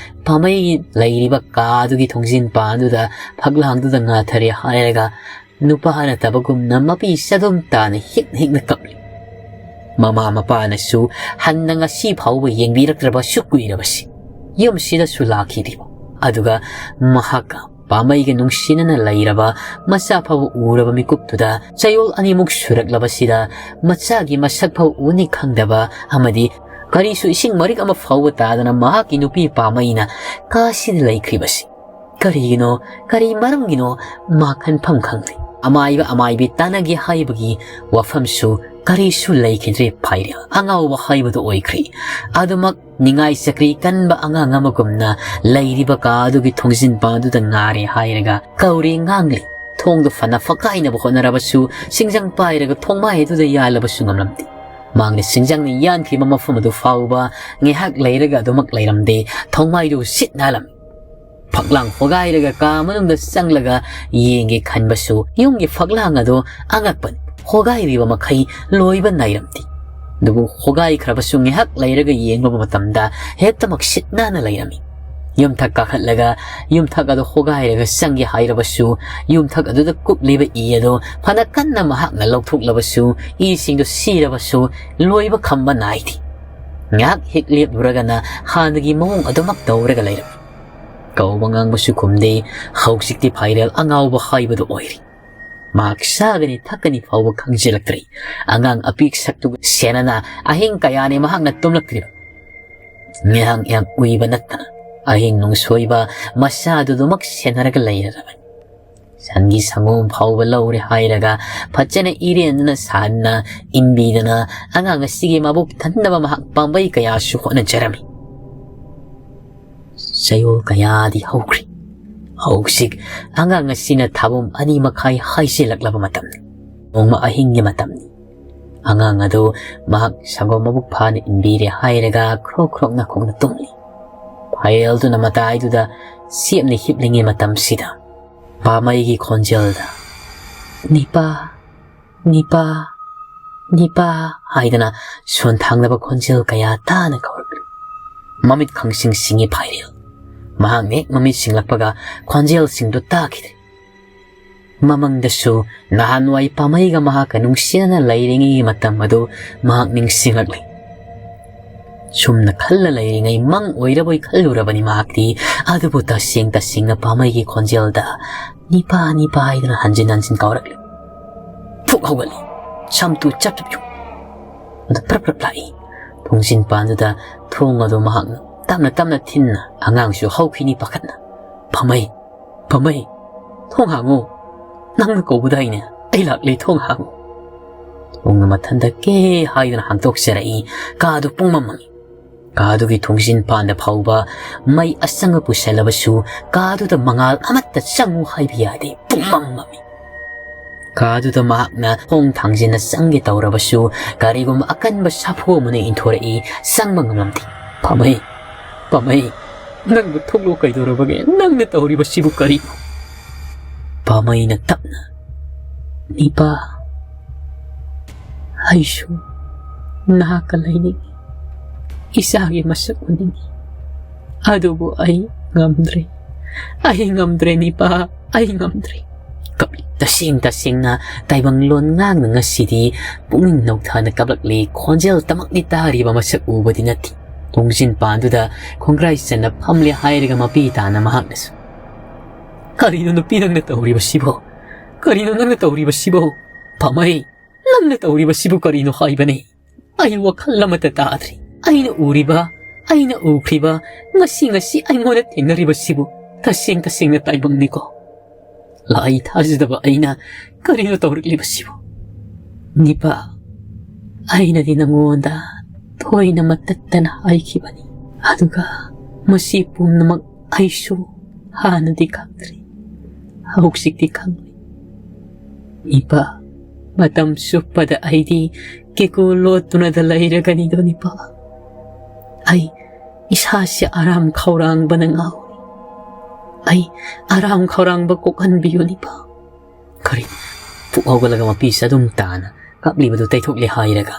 ꯄꯥꯃꯩ ꯂꯩꯔꯤꯕ ꯀꯥ ꯑꯗꯨꯒꯤ ꯊꯣꯡꯖꯤꯟ ꯄꯥꯟꯗꯨꯗ ꯐꯛꯂꯥꯡꯗꯨꯗ ꯉꯥꯊꯔꯦ ꯍꯥꯏꯔꯒ ꯅꯨꯄꯥ ꯅꯠꯇꯕꯒꯨꯝꯅ ꯃꯄꯤ ꯆꯗꯨꯝ ꯇꯥꯅ ꯍꯤꯛ ꯍꯤꯛꯅ ꯀꯞꯂꯤ꯫ ꯃꯃꯥ ꯃꯄꯥꯅꯁꯨ ꯍꯟꯅ ꯉꯁꯤ ꯐꯥꯎꯕ ꯌꯦꯡꯕꯤꯔꯛꯇ꯭ꯔꯕ ꯑꯁꯨꯛ ꯀꯨꯏꯔꯕꯁꯤ꯫ ꯌꯨꯝꯁꯤꯗꯁꯨ ꯂꯥꯛꯈꯤꯗ꯭ꯔꯤꯕ꯫ ꯑꯗꯨꯒ ꯃꯍꯥꯛꯀ ꯄꯥꯃꯩꯒ ꯅꯨꯡꯁꯤꯅꯅ ꯂꯩꯔꯕ ꯃꯆꯥ ꯐꯥꯎꯕ ꯎꯔꯕ ꯃꯤꯀꯨꯞꯇꯨꯗ ꯆꯌꯣꯜ ꯑꯅꯤꯃꯨꯛ ꯁꯨꯔꯛꯂꯕꯁꯤꯗ ꯃꯆꯥꯒꯤ ꯃꯁꯛ ꯐꯥꯎ ꯎꯅꯤ ꯈꯪꯗꯕ ꯑꯃꯗꯤ ꯀꯔꯤꯁꯨ ꯏꯁꯤꯡ ꯃꯔꯤꯛ ꯑꯃ ꯐꯥꯎꯕ ꯇꯥꯗꯅ ꯃꯍꯥꯛꯀꯤ ꯅꯨꯄꯤ ꯄꯥꯃꯩꯅ ꯀꯥꯁꯤꯗ ꯂꯩꯈ꯭ꯔꯤꯕꯁꯤ ꯀꯔꯤꯒꯤꯅꯣ, ꯀꯔꯤ ꯃꯔꯝꯒꯤꯅꯣ ꯃꯥ ꯈꯟꯐꯝ ꯈꯪꯗꯦ꯫ ꯑꯃꯥꯏꯕ ꯑꯃꯥꯏꯕꯤ ꯇꯥꯟꯅꯒꯦ ꯍꯥꯏꯕꯒꯤ ꯋꯥꯐꯝꯁꯨ ꯀꯔꯤꯁꯨ ꯂꯩꯈꯤꯗ꯭ꯔꯦ ꯐꯥꯏꯔꯦꯜ꯫ ꯑꯉꯥꯎꯕ ꯍꯥꯏꯕꯗꯨ ꯑꯣꯏꯈ꯭ꯔꯦ꯫ ꯑꯗꯨꯃꯛ ꯅꯤꯡꯉꯥꯏ ꯆꯀ꯭ꯔꯤ ꯀꯟꯕ ꯑꯉꯥꯡ ꯑꯃꯒꯨꯝꯅ ꯂꯩꯔꯤꯕ ꯀꯥ ꯑꯗꯨꯒꯤ ꯊꯣꯡꯖꯤꯟ ꯄꯥꯟꯗꯨꯗ ꯉꯥꯔꯦ ꯍꯥꯏꯔꯒ ꯀꯧꯔꯦ ꯉꯥꯡꯂꯦ꯫ ꯊꯣꯡꯗꯨ ꯐꯅ ꯐꯛꯀꯥꯏꯅꯕ ꯍꯣꯠꯅꯔꯕꯁꯨ ꯁꯤꯡꯖꯪ ꯄꯥꯏꯔꯒ ꯊꯣꯡꯃꯥꯏ ꯑꯗꯨꯗ ꯌꯥꯜꯂꯕꯁꯨ ꯉꯝꯂꯝꯗꯦ꯫ ꯃꯥꯡꯗ ꯁꯤꯡꯖꯪꯅ ꯌꯥꯟꯈꯤꯕ ꯃꯐꯝ ꯑꯗꯨ ꯐꯥꯎꯕ ꯉꯥꯏꯍꯥꯛ ꯂꯩꯔꯒ ꯑꯗꯨꯃꯛ ꯂꯩꯔꯝꯗꯦ꯫ ꯊꯣꯡꯃꯥꯏꯗꯨ ꯁꯤꯠ ꯅꯥꯜꯂꯝꯃꯤ꯫ ꯐꯛꯂꯥꯡ ꯍꯣꯒꯥꯏꯔꯒ ꯀꯥ ꯃꯅꯨꯡꯗ ꯆꯪꯂꯒ ꯌꯦꯡꯒꯦ ꯈꯟꯕꯁꯨ ꯌꯨꯝꯒꯤ ꯐꯛꯂꯥꯡ ꯑꯗꯨ ꯑꯉꯛꯄꯅꯤ꯫ ꯍꯣꯒꯥꯏꯔꯤꯕ ꯃꯈꯩ ꯂꯣꯏꯕ ꯅꯥꯏꯔꯝꯗꯦ꯫ ꯑꯗꯨꯕꯨ ꯍꯣꯒꯥꯏꯈ꯭ꯔꯕꯁꯨ ꯉꯥꯏꯍꯥꯛ ꯂꯩꯔꯒ ꯌꯦꯡꯂꯨꯕ ꯃꯇꯝꯗ ꯍꯦꯛꯇꯃꯛ ꯁꯤꯠ ꯅꯥꯟꯅ ꯂꯩꯔꯝꯃꯤ꯫ ꯌꯨꯝꯊꯛ ꯀꯥꯈꯠꯂꯒ ꯌꯨꯝꯊꯛ ꯑꯗꯨ ꯍꯣꯒꯥꯏꯔꯒ ꯆꯪꯒꯦ ꯍꯥꯏꯔꯕꯁꯨ ꯌꯨꯝꯊꯛ ꯑꯗꯨꯗ ꯀꯨꯞꯂꯤꯕ ꯏ ꯑꯗꯨ ꯐꯅ ꯀꯟꯅ ꯃꯍꯥꯛꯅ ꯂꯧꯊꯣꯛꯂꯕꯁꯨ ꯏꯁꯤꯡꯗꯨ ꯁꯤꯔꯕꯁꯨ ꯂꯣꯏꯕ ꯈꯝꯕ ꯅꯥꯏꯗꯦ꯫ ꯉꯥꯏꯍꯥꯛ ꯍꯦꯛ ꯂꯦꯞꯂꯨꯔꯒꯅ ꯍꯥꯟꯅꯒꯤ ꯃꯑꯣꯡ ꯑꯗꯨꯃꯛ ꯇꯧꯔꯒ ꯂꯩꯔꯝꯃꯤ꯫ ꯀꯧꯕ ꯉꯥꯡꯕꯁꯨ ꯈꯨꯝꯗꯦ꯫ ꯍꯧꯖꯤꯛꯇꯤ ꯐꯥꯏꯔꯦꯜ ꯑꯉꯥꯎꯕ ꯍꯥꯏꯕꯗꯨ ꯑꯣꯏꯔꯦ꯫ ꯃꯍꯥꯛ ꯆꯥꯒꯅꯤ ꯊꯛꯀꯅꯤ ꯐꯥꯎꯕ ꯈꯪꯖꯤꯜꯂꯛꯇ꯭ꯔꯦ꯫ ꯑꯉꯥꯡ ꯑꯄꯤꯛ ꯁꯛꯇꯨꯒ ꯁꯦꯟꯅꯅ ꯑꯍꯤꯡ ꯀꯌꯥꯅꯤ ꯃꯍꯥꯛꯅ ꯇꯨꯝꯂꯛꯇ꯭ꯔꯤꯕ꯫ ꯉꯥꯏꯍꯥꯛ ꯉꯥꯏꯍꯥꯛ ꯎꯏꯕ ꯅꯠꯇꯅ ꯑꯍꯤꯡ ꯅꯨꯡꯁꯣꯏꯕ ꯃꯆꯥꯗꯨꯗꯨꯃꯛ ꯁꯦꯟꯅꯔꯒ ꯂꯩꯔꯕꯅꯤ꯫ ꯁꯟꯒꯤ ꯁꯪꯒꯣꯝ ꯐꯥꯎꯕ ꯂꯧꯔꯦ ꯍꯥꯏꯔꯒ ꯐꯖꯅ ꯏꯔꯦꯟꯗꯅ ꯁꯥꯟꯅ ꯏꯟꯕꯤꯗꯅ ꯑꯉꯥꯡ ꯑꯁꯤꯒꯤ ꯃꯕꯨꯛ ꯊꯟꯅꯕ ꯃꯍꯥꯛ ꯄꯥꯝꯕꯩ ꯀꯌꯥꯁꯨ ꯍꯣꯠꯅꯖꯔꯝꯃꯤ꯫ ꯆꯌꯣꯜ ꯀꯌꯥꯗꯤ ꯍꯧꯈ꯭ꯔꯦ꯫ ꯍꯧꯖꯤꯛ ꯑꯉꯥꯡ ꯑꯁꯤꯅ ꯊꯥꯕꯨꯝ ꯑꯅꯤ ꯃꯈꯥꯏ ꯍꯥꯏꯖꯤꯜꯂꯛꯂꯕ ꯃꯇꯝꯅꯤ꯫ ꯅꯣꯡꯃ ꯑꯍꯤꯡꯒꯤ ꯃꯇꯝꯅꯤ꯫ ꯑꯉꯥꯡ ꯑꯗꯨ ꯃꯍꯥꯛ ꯁꯪꯒꯣꯝ ꯃꯕꯨꯛ ꯐꯥꯅ ꯏꯟꯕꯤꯔꯦ ꯍꯥꯏꯔꯒ ꯈ꯭ꯔꯣꯛ ꯈ꯭ꯔꯣꯛ ꯅꯥꯈꯣꯛꯅ ꯇꯨꯝꯂꯤ꯫ ꯐꯥꯏꯔꯦꯜꯗꯨꯅ ꯃꯇꯥꯏꯗꯨꯗ ꯆꯦꯞꯅ ꯍꯤꯞꯂꯤꯉꯩ ꯃꯇꯝꯁꯤꯗ ꯄꯥꯃꯩꯒꯤ ꯈꯣꯟꯖꯦꯜꯗ "ꯅꯤꯄꯥ, ꯅꯤꯄꯥ, ꯅꯤꯄꯥ" ꯍꯥꯏꯗꯅ ꯁꯣꯟꯊꯥꯡꯅꯕ ꯈꯣꯟꯖꯦꯜ ꯀꯌꯥ ꯇꯥꯅ ꯀꯧꯔꯛꯂꯤ꯫ ꯃꯃꯤꯠ ꯈꯪꯁꯤꯡ ꯁꯤꯡꯉꯤ ꯐꯥꯏꯔꯦꯜ꯫ ꯃꯍꯥꯛꯅ ꯍꯦꯛ ꯃꯃꯤꯠ ꯁꯤꯡꯂꯛꯄꯒ ꯈꯣꯟꯖꯦꯜꯁꯤꯡꯗꯨ ꯇꯥꯈꯤꯗ꯭ꯔꯦ꯫ ꯃꯃꯪꯗꯁꯨ ꯅꯍꯥꯟꯋꯥꯏ ꯄꯥꯃꯩꯒ ꯃꯍꯥꯛꯀ ꯅꯨꯡꯁꯤꯅꯅ ꯂꯩꯔꯤꯉꯩꯒꯤ ꯃꯇꯝ ꯑꯗꯨ ꯃꯍꯥꯛ ꯅꯤꯡꯁꯤꯡꯂꯛꯂꯤ꯫ ꯁꯨꯝꯅ ꯈꯜꯂ ꯂꯩꯔꯤꯉꯩ ꯃꯪ ꯑꯣꯏꯔꯕꯣꯏ ꯈꯜꯂꯨꯔꯕꯅꯤ ꯃꯍꯥꯛꯇꯤ꯫ ꯑꯗꯨꯕꯨ ꯇꯁꯦꯡ ꯇꯁꯦꯡꯅ ꯄꯥꯃꯩꯒꯤ ꯈꯣꯟꯖꯦꯜꯗ "ꯅꯤꯄꯥ, ꯅꯤꯄꯥ" ꯍꯥꯏꯗꯨꯅ ꯍꯟꯖꯤꯟ ꯍꯟꯖꯤꯟ ꯀꯧꯔꯛꯂꯤ꯫ ꯐꯨꯛ ꯍꯧꯒꯠꯂꯤ꯫ ꯁꯝꯇꯨ ꯆꯞ ꯆꯞ ꯌꯨꯡ꯫ ꯑꯗꯨ ꯄ꯭ꯔꯞ ꯄ꯭ꯔꯞ ꯂꯥꯛꯏ꯫ ꯊꯣꯡꯖꯤꯟ ꯄꯥꯟꯗꯨꯗ ꯊꯣꯡ ꯑꯗꯨ ꯃꯍꯥꯛꯅ ꯇꯞꯅ ꯇꯞꯅ ꯊꯤꯟꯅ ꯑꯉꯥꯡꯁꯨ ꯍꯧꯈꯤꯅꯤ ꯄꯥꯈꯠꯅ꯫ "ꯄꯥꯃꯩ, ꯄꯥꯃꯩ, ꯊꯣꯡ ꯍꯥꯡꯉꯨ꯫ ꯅꯪꯅ ꯀꯧꯕꯗꯥꯏꯅꯦ? ꯑꯩ ꯂꯥꯛꯂꯦ, ꯊꯣꯡ ꯍꯥꯡꯉꯨ"꯫ ꯊꯣꯡꯅ ꯃꯊꯟꯇ ꯀꯦ ꯍꯥꯏꯗꯨꯅ ꯍꯥꯡꯗꯣꯛꯆꯔꯛꯏ꯫ ꯀꯥꯗꯨ ꯄꯨꯡꯃꯝ ꯃꯝꯃꯤ꯫ ꯀꯥꯗꯨꯒꯤ ꯊꯣꯡꯖꯤꯟ ꯄꯥꯟꯗ ꯐꯥꯎꯕ ꯃꯩ ꯑꯁꯪꯕ ꯄꯨꯁꯜꯂꯕꯁꯨ ꯀꯥꯗꯨꯗ ꯃꯉꯥꯜ ꯑꯃꯠꯇ ꯆꯪꯉꯨ ꯍꯥꯏꯕ ꯌꯥꯗꯦ꯫ ꯄꯨꯡꯃꯝ ꯃꯝꯃꯤ꯫ ꯀꯥꯗꯨꯗ ꯃꯍꯥꯛꯅ ꯈꯣꯡ ꯊꯥꯡꯖꯤꯟꯅ ꯆꯪꯒꯦ ꯇꯧꯔꯕꯁꯨ ꯀꯔꯤꯒꯨꯝꯕ ꯑꯀꯟꯕ ꯁꯥꯐꯨ ꯑꯃꯅ ꯏꯟꯊꯣꯔꯛꯏ꯫ ꯆꯪꯕ ꯉꯝꯂꯝꯗꯦ꯫ "ꯄꯥꯃꯩ, ꯄꯥꯃꯩ, ꯅꯪꯕꯨ ꯊꯣꯛꯂꯛꯑꯣ, ꯀꯩꯗꯧꯔꯕꯒꯦ? ꯅꯪꯅ ꯇꯧꯔꯤꯕꯁꯤꯕꯨ ꯀꯔꯤꯅꯣ?" ꯄꯥꯃꯩꯅ ꯇꯞꯅ, "ꯅꯤꯄꯥ, ꯑꯩꯁꯨ ꯅꯍꯥꯛꯀ ꯂꯩꯅꯤꯡꯏ꯫ ꯏꯆꯥꯒꯤ ꯃꯁꯛ ꯎꯅꯤꯡꯏ꯫ ꯑꯗꯨꯕꯨ ꯑꯩ ꯉꯝꯗ꯭ꯔꯦ꯫ ꯑꯩ ꯉꯝꯗ꯭ꯔꯦ ꯅꯤꯄꯥ, ꯑꯩ ꯉꯝꯗ꯭ꯔꯦ"꯫ ꯀꯞꯂꯤ꯫ ꯇꯁꯦꯡ ꯇꯁꯦꯡꯅ ꯇꯥꯏꯕꯪ ꯂꯣꯟ ꯉꯥꯡꯅ ꯉꯁꯤꯗꯤ ꯄꯨꯛꯅꯤꯡ ꯅꯧꯊꯅ ꯀꯞꯂꯛꯂꯤ꯫ ꯈꯣꯟꯖꯦꯜ ꯇꯃꯛꯅꯤ ꯇꯥꯔꯤꯕ, ꯃꯁꯛ ꯎꯕꯗꯤ ꯅꯠꯇꯦ꯫ ꯊꯣꯡꯖꯤꯟ ꯄꯥꯟꯗꯨꯗ ꯈꯣꯡꯒ꯭ꯔꯥꯏ ꯆꯟꯅ ꯐꯝꯂꯦ ꯍꯥꯏꯔꯒ ꯃꯄꯤ ꯇꯥꯅ ꯃꯍꯥꯛꯅꯁꯨ, "ꯀꯔꯤꯅꯣ ꯅꯨꯄꯤ ꯅꯪꯅ ꯇꯧꯔꯤꯕꯁꯤꯕꯣ? ꯀꯔꯤꯅꯣ ꯅꯪꯅ ꯇꯧꯔꯤꯕꯁꯤꯕꯣ? ꯄꯥꯃꯩ, ꯅꯪꯅ ꯇꯧꯔꯤꯕꯁꯤꯕꯨ ꯀꯔꯤꯅꯣ ꯍꯥꯏꯕꯅꯤ? ꯑꯩ ꯋꯥꯈꯜ ꯑꯃꯠꯇ ꯇꯥꯗ꯭ꯔꯤ꯫ ꯑꯩꯅ ꯎꯔꯤꯕ, ꯑꯩꯅ ꯎꯈ꯭ꯔꯤꯕ, ꯉꯁꯤ ꯉꯁꯤ ꯑꯩꯉꯣꯟꯗ ꯊꯦꯡꯅꯔꯤꯕꯁꯤꯕꯨ ꯇꯁꯦꯡ ꯇꯁꯦꯡꯅ ꯇꯥꯏꯕꯪꯅꯤꯀꯣ?" ꯂꯥꯏ ꯊꯥꯖꯗꯕ ꯑꯩꯅ ꯀꯔꯤꯅꯣ ꯇꯧꯔꯛꯂꯤꯕꯁꯤꯕꯨ? ꯅꯤꯄꯥ, ꯑꯩꯅꯗꯤ ꯅꯉꯣꯟꯗ ꯊꯣꯏꯅ ꯃꯇꯠꯇꯅ ꯍꯥꯏꯈꯤꯕꯅꯤ, ꯑꯗꯨꯒ ꯃꯁꯤ ꯄꯨꯝꯅꯃꯛ ꯑꯩꯁꯨ ꯍꯥꯟꯅꯗꯤ ꯈꯪꯗ꯭ꯔꯤ, ꯍꯧꯖꯤꯛꯇꯤ ꯈꯪꯂꯤ꯫ ꯅꯤꯄꯥ, ꯃꯇꯝ ꯆꯨꯞꯄꯗ ꯑꯩꯗꯤ ꯀꯦꯀꯨ ꯂꯣꯠꯇꯨꯅꯗ ꯂꯩꯔꯒꯅꯤꯗꯣ ꯅꯤꯄꯥ꯫ ꯑꯩ ꯏꯁꯥꯁꯦ ꯑꯔꯥꯝ ꯈꯧꯔꯥꯡꯕꯅ ꯉꯥꯎꯔꯤ꯫ ꯑꯩ ꯑꯔꯥꯝ ꯈꯧꯔꯥꯡꯕ ꯀꯣꯛꯍꯟꯕꯤꯌꯨ ꯅꯤꯄꯥ꯫ ꯀꯔꯤ? ꯄꯨꯛ ꯍꯧꯒꯠꯂꯒ ꯃꯄꯤꯁꯦ ꯑꯗꯨꯝ ꯇꯥꯅ ꯀꯞꯂꯤꯕꯗꯨ ꯇꯩꯊꯣꯛꯂꯦ ꯍꯥꯏꯔꯒ,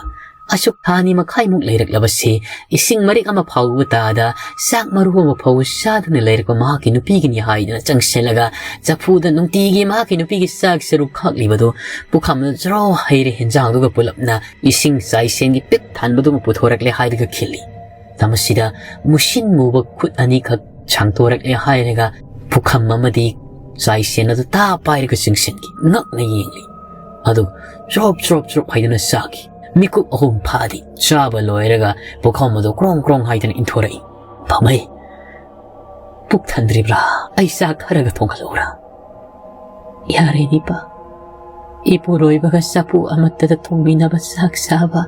ꯑꯁꯨꯛ ꯊꯥ ꯑꯅꯤ ꯃꯈꯥꯏꯃꯨꯛ ꯂꯩꯔꯛꯂꯕꯁꯦ ꯏꯁꯤꯡ ꯃꯔꯤꯛ ꯑꯃ ꯐꯥꯎꯕ ꯇꯥꯗ, ꯆꯥꯛ ꯃꯔꯨ ꯑꯃ ꯐꯥꯎꯕ ꯆꯥꯗꯅ ꯂꯩꯔꯛꯄ ꯃꯍꯥꯛꯀꯤ ꯅꯨꯄꯤꯒꯤꯅꯤ ꯍꯥꯏꯗꯨꯅ ꯆꯪꯁꯤꯜꯂꯒ, ꯆꯐꯨꯗ ꯅꯨꯡꯇꯤꯒꯤ ꯃꯍꯥꯛꯀꯤ ꯅꯨꯄꯤꯒꯤ ꯆꯥꯛ ꯁꯔꯨꯛ ꯈꯥꯛꯂꯤꯕꯗꯨ ꯄꯨꯈꯝꯗ ꯖꯔꯣ ꯍꯩꯔꯦ, ꯍꯦꯟꯖꯥꯡꯗꯨꯒ ꯄꯨꯂꯞꯅ ꯏꯁꯤꯡ ꯆꯥꯏꯁꯦꯟꯒꯤ ꯄꯤꯛ ꯊꯟꯕꯗꯨꯃ ꯄꯨꯊꯣꯔꯛꯂꯦ ꯍꯥꯏꯔꯒ ꯈꯤꯜꯂꯤ꯫ ꯃꯁꯤꯗ ꯃꯨꯁꯤꯟ ꯃꯨꯕ ꯈꯨꯠ ꯑꯅꯤꯈꯛ ꯁꯥꯡꯗꯣꯔꯛꯂꯦ ꯍꯥꯏꯔꯒ ꯄꯨꯈꯝ ꯑꯃꯗꯤ ꯆꯥꯏꯁꯦꯟ ꯑꯗꯨ ꯇꯥ ꯄꯥꯏꯔꯒ ꯆꯤꯡꯁꯤꯟꯈꯤ꯫ ꯉꯛꯅ ꯌꯦꯡꯂꯤ꯫ ꯑꯗꯨ ꯆ꯭ꯔꯣꯞ ꯆ꯭ꯔꯣꯞ ꯆ꯭ꯔꯣꯞ ꯍꯥꯏꯗꯨꯅ ꯆꯥꯈꯤ꯫ ꯃꯤꯀꯨꯞ ꯑꯍꯨꯝ ꯐꯥꯗꯦ꯫ ꯆꯥꯕ ꯂꯣꯏꯔꯒ ꯄꯨꯈꯝ ꯑꯗꯨ ꯀ꯭ꯔꯣꯡ ꯀ꯭ꯔꯣꯡ ꯍꯥꯏꯗꯨꯅ ꯏꯟꯊꯣꯔꯛꯏ꯫ "ꯃꯃꯩ, ꯄꯨꯛ ꯊꯟꯗ꯭ꯔꯤꯕ꯭ꯔꯥ? ꯑꯩ ꯆꯥꯛ ꯈꯔꯒ ꯊꯣꯡꯍꯜꯂꯛꯎꯔꯥ?" "ꯌꯥꯔꯦ ꯅꯤꯄꯥ, ꯏꯄꯨꯔꯣꯏꯕꯒ ꯆꯐꯨ ꯑꯃꯠꯇꯗ ꯊꯣꯡꯃꯤꯟꯅꯕ ꯆꯥꯛ ꯆꯥꯕ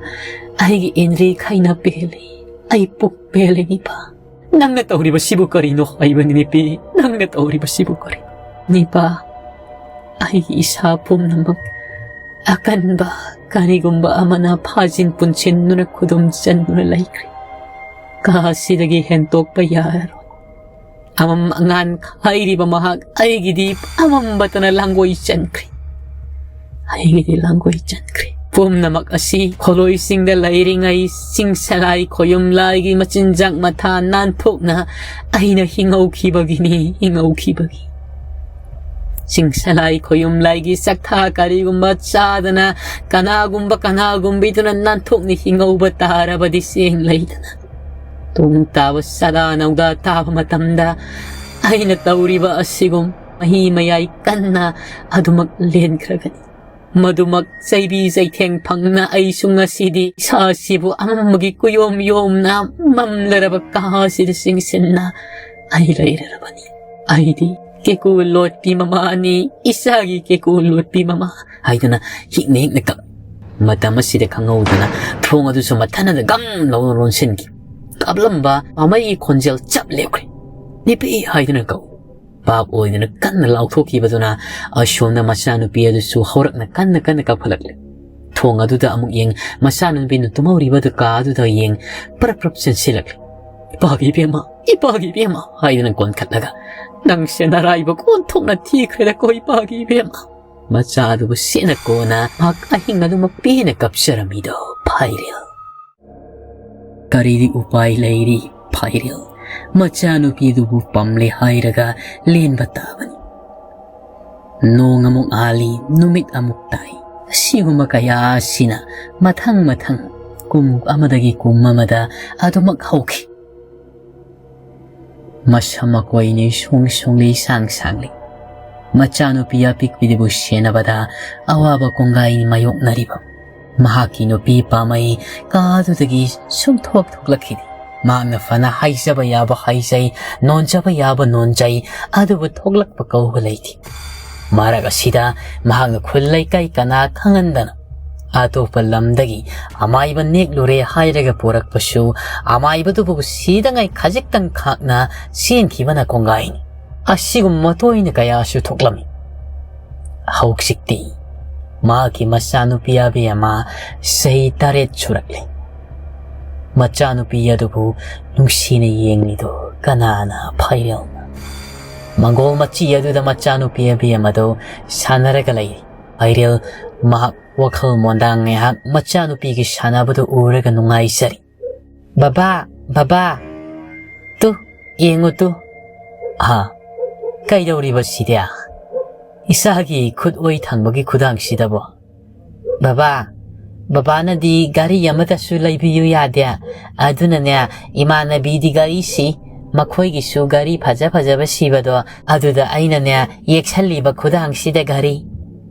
ꯑꯩꯒꯤ ꯏꯟꯗ꯭ꯔꯤ ꯈꯩꯅ ꯄꯦꯜꯂꯤ꯫ ꯑꯩ ꯄꯨꯛ ꯄꯦꯜꯂꯦ ꯅꯤꯄꯥ꯫ ꯅꯪꯅ ꯇꯧꯔꯤꯕꯁꯤꯕꯨ ꯀꯔꯤꯅꯣ ꯍꯥꯏꯕꯅꯤ ꯅꯤꯄꯤ? ꯅꯪꯅ ꯇꯧꯔꯤꯕꯁꯤꯕꯨ ꯀꯔꯤ?" "ꯅꯤꯄꯥ, ꯑꯩꯒꯤ ꯏꯁꯥ ꯄꯨꯝꯅꯃꯛ ꯑꯀꯟꯕ ꯀꯔꯤꯒꯨꯝꯕ ꯑꯃꯅ ꯐꯥꯖꯤꯟ ꯄꯨꯟꯁꯤꯟꯗꯨꯅ ꯈꯨꯗꯨꯝ ꯆꯟꯗꯨꯅ ꯂꯩꯈ꯭ꯔꯦ꯫ ꯀꯥ ꯑꯁꯤꯗꯒꯤ ꯍꯦꯟꯇꯣꯛꯄ ꯌꯥꯔꯔꯣꯏ꯫ ꯑꯃꯝ ꯑꯉꯥꯟ ꯍꯥꯏꯔꯤꯕ ꯃꯍꯥꯛ ꯑꯩꯒꯤꯗꯤ ꯑꯃꯝꯕꯇꯅ ꯂꯥꯡꯒꯣꯏ ꯆꯟꯈ꯭ꯔꯦ꯫ ꯑꯩꯒꯤꯗꯤ ꯂꯥꯡꯒꯣꯏ ꯆꯟꯈ꯭ꯔꯦ꯫ ꯄꯨꯝꯅꯃꯛ ꯑꯁꯤ ꯈꯣꯂꯣꯏꯁꯤꯡꯗ ꯂꯩꯔꯤꯉꯩ ꯆꯤꯡꯁꯂꯥꯏ ꯈꯣꯌꯨꯝꯂꯥꯏꯒꯤ ꯃꯆꯤꯟꯖꯥꯛ ꯃꯊꯥ ꯅꯥꯟꯊꯣꯛꯅ ꯑꯩꯅ ꯍꯤꯡꯍꯧꯈꯤꯕꯒꯤꯅꯤ, ꯍꯤꯡꯍꯧꯈꯤꯕꯒꯤ꯫ ꯆꯤꯡꯁꯂꯥꯏ ꯈꯣꯌꯨꯝꯂꯥꯏꯒꯤ ꯆꯥꯛꯊꯥ ꯀꯔꯤꯒꯨꯝꯕ ꯆꯥꯗꯅ ꯀꯅꯥꯒꯨꯝꯕ ꯀꯅꯥꯒꯨꯝꯕꯤꯗꯨꯅ ꯅꯥꯟꯊꯣꯛꯅ ꯍꯤꯡꯍꯧꯕ ꯇꯥꯔꯕꯗꯤ ꯆꯦꯡ ꯂꯩꯗꯅ ꯇꯨꯡ ꯇꯥꯕ ꯆꯥꯗꯥ ꯅꯧꯗꯥ ꯇꯥꯕ ꯃꯇꯝꯗ ꯑꯩꯅ ꯇꯧꯔꯤꯕ ꯑꯁꯤꯒꯨꯝ ꯃꯍꯤ ꯃꯌꯥꯏ ꯀꯟꯅ ꯑꯗꯨꯃꯛ ꯂꯦꯟꯈ꯭ꯔꯒꯅꯤ꯫ ꯃꯗꯨꯃꯛ ꯆꯩꯕꯤ ꯆꯩꯊꯦꯡ ꯐꯪꯅ ꯑꯩꯁꯨ ꯉꯁꯤꯗꯤ ꯏꯁꯥꯁꯤꯕꯨ ꯑꯃꯝꯕꯒꯤ ꯀꯨꯌꯣꯝ ꯌꯣꯝꯅ ꯃꯝꯂꯔꯕ ꯀꯥ ꯑꯁꯤꯗ ꯆꯤꯡꯁꯤꯟꯅ ꯑꯩ ꯂꯩꯔꯔꯕꯅꯤ꯫ ꯑꯩꯗꯤ "ꯀꯦꯀꯨ ꯂꯣꯠꯄꯤ ꯃꯃꯥꯅꯤ, ꯏꯆꯥꯒꯤ ꯀꯦꯀꯨ ꯂꯣꯠꯄꯤ ꯃꯃꯥ" ꯍꯥꯏꯗꯨꯅ ꯍꯤꯛꯅ ꯍꯤꯛꯅ ꯀꯞ꯫ ꯃꯇꯝ ꯑꯁꯤꯗ ꯈꯪꯍꯧꯗꯅ ꯊꯣꯡ ꯑꯗꯨꯁꯨ ꯃꯊꯟꯅꯗ ꯒꯝ ꯂꯥꯎꯅ ꯂꯣꯟꯁꯤꯟꯈꯤ꯫ ꯀꯥꯞꯂꯝꯕ ꯃꯃꯩꯒꯤ ꯈꯣꯟꯖꯦꯜ ꯆꯞ ꯂꯦꯞꯈ꯭ꯔꯦ꯫ "ꯅꯨꯄꯤ" ꯍꯥꯏꯗꯨꯅ ꯀꯧ꯫ ꯄꯥꯞ ꯑꯣꯏꯗꯨꯅ ꯀꯟꯅ ꯂꯥꯎꯊꯣꯛꯈꯤꯕꯗꯨꯅ ꯑꯁꯣꯝꯗ ꯃꯆꯥꯅꯨꯄꯤ ꯑꯗꯨꯁꯨ ꯍꯧꯔꯛꯅ ꯀꯟꯅ ꯀꯟꯅ ꯀꯥꯞꯈꯠꯂꯛꯂꯦ꯫ ꯊꯣꯡ ꯑꯗꯨꯗ ꯑꯃꯨꯛ ꯌꯦꯡ, ꯃꯆꯥꯅꯨꯄꯤꯅ ꯇꯨꯝꯍꯧꯔꯤꯕ ꯑꯗꯨ ꯀꯥ ꯑꯗꯨꯗ ꯌꯦꯡ, ꯄ꯭ꯔꯞ ꯄ꯭ꯔꯞ ꯆꯦꯟꯁꯤꯜꯂꯛꯂꯦ꯫ "ꯏꯄꯥꯒꯤ ꯏꯕꯦꯝꯃ, ꯏꯄꯥꯒꯤ ꯏꯕꯦꯝꯃ" ꯍꯥꯏꯗꯨꯅ ꯀꯣꯟꯈꯠꯂꯒ, "ꯅꯪꯁꯦ ꯅꯔꯥꯏꯕꯛ ꯑꯣꯟꯊꯣꯛꯅ ꯊꯤꯈ꯭ꯔꯦꯗꯀꯣ ꯏꯄꯥꯒꯤ ꯏꯕꯦꯝꯃ"꯫ ꯃꯆꯥ ꯑꯗꯨꯕꯨ ꯁꯦꯠꯅ ꯀꯣꯟꯅ ꯃꯍꯥꯛ ꯑꯍꯤꯡ ꯑꯗꯨꯃꯛ ꯄꯦꯟꯅ ꯀꯞꯆꯔꯝꯃꯤꯗꯣ ꯐꯥꯏꯔꯦꯜ꯫ ꯀꯔꯤꯗꯤ ꯎꯄꯥꯏ ꯂꯩꯔꯤ ꯐꯥꯏꯔꯦꯜ? ꯃꯆꯥꯅꯨꯄꯤꯗꯨꯕꯨ ꯄꯥꯝꯂꯦ ꯍꯥꯏꯔꯒ ꯂꯦꯟꯕ ꯇꯥꯕꯅꯤ꯫ ꯅꯣꯡ ꯑꯃꯨꯛ ꯍꯥꯜꯂꯤ, ꯅꯨꯃꯤꯠ ꯑꯃꯨꯛ ꯇꯥꯏ꯫ ꯑꯁꯤꯒꯨꯝꯕ ꯀꯌꯥ ꯑꯁꯤꯅ ꯃꯊꯪ ꯃꯊꯪ ꯀꯨꯝ ꯑꯃꯗꯒꯤ ꯀꯨꯝ ꯑꯃꯗ ꯑꯗꯨꯃꯛ ꯍꯧꯈꯤ꯫ ꯃꯁꯝ ꯃꯀꯣꯏꯅꯤ ꯁꯣꯡ ꯁꯣꯡꯂꯤ ꯁꯥꯡ ꯁꯥꯡꯂꯤ꯫ ꯃꯆꯥꯅꯨꯄꯤ ꯑꯄꯤꯛꯄꯤꯗꯨꯕꯨ ꯁꯦꯟꯅꯕꯗ ꯑꯋꯥꯕ ꯀꯣꯡꯒꯥꯏꯅꯤ ꯃꯥꯌꯣꯛꯅꯔꯤꯕ꯫ ꯃꯍꯥꯛꯀꯤ ꯅꯨꯄꯤ ꯄꯥꯝꯃꯩ ꯀꯥꯗꯨꯗꯒꯤ ꯁꯨꯝ ꯊꯣꯛ ꯊꯣꯛꯂꯛꯈꯤꯗꯦ꯫ ꯃꯍꯥꯛꯅ ꯐꯅ ꯍꯥꯏꯖꯕ ꯌꯥꯕ ꯍꯥꯏꯖꯩ, ꯅꯣꯟꯖꯕ ꯌꯥꯕ ꯅꯣꯟꯖꯩ, ꯑꯗꯨꯕꯨ ꯊꯣꯛꯂꯛꯄ ꯀꯧꯕ ꯂꯩꯇꯦ꯫ ꯃꯔꯛ ꯑꯁꯤꯗ ꯃꯍꯥꯛꯅ ꯈꯨꯜ ꯂꯩꯀꯥꯏ ꯀꯅꯥ ꯈꯪꯍꯟꯗꯅ ꯑꯇꯣꯞꯄ ꯂꯝꯗꯒꯤ ꯑꯃꯥꯏꯕ ꯅꯦꯛꯂꯨꯔꯦ ꯍꯥꯏꯔꯒ ꯄꯨꯔꯛꯄꯁꯨ, ꯑꯃꯥꯏꯕꯗꯨꯕꯨ ꯁꯤꯗꯉꯥꯏ ꯈꯖꯤꯛꯇꯪ ꯈꯥꯛꯅ ꯆꯦꯟꯈꯤꯕꯅ ꯀꯣꯡꯒꯥꯏꯅꯤ꯫ ꯑꯁꯤꯒꯨꯝꯕ ꯃꯇꯣꯏꯅ ꯀꯌꯥꯁꯨ ꯊꯣꯛꯂꯝꯃꯤ꯫ ꯍꯧꯖꯤꯛꯇꯤ ꯃꯍꯥꯛꯀꯤ ꯃꯆꯥꯅꯨꯄꯤ ꯑꯕꯦꯝꯃ ꯆꯍꯤ ꯇꯔꯦꯠ ꯁꯨꯔꯛꯂꯦ꯫ ꯃꯆꯥꯅꯨꯄꯤ ꯑꯗꯨꯕꯨ ꯅꯨꯡꯁꯤꯅ ꯌꯦꯡꯂꯤꯗꯨ ꯀꯅꯥꯅ ꯐꯥꯏꯔꯦꯜꯅ? ꯃꯪꯒꯣꯜ ꯃꯆꯤ ꯑꯗꯨꯗ ꯃꯆꯥꯅꯨꯄꯤ ꯑꯕꯦꯝꯃꯗꯨ ꯁꯥꯟꯅꯔꯒ ꯂꯩꯔꯤ꯫ ꯐꯥꯏꯔꯦꯜ ꯃꯍꯥꯛ ꯋꯥꯈꯜ ꯃꯣꯟꯗꯥ ꯉꯥꯏꯍꯥꯛ ꯃꯆꯥꯅꯨꯄꯤꯒꯤ ꯁꯥꯟꯅꯕꯗꯨ ꯎꯔꯒ ꯅꯨꯡꯉꯥꯏꯖꯔꯤ꯫ "ꯕꯕꯥ, ꯕꯕꯥ, ꯇꯨ, ꯌꯦꯡꯉꯨ ꯇꯨ"꯫ "ꯍꯥ? ꯀꯩꯗꯧꯔꯤꯕ ꯁꯤꯗꯤ? ꯏꯁꯥꯒꯤ ꯈꯨꯠ ꯑꯣꯏ ꯊꯪꯕꯒꯤ ꯈꯨꯗꯥꯡꯁꯤꯗꯕꯣ?" "ꯕꯕꯥ, ꯕꯕꯥꯅꯗꯤ ꯒꯥꯔꯤ ꯑꯃꯠꯇꯁꯨ ꯂꯩꯕꯤꯌꯨ ꯌꯥꯗꯦ꯫ ꯑꯗꯨꯅꯅꯦ, ꯏꯃꯥꯟꯅꯕꯤꯗꯤ ꯒꯥꯔꯤ ꯁꯤ, ꯃꯈꯣꯏꯒꯤꯁꯨ ꯒꯥꯔꯤ ꯐꯖ ꯐꯖꯕ ꯁꯤꯕꯗꯣ, ꯑꯗꯨꯗ ꯑꯩꯅꯅꯦ ꯌꯦꯛꯁꯜꯂꯤꯕ ꯈꯨꯗꯥꯡꯁꯤꯗ ꯒꯥꯔꯤ"꯫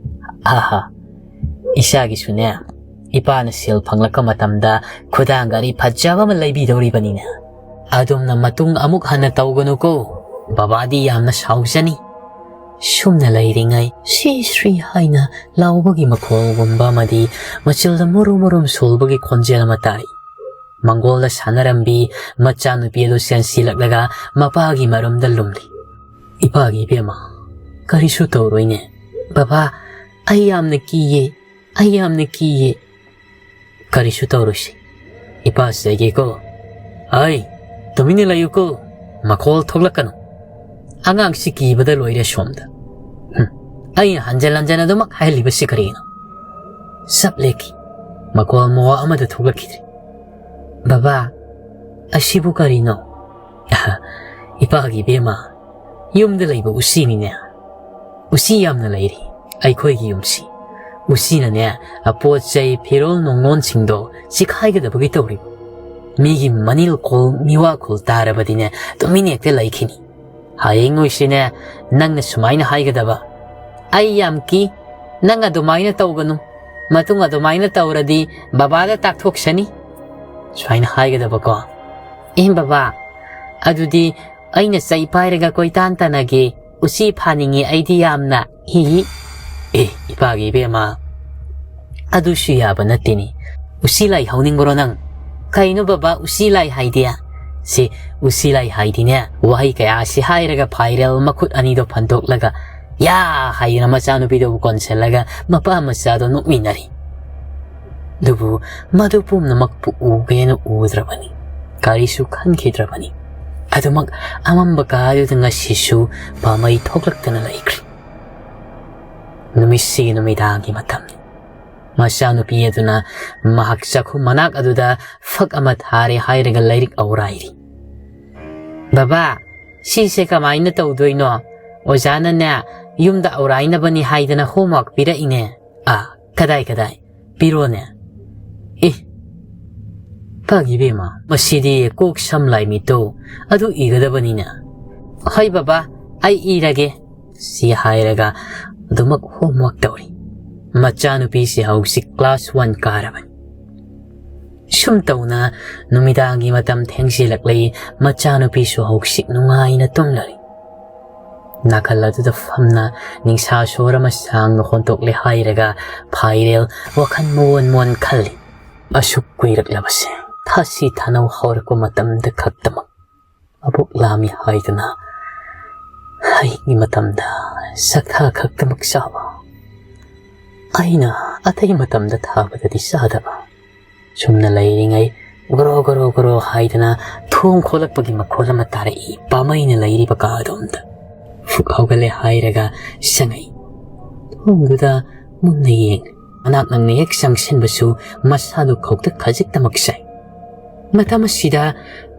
"ꯑꯍꯥ, ꯏꯁꯥꯒꯤꯁꯨꯅꯦ, ꯏꯄꯥꯅ ꯁꯦꯜ ꯐꯪꯂꯛꯄ ꯃꯇꯝꯗ ꯈꯨꯗꯥꯡ ꯒꯥꯔꯤ ꯐꯖꯕ ꯑꯃ ꯂꯩꯕꯤꯗꯧꯔꯤꯕꯅꯤꯅꯦ꯫ ꯑꯗꯣꯝꯅ ꯃꯇꯨꯡ ꯑꯃꯨꯛ ꯍꯟꯅ ꯇꯧꯒꯅꯨꯀꯣ"꯫ ꯕꯕꯥꯗꯤ ꯌꯥꯝꯅ ꯁꯥꯎꯖꯅꯤ꯫ ꯁꯨꯝꯅ ꯂꯩꯔꯤꯉꯩ ꯁꯤ ꯁ꯭ꯔꯤ ꯍꯥꯏꯅ ꯂꯥꯎꯕꯒꯤ ꯃꯈꯣꯜꯒꯨꯝꯕ ꯑꯃꯗꯤ ꯃꯆꯤꯜꯗ ꯃꯨꯔꯨꯝ ꯃꯨꯔꯨꯝ ꯁꯣꯜꯕꯒꯤ ꯈꯣꯟꯖꯦꯜ ꯑꯃ ꯇꯥꯔꯤ꯫ ꯃꯪꯒꯣꯜꯗ ꯁꯥꯟꯅꯔꯝꯕꯤ ꯃꯆꯥꯅꯨꯄꯤ ꯑꯗꯨ ꯆꯦꯟꯁꯤꯜꯂꯛꯂꯒ ꯃꯄꯥꯒꯤ ꯃꯔꯨꯝꯗ ꯂꯨꯝꯂꯤ꯫ "ꯏꯄꯥꯒꯤ ꯏꯕꯦꯝꯃ, ꯀꯔꯤꯁꯨ ꯇꯧꯔꯣꯏꯅꯦ꯫ ꯕꯕꯥ, ꯑꯩ ꯌꯥꯝꯅ ꯀꯤꯌꯦ, ꯑꯩ ꯌꯥꯝꯅ ꯀꯤꯌꯦ꯫" "ꯀꯔꯤꯁꯨ ꯇꯧꯔꯣꯏꯁꯤ, ꯏꯄꯥ ꯆꯩꯒꯦꯀꯣ꯫" "ꯑꯩ, ꯇꯨꯃꯤꯟꯅ ꯂꯩꯌꯨꯀꯣ, ꯃꯈꯣꯜ ꯊꯣꯛꯂꯛꯀꯅꯨ꯫ ꯑꯉꯥꯡꯁꯤ ꯀꯤꯕꯗ ꯂꯣꯏꯔꯦ ꯁꯣꯝꯗ꯫ ꯍꯨꯝ, ꯑꯩꯅ ꯍꯟꯖꯟ ꯍꯟꯖꯟ ꯑꯗꯨꯃꯛ ꯍꯥꯏꯍꯜꯂꯤꯕꯁꯤ ꯀꯔꯤꯒꯤꯅꯣ?" ꯆꯞ ꯂꯦꯞꯈꯤ꯫ ꯃꯈꯣꯜ ꯃꯋꯥ ꯑꯃꯗ ꯊꯣꯛꯂꯛꯈꯤꯗ꯭ꯔꯦ꯫ "ꯕꯕꯥ, ꯑꯁꯤꯕꯨ ꯀꯔꯤꯅꯣ?" "ꯏꯄꯥꯒꯤ ꯏꯕꯦꯝꯃ, ꯌꯨꯝꯗ ꯂꯩꯕ ꯎꯆꯤꯅꯤꯅꯦ꯫ ꯎꯆꯤ ꯌꯥꯝꯅ ꯂꯩꯔꯤ ꯑꯩꯈꯣꯏꯒꯤ ꯌꯨꯝꯁꯤ꯫ ꯎꯆꯤꯅꯅꯦ, ꯑꯄꯣꯠ ꯆꯩ, ꯐꯤꯔꯣꯜ ꯅꯨꯡꯂꯣꯟꯁꯤꯡꯗꯣ ꯆꯤꯈꯥꯏꯒꯗꯕꯒꯤ ꯇꯧꯔꯤꯕ꯫ ꯃꯤꯒꯤ ꯃꯅꯤꯜ ꯈꯣꯜ, ꯃꯤꯋꯥ ꯈꯣꯜ ꯇꯥꯔꯕꯗꯤꯅꯦ, ꯇꯨꯃꯤꯟ ꯍꯦꯛꯇ ꯂꯩꯈꯤꯅꯤ꯫ ꯍꯌꯦꯡ ꯅꯣꯏꯁꯤꯅꯦ, ꯅꯪꯅ ꯁꯨꯃꯥꯏꯅ ꯍꯥꯏꯒꯗꯕ, 'ꯑꯩ ꯌꯥꯝ ꯀꯤ, ꯅꯪ ꯑꯗꯨꯃꯥꯏꯅ ꯇꯧꯒꯅꯨ꯫ ꯃꯇꯨꯡ ꯑꯗꯨꯃꯥꯏꯅ ꯇꯧꯔꯗꯤ ꯕꯕꯥꯗ ꯇꯥꯛꯊꯣꯛꯁꯅꯤ.' ꯁꯨꯃꯥꯏꯅ ꯍꯥꯏꯒꯗꯕꯀꯣ꯫ "ꯑꯦ ꯕꯕꯥ, ꯑꯗꯨꯗꯤ ꯑꯩꯅ ꯆꯩ ꯄꯥꯏꯔꯒ ꯀꯣꯏꯇꯥꯟ ꯇꯥꯟꯅꯒꯦ꯫ ꯎꯆꯤ ꯐꯥꯅꯤꯡꯉꯤ ꯑꯩꯗꯤ ꯌꯥꯝꯅ꯫ ꯍꯤ ꯍꯤ꯫" "ꯑꯦ, ꯏꯄꯥꯒꯤ ꯏꯕꯦꯝꯃ, ꯑꯗꯨꯁꯨ ꯌꯥꯕ ꯅꯠꯇꯦꯅꯦ꯫ ꯎꯆꯤ ꯂꯥꯏ ꯍꯧꯅꯤꯡꯕ꯭ꯔꯣ ꯅꯪ?" "ꯀꯩꯅꯣ ꯕꯕꯥ, ꯎꯆꯤ ꯂꯥꯏ ꯍꯥꯏꯗꯤ?" "ꯁꯤ ꯎꯆꯤ ꯂꯥꯏ ꯍꯥꯏꯗꯤꯅꯦ, ꯋꯥꯍꯩ ꯀꯌꯥꯁꯤ ꯍꯥꯏꯔꯒ ꯐꯥꯏꯔꯦꯜ ꯃꯈꯨꯠ ꯑꯅꯤꯗꯣ ꯐꯟꯗꯣꯛꯂꯒ 'ꯌꯥ!' ꯍꯥꯏꯗꯅ ꯃꯆꯥꯅꯨꯄꯤꯗꯨꯕꯨ ꯀꯣꯟꯁꯤꯜꯂꯒ ꯃꯄꯥ ꯃꯆꯥꯗꯣ ꯅꯣꯛꯃꯤꯟꯅꯔꯤ꯫ ꯑꯗꯨꯕꯨ ꯃꯗꯨ ꯄꯨꯝꯅꯃꯛꯄꯨ ꯎꯒꯦꯅ ꯎꯗ꯭ꯔꯕꯅꯤ꯫ ꯀꯔꯤꯁꯨ ꯈꯟꯈꯤꯗ꯭ꯔꯕꯅꯤ꯫ ꯑꯗꯨꯃꯛ ꯑꯃꯝꯕ ꯀꯥꯗꯨꯗ ꯉꯁꯤꯁꯨ ꯄꯥꯝꯃꯩ ꯊꯣꯛꯂꯛꯇꯅ ꯂꯩꯈ꯭ꯔꯤ꯫ ꯅꯨꯃꯤꯠꯁꯤꯒꯤ ꯅꯨꯃꯤꯗꯥꯡꯒꯤ ꯃꯇꯝꯅꯤ꯫ ꯃꯆꯥꯅꯨꯄꯤ ꯑꯗꯨꯅ ꯃꯍꯥꯛ ꯆꯥꯛꯈꯨꯝ ꯃꯅꯥꯛ ꯑꯗꯨꯗ ꯐꯛ ꯑꯃ ꯊꯥꯔꯦ ꯍꯥꯏꯔꯒ ꯂꯥꯏꯔꯤꯛ ꯑꯧꯔꯥꯏꯔꯤ꯫ "ꯕꯕꯥ, ꯁꯤꯁꯦ ꯀꯃꯥꯏꯅ ꯇꯧꯗꯣꯏꯅꯣ? ꯑꯣꯖꯥꯅꯅꯦ, ꯌꯨꯝꯗ ꯑꯧꯔꯥꯏꯅꯕꯅꯤ ꯍꯥꯏꯗꯅ homework ꯄꯤꯔꯛꯏꯅꯦ꯫" "ꯑꯥ, ꯀꯗꯥꯏ ꯀꯗꯥꯏ? ꯄꯤꯔꯣꯅꯦ꯫" "ꯑꯦ, ꯐꯒꯤ ꯏꯕꯦꯝꯃ, ꯃꯁꯤꯗꯤ ꯀꯣꯛ ꯁꯝ ꯂꯥꯏ ꯃꯤꯠꯇꯣ ꯑꯗꯨ ꯏꯒꯗꯕꯅꯤꯅ꯫" "ꯍꯣꯏ ꯕꯕꯥ, ꯑꯩ ꯏꯔꯒꯦ꯫" ꯁꯤ ꯍꯥꯏꯔꯒ ꯑꯗꯨꯃꯛ homework ꯇꯧꯔꯤ꯫ ꯃꯆꯥꯅꯨꯄꯤꯁꯤ ꯍꯧꯖꯤꯛ class one ꯀꯥꯔꯕꯅꯤ꯫ ꯁꯨꯝ ꯇꯧꯅ ꯅꯨꯃꯤꯗꯥꯡꯒꯤ ꯃꯇꯝ ꯊꯦꯡꯖꯤꯜꯂꯛꯂꯤ꯫ ꯃꯆꯥꯅꯨꯄꯤꯁꯨ ꯍꯧꯖꯤꯛ ꯅꯨꯡꯉꯥꯏꯅ ꯇꯨꯝꯂꯔꯤ꯫ ꯅꯥꯀꯜ ꯑꯗꯨꯗ ꯐꯝꯅ ꯅꯤꯡꯁꯥ ꯁꯣꯔ ꯑꯃ ꯁꯥꯡꯅ ꯍꯣꯟꯗꯣꯛꯂꯦ ꯍꯥꯏꯔꯒ ꯐꯥꯏꯔꯦꯜ ꯋꯥꯈꯜ ꯃꯨꯑꯣꯟ ꯃꯨꯑꯣꯟ ꯈꯜꯂꯤ꯫ ꯑꯁꯨꯛ ꯀꯨꯏꯔꯛꯂꯕꯁꯦ ꯊꯥꯁꯤ ꯊꯥꯅꯧ ꯍꯧꯔꯛꯄ ꯃꯇꯝꯗ ꯈꯛꯇꯃꯛ ꯃꯕꯨꯛ ꯂꯥꯝꯃꯤ ꯍꯥꯏꯗꯨꯅ ꯍꯩꯒꯤ ꯃꯇꯝꯗ ꯆꯥꯛꯊꯥ ꯈꯛꯇꯃꯛ ꯆꯥꯕ, ꯑꯩꯅ ꯑꯇꯩ ꯃꯇꯝꯗ ꯊꯥꯕꯗꯗꯤ ꯆꯥꯗꯕ꯫ ꯁꯨꯝꯅ ꯂꯩꯔꯤꯉꯩ ꯒꯣꯔꯣ ꯒꯣꯔꯣ ꯒꯣꯔꯣ ꯍꯥꯏꯗꯅ ꯊꯣꯡ ꯈꯣꯠꯂꯛꯄꯒꯤ ꯃꯈꯣꯜ ꯑꯃ ꯇꯥꯔꯛꯏ ꯄꯥꯃꯩꯅ ꯂꯩꯔꯤꯕ ꯀꯥꯗꯣꯝꯗ꯫ ꯐꯨꯛ ꯍꯧꯒꯠꯂꯦ ꯍꯥꯏꯔꯒ ꯆꯪꯉꯛꯏ꯫ ꯊꯣꯡꯗꯨꯗ ꯃꯨꯟꯅ ꯌꯦꯡ꯫ ꯃꯅꯥꯛ ꯅꯛꯅ ꯍꯦꯛ ꯆꯪꯁꯤꯟꯕꯁꯨ ꯃꯁꯥꯗꯨ ꯈꯧꯇꯛ ꯈꯖꯤꯛꯇꯃꯛ ꯆꯥꯏ꯫ ꯃꯇꯝ ꯑꯁꯤꯗ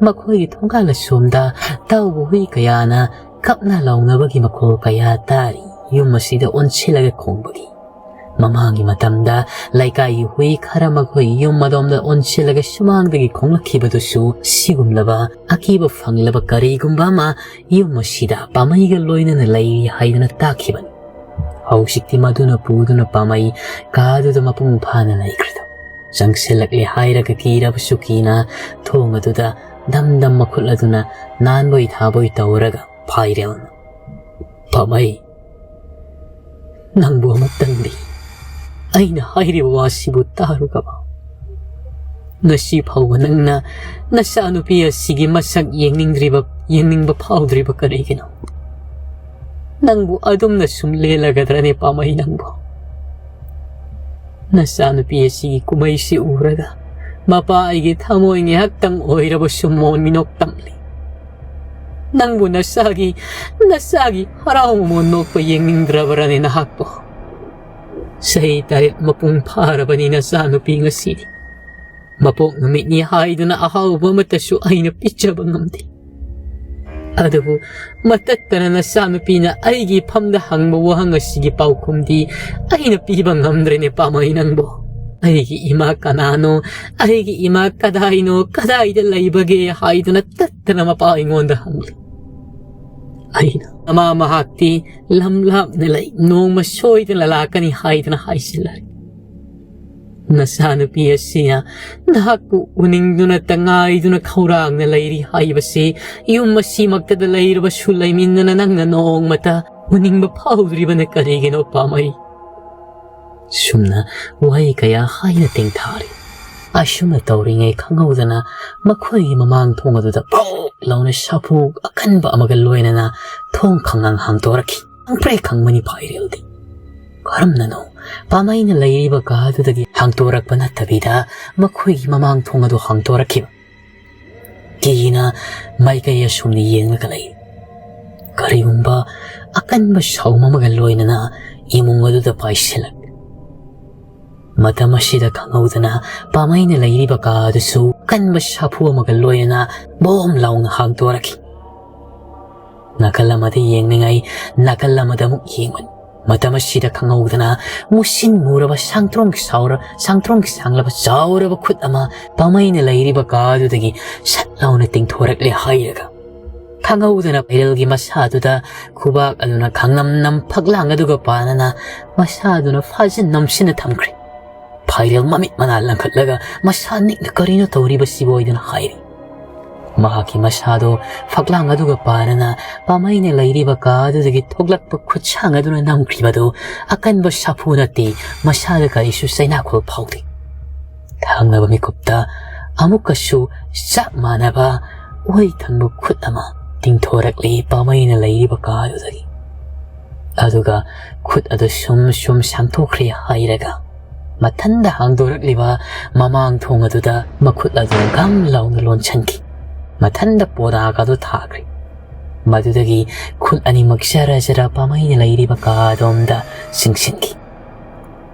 ꯃꯈꯣꯏꯒꯤ ꯊꯣꯡꯒꯥꯜ ꯑꯁꯣꯝꯗ ꯇꯥꯎꯕ ꯍꯨꯏ ꯀꯌꯥꯅ ꯀꯞꯅ ꯂꯥꯎꯅꯕꯒꯤ ꯃꯈꯣꯜ ꯀꯌꯥ ꯇꯥꯔꯤ꯫ ꯌꯨꯝ ꯑꯁꯤꯗ ꯑꯣꯟꯁꯤꯜꯂꯒ ꯈꯣꯡꯕꯒꯤ ꯃꯃꯥꯡꯒꯤ ꯃꯇꯝꯗ ꯂꯩꯀꯥꯏꯒꯤ ꯍꯨꯏ ꯈꯔ ꯃꯈꯣꯏ ꯌꯨꯝ ꯑꯗꯣꯝꯗ ꯑꯣꯟꯁꯤꯜꯂꯒ ꯁꯨꯃꯥꯡꯗꯒꯤ ꯈꯣꯡꯂꯛꯈꯤꯕꯗꯨꯁꯨ ꯁꯤꯒꯨꯝꯂꯕ ꯑꯀꯤꯕ ꯐꯪꯂꯕ ꯀꯔꯤꯒꯨꯝꯕ ꯑꯃ ꯌꯨꯝ ꯑꯁꯤꯗ ꯄꯥꯃꯩꯒ ꯂꯣꯏꯅꯅ ꯂꯩꯔꯤ ꯍꯥꯏꯗꯨꯅ ꯇꯥꯛꯈꯤꯕꯅꯤ꯫ ꯍꯧꯖꯤꯛꯇꯤ ꯃꯗꯨꯅ ꯄꯨꯗꯨꯅ ꯄꯥꯃꯩ ꯀꯥꯗꯨꯗ ꯃꯄꯨꯡ ꯐꯥꯅ ꯂꯩꯈ꯭ꯔꯦ꯫ ꯆꯪꯁꯤꯜꯂꯛꯂꯦ ꯍꯥꯏꯔꯒ ꯀꯤꯔꯕꯁꯨ ꯀꯤꯅ ꯊꯣꯡ ꯑꯗꯨꯗ ꯗꯝ ꯗꯝ ꯃꯈꯨꯠ ꯑꯗꯨꯅ ꯅꯥꯟꯕꯣꯏ ꯊꯥꯕꯣꯏ ꯇꯧꯔꯒ ꯐꯥꯏꯔꯦꯜꯅ, "ꯄꯥꯃꯩ, ꯅꯪꯕꯨ ꯑꯃꯨꯛꯇꯪꯗꯤ ꯑꯩꯅ ꯍꯥꯏꯔꯤꯕ ꯋꯥꯁꯤꯕꯨ ꯇꯥꯔꯨꯒꯕ? ꯉꯁꯤ ꯐꯥꯎꯕ ꯅꯪꯅ ꯅꯆꯥꯅꯨꯄꯤ ꯑꯁꯤꯒꯤ ꯃꯁꯛ ꯌꯦꯡꯅꯤꯡꯗ꯭ꯔꯤꯕ, ꯌꯦꯡꯅꯤꯡꯕ ꯐꯥꯎꯗ꯭ꯔꯤꯕ ꯀꯔꯤꯒꯤꯅꯣ? ꯅꯪꯕꯨ ꯑꯗꯨꯝꯅ ꯁꯨꯝ ꯂꯦꯜꯂꯒꯗ꯭ꯔꯅꯦ ꯄꯥꯃꯩ ꯅꯪꯕꯨ? ꯅꯆꯥꯅꯨꯄꯤ ꯑꯁꯤꯒꯤ ꯀꯨꯝꯍꯩꯁꯤ ꯎꯔꯒ ꯃꯄꯥ ꯑꯩꯒꯤ ꯊꯃꯣꯏ ꯉꯥꯏꯍꯥꯛꯇꯪ ꯑꯣꯏꯔꯕꯁꯨ ꯃꯣꯟ ꯃꯤꯅꯣꯛ ꯇꯝꯂꯤ꯫ ꯅꯪꯕꯨ ꯅꯆꯥꯒꯤ, ꯅꯆꯥꯒꯤ ꯍꯔꯥꯎ ꯃꯃꯣꯟ ꯅꯣꯛꯄ ꯌꯦꯡꯅꯤꯡꯗ꯭ꯔꯕ꯭ꯔꯅꯦ ꯅꯍꯥꯛꯄꯨ? ꯆꯍꯤ ꯇꯔꯦꯠ ꯃꯄꯨꯡ ꯐꯥꯔꯕꯅꯤ ꯅꯆꯥꯅꯨꯄꯤ ꯉꯁꯤꯗꯤ꯫ ꯃꯄꯣꯛ ꯅꯨꯃꯤꯠꯅꯤ ꯍꯥꯏꯗꯨꯅ ꯑꯍꯥꯎꯕ ꯑꯃꯠꯇꯁꯨ ꯑꯩꯅ ꯄꯤꯖꯕ ꯉꯝꯗꯦ꯫ ꯑꯗꯨꯕꯨ ꯃꯇꯠꯇꯅ ꯅꯆꯥꯅꯨꯄꯤꯅ ꯑꯩꯒꯤ ꯐꯝꯗ ꯍꯪꯕ ꯋꯥꯍꯪ ꯑꯁꯤꯒꯤ ꯄꯥꯎꯈꯨꯝꯗꯤ ꯑꯩꯅ ꯄꯤꯕ ꯉꯝꯗ꯭ꯔꯦꯅꯦ ꯄꯥꯃꯩ ꯅꯪꯕꯨ꯫ ꯑꯩꯒꯤ ꯏꯃꯥ ꯀꯅꯥꯅꯣ? ꯑꯩꯒꯤ ꯏꯃꯥ ꯀꯗꯥꯏꯅꯣ? ꯀꯗꯥꯏꯗ ꯂꯩꯕꯒꯦ?" ꯍꯥꯏꯗꯨꯅ ꯇꯠꯇꯅ ꯃꯄꯥ ꯑꯩꯉꯣꯟꯗ ꯍꯪꯂꯤ꯫ ꯑꯩꯅ, "ꯃꯃꯥ, ꯃꯍꯥꯛꯇꯤ ꯂꯝ ꯂꯥꯞꯅ ꯂꯩ, ꯅꯣꯡꯃ ꯁꯣꯏꯗꯅ ꯂꯥꯛꯀꯅꯤ" ꯍꯥꯏꯗꯨꯅ ꯍꯥꯏꯖꯤꯜꯂꯔꯤ꯫ ꯅꯆꯥꯅꯨꯄꯤ ꯑꯁꯤꯅ ꯅꯍꯥꯛꯄꯨ ꯎꯅꯤꯡꯗꯨꯅ ꯇꯉꯥꯏꯗꯨꯅ ꯈꯧꯔꯥꯡꯅ ꯂꯩꯔꯤ ꯍꯥꯏꯕꯁꯤ ꯌꯨꯝ ꯑꯁꯤꯃꯛꯇꯗ ꯂꯩꯔꯕꯁꯨ ꯂꯩꯃꯤꯟꯅꯅ ꯅꯪꯅ ꯅꯣꯡꯃꯇ ꯎꯅꯤꯡꯕ ꯐꯥꯎꯗ꯭ꯔꯤꯕꯅ ꯀꯔꯤꯒꯤꯅꯣ ꯄꯥꯝꯃꯩ?" ꯁꯨꯝꯅ ꯋꯥꯍꯩ ꯀꯌꯥ ꯍꯥꯏꯅ ꯇꯦꯡꯊꯥꯔꯤ꯫ ꯑꯁꯨꯝꯅ ꯇꯧꯔꯤꯉꯩ ꯈꯪꯍꯧꯗꯅ ꯃꯈꯣꯏꯒꯤ ꯃꯃꯥꯡ ꯊꯣꯡ ꯑꯗꯨꯗ ꯄ꯭ꯔꯣꯛ ꯂꯥꯎꯅ ꯁꯥꯐꯨ ꯑꯀꯟꯕ ꯑꯃꯒ ꯂꯣꯏꯅꯅ ꯊꯣꯡ ꯈꯪꯍꯥꯡ ꯍꯥꯡꯗꯣꯔꯛꯈꯤ꯫ ꯈꯪꯄ꯭ꯔꯦꯛ ꯈꯪꯕꯅꯤ ꯐꯥꯏꯔꯦꯜꯗꯤ꯫ ꯀꯔꯝꯅꯅꯣ ꯄꯥꯃꯩꯅ ꯂꯩꯔꯤꯕ ꯀꯥ ꯑꯗꯨꯗꯒꯤ ꯍꯥꯡꯗꯣꯔꯛꯄ ꯅꯠꯇꯕꯤꯗ ꯃꯈꯣꯏꯒꯤ ꯃꯃꯥꯡ ꯊꯣꯡ ꯑꯗꯨ ꯍꯥꯡꯗꯣꯔꯛꯈꯤꯕ? ꯀꯤꯅ ꯃꯥꯏꯀꯩ ꯑꯁꯨꯝꯅ ꯌꯦꯡꯂꯒ ꯂꯩ꯫ ꯀꯔꯤꯒꯨꯝꯕ ꯑꯀꯟꯕ ꯁꯥꯎꯝ ꯑꯃꯒ ꯂꯣꯏꯅꯅ ꯏꯃꯨꯡ ꯑꯗꯨꯗ ꯄꯥꯏꯁꯤꯜꯂꯛ꯫ ꯃꯇꯝ ꯑꯁꯤꯗ ꯈꯪꯍꯧꯗꯅ ꯄꯥꯃꯩꯅ ꯂꯩꯔꯤꯕ ꯀꯥ ꯑꯗꯨꯁꯨ ꯀꯟꯕ ꯁꯥꯐꯨ ꯑꯃꯒ ꯂꯣꯏꯅꯅ ꯕꯣꯝ ꯂꯥꯎꯅ ꯍꯥꯡꯗꯣꯔꯛꯈꯤ꯫ ꯅꯥꯀꯜ ꯑꯃꯗ ꯌꯦꯡꯂꯤꯉꯩ ꯅꯥꯀꯜ ꯑꯃꯗ ꯑꯃꯨꯛ ꯌꯦꯡꯕꯅꯤ꯫ ꯃꯇꯝ ꯑꯁꯤꯗ ꯈꯪꯍꯧꯗꯅ ꯃꯨꯁꯤꯟ ꯃꯨꯔꯕ ꯁꯥꯡꯇ꯭ꯔꯣꯡ ꯁꯥꯎꯔ-, ꯁꯥꯡꯇ꯭ꯔꯣꯡ ꯁꯥꯡꯂꯕ ꯆꯥꯎꯔꯕ ꯈꯨꯠ ꯑꯃ ꯄꯥꯃꯩꯅ ꯂꯩꯔꯤꯕ ꯀꯥ ꯑꯗꯨꯗꯒꯤ ꯁꯠ ꯂꯥꯎꯅ ꯇꯤꯡꯊꯣꯔꯛꯂꯦ ꯍꯥꯏꯔꯒ, ꯈꯪꯍꯧꯗꯅ ꯐꯥꯏꯔꯦꯜꯒꯤ ꯃꯁꯥꯗꯨꯗ ꯈꯨꯕꯥꯛ ꯑꯗꯨꯅ ꯈꯥꯡꯅꯝꯅꯝ ꯐꯛꯂꯥꯡ ꯑꯗꯨꯒ ꯄꯥꯅꯅ ꯃꯁꯥꯗꯨꯅ ꯐꯥꯖꯤꯟ ꯅꯝꯁꯤꯟꯅ ꯊꯝꯈ꯭ꯔꯦ꯫ ꯐꯥꯏꯔꯦꯜ ꯃꯃꯤꯠ ꯃꯅꯥ ꯂꯪꯈꯠꯂꯒ ꯃꯁꯥ ꯅꯤꯛꯅ "ꯀꯔꯤꯅꯣ ꯇꯧꯔꯤꯕꯁꯤꯕꯨ?" ꯍꯥꯏꯗꯨꯅ ꯍꯥꯏꯔꯤ꯫ ꯃꯍꯥꯛꯀꯤ ꯃꯁꯥꯗꯣ ꯐꯛꯂꯥꯡ ꯑꯗꯨꯒ ꯄꯥꯅꯅ ꯄꯥꯃꯩꯅ ꯂꯩꯔꯤꯕ ꯀꯥ ꯑꯗꯨꯗꯒꯤ ꯊꯣꯛꯂꯛꯄ ꯈꯨꯠꯁꯥꯡ ꯑꯗꯨꯅ ꯅꯝꯈꯤꯕꯗꯨ ꯑꯀꯟꯕ ꯁꯥꯐꯨ ꯅꯠꯇꯦ, ꯃꯁꯥꯗ ꯀꯔꯤꯁꯨ ꯆꯩꯅꯥꯈꯣꯜ ꯐꯥꯎꯗꯦ꯫ ꯊꯪꯅꯕ ꯃꯤꯀꯨꯞꯇ ꯑꯃꯨꯛꯀꯁꯨ ꯆꯞ ꯃꯥꯟꯅꯕ ꯑꯣꯏ ꯊꯪꯕ ꯈꯨꯠ ꯑꯃ ꯇꯤꯡꯊꯣꯔꯛꯂꯤ ꯄꯥꯃꯩꯅ ꯂꯩꯔꯤꯕ ꯀꯥ ꯑꯗꯨꯗꯒꯤ꯫ ꯑꯗꯨꯒ ꯈꯨꯠ ꯑꯗꯨ ꯁꯨꯝ ꯁꯨꯝ ꯁꯥꯡꯊꯣꯛꯈ꯭ꯔꯦ ꯍꯥꯏꯔꯒ ꯃꯊꯟꯗ ꯍꯥꯡꯗꯣꯔꯛꯂꯤꯕ ꯃꯃꯥꯡ ꯊꯣꯡ ꯑꯗꯨꯗ ꯃꯈꯨꯠ ꯑꯗꯨ ꯒꯝ ꯂꯥꯎꯅ ꯂꯣꯟꯁꯤꯟꯈꯤ꯫ ꯃꯊꯟꯗ ꯄꯣꯗꯥꯒ ꯑꯗꯨ ꯊꯥꯈ꯭ꯔꯦ꯫ ꯃꯗꯨꯗꯒꯤ ꯈꯨꯠ ꯑꯅꯤꯃꯛ ꯖꯔ ꯖꯔ ꯄꯥꯃꯩꯅ ꯂꯩꯔꯤꯕ ꯀꯥ ꯑꯗꯣꯝꯗ ꯆꯤꯡꯁꯤꯟꯈꯤ꯫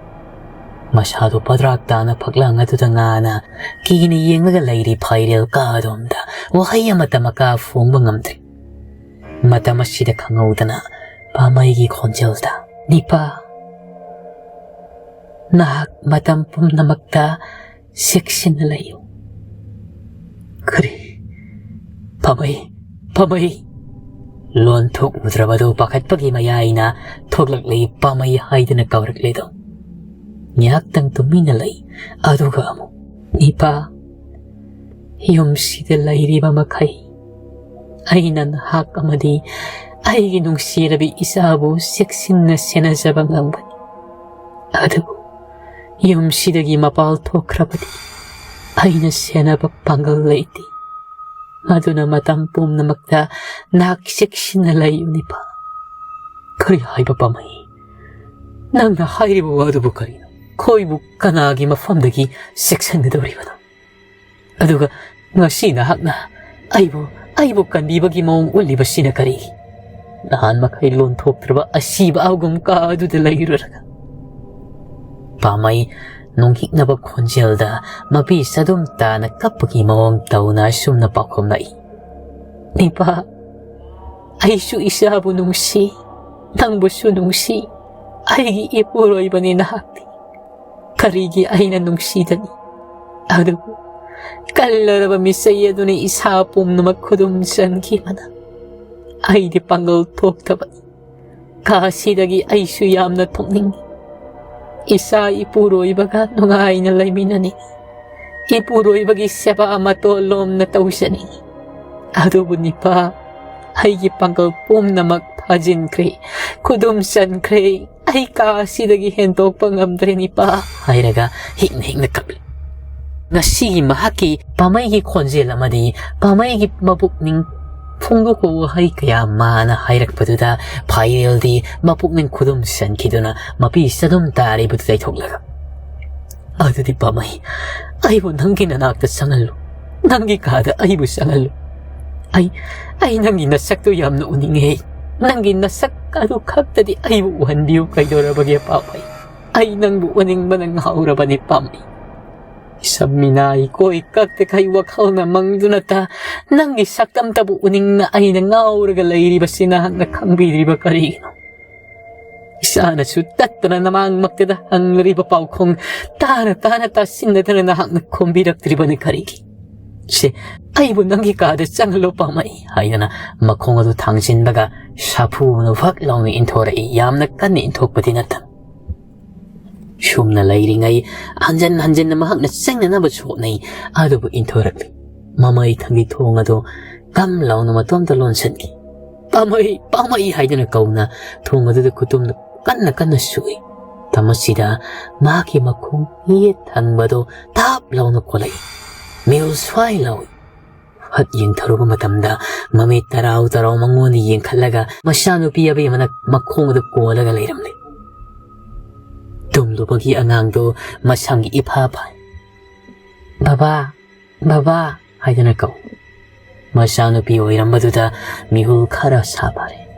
ꯃꯁꯥꯗꯨ ꯄꯗ꯭ꯔꯥꯛ ꯇꯥꯅ ꯐꯛꯂꯥꯡ ꯑꯗꯨꯗ ꯉꯥꯅ ꯀꯤꯅ ꯌꯦꯡꯂꯒ ꯂꯩꯔꯤ ꯐꯥꯏꯔꯦꯜ ꯀꯥ ꯑꯗꯣꯝꯗ ꯋꯥꯍꯩ ꯑꯃꯠꯇ ꯃꯀꯥ ꯐꯣꯡꯕ ꯉꯝꯗ꯭ꯔꯦ꯫ ꯃꯇꯝ ꯑꯁꯤꯗ ꯈꯪꯍꯧꯗꯅ ꯄꯥꯃꯩꯒꯤ ꯈꯣꯟꯖꯦꯜꯗ, "ꯅꯤꯄꯥ, ꯅꯍꯥꯛ ꯃꯇꯝ ꯄꯨꯝꯅꯃꯛꯇ ꯆꯦꯛꯁꯤꯟꯅ ꯂꯩꯌꯨ꯫" "ꯀꯔꯤ? ꯄꯥꯃꯩ, ꯄꯥꯃꯩ?" ꯂꯣꯟ ꯊꯣꯛꯂꯨꯗ꯭ꯔꯕꯗꯨ ꯄꯥꯈꯠꯄꯒꯤ ꯃꯌꯥꯏꯅ ꯊꯣꯛꯂꯛꯂꯤ ꯄꯥꯃꯩ ꯍꯥꯏꯗꯨꯅ ꯀꯧꯔꯛꯂꯤꯗꯣ꯫ ꯉꯥꯏꯍꯥꯛꯇꯪ ꯇꯨꯃꯤꯟꯅ ꯂꯩ꯫ ꯑꯗꯨꯒ ꯑꯃꯨꯛ, "ꯅꯤꯄꯥ, ꯌꯨꯝꯁꯤꯗ ꯂꯩꯔꯤꯕ ꯃꯈꯩ ꯑꯩꯅ ꯅꯍꯥꯛ ꯑꯃꯗꯤ ꯑꯩꯒꯤ ꯅꯨꯡꯁꯤꯔꯕꯤ ꯏꯆꯥꯕꯨ ꯆꯦꯛꯁꯤꯟꯅ ꯁꯦꯟꯅꯖꯕ ꯉꯝꯒꯅꯤ꯫ ꯑꯗꯨꯕꯨ ꯌꯨꯝꯁꯤꯗꯒꯤ ꯃꯄꯥꯜ ꯊꯣꯛꯈ꯭ꯔꯕꯗꯤ ꯑꯩꯅ ꯁꯦꯟꯅꯕ ꯄꯥꯡꯒꯜ ꯂꯩꯇꯦ꯫ ꯑꯗꯨꯅ ꯃꯇꯝ ꯄꯨꯝꯅꯃꯛꯇ ꯅꯍꯥꯛ ꯆꯦꯛꯁꯤꯟꯅ ꯂꯩꯌꯨ, ꯅꯤꯄꯥ꯫" "ꯀꯔꯤ ꯍꯥꯏꯕ, ꯄꯥꯝꯃꯩ? ꯅꯪꯅ ꯍꯥꯏꯔꯤꯕ ꯋꯥꯗꯨꯕꯨ ꯀꯔꯤꯅꯣ? ꯑꯩꯈꯣꯏꯕꯨ ꯀꯅꯥꯒꯤ ꯃꯐꯝꯗꯒꯤ ꯆꯦꯛꯁꯤꯟꯒꯗꯧꯔꯤꯕꯅꯣ? ꯑꯗꯨꯒ ꯉꯁꯤ ꯅꯍꯥꯛꯅ ꯑꯩꯕꯨ, ꯑꯩꯕꯨ ꯀꯟꯕꯤꯕꯒꯤ ꯃꯑꯣꯡ ꯎꯠꯂꯤꯕꯁꯤꯅ ꯀꯔꯤꯒꯤ? ꯅꯍꯥꯟ ꯃꯈꯩ ꯂꯣꯟꯊꯣꯛꯇ꯭ꯔꯕ ꯑꯁꯤꯕ ꯑꯍꯨꯝ ꯀꯥ ꯑꯗꯨꯗ ꯂꯩꯔꯨꯔꯒ꯫" ꯄꯥꯝꯃꯩ ꯅꯨꯡꯍꯤꯛꯅꯕ ꯈꯣꯟꯖꯦꯜꯗ ꯃꯄꯤ ꯆꯗꯨꯝ ꯇꯥꯅ ꯀꯞꯄꯒꯤ ꯃꯑꯣꯡ ꯇꯧꯅ ꯑꯁꯨꯝꯅ ꯄꯥꯎꯈꯨꯝꯂꯛꯏ, "ꯅꯤꯄꯥ, ꯑꯩꯁꯨ ꯏꯆꯥꯕꯨ ꯅꯨꯡꯁꯤ, ꯅꯪꯕꯨꯁꯨ ꯅꯨꯡꯁꯤ꯫ ꯑꯩꯒꯤ ꯏꯄꯨꯔꯣꯏꯕꯅꯤ ꯅꯍꯥꯛꯇꯤ꯫ ꯀꯔꯤꯒꯤ ꯑꯩꯅ ꯅꯨꯡꯁꯤꯗꯅꯤ? ꯑꯗꯨꯕꯨ ꯀꯜꯂꯔꯕ ꯃꯤꯆꯩ ꯑꯗꯨꯅ ꯏꯁꯥ ꯄꯨꯝꯅꯃꯛ ꯈꯨꯗꯨꯝ ꯆꯟꯈꯤꯕꯅ ꯑꯩꯗꯤ ꯄꯥꯡꯒꯜ ꯊꯣꯛꯇꯕꯅꯤ꯫ ꯀꯥꯁꯤꯗꯒꯤ ꯑꯩꯁꯨ ꯌꯥꯝꯅ ꯊꯣꯛꯅꯤꯡꯏ꯫ ꯏꯆꯥ ꯏꯄꯨꯔꯣꯏꯕꯒ ꯅꯨꯡꯉꯥꯏꯅ ꯂꯩꯃꯤꯟꯅꯅꯤꯡꯏ꯫ ꯏꯄꯨꯔꯣꯏꯕꯒꯤ ꯁꯦꯕꯥ ꯃꯇꯣꯜ ꯂꯣꯝꯅ ꯇꯧꯖꯅꯤꯡꯏ꯫ ꯑꯗꯨꯕꯨ ꯅꯤꯄꯥ, ꯑꯩꯒꯤ ꯄꯥꯡꯒꯜ ꯄꯨꯝꯅꯃꯛ ꯐꯥꯖꯤꯟꯈ꯭ꯔꯦ, ꯈꯨꯗꯨꯝ ꯆꯟꯈ꯭ꯔꯦ꯫ ꯑꯩ ꯀꯥ ꯑꯁꯤꯗꯒꯤ ꯍꯦꯟꯗꯣꯛꯄ ꯉꯝꯗ꯭ꯔꯦ, ꯅꯤꯄꯥ," ꯍꯥꯏꯔꯒ ꯍꯤꯛꯅ ꯍꯤꯛꯅ ꯀꯞꯂꯤ꯫ ꯉꯁꯤꯒꯤ ꯃꯍꯥꯛꯀꯤ ꯄꯥꯝꯃꯩꯒꯤ ꯈꯣꯟꯖꯦꯜ ꯑꯃꯗꯤ ꯄꯥꯝꯃꯩꯒꯤ ꯃꯄꯨꯛꯅꯤꯡ ꯐꯣꯡꯗꯣꯛꯄ ꯋꯥꯍꯩ ꯀꯌꯥ ꯃꯥꯅ ꯍꯥꯏꯔꯛꯄꯗꯨꯗ ꯐꯥꯏꯔꯦꯜꯗꯤ ꯃꯄꯨꯛꯅꯤꯡ ꯈꯨꯗꯨꯝ ꯆꯟꯈꯤꯗꯨꯅ ꯃꯄꯤ ꯆꯗꯨꯝ ꯇꯥꯔꯤꯕꯗꯨ ꯇꯩꯊꯣꯛꯂꯒ, "ꯑꯗꯨꯗꯤ ꯄꯥꯝꯃꯩ, ꯑꯩꯕꯨ ꯅꯪꯒꯤ ꯅꯅꯥꯛꯇ ꯆꯪꯍꯜꯂꯨ, ꯅꯪꯒꯤ ꯀꯥꯗ ꯑꯩꯕꯨ ꯆꯪꯍꯜꯂꯨ꯫ ꯑꯩ, ꯑꯩ ꯅꯪꯒꯤ ꯅꯁꯛꯇꯨ ꯌꯥꯝꯅ ꯎꯅꯤꯡꯉꯦ꯫ ꯅꯪꯒꯤ ꯅꯁꯛ ꯑꯗꯨ ꯈꯛꯇꯗꯤ ꯑꯩꯕꯨ ꯎꯍꯟꯕꯤꯌꯨ꯫ ꯀꯩꯗꯧꯔꯕꯒꯦ ꯄꯥꯝꯃꯩ? ꯑꯩ ꯅꯪꯕꯨ ꯎꯅꯤꯡꯕꯅ ꯉꯥꯎꯔꯕꯅꯤ ꯄꯥꯝꯃꯩ꯫ ꯏꯁꯝ ꯃꯤꯅꯥꯏ ꯀꯣꯏ ꯀꯛꯇꯈꯩ ꯋꯥꯈꯜꯅ ꯃꯪꯗꯨꯅꯇ ꯅꯪꯒꯤ ꯁꯛꯇꯝꯇꯕꯨ ꯎꯅꯤꯡꯅ ꯑꯩꯅ ꯉꯥꯎꯔꯒ ꯂꯩꯔꯤꯕꯁꯤ ꯅꯍꯥꯛꯅ ꯈꯪꯕꯤꯗ꯭ꯔꯤꯕ ꯀꯔꯤꯒꯤꯅꯣ? ꯏꯁꯥꯅꯁꯨ ꯇꯠꯇꯅ ꯅꯃꯥꯡꯃꯛꯇꯗ ꯍꯪꯂꯔꯤꯕ ꯄꯥꯎꯈꯣꯡ ꯇꯥꯅ ꯇꯥꯅ ꯇꯥꯁꯤꯟꯅꯗꯅ ꯅꯍꯥꯛꯅ ꯈꯨꯝꯕꯤꯔꯛꯇ꯭ꯔꯤꯕꯅꯤ ꯀꯔꯤꯒꯤ? ꯁꯦ, ꯑꯩꯕꯨ ꯅꯪꯒꯤ ꯀꯥꯗ ꯆꯪꯍꯜꯂꯣ ꯄꯥꯝꯃꯩ," ꯍꯥꯏꯗꯅ ꯃꯈꯣꯡ ꯑꯗꯨ ꯊꯥꯡꯖꯤꯟꯕꯒ ꯁꯥꯐꯨꯅ ꯐꯛ ꯂꯥꯎꯅ ꯏꯟꯊꯣꯔꯛꯏ꯫ ꯌꯥꯝꯅ ꯀꯟꯅ ꯏꯟꯊꯣꯛꯄꯗꯤ ꯅꯠꯇꯅ꯫ ꯁꯨꯝꯅ ꯂꯩꯔꯤꯉꯩ ꯍꯟꯖꯟ ꯍꯟꯖꯟꯅ ꯃꯍꯥꯛꯅ ꯆꯪꯅꯅꯕꯁꯨ ꯍꯣꯠꯅꯩ, ꯑꯗꯨꯕꯨ ꯏꯟꯊꯣꯔꯛꯂꯤ꯫ ꯃꯃꯩ ꯊꯪꯒꯤ ꯊꯣꯡ ꯑꯗꯨ ꯀꯝ ꯂꯥꯎꯅ ꯃꯇꯣꯝꯇ ꯂꯣꯟꯁꯤꯟꯈꯤ꯫ "ꯄꯥꯝꯃꯩ, ꯄꯥꯝꯃꯩ" ꯍꯥꯏꯗꯨꯅ ꯀꯧꯅ ꯊꯣꯡ ꯑꯗꯨꯗ ꯈꯨꯇꯨꯝꯅ ꯀꯟꯅ ꯀꯟꯅ ꯁꯨꯏ꯫ ꯃꯇꯝ ꯑꯁꯤꯗ ꯃꯍꯥꯛꯀꯤ ꯃꯈꯣꯡ ꯌꯦꯠ ꯊꯪꯕꯗꯨ ꯇꯥꯞ ꯂꯥꯎꯅ ꯀꯣꯜꯂꯛꯏ꯫ ꯃꯤꯍꯨꯜ ꯁ꯭ꯋꯥꯏ ꯂꯥꯎꯏ꯫ ꯐꯠ ꯌꯦꯡꯊꯔꯨꯕ ꯃꯇꯝꯗ ꯃꯃꯤꯠ ꯇꯔꯥꯎ ꯇꯔꯥꯎ ꯃꯉꯣꯟꯗ ꯌꯦꯡꯈꯠꯂꯒ ꯃꯆꯥꯅꯨꯄꯤ ꯑꯕꯦꯝꯃꯅ ꯃꯈꯣꯡ ꯑꯗꯨ ꯀꯣꯜꯂꯒ ꯂꯩꯔꯝꯂꯦ꯫ ꯇꯨꯝꯂꯨꯕꯒꯤ ꯑꯉꯥꯡꯗꯨ ꯃꯁꯝꯒꯤ ꯏꯐꯥ ꯐꯥꯏ꯫ "ꯕꯕꯥ, ꯕꯕꯥ" ꯍꯥꯏꯗꯨꯅ ꯀꯧ꯫ ꯃꯆꯥꯅꯨꯄꯤ ꯑꯣꯏꯔꯝꯕꯗꯨꯗ ꯃꯤꯍꯨꯜ ꯈꯔ ꯁꯥꯐꯔꯦ꯫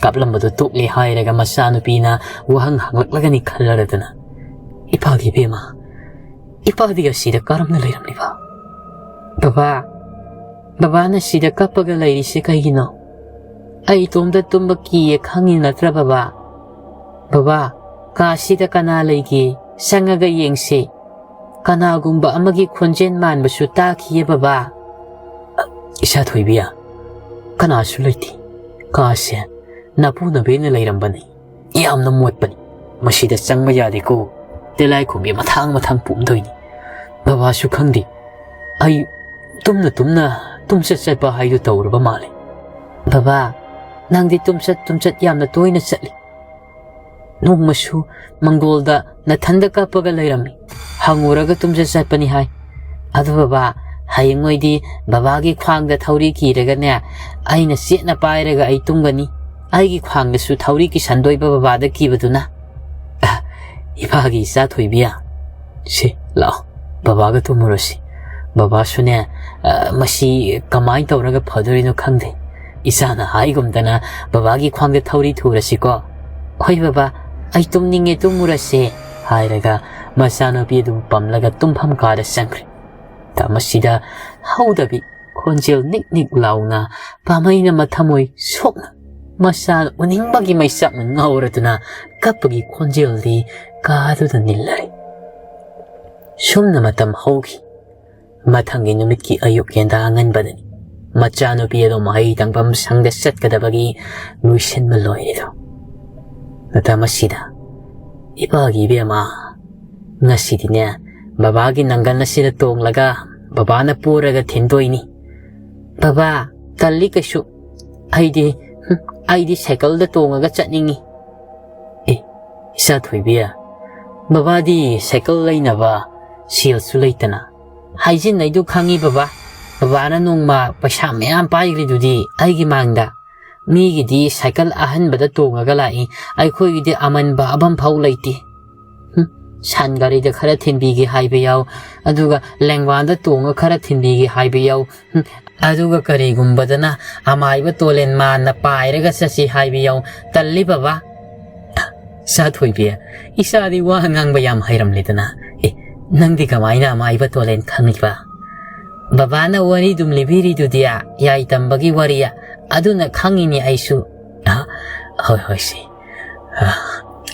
ꯀꯞꯂꯝꯕꯗꯨ ꯇꯣꯛꯂꯦ ꯍꯥꯏꯔꯒ ꯃꯆꯥꯅꯨꯄꯤꯅ ꯋꯥꯍꯪ ꯍꯪꯂꯛꯂꯒꯅꯤ ꯈꯜꯂꯔꯗꯅ, "ꯏꯄꯥꯒꯤ ꯏꯕꯦꯝꯃ, ꯏꯄꯥꯗꯤ ꯑꯁꯤꯗ ꯀꯔꯝꯅ ꯂꯩꯔꯝꯂꯤꯕ?" "ꯕꯕꯥ, ꯕꯕꯥꯅ ꯁꯤꯗ ꯀꯞꯄꯒ ꯂꯩꯔꯤꯁꯦ ꯀꯩꯒꯤꯅꯣ? ꯑꯩ ꯏꯇꯣꯝꯇ ꯇꯨꯝꯕ ꯀꯤꯌꯦ ꯈꯪꯉꯤ ꯅꯠꯇ꯭ꯔꯥ ꯕꯕꯥ? ꯕꯕꯥ, ꯀꯥꯁꯤꯗ ꯀꯅꯥ ꯂꯩꯒꯦ? ꯆꯪꯉꯒ ꯌꯦꯡꯁꯦ꯫ ꯀꯅꯥꯒꯨꯝꯕ ꯑꯃꯒꯤ ꯈꯣꯟꯖꯦꯜ ꯃꯥꯟꯕꯁꯨ ꯇꯥꯈꯤꯌꯦ ꯕꯕꯥ꯫" "ꯏꯆꯥ ꯊꯣꯏꯕꯤ, ꯀꯅꯥꯁꯨ ꯂꯩꯇꯦ꯫ ꯀꯥꯁꯦ ꯅꯄꯨ ꯅꯕꯦꯅ ꯂꯩꯔꯝꯕꯅꯤ꯫ ꯌꯥꯝꯅ ꯃꯣꯠꯄꯅꯤ꯫ ꯃꯁꯤꯗ ꯆꯪꯕ ꯌꯥꯗꯦꯀꯣ꯫ ꯇꯤꯜꯂꯥꯏꯈꯨꯝꯕꯤ ꯃꯊꯥꯡ ꯃꯊꯥꯡ ꯄꯣꯝꯗꯣꯏꯅꯤ꯫ ꯕꯕꯥꯁꯨ ꯈꯪꯗꯦ꯫ ꯑꯩ ꯇꯨꯝꯅ ꯇꯨꯝꯅ ꯇꯨꯝꯆꯠ ꯆꯠꯄ ꯍꯥꯏꯗꯨ ꯇꯧꯔꯕ ꯃꯥꯜꯂꯦ꯫" "ꯕꯕꯥ, ꯅꯪꯗꯤ ꯇꯨꯝꯆꯠ ꯇꯨꯝꯆꯠ ꯌꯥꯝꯅ ꯇꯣꯏꯅ ꯆꯠꯂꯤ꯫ ꯅꯣꯡꯃꯁꯨ ꯃꯪꯒꯣꯜꯗ ꯅꯊꯟꯗ ꯀꯞꯄꯒ ꯂꯩꯔꯝꯃꯤ꯫ ꯍꯪꯉꯨꯔꯒ ꯇꯨꯝꯆꯠ ꯆꯠꯄꯅꯤ ꯍꯥꯏ꯫ ꯑꯗꯨ ꯕꯕꯥ, ꯍꯌꯦꯡꯉꯣꯏꯗꯤ ꯕꯕꯥꯒꯤ ꯈ꯭ꯋꯥꯡꯗ ꯊꯧꯔꯤ ꯀꯤꯔꯒꯅꯦ, ꯑꯩꯅ ꯆꯦꯠꯅ ꯄꯥꯏꯔꯒ ꯑꯩ ꯇꯨꯝꯒꯅꯤ꯫ ꯑꯩꯒꯤ ꯈ꯭ꯋꯥꯡꯗꯁꯨ ꯊꯧꯔꯤ ꯀꯤꯁꯟꯗꯣꯏꯕ ꯕꯕꯥꯗ ꯀꯤꯕꯗꯨꯅ꯫" "ꯑ, ꯏꯄꯥꯒꯤ ꯏꯆꯥ ꯊꯣꯏꯕꯤ, ꯁꯤ ꯂꯥꯛꯑꯣ, ꯕꯕꯥꯒ ꯇꯨꯝꯃꯨꯔꯁꯤ꯫ ꯕꯕꯥꯁꯨꯅꯦ, ꯑ, ꯃꯁꯤ ꯀꯃꯥꯏꯅ ꯇꯧꯔꯒ ꯐꯗꯣꯔꯤꯅꯣ ꯈꯪꯗꯦ꯫ ꯏꯆꯥꯅ ꯍꯥꯏꯒꯨꯝꯗꯅ ꯕꯕꯥꯒꯤ ꯈ꯭ꯋꯥꯡꯗ ꯊꯧꯔꯤ ꯊꯨꯔꯁꯤꯀꯣ꯫" "ꯍꯣꯏ ꯕꯕꯥ, ꯑꯩ ꯇꯨꯝꯅꯤꯡꯉꯦ, ꯇꯨꯝꯃꯨꯔꯁꯦ" ꯍꯥꯏꯔꯒ ꯃꯆꯥꯅꯨꯄꯤ ꯑꯗꯨꯕꯨ ꯄꯝꯂꯒ ꯇꯨꯝꯐꯝ ꯀꯥꯗ ꯆꯪꯈ꯭ꯔꯦ꯫ ꯃꯇꯝ ꯑꯁꯤꯗ ꯍꯧꯗꯕꯤ ꯈꯣꯟꯖꯦꯜ ꯅꯤꯛ ꯅꯤꯛ ꯂꯥꯎꯅ ꯄꯥꯝꯃꯩꯅ ꯃꯊꯃꯣꯏ ꯁꯣꯛꯅ ꯃꯆꯥ ꯎꯅꯤꯡꯕꯒꯤ ꯃꯩꯆꯥꯛꯅ ꯉꯥꯎꯔꯗꯨꯅ ꯀꯞꯄꯒꯤ ꯈꯣꯟꯖꯦꯜꯗꯤ ꯀꯥꯗꯨꯗ ꯅꯤꯜꯂꯔꯦ꯫ ꯁꯨꯝꯅ ꯃꯇꯝ ꯍꯧꯈꯤ꯫ ꯃꯊꯪꯒꯤ ꯅꯨꯃꯤꯠꯀꯤ ꯑꯌꯨꯛ ꯌꯦꯟꯗꯥ ꯑꯉꯟꯕꯗꯅꯤ꯫ ꯃꯆꯥꯅꯨꯄꯤ ꯑꯗꯨ ꯃꯍꯩ ꯇꯝꯐꯝ ꯁꯪꯗ ꯆꯠꯀꯗꯕꯒꯤ ꯂꯣꯏꯁꯤꯟꯕ ꯂꯣꯏꯔꯦꯗꯣ꯫ ꯃꯇꯝ ꯑꯁꯤꯗ, "ꯏꯄꯥꯒꯤ ꯏꯕꯦꯝꯃ, "ꯉꯁꯤꯗꯤꯅꯦ, ꯕꯕꯥꯒꯤ ꯅꯪꯒꯟ ꯑꯁꯤꯗ ꯇꯣꯡꯂꯒ ꯕꯕꯥꯅ ꯄꯨꯔꯒ ꯊꯤꯟꯗꯣꯏꯅꯤ꯫" "ꯕꯕꯥ, ꯇꯜꯂꯤ ꯀꯩꯁꯨ꯫ ꯑꯩꯗꯤ, ꯍꯨꯝ, ꯑꯩꯗꯤ ꯁꯥꯏꯀꯜꯗ ꯇꯣꯡꯉꯒ ꯆꯠꯅꯤꯡꯉꯤ꯫" "ꯑꯦ, ꯏꯆꯥ ꯊꯣꯏꯕꯤ, ꯕꯕꯥꯗꯤ ꯁꯥꯏꯀꯜ ꯂꯩꯅꯕ ꯁꯦꯜꯁꯨ ꯂꯩꯇꯅ꯫" "ꯍꯥꯏꯖꯤꯟꯅꯩꯗꯨ ꯈꯪꯉꯤ ꯕꯕꯥ꯫ ꯕꯕꯥꯅ ꯅꯣꯡꯃ ꯄꯩꯁꯥ ꯃꯌꯥꯝ ꯄꯥꯏꯈ꯭ꯔꯤꯗꯨꯗꯤ ꯑꯩꯒꯤ ꯃꯥꯡꯗ꯫ ꯃꯤꯒꯤꯗꯤ ꯁꯥꯏꯀꯜ ꯑꯍꯟꯕꯗ ꯇꯣꯡꯉꯒ ꯂꯥꯛꯏ, ꯑꯩꯈꯣꯏꯒꯤꯗꯤ ꯑꯃꯟꯕ ꯑꯃꯐꯥꯎ ꯂꯩꯇꯦ꯫ ꯍꯨꯝ, ꯁꯟ ꯒꯥꯔꯤꯗ ꯈꯔ ꯊꯤꯟꯕꯤꯒꯦ ꯍꯥꯏꯕ ꯌꯥꯎ, ꯑꯗꯨꯒ ꯂꯦꯡꯕꯥꯟꯗ ꯇꯣꯡꯉ ꯈꯔ ꯊꯤꯟꯕꯤꯒꯦ ꯍꯥꯏꯕ ꯌꯥꯎ, ꯍꯨꯝ, ꯑꯗꯨꯒ ꯀꯔꯤꯒꯨꯝꯕꯗꯅ ꯑꯃꯥꯏꯕ ꯇꯣꯂꯦꯟ ꯃꯥꯟꯅ ꯄꯥꯏꯔꯒ ꯆꯠꯁꯤ ꯍꯥꯏꯕ ꯌꯥꯎ꯫ ꯇꯜꯂꯤ ꯕꯕꯥ꯫" "ꯏꯆꯥ ꯊꯣꯏꯕꯤ, ꯏꯆꯥꯗꯤ ꯋꯥ ꯉꯥꯡꯕ ꯌꯥꯝ ꯍꯩꯔꯝꯂꯦꯗꯅ꯫ ꯑꯦ, ꯅꯪꯗꯤ ꯀꯃꯥꯏꯅ ꯑꯃꯥꯏꯕ ꯇꯣꯂꯦꯟ ꯈꯪꯉꯤꯕ?" "ꯕꯕꯥꯅ ꯋꯥꯔꯤ ꯑꯗꯨꯝ ꯂꯤꯕꯤꯔꯤꯗꯨꯗꯤ, ꯌꯥꯏ ꯇꯝꯕꯒꯤ ꯋꯥꯔꯤ, ꯑꯗꯨꯅ ꯈꯪꯉꯤꯅꯤ ꯑꯩꯁꯨ꯫" "ꯑ, ꯍꯣꯏ, ꯍꯣꯏ, ꯁꯤ꯫ ꯑ,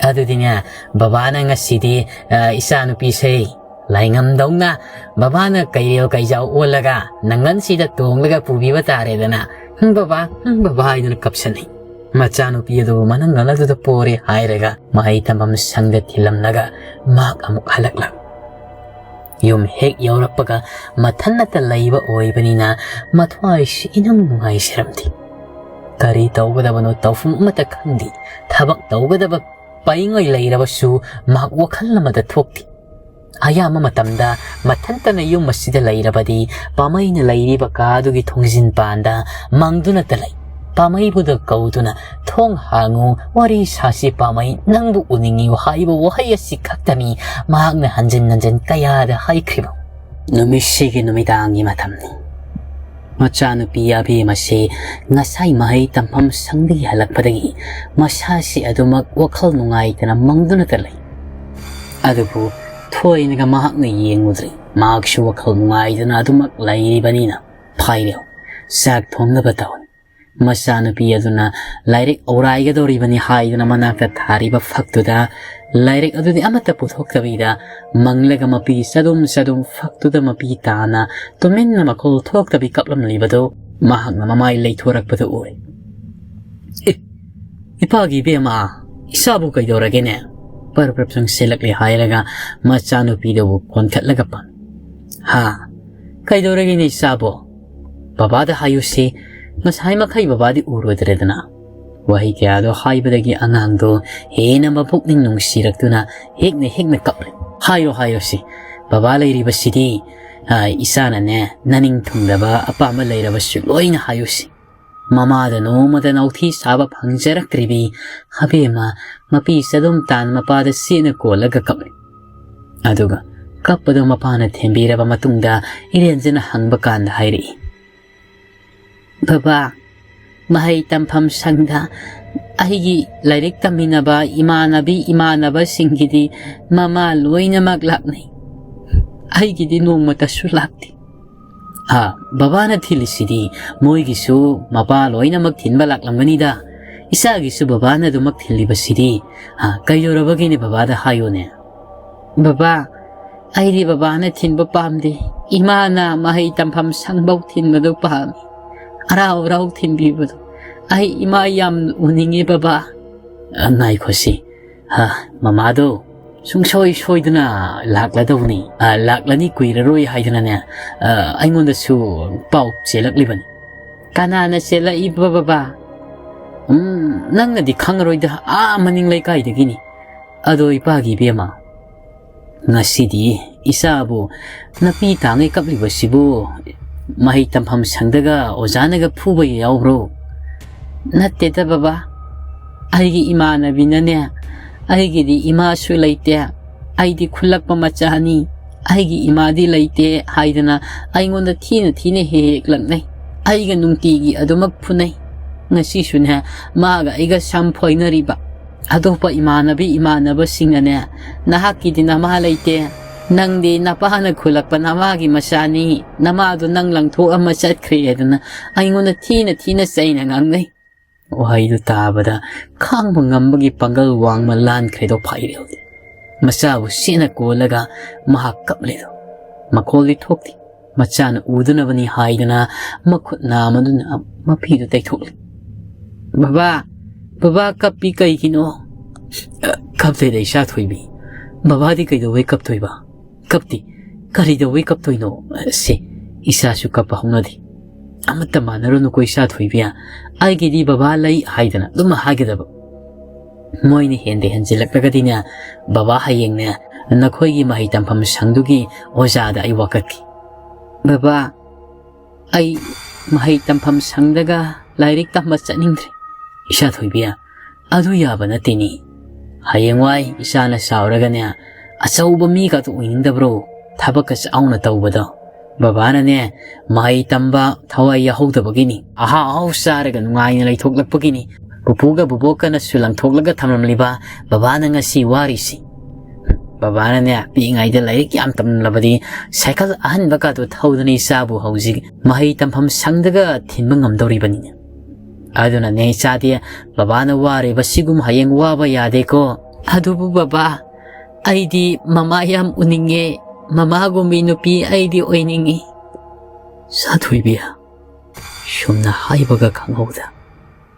ꯑꯗꯨꯗꯤꯅꯦ, ꯕꯕꯥꯅ ꯉꯁꯤꯗꯤ, ꯑ, ꯏꯆꯥꯅꯨꯄꯤꯁꯦ ꯂꯥꯏꯉꯝꯗꯧꯅ ꯕꯕꯥꯅ ꯀꯩꯔꯦꯜ ꯀꯩꯖꯥꯎ ꯑꯣꯜꯂꯒ ꯅꯪꯒꯟꯁꯤꯗ ꯇꯣꯡꯂꯒ ꯄꯨꯕꯤꯕ ꯇꯥꯔꯦꯗꯅ꯫" "ꯎꯝ, ꯕꯕꯥ, ꯎꯝ, ꯕꯕꯥ" ꯍꯥꯏꯗꯨꯅ ꯀꯞꯁꯟꯅꯩ꯫ ꯃꯆꯥꯅꯨꯄꯤ ꯑꯗꯨꯕꯨ ꯃꯅꯪꯒꯜ ꯑꯗꯨꯗ ꯄꯣꯔꯦ ꯍꯥꯏꯔꯒ ꯃꯍꯩ ꯇꯝꯐꯝ ꯁꯪꯗ ꯊꯤꯜꯂꯝꯂꯒ ꯃꯍꯥꯛ ꯑꯃꯨꯛ ꯍꯜꯂꯛꯂꯝꯃꯤ꯫ ꯌꯨꯝ ꯍꯦꯛ ꯌꯧꯔꯛꯄꯒ ꯃꯊꯟꯅꯇ ꯂꯩꯕ ꯑꯣꯏꯕꯅꯤꯅ ꯃꯊ꯭ꯋꯥꯏꯁꯤ ꯏꯅꯨꯡ ꯅꯨꯡꯉꯥꯏꯖꯔꯝꯗꯦ꯫ ꯀꯔꯤ ꯇꯧꯒꯗꯕꯅꯣ ꯇꯧꯐꯝ ꯑꯃꯠꯇ ꯈꯪꯗꯦ꯫ ꯊꯕꯛ ꯇꯧꯒꯗꯕ ꯄꯩꯉꯩ ꯂꯩꯔꯕꯁꯨ ꯃꯍꯥꯛ ꯋꯥꯈꯜ ꯑꯃꯗ ꯊꯣꯛꯇꯦ꯫ ꯑꯌꯥꯝꯕ ꯃꯇꯝꯗ ꯃꯊꯟꯇꯅ ꯌꯨꯝ ꯑꯁꯤꯗ ꯂꯩꯔꯕꯗꯤ ꯄꯥꯃꯩꯅ ꯂꯩꯔꯤꯕ ꯀꯥ ꯑꯗꯨꯒꯤ ꯊꯣꯡꯖꯤꯟ ꯄꯥꯟꯗ ꯃꯪꯗꯨꯅꯇ ꯂꯩ꯫ ꯄꯥꯃꯩꯕꯨꯗ ꯀꯧꯗꯨꯅ, "ꯊꯣꯡ ꯍꯥꯡꯉꯨ, ꯋꯥꯔꯤ ꯁꯥꯁꯤ ꯄꯥꯃꯩ, ꯅꯪꯕꯨ ꯎꯅꯤꯡꯉꯤ" ꯍꯥꯏꯕ ꯋꯥꯍꯩ ꯑꯁꯤ ꯈꯛꯇꯅꯤ ꯃꯍꯥꯛꯅ ꯍꯟꯖꯤꯟ ꯍꯟꯖꯤꯟ ꯀꯌꯥꯗ ꯍꯥꯏꯈ꯭ꯔꯤꯕ꯫ ꯅꯨꯃꯤꯠꯁꯤꯒꯤ ꯅꯨꯃꯤꯗꯥꯡꯒꯤ ꯃꯇꯝꯅꯤ꯫ ꯃꯆꯥꯅꯨꯄꯤ ꯑꯕꯦꯝꯃꯁꯤ ꯉꯁꯥꯏ ꯃꯍꯩ ꯇꯝꯐꯝ ꯁꯪꯗꯒꯤ ꯍꯜꯂꯛꯄꯗꯒꯤ ꯃꯁꯥꯁꯤ ꯑꯗꯨꯃꯛ ꯋꯥꯈꯜ ꯅꯨꯡꯉꯥꯏꯇꯅ ꯃꯪꯗꯨꯅꯇ ꯂꯩ꯫ ꯑꯗꯨꯕꯨ ꯊꯣꯏꯅꯒ ꯃꯍꯥꯛꯅ ꯌꯦꯡꯉꯨꯗ꯭ꯔꯤ꯫ ꯃꯍꯥꯛꯁꯨ ꯋꯥꯈꯜ ꯅꯨꯡꯉꯥꯏꯗꯅ ꯑꯗꯨꯃꯛ ꯂꯩꯔꯤꯕꯅꯤꯅ, "ꯐꯥꯏꯔꯦ, ꯆꯥꯛ ꯊꯣꯡꯅꯕ ꯇꯧ꯫" ꯃꯆꯥꯅꯨꯄꯤ ꯑꯗꯨꯅ ꯂꯥꯏꯔꯤꯛ ꯑꯧꯔꯥꯏꯒꯗꯧꯔꯤꯕꯅꯤ ꯍꯥꯏꯗꯨꯅ ꯃꯅꯥꯛꯇ ꯊꯥꯔꯤꯕ ꯐꯛꯇꯨꯗ ꯂꯥꯏꯔꯤꯛ ꯑꯗꯨꯗꯤ ꯑꯃꯠꯇ ꯄꯨꯊꯣꯛꯇꯕꯤꯗ ꯃꯪꯂꯒ ꯃꯄꯤ ꯆꯗꯨꯝ ꯆꯗꯨꯝ ꯐꯛꯇꯨꯗ ꯃꯄꯤ ꯇꯥꯅ ꯇꯨꯃꯤꯟꯅ ꯃꯈꯣꯜ ꯊꯣꯛꯇꯕꯤ ꯀꯞꯂꯝꯂꯤꯕꯗꯨ ꯃꯍꯥꯛꯅ ꯃꯃꯥꯏ ꯂꯩꯊꯣꯔꯛꯄꯗꯨ ꯎꯏ꯫ "ꯑꯦ, ꯏꯄꯥꯒꯤ ꯏꯕꯦꯝꯃ, ꯏꯆꯥꯕꯨ ꯀꯩꯗꯧꯔꯒꯦꯅꯦ?" ꯄꯔꯞ ꯄꯔꯞ ꯆꯪꯁꯤꯜꯂꯛꯂꯦ ꯍꯥꯏꯔꯒ ꯃꯆꯥꯅꯨꯄꯤꯗꯨꯕꯨ ꯀꯣꯟꯈꯠꯂꯒ ꯄꯥꯝ꯫ "ꯍꯥ? ꯀꯩꯗꯧꯔꯒꯦꯅꯦ ꯏꯆꯥꯕꯣ? ꯕꯕꯥꯗ ꯍꯥꯏꯌꯨꯁꯤ, ꯉꯁꯥꯏ ꯃꯈꯩ ꯕꯕꯥꯗꯤ ꯎꯔꯨꯗ꯭ꯔꯦꯗꯅ?" ꯋꯥꯍꯩ ꯀꯌꯥꯗꯣ ꯍꯥꯏꯕꯗꯒꯤ ꯑꯉꯥꯡꯗꯣ ꯍꯦꯟꯅ ꯃꯄꯨꯛꯅꯤꯡ ꯅꯨꯡꯁꯤꯔꯛꯇꯨꯅ ꯍꯦꯛꯅ ꯍꯦꯛꯅ ꯀꯞꯂꯦ꯫ "ꯍꯥꯏꯌꯣ, ꯍꯥꯏꯌꯣꯁꯤ, ꯕꯕꯥ ꯂꯩꯔꯤꯕꯁꯤꯗꯤ, ꯑ, ꯏꯆꯥꯅꯅꯦ, ꯅꯅꯤꯡ ꯊꯨꯡꯂꯕ ꯑꯄꯥꯝꯕ ꯂꯩꯔꯕꯁꯨ ꯂꯣꯏꯅ ꯍꯥꯏꯌꯨꯁꯤ꯫ ꯃꯃꯥꯗ ꯅꯣꯡꯃꯗ ꯅꯥꯎꯊꯤ ꯁꯥꯕ ꯐꯪꯖꯔꯛꯇ꯭ꯔꯤꯕꯤ ꯍꯥꯕꯦꯝꯃ ꯃꯄꯤ ꯆꯗꯨꯝ ꯇꯥꯟ ꯃꯄꯥꯗ ꯆꯦꯠꯅ ꯀꯣꯜꯂꯒ ꯀꯞꯂꯤ꯫" ꯑꯗꯨꯒ ꯀꯞꯄꯗꯣ ꯃꯄꯥꯅ ꯊꯦꯝꯕꯤꯔꯕ ꯃꯇꯨꯡꯗ ꯏꯔꯦꯟꯖꯅ ꯍꯪꯕ ꯀꯥꯟꯗ ꯍꯥꯏꯔꯛꯏ, "ꯕꯕꯥ, ꯃꯍꯩ ꯇꯝꯐꯝ ꯁꯪꯗ ꯑꯩꯒꯤ ꯂꯥꯏꯔꯤꯛ ꯇꯝꯃꯤꯟꯅꯕ ꯏꯃꯥꯟꯅꯕꯤ ꯏꯃꯥꯟꯅꯕꯁꯤꯡꯒꯤꯗꯤ ꯃꯃꯥ ꯂꯣꯏꯅꯃꯛ ꯂꯥꯛꯅꯩ, ꯑꯩꯒꯤꯗꯤ ꯅꯣꯡꯃꯇꯁꯨ ꯂꯥꯛꯇꯦ꯫" "ꯍꯥ, ꯕꯕꯥꯅ ꯊꯤꯜꯂꯤꯁꯤꯗꯤ ꯃꯣꯏꯒꯤꯁꯨ ꯃꯄꯥ ꯂꯣꯏꯅꯃꯛ ꯊꯤꯟꯕ ꯂꯥꯛꯂꯝꯒꯅꯤꯗ꯫ ꯏꯆꯥꯒꯤꯁꯨ ꯕꯕꯥꯅ ꯑꯗꯨꯃꯛ ꯊꯤꯜꯂꯤꯕꯁꯤꯗꯤ꯫ ꯍꯥ, ꯀꯩꯗꯧꯔꯕꯒꯤꯅꯦ ꯕꯕꯥꯗ ꯍꯥꯏꯌꯨꯅꯦ꯫" "ꯕꯕꯥ, ꯑꯩꯗꯤ ꯕꯕꯥꯅ ꯊꯤꯟꯕ ꯄꯥꯝꯗꯦ꯫ ꯏꯃꯥꯅ ꯃꯍꯩ ꯇꯝꯐꯝ ꯁꯪꯐꯧ ꯊꯤꯟꯕꯗꯨ ꯄꯥꯝꯃꯤ꯫ ꯑꯔꯥꯎ ꯑꯔꯥꯎ ꯊꯤꯟꯕꯤꯕꯗꯣ꯫ ꯑꯩ ꯏꯃꯥ ꯌꯥꯝ ꯎꯅꯤꯡꯉꯦ ꯕꯕꯥ꯫" "ꯑ, ꯉꯥꯏꯈꯣꯁꯤ꯫ ꯍꯥ, ꯃꯃꯥꯗꯣ ꯁꯨꯡꯁꯣꯏ ꯁꯣꯏꯗꯅ ꯂꯥꯛꯂꯗꯧꯅꯤ꯫ ꯑ, ꯂꯥꯛꯂꯅꯤ, ꯀꯨꯏꯔꯔꯣꯏ ꯍꯥꯏꯗꯅꯅꯦ, ꯑ, ꯑꯩꯉꯣꯟꯗꯁꯨ ꯄꯥꯎ ꯆꯦꯜꯂꯛꯂꯤꯕꯅꯤ꯫" "ꯀꯅꯥꯅ ꯆꯦꯜꯂꯛꯏꯕ ꯕꯕꯥ?" "ꯎꯝ, ꯅꯪꯅꯗꯤ ꯈꯪꯉꯔꯣꯏꯗ, ꯑꯥ ꯃꯅꯤꯡ ꯂꯩꯀꯥꯏꯗꯒꯤꯅꯤ꯫ ꯑꯗꯣ ꯏꯄꯥꯒꯤ ꯏꯕꯦꯝꯃ, ꯉꯁꯤꯗꯤ ꯏꯆꯥꯕꯨ ꯅꯥꯄꯤ ꯇꯥꯡꯉꯩ ꯀꯞꯂꯤꯕꯁꯤꯕꯨ ꯃꯍꯩ ꯇꯝꯐꯝ ꯁꯪꯗꯒ ꯑꯣꯖꯥꯅꯒ ꯐꯨꯕ ꯌꯥꯎꯕ꯭ꯔꯣ?" "ꯅꯠꯇꯦꯗ ꯕꯕꯥ, ꯑꯩꯒꯤ ꯏꯃꯥꯟꯅꯕꯤꯅꯅꯦ, ꯑꯩꯒꯤꯗꯤ ꯏꯃꯥꯁꯨ ꯂꯩꯇꯦ, ꯑꯩꯗꯤ ꯈꯨꯜꯂꯛꯄ ꯃꯆꯥꯅꯤ, ꯑꯩꯒꯤ ꯏꯃꯥꯗꯤ ꯂꯩꯇꯦ" ꯍꯥꯏꯗꯅ ꯑꯩꯉꯣꯟꯗ ꯊꯤꯅ ꯊꯤꯅ ꯍꯦꯛ ꯍꯦꯛ ꯂꯛꯅꯩ꯫ ꯑꯩꯒ ꯅꯨꯡꯇꯤꯒꯤ ꯑꯗꯨꯃꯛ ꯐꯨꯅꯩ꯫ ꯉꯁꯤꯁꯨꯅꯦ, ꯃꯥꯒ ꯑꯩꯒ ꯁꯝ ꯐꯣꯏꯅꯔꯤꯕ꯫ ꯑꯇꯣꯞꯄ ꯏꯃꯥꯟꯅꯕꯤ ꯏꯃꯥꯟꯅꯕꯁꯤꯡꯅꯅꯦ, "ꯅꯍꯥꯛꯀꯤꯗꯤ ꯅꯃꯥ ꯂꯩꯇꯦ, ꯅꯪꯗꯤ ꯅꯄꯥꯅ ꯈꯨꯜꯂꯛꯄ ꯅꯃꯥꯒꯤ ꯃꯆꯥꯅꯤ, ꯅꯃꯥꯗꯣ ꯅꯪ ꯂꯪꯊꯣꯛꯑꯝꯃ ꯆꯠꯈ꯭ꯔꯦ" ꯍꯥꯏꯗꯅ ꯑꯩꯉꯣꯟꯗ ꯊꯤꯅ ꯊꯤꯅ ꯆꯩꯅ ꯉꯥꯡꯅꯩ꯫ ꯋꯥꯍꯩꯗꯨ ꯇꯥꯕꯗ ꯈꯥꯡꯕ ꯉꯝꯕꯒꯤ ꯄꯥꯡꯒꯜ ꯋꯥꯡꯃ ꯂꯥꯟꯈ꯭ꯔꯦꯗꯣ ꯐꯥꯏꯔꯦꯜꯗꯤ꯫ ꯃꯆꯥꯕꯨ ꯁꯦꯠꯅ ꯀꯣꯜꯂꯒ ꯃꯍꯥꯛ ꯀꯞꯂꯦꯗꯣ꯫ ꯃꯈꯣꯜꯗꯤ ꯊꯣꯛꯇꯦ꯫ ꯃꯆꯥꯅ ꯎꯗꯅꯕꯅꯤ ꯍꯥꯏꯗꯅ ꯃꯈꯨꯠ ꯅꯥꯝꯃꯗꯨꯅ ꯃꯄꯤꯗꯨ ꯇꯩꯊꯣꯛꯂꯤ꯫ "ꯕꯕꯥ, ꯕꯕꯥ ꯀꯞꯄꯤ ꯀꯩꯒꯤꯅꯣ? "ꯑ, ꯀꯞꯇꯦꯗ, ꯏꯆꯥ ꯊꯣꯏꯕꯤ꯫ ꯕꯕꯥꯗꯤ ꯀꯩꯗꯧꯕꯩ ꯀꯞꯇꯣꯏꯕ? ꯀꯞꯇꯦ꯫ ꯀꯔꯤꯗꯧꯕꯩ ꯀꯞꯇꯣꯏꯅꯣ? ꯑ, ꯁꯦ, ꯏꯆꯥꯁꯨ ꯀꯞꯄ ꯍꯧꯅꯗꯦ꯫ ꯑꯃꯠꯇ ꯃꯥꯟꯅꯔꯨꯅꯨꯀꯣ, ꯏꯆꯥ ꯊꯣꯏꯕꯤ꯫ ꯑꯩꯒꯤꯗꯤ ꯕꯕꯥ ꯂꯩ ꯍꯥꯏꯗꯅ ꯑꯗꯨꯝ ꯍꯥꯏꯒꯗꯕ꯫ ꯃꯣꯏꯅ ꯍꯦꯟꯗ ꯍꯦꯟꯖꯤꯜꯂꯛꯂꯒꯗꯤꯅꯦ, ꯕꯕꯥ ꯍꯌꯦꯡꯅꯦ, ꯅꯈꯣꯏꯒꯤ ꯃꯍꯩ ꯇꯝꯐꯝ ꯁꯪꯗꯨꯒꯤ ꯑꯣꯖꯥꯗ ꯑꯩ ꯋꯥꯀꯠꯈꯤ꯫ ꯕꯕꯥ, ꯑꯩ ꯃꯍꯩ ꯇꯝꯐꯝ ꯁꯪꯗꯒ ꯂꯥꯏꯔꯤꯛ ꯇꯝꯕ ꯆꯠꯅꯤꯡꯗ꯭ꯔꯦ꯫ ꯏꯆꯥ ꯊꯣꯏꯕꯤ, ꯑꯗꯨ ꯌꯥꯕ ꯅꯠꯇꯦꯅꯦ꯫ ꯍꯌꯦꯡꯋꯥꯏ ꯏꯆꯥꯅ ꯆꯥꯎꯔꯒꯅꯦ, ꯑꯆꯧꯕ ꯃꯤꯒꯗꯣ ꯑꯣꯏꯅꯤꯡꯗꯕ꯭ꯔꯣ? ꯊꯕꯛꯀ ꯆꯥꯎꯅ ꯇꯧꯕꯗꯣ꯫ ꯕꯕꯥꯅꯅꯦ, ꯃꯍꯩ ꯇꯝꯕ ꯊꯋꯥꯏ ꯌꯥꯎꯍꯧꯗꯕꯒꯤꯅꯤ꯫ ꯑꯍꯥꯎ ꯑꯍꯥꯎ ꯆꯥꯔꯒ ꯅꯨꯡꯉꯥꯏꯅ ꯂꯩꯊꯣꯛꯂꯛꯄꯒꯤꯅꯤ꯫ ꯄꯨꯄꯨꯒ ꯕꯨꯕꯣꯛꯀꯅꯁꯨ ꯂꯪꯊꯣꯛꯂꯒ ꯊꯝꯂꯝꯂꯤꯕ ꯕꯕꯥꯅ ꯉꯁꯤ ꯋꯥꯔꯤꯁꯤ꯫ ꯕꯕꯥꯅꯅꯦ, ꯄꯤꯛꯏꯉꯩꯗ ꯂꯥꯏꯔꯤꯛ ꯌꯥꯝ ꯇꯝꯂꯕꯗꯤ ꯁꯥꯏꯀꯜ ꯑꯍꯟꯕꯒꯗꯣ ꯊꯧꯗꯅ ꯏꯆꯥꯕꯨ ꯍꯧꯖꯤꯛ ꯃꯍꯩ ꯇꯝꯐꯝ ꯁꯪꯗꯒ ꯊꯤꯟꯕ ꯉꯝꯗꯧꯔꯤꯕꯅꯤꯅꯦ꯫ ꯑꯗꯨꯅꯅꯦ ꯏꯆꯥꯗꯤ, ꯕꯕꯥꯅ ꯋꯥꯔꯤꯕꯁꯤꯒꯨꯝ ꯍꯌꯦꯡ ꯋꯥꯕ ꯌꯥꯗꯦꯀꯣ꯫ ꯑꯗꯨꯕꯨ ꯕꯕꯥ, ꯑꯩꯗꯤ ꯃꯃꯥ ꯌꯥꯝ ꯎꯅꯤꯡꯉꯦ꯫ ꯃꯃꯥꯒꯨꯝꯕꯤ ꯅꯨꯄꯤ ꯑꯩꯗꯤ ꯑꯣꯏꯅꯤꯡꯉꯤ꯫ ꯁꯥꯊꯣꯏꯕꯤ, ꯁꯨꯝꯅ ꯍꯥꯏꯕꯒ ꯈꯪꯍꯧꯗ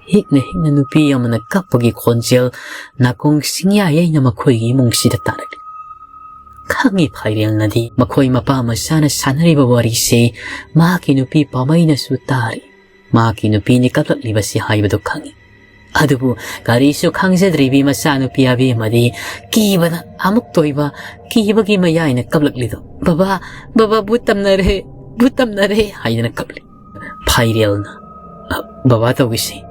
ꯍꯤꯛꯅ ꯍꯤꯛꯅ ꯅꯨꯄꯤ ꯑꯃꯅ ꯀꯞꯄꯒꯤ ꯈꯣꯟꯖꯦꯜ ꯅꯥꯀꯣꯡ ꯁꯤꯡꯌꯥ ꯌꯩꯅ ꯃꯈꯣꯏꯒꯤ ꯏꯃꯨꯡꯁꯤꯗ ꯇꯥꯔꯛꯂꯤ꯫ ꯈꯪꯉꯤ ꯐꯥꯏꯔꯦꯜꯅꯗꯤ ꯃꯈꯣꯏ ꯃꯄꯥ ꯃꯆꯥꯅ ꯁꯥꯟꯅꯔꯤꯕ ꯋꯥꯔꯤꯁꯦ ꯃꯍꯥꯛꯀꯤ ꯅꯨꯄꯤ ꯄꯥꯃꯩꯅꯁꯨ ꯇꯥꯔꯤ꯫ ꯃꯍꯥꯛꯀꯤ ꯅꯨꯄꯤꯅꯤ ꯀꯞꯂꯛꯂꯤꯕꯁꯤ ꯍꯥꯏꯕꯗꯨ ꯈꯪꯉꯤ꯫ ꯑꯗꯨꯕꯨ ꯀꯔꯤꯁꯨ ꯈꯪꯖꯗ꯭ꯔꯤꯕꯤ ꯃꯆꯥꯅꯨꯄꯤ ꯑꯕꯦꯝꯃꯗꯤ ꯀꯤꯕꯅ ꯑꯃꯨꯛ ꯇꯣꯏꯕ, ꯀꯤꯕꯒꯤ ꯃꯌꯥꯏꯅ ꯀꯞꯂꯛꯂꯤꯗꯣ, "ꯕꯕꯥ, ꯕꯕꯥ, ꯚꯨꯠ ꯇꯝꯅꯔꯦ, ꯚꯨꯠ ꯇꯝꯅꯔꯦ" ꯍꯥꯏꯗꯅ ꯀꯞꯂꯤ꯫ ꯐꯥꯏꯔꯦꯜꯅ, "ꯑ, ꯕꯕꯥ ꯇꯧꯒꯤꯁꯤ,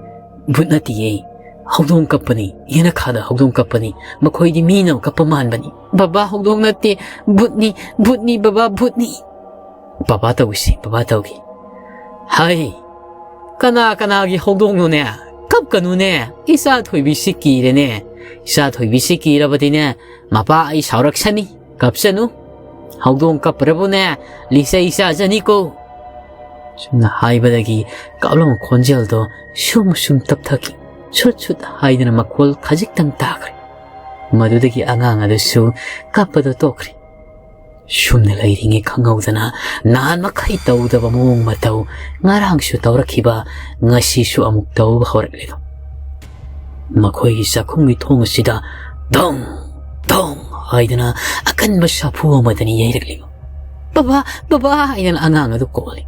ꯚꯨꯠ ꯅꯠꯇꯤꯌꯦ, ꯍꯧꯗꯣꯡ ꯀꯞꯄꯅꯤ, ꯌꯦꯅꯈꯥꯗ ꯍꯧꯗꯣꯡ ꯀꯞꯄꯅꯤ, ꯃꯈꯣꯏꯗꯤ ꯃꯤꯅ ꯀꯞꯄ ꯃꯥꯟꯕꯅꯤ"꯫ "ꯕꯕꯥ, ꯍꯧꯗꯣꯡ ꯅꯠꯇꯦ, ꯚꯨꯠꯅꯤ, ꯚꯨꯠꯅꯤ ꯕꯕꯥ, ꯚꯨꯠꯅꯤ"꯫ "ꯕꯕꯥ ꯇꯧꯒꯤꯁꯤ, ꯕꯕꯥ ꯇꯧꯒꯤ"꯫ "ꯍꯥꯏ, ꯀꯅꯥ ꯀꯅꯥꯒꯤ ꯍꯧꯗꯣꯡꯅꯣꯅꯦ? ꯀꯞꯀꯅꯨꯅꯦ, ꯏꯆꯥ ꯊꯣꯏꯕꯤꯁꯤ ꯀꯤꯔꯦꯅꯦ꯫ ꯏꯆꯥ ꯊꯣꯏꯕꯤꯁꯤ ꯀꯤꯔꯕꯗꯤꯅꯦ, ꯃꯄꯥ ꯑꯩ ꯁꯥꯎꯔꯛꯁꯅꯤ꯫ ꯀꯞꯆꯅꯨ꯫ ꯍꯧꯗꯣꯡ ꯀꯞꯄ꯭ꯔꯕꯨꯅꯦ, ꯂꯤꯆꯩ ꯆꯥꯖꯅꯤꯀꯣ"꯫ ꯁꯨꯝꯅ ꯍꯥꯏꯕꯗꯒꯤ ꯀꯞꯂꯝꯕ ꯈꯣꯟꯖꯦꯜꯗꯣ ꯁꯨꯝ ꯁꯨꯝ ꯇꯞꯊꯈꯤ꯫ ꯁꯨꯠ ꯁꯨꯠ ꯍꯥꯏꯗꯅ ꯃꯈꯣꯜ ꯈꯖꯤꯛꯇꯪ ꯇꯥꯈ꯭ꯔꯦ꯫ ꯃꯗꯨꯗꯒꯤ ꯑꯉꯥꯡ ꯑꯗꯨꯁꯨ ꯀꯞꯄꯗꯣ ꯇꯣꯛꯈ꯭ꯔꯦ꯫ ꯁꯨꯝꯅ ꯂꯩꯔꯤꯉꯩ ꯈꯪꯍꯧꯗꯅ ꯅꯍꯥꯟ ꯃꯈꯩ ꯇꯧꯗꯕ ꯃꯑꯣꯡ ꯃꯇꯧ, ꯉꯔꯥꯡꯁꯨ ꯇꯧꯔꯛꯈꯤꯕ, ꯉꯁꯤꯁꯨ ꯑꯃꯨꯛ ꯇꯧꯕ ꯍꯧꯔꯛꯂꯤꯗꯣ꯫ ꯃꯈꯣꯏꯒꯤ ꯆꯥꯛꯈꯨꯝꯒꯤ ꯊꯣꯡ ꯑꯁꯤꯗ ꯙꯣꯡ ꯙꯣꯡ ꯍꯥꯏꯗꯅ ꯑꯀꯟꯕ ꯁꯥꯐꯨ ꯑꯃꯗꯅꯤ ꯌꯩꯔꯛꯂꯤꯕ꯫ "ꯕꯕꯥ, ꯕꯕꯥ!" ꯍꯥꯏꯗꯅ ꯑꯉꯥꯡ ꯑꯗꯨ ꯀꯧꯍꯜꯂꯤ꯫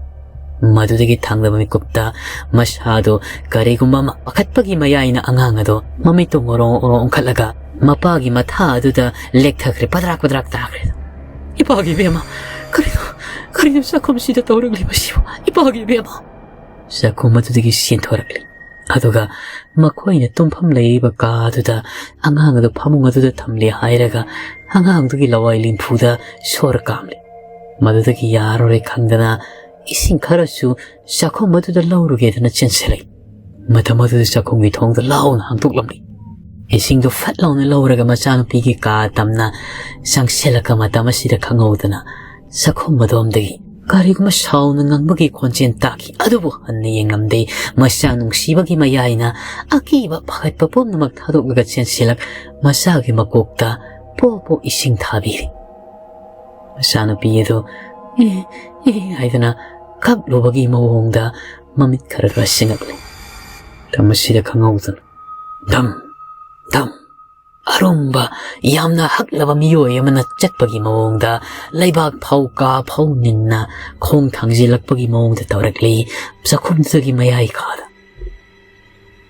ꯃꯗꯨꯗꯒꯤ ꯊꯥꯡꯗꯕ ꯃꯤꯀꯨꯞꯇ ꯃꯁꯥꯗꯣ ꯀꯔꯤꯒꯨꯝꯕ ꯑꯃ ꯄꯥꯈꯠꯄꯒꯤ ꯃꯌꯥꯏꯅ ꯑꯉꯥꯡ ꯑꯗꯣ ꯃꯃꯤꯠꯇꯣ ꯉꯣꯔꯣꯡ ꯉꯣꯔꯣꯡ ꯑꯣꯟꯈꯠꯂꯒ ꯃꯄꯥꯒꯤ ꯃꯊꯥ ꯑꯗꯨꯗ ꯂꯦꯛꯊꯈ꯭ꯔꯦ꯫ ꯄꯗ꯭ꯔꯥꯛ ꯄꯗ꯭ꯔꯥꯛ ꯇꯥꯈ꯭ꯔꯦ꯫ "ꯏꯄꯥꯒꯤ ꯏꯕꯦꯝꯃ, ꯀꯔꯤꯅꯣ, ꯀꯔꯤꯅꯣ ꯆꯥꯛꯈꯨꯝꯁꯤꯗ ꯇꯧꯔꯛꯂꯤꯕꯁꯤꯕꯨ? ꯏꯄꯥꯒꯤ ꯏꯕꯦꯝꯃ!" ꯆꯥꯛꯈꯨꯝ ꯑꯗꯨꯗꯒꯤ ꯆꯦꯟꯊꯣꯔꯛꯂꯤ꯫ ꯑꯗꯨꯒ ꯃꯈꯣꯏꯅ ꯇꯨꯝꯐꯝ ꯂꯩꯔꯤꯕ ꯀꯥ ꯑꯗꯨꯗ ꯑꯉꯥꯡ ꯑꯗꯨ ꯐꯃꯨꯡ ꯑꯗꯨꯗ ꯊꯝꯂꯦ ꯍꯥꯏꯔꯒ ꯑꯉꯥꯡꯗꯨꯒꯤ ꯂꯋꯥꯏ ꯂꯤꯝꯐꯨꯗ ꯁꯣꯔ ꯀꯥꯝꯂꯦ꯫ ꯃꯗꯨꯗꯒꯤ ꯌꯥꯔꯔꯣꯏ ꯈꯪꯗꯅ ꯏꯁꯤꯡ ꯈꯔꯁꯨ ꯆꯥꯛꯈꯨꯝ ꯑꯗꯨꯗ ꯂꯧꯔꯨꯒꯦꯗꯅ ꯆꯦꯟꯁꯤꯜꯂꯛꯏ꯫ ꯃꯇꯝ ꯑꯗꯨꯗ ꯆꯥꯛꯈꯨꯝꯒꯤ ꯊꯣꯡꯗꯨ ꯂꯥꯎꯅ ꯍꯥꯡꯗꯣꯛꯂꯝꯃꯤ꯫ ꯏꯁꯤꯡꯗꯨ ꯐꯠ ꯂꯥꯎꯅ ꯂꯧꯔꯒ ꯃꯆꯥꯅꯨꯄꯤꯒꯤ ꯀꯥ ꯇꯝꯅ ꯆꯪꯁꯤꯜꯂꯛꯄ ꯃꯇꯝ ꯑꯁꯤꯗ ꯈꯪꯍꯧꯗꯅ ꯆꯥꯛꯈꯨꯝ ꯑꯗꯣꯝꯗꯒꯤ ꯀꯔꯤꯒꯨꯝꯕ ꯁꯥꯎꯅ ꯉꯪꯕꯒꯤ ꯈꯣꯟꯖꯦꯜ ꯇꯥꯈꯤ꯫ ꯑꯗꯨꯕꯨ ꯍꯟꯅ ꯌꯦꯡꯂꯝꯗꯦ꯫ ꯃꯆꯥ ꯅꯨꯡꯁꯤꯕꯒꯤ ꯃꯌꯥꯏꯅ ꯑꯀꯤꯕ ꯄꯥꯈꯠꯄ ꯄꯨꯝꯅꯃꯛ ꯊꯥꯗꯣꯛꯂꯒ ꯆꯦꯟꯁꯤꯜꯂꯛ ꯃꯆꯥꯒꯤ ꯃꯀꯣꯛꯇ ꯄꯣ ꯄꯣ ꯏꯁꯤꯡ ꯊꯥꯕꯤꯔꯤ꯫ ꯃꯆꯥꯅꯨꯄꯤ ꯑꯗꯨ "ꯑꯦ, ꯑꯦ" ꯍꯥꯏꯗꯨꯅ ꯀꯞꯂꯨꯕꯒꯤ ꯃꯑꯣꯡꯗ ꯃꯃꯤꯠ ꯈꯔ ꯈꯔ ꯁꯤꯡꯉꯛꯂꯤ꯫ ꯃꯇꯝ ꯑꯁꯤꯗ ꯈꯪꯍꯧꯗꯅ ꯙꯝ ꯙꯝ ꯑꯔꯨꯝꯕ, ꯌꯥꯝꯅ ꯍꯛꯂꯕ ꯃꯤꯑꯣꯏ ꯑꯃꯅ ꯆꯠꯄꯒꯤ ꯃꯑꯣꯡꯗ ꯂꯩꯕꯥꯛ ꯐꯧ ꯀꯥ ꯐꯧ ꯅꯤꯟꯅ ꯈꯣꯡ ꯊꯥꯡꯖꯤꯜꯂꯛꯄꯒꯤ ꯃꯑꯣꯡꯗ ꯇꯧꯔꯛꯂꯤ ꯆꯥꯛꯈꯨꯝꯗꯨꯗꯒꯤ ꯃꯌꯥꯏ ꯀꯥꯗ꯫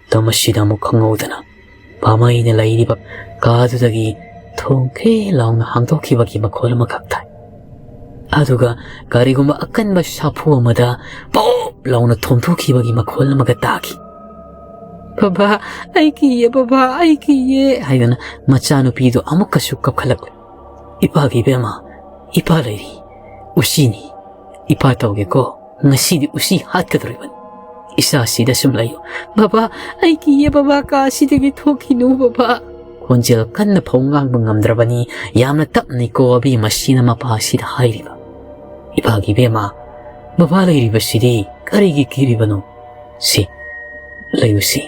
ꯃꯇꯝ ꯑꯁꯤꯗ ꯑꯃꯨꯛ ꯈꯪꯍꯧꯗꯅ ꯄꯥꯃꯩꯅ ꯂꯩꯔꯤꯕ ꯀꯥꯗꯨꯗꯒꯤ ꯊꯣꯡ ꯈꯦ ꯂꯥꯎꯅ ꯍꯥꯡꯗꯣꯛꯈꯤꯕꯒꯤ ꯃꯈꯣꯜ ꯑꯃꯈꯛ ꯇꯥꯏ꯫ ꯑꯗꯨꯒ ꯀꯔꯤꯒꯨꯝꯕ ꯑꯀꯟꯕ ꯁꯥꯐꯨ ꯑꯃꯗ ꯄꯣꯞ ꯂꯥꯎꯅ ꯊꯣꯝꯊꯣꯛꯈꯤꯕꯒꯤ ꯃꯈꯣꯜ ꯑꯃꯒ ꯇꯥꯈꯤ꯫ "ꯕꯕꯥ, ꯑꯩ ꯀꯤꯌꯦ, ꯕꯕꯥ, ꯑꯩ ꯀꯤꯌꯦ" ꯍꯥꯏꯗꯅ ꯃꯆꯥꯅꯨꯄꯤꯗꯨ ꯑꯃꯨꯛꯀꯁꯨ ꯀꯞꯈꯠꯂꯛꯂꯦ꯫ "ꯏꯄꯥꯒꯤ ꯏꯕꯦꯝꯃ, ꯏꯄꯥ ꯂꯩꯔꯤ, ꯎꯆꯤꯅꯤ, ꯏꯄꯥ ꯇꯧꯒꯦꯀꯣ, ꯉꯁꯤꯗꯤ ꯎꯆꯤ ꯍꯥꯠꯀꯗꯧꯔꯤꯕꯅꯤ꯫ ꯏꯆꯥꯁꯤꯗ ꯁꯨꯝ ꯂꯩꯌꯨ"꯫ "ꯕꯕꯥ, ꯑꯩ ꯀꯤꯌꯦ ꯕꯕꯥ, ꯀꯥ ꯑꯁꯤꯗꯒꯤ ꯊꯣꯛꯈꯤꯅꯨ ꯕꯕꯥ"꯫ ꯈꯣꯟꯖꯦꯜ ꯀꯟꯅ ꯐꯥꯎ ꯉꯥꯡꯕ ꯉꯝꯗ꯭ꯔꯕꯅꯤ꯫ ꯌꯥꯝꯅ ꯇꯞꯅꯤꯀꯣ ꯑꯕꯦꯝꯃꯁꯤꯅ ꯃꯄꯥꯁꯤꯗ ꯍꯥꯏꯔꯤꯕ꯫ "ꯏꯄꯥꯒꯤ ꯏꯕꯦꯝꯃ, ꯕꯕꯥ ꯂꯩꯔꯤꯕꯁꯤꯗꯤ ꯀꯔꯤꯒꯤ ꯀꯤꯔꯤꯕꯅꯣ? ꯁꯤ, ꯂꯩꯌꯨ ꯁꯤ,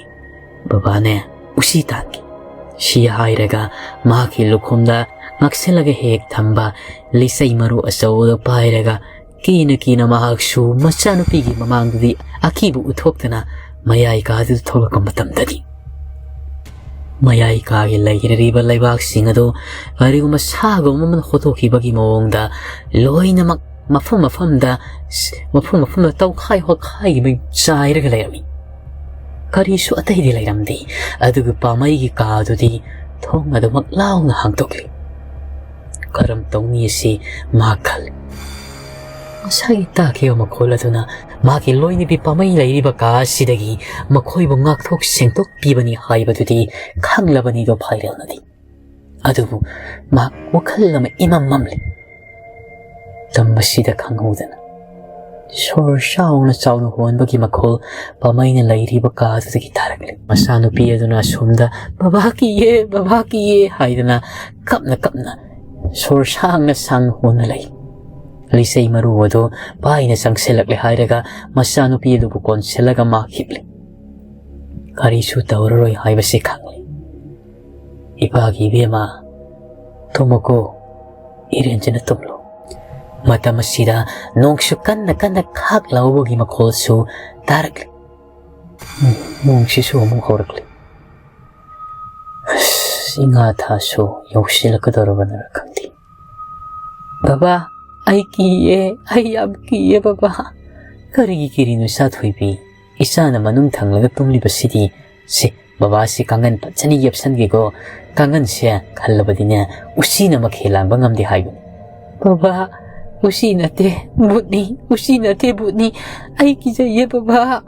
ꯕꯕꯥꯅꯦ ꯎꯆꯤ ꯇꯥꯟꯒꯦ"꯫ ꯁꯤ ꯍꯥꯏꯔꯒ ꯃꯍꯥꯛꯀꯤ ꯂꯨꯈꯣꯝꯗ ꯉꯥꯛꯁꯤꯜꯂꯒ ꯍꯦꯛ ꯊꯝꯕ ꯂꯤꯆꯩ ꯃꯔꯨ ꯑꯆꯧꯕꯗꯨ ꯄꯥꯏꯔꯒ ꯀꯤꯅ ꯀꯤꯅ ꯃꯍꯥꯛꯁꯨ ꯃꯆꯥꯅꯨꯄꯤꯒꯤ ꯃꯃꯥꯡꯗꯗꯤ ꯑꯀꯤꯕ ꯎꯠꯊꯣꯛꯇꯅ ꯃꯌꯥꯏ ꯀꯥꯗꯨꯗ ꯊꯣꯛꯂꯛꯄ ꯃꯇꯝꯗꯗꯤ ꯃꯌꯥꯏ ꯀꯥꯒꯤ ꯂꯩꯔꯤꯕ ꯂꯩꯕꯥꯛꯁꯤꯡ ꯑꯗꯨ ꯀꯔꯤꯒꯨꯝꯕ ꯁꯥꯒꯨꯝꯕ ꯑꯃꯅ ꯍꯣꯠꯇꯣꯛꯈꯤꯕꯒꯤ ꯃꯑꯣꯡꯗ ꯂꯣꯏꯅꯃꯛ ꯃꯐꯝ ꯃꯐꯝꯗ, ꯃꯐꯝ ꯃꯐꯝꯗ ꯇꯧꯈꯥꯏ ꯍꯣꯠꯈꯥꯏꯒꯤ ꯃꯩ ꯆꯥꯏꯔꯒ ꯂꯩꯔꯝꯃꯤ꯫ ꯀꯔꯤꯁꯨ ꯑꯇꯩꯗꯤ ꯂꯩꯔꯝꯗꯦ꯫ ꯑꯗꯨꯒ ꯄꯥꯃꯩꯒꯤ ꯀꯥꯗꯨꯗꯤ ꯊꯣꯡ ꯑꯗꯨꯃꯛ ꯂꯥꯎꯅ ꯍꯥꯡꯗꯣꯛꯂꯤ꯫ ꯀꯔꯝ ꯇꯧꯅꯤ ꯑꯁꯤ ꯃꯍꯥꯛ ꯈꯜꯂꯤ꯫ ꯉꯁꯥꯏꯒꯤ ꯇꯥꯈꯤꯕ ꯃꯈꯣꯜ ꯑꯗꯨꯅ ꯃꯍꯥꯛꯀꯤ ꯂꯣꯏꯅꯕꯤ ꯄꯥꯃꯩ ꯂꯩꯔꯤꯕ ꯀꯥ ꯑꯁꯤꯗꯒꯤ ꯃꯈꯣꯏꯕꯨ ꯉꯥꯛꯊꯣꯛ ꯁꯦꯡꯗꯣꯛꯄꯤꯕꯅꯤ ꯍꯥꯏꯕꯗꯨꯗꯤ ꯈꯪꯂꯕꯅꯤꯗꯣ ꯐꯥꯏꯔꯦꯜꯅꯗꯤ꯫ ꯑꯗꯨꯕꯨ ꯃꯍꯥꯛ ꯋꯥꯈꯜ ꯑꯃ ꯏꯃꯝ ꯃꯝꯂꯤ꯫ ꯇꯝꯕꯁꯤꯗ ꯈꯪꯍꯧꯗꯅ ꯁꯣꯔ ꯆꯥꯎꯅ ꯆꯥꯎꯅ ꯍꯣꯟꯕꯒꯤ ꯃꯈꯣꯜ ꯄꯥꯃꯩꯅ ꯂꯩꯔꯤꯕ ꯀꯥꯗꯨꯗꯒꯤ ꯇꯥꯔꯛꯂꯤ꯫ ꯃꯆꯥꯅꯨꯄꯤ ꯑꯗꯨꯅ ꯑꯁꯣꯝꯗ, "ꯕꯕꯥ ꯀꯤꯌꯦ, ꯕꯕꯥ ꯀꯤꯌꯦ" ꯍꯥꯏꯗꯅ ꯀꯞꯅ ꯀꯞꯅ ꯁꯣꯔ ꯁꯥꯡꯅ ꯁꯥꯡꯅ ꯍꯣꯟꯅ ꯂꯩ꯫ ꯂꯤꯆꯩ ꯃꯔꯨ ꯑꯗꯨ ꯄꯥꯏꯅ ꯆꯪꯁꯤꯜꯂꯛꯂꯦ ꯍꯥꯏꯔꯒ ꯃꯆꯥꯅꯨꯄꯤ ꯑꯗꯨꯕꯨ ꯀꯣꯟꯁꯤꯜꯂꯒ ꯃꯥ ꯍꯤꯞꯂꯤ꯫ ꯀꯔꯤꯁꯨ ꯇꯧꯔꯔꯣꯏ ꯍꯥꯏꯕꯁꯤ ꯈꯪꯂꯤ꯫ "ꯏꯄꯥꯒꯤ ꯏꯕꯦꯝꯃ, ꯇꯨꯝꯃꯨꯀꯣ, ꯏꯔꯦꯟꯖꯅ ꯇꯨꯝꯂꯣ"꯫ ꯃꯇꯝ ꯑꯁꯤꯗ ꯅꯣꯡꯁꯨ ꯀꯟꯅ ꯀꯟꯅ ꯈꯥꯛ ꯂꯥꯎꯕꯒꯤ ꯃꯈꯣꯜꯁꯨ ꯇꯥꯔꯛꯂꯤ꯫ ꯎꯝ, ꯅꯣꯡꯁꯤꯁꯨ ꯑꯃꯨꯛ ꯍꯧꯔꯛꯂꯤ꯫ ꯑꯁ, ꯏꯉꯥ ꯊꯥꯁꯨ ꯌꯧꯁꯤꯜꯂꯛꯀꯗꯧꯔꯕꯅꯔ ꯈꯪꯗꯦ꯫ "ꯕꯕꯥ, ꯑꯩ ꯀꯤꯌꯦ, ꯑꯩ ꯌꯥꯝ ꯀꯤꯌꯦ ꯕꯕꯥ"꯫ "ꯀꯔꯤꯒꯤ ꯀꯤꯔꯤꯅꯣ ꯏꯆꯥ ꯊꯣꯏꯕꯤ? ꯏꯆꯥꯅ ꯃꯅꯨꯡ ꯊꯪꯂꯒ ꯇꯨꯝꯂꯤꯕꯁꯤꯗꯤ꯫ ꯁꯦ, ꯕꯕꯥꯁꯤ ꯀꯥꯡꯒꯟ ꯐꯖꯅ ꯌꯦꯞꯁꯟꯒꯦꯀꯣ꯫ ꯀꯥꯡꯒꯟꯁꯦ ꯈꯜꯂꯕꯗꯤꯅꯦ, ꯎꯆꯤꯅ ꯃꯈꯦꯜ ꯂꯥꯡꯕ ꯉꯝꯗꯦ ꯍꯥꯏꯕꯅꯤ"꯫ "ꯕꯕꯥ, ꯎꯆꯤ ꯅꯠꯇꯦ, ꯚꯨꯠꯅꯤ, ꯎꯆꯤ ꯅꯠꯇꯦ, ꯚꯨꯠꯅꯤ꯫ ꯑꯩ ꯀꯤꯖꯩꯌꯦ ꯕꯕꯥ"꯫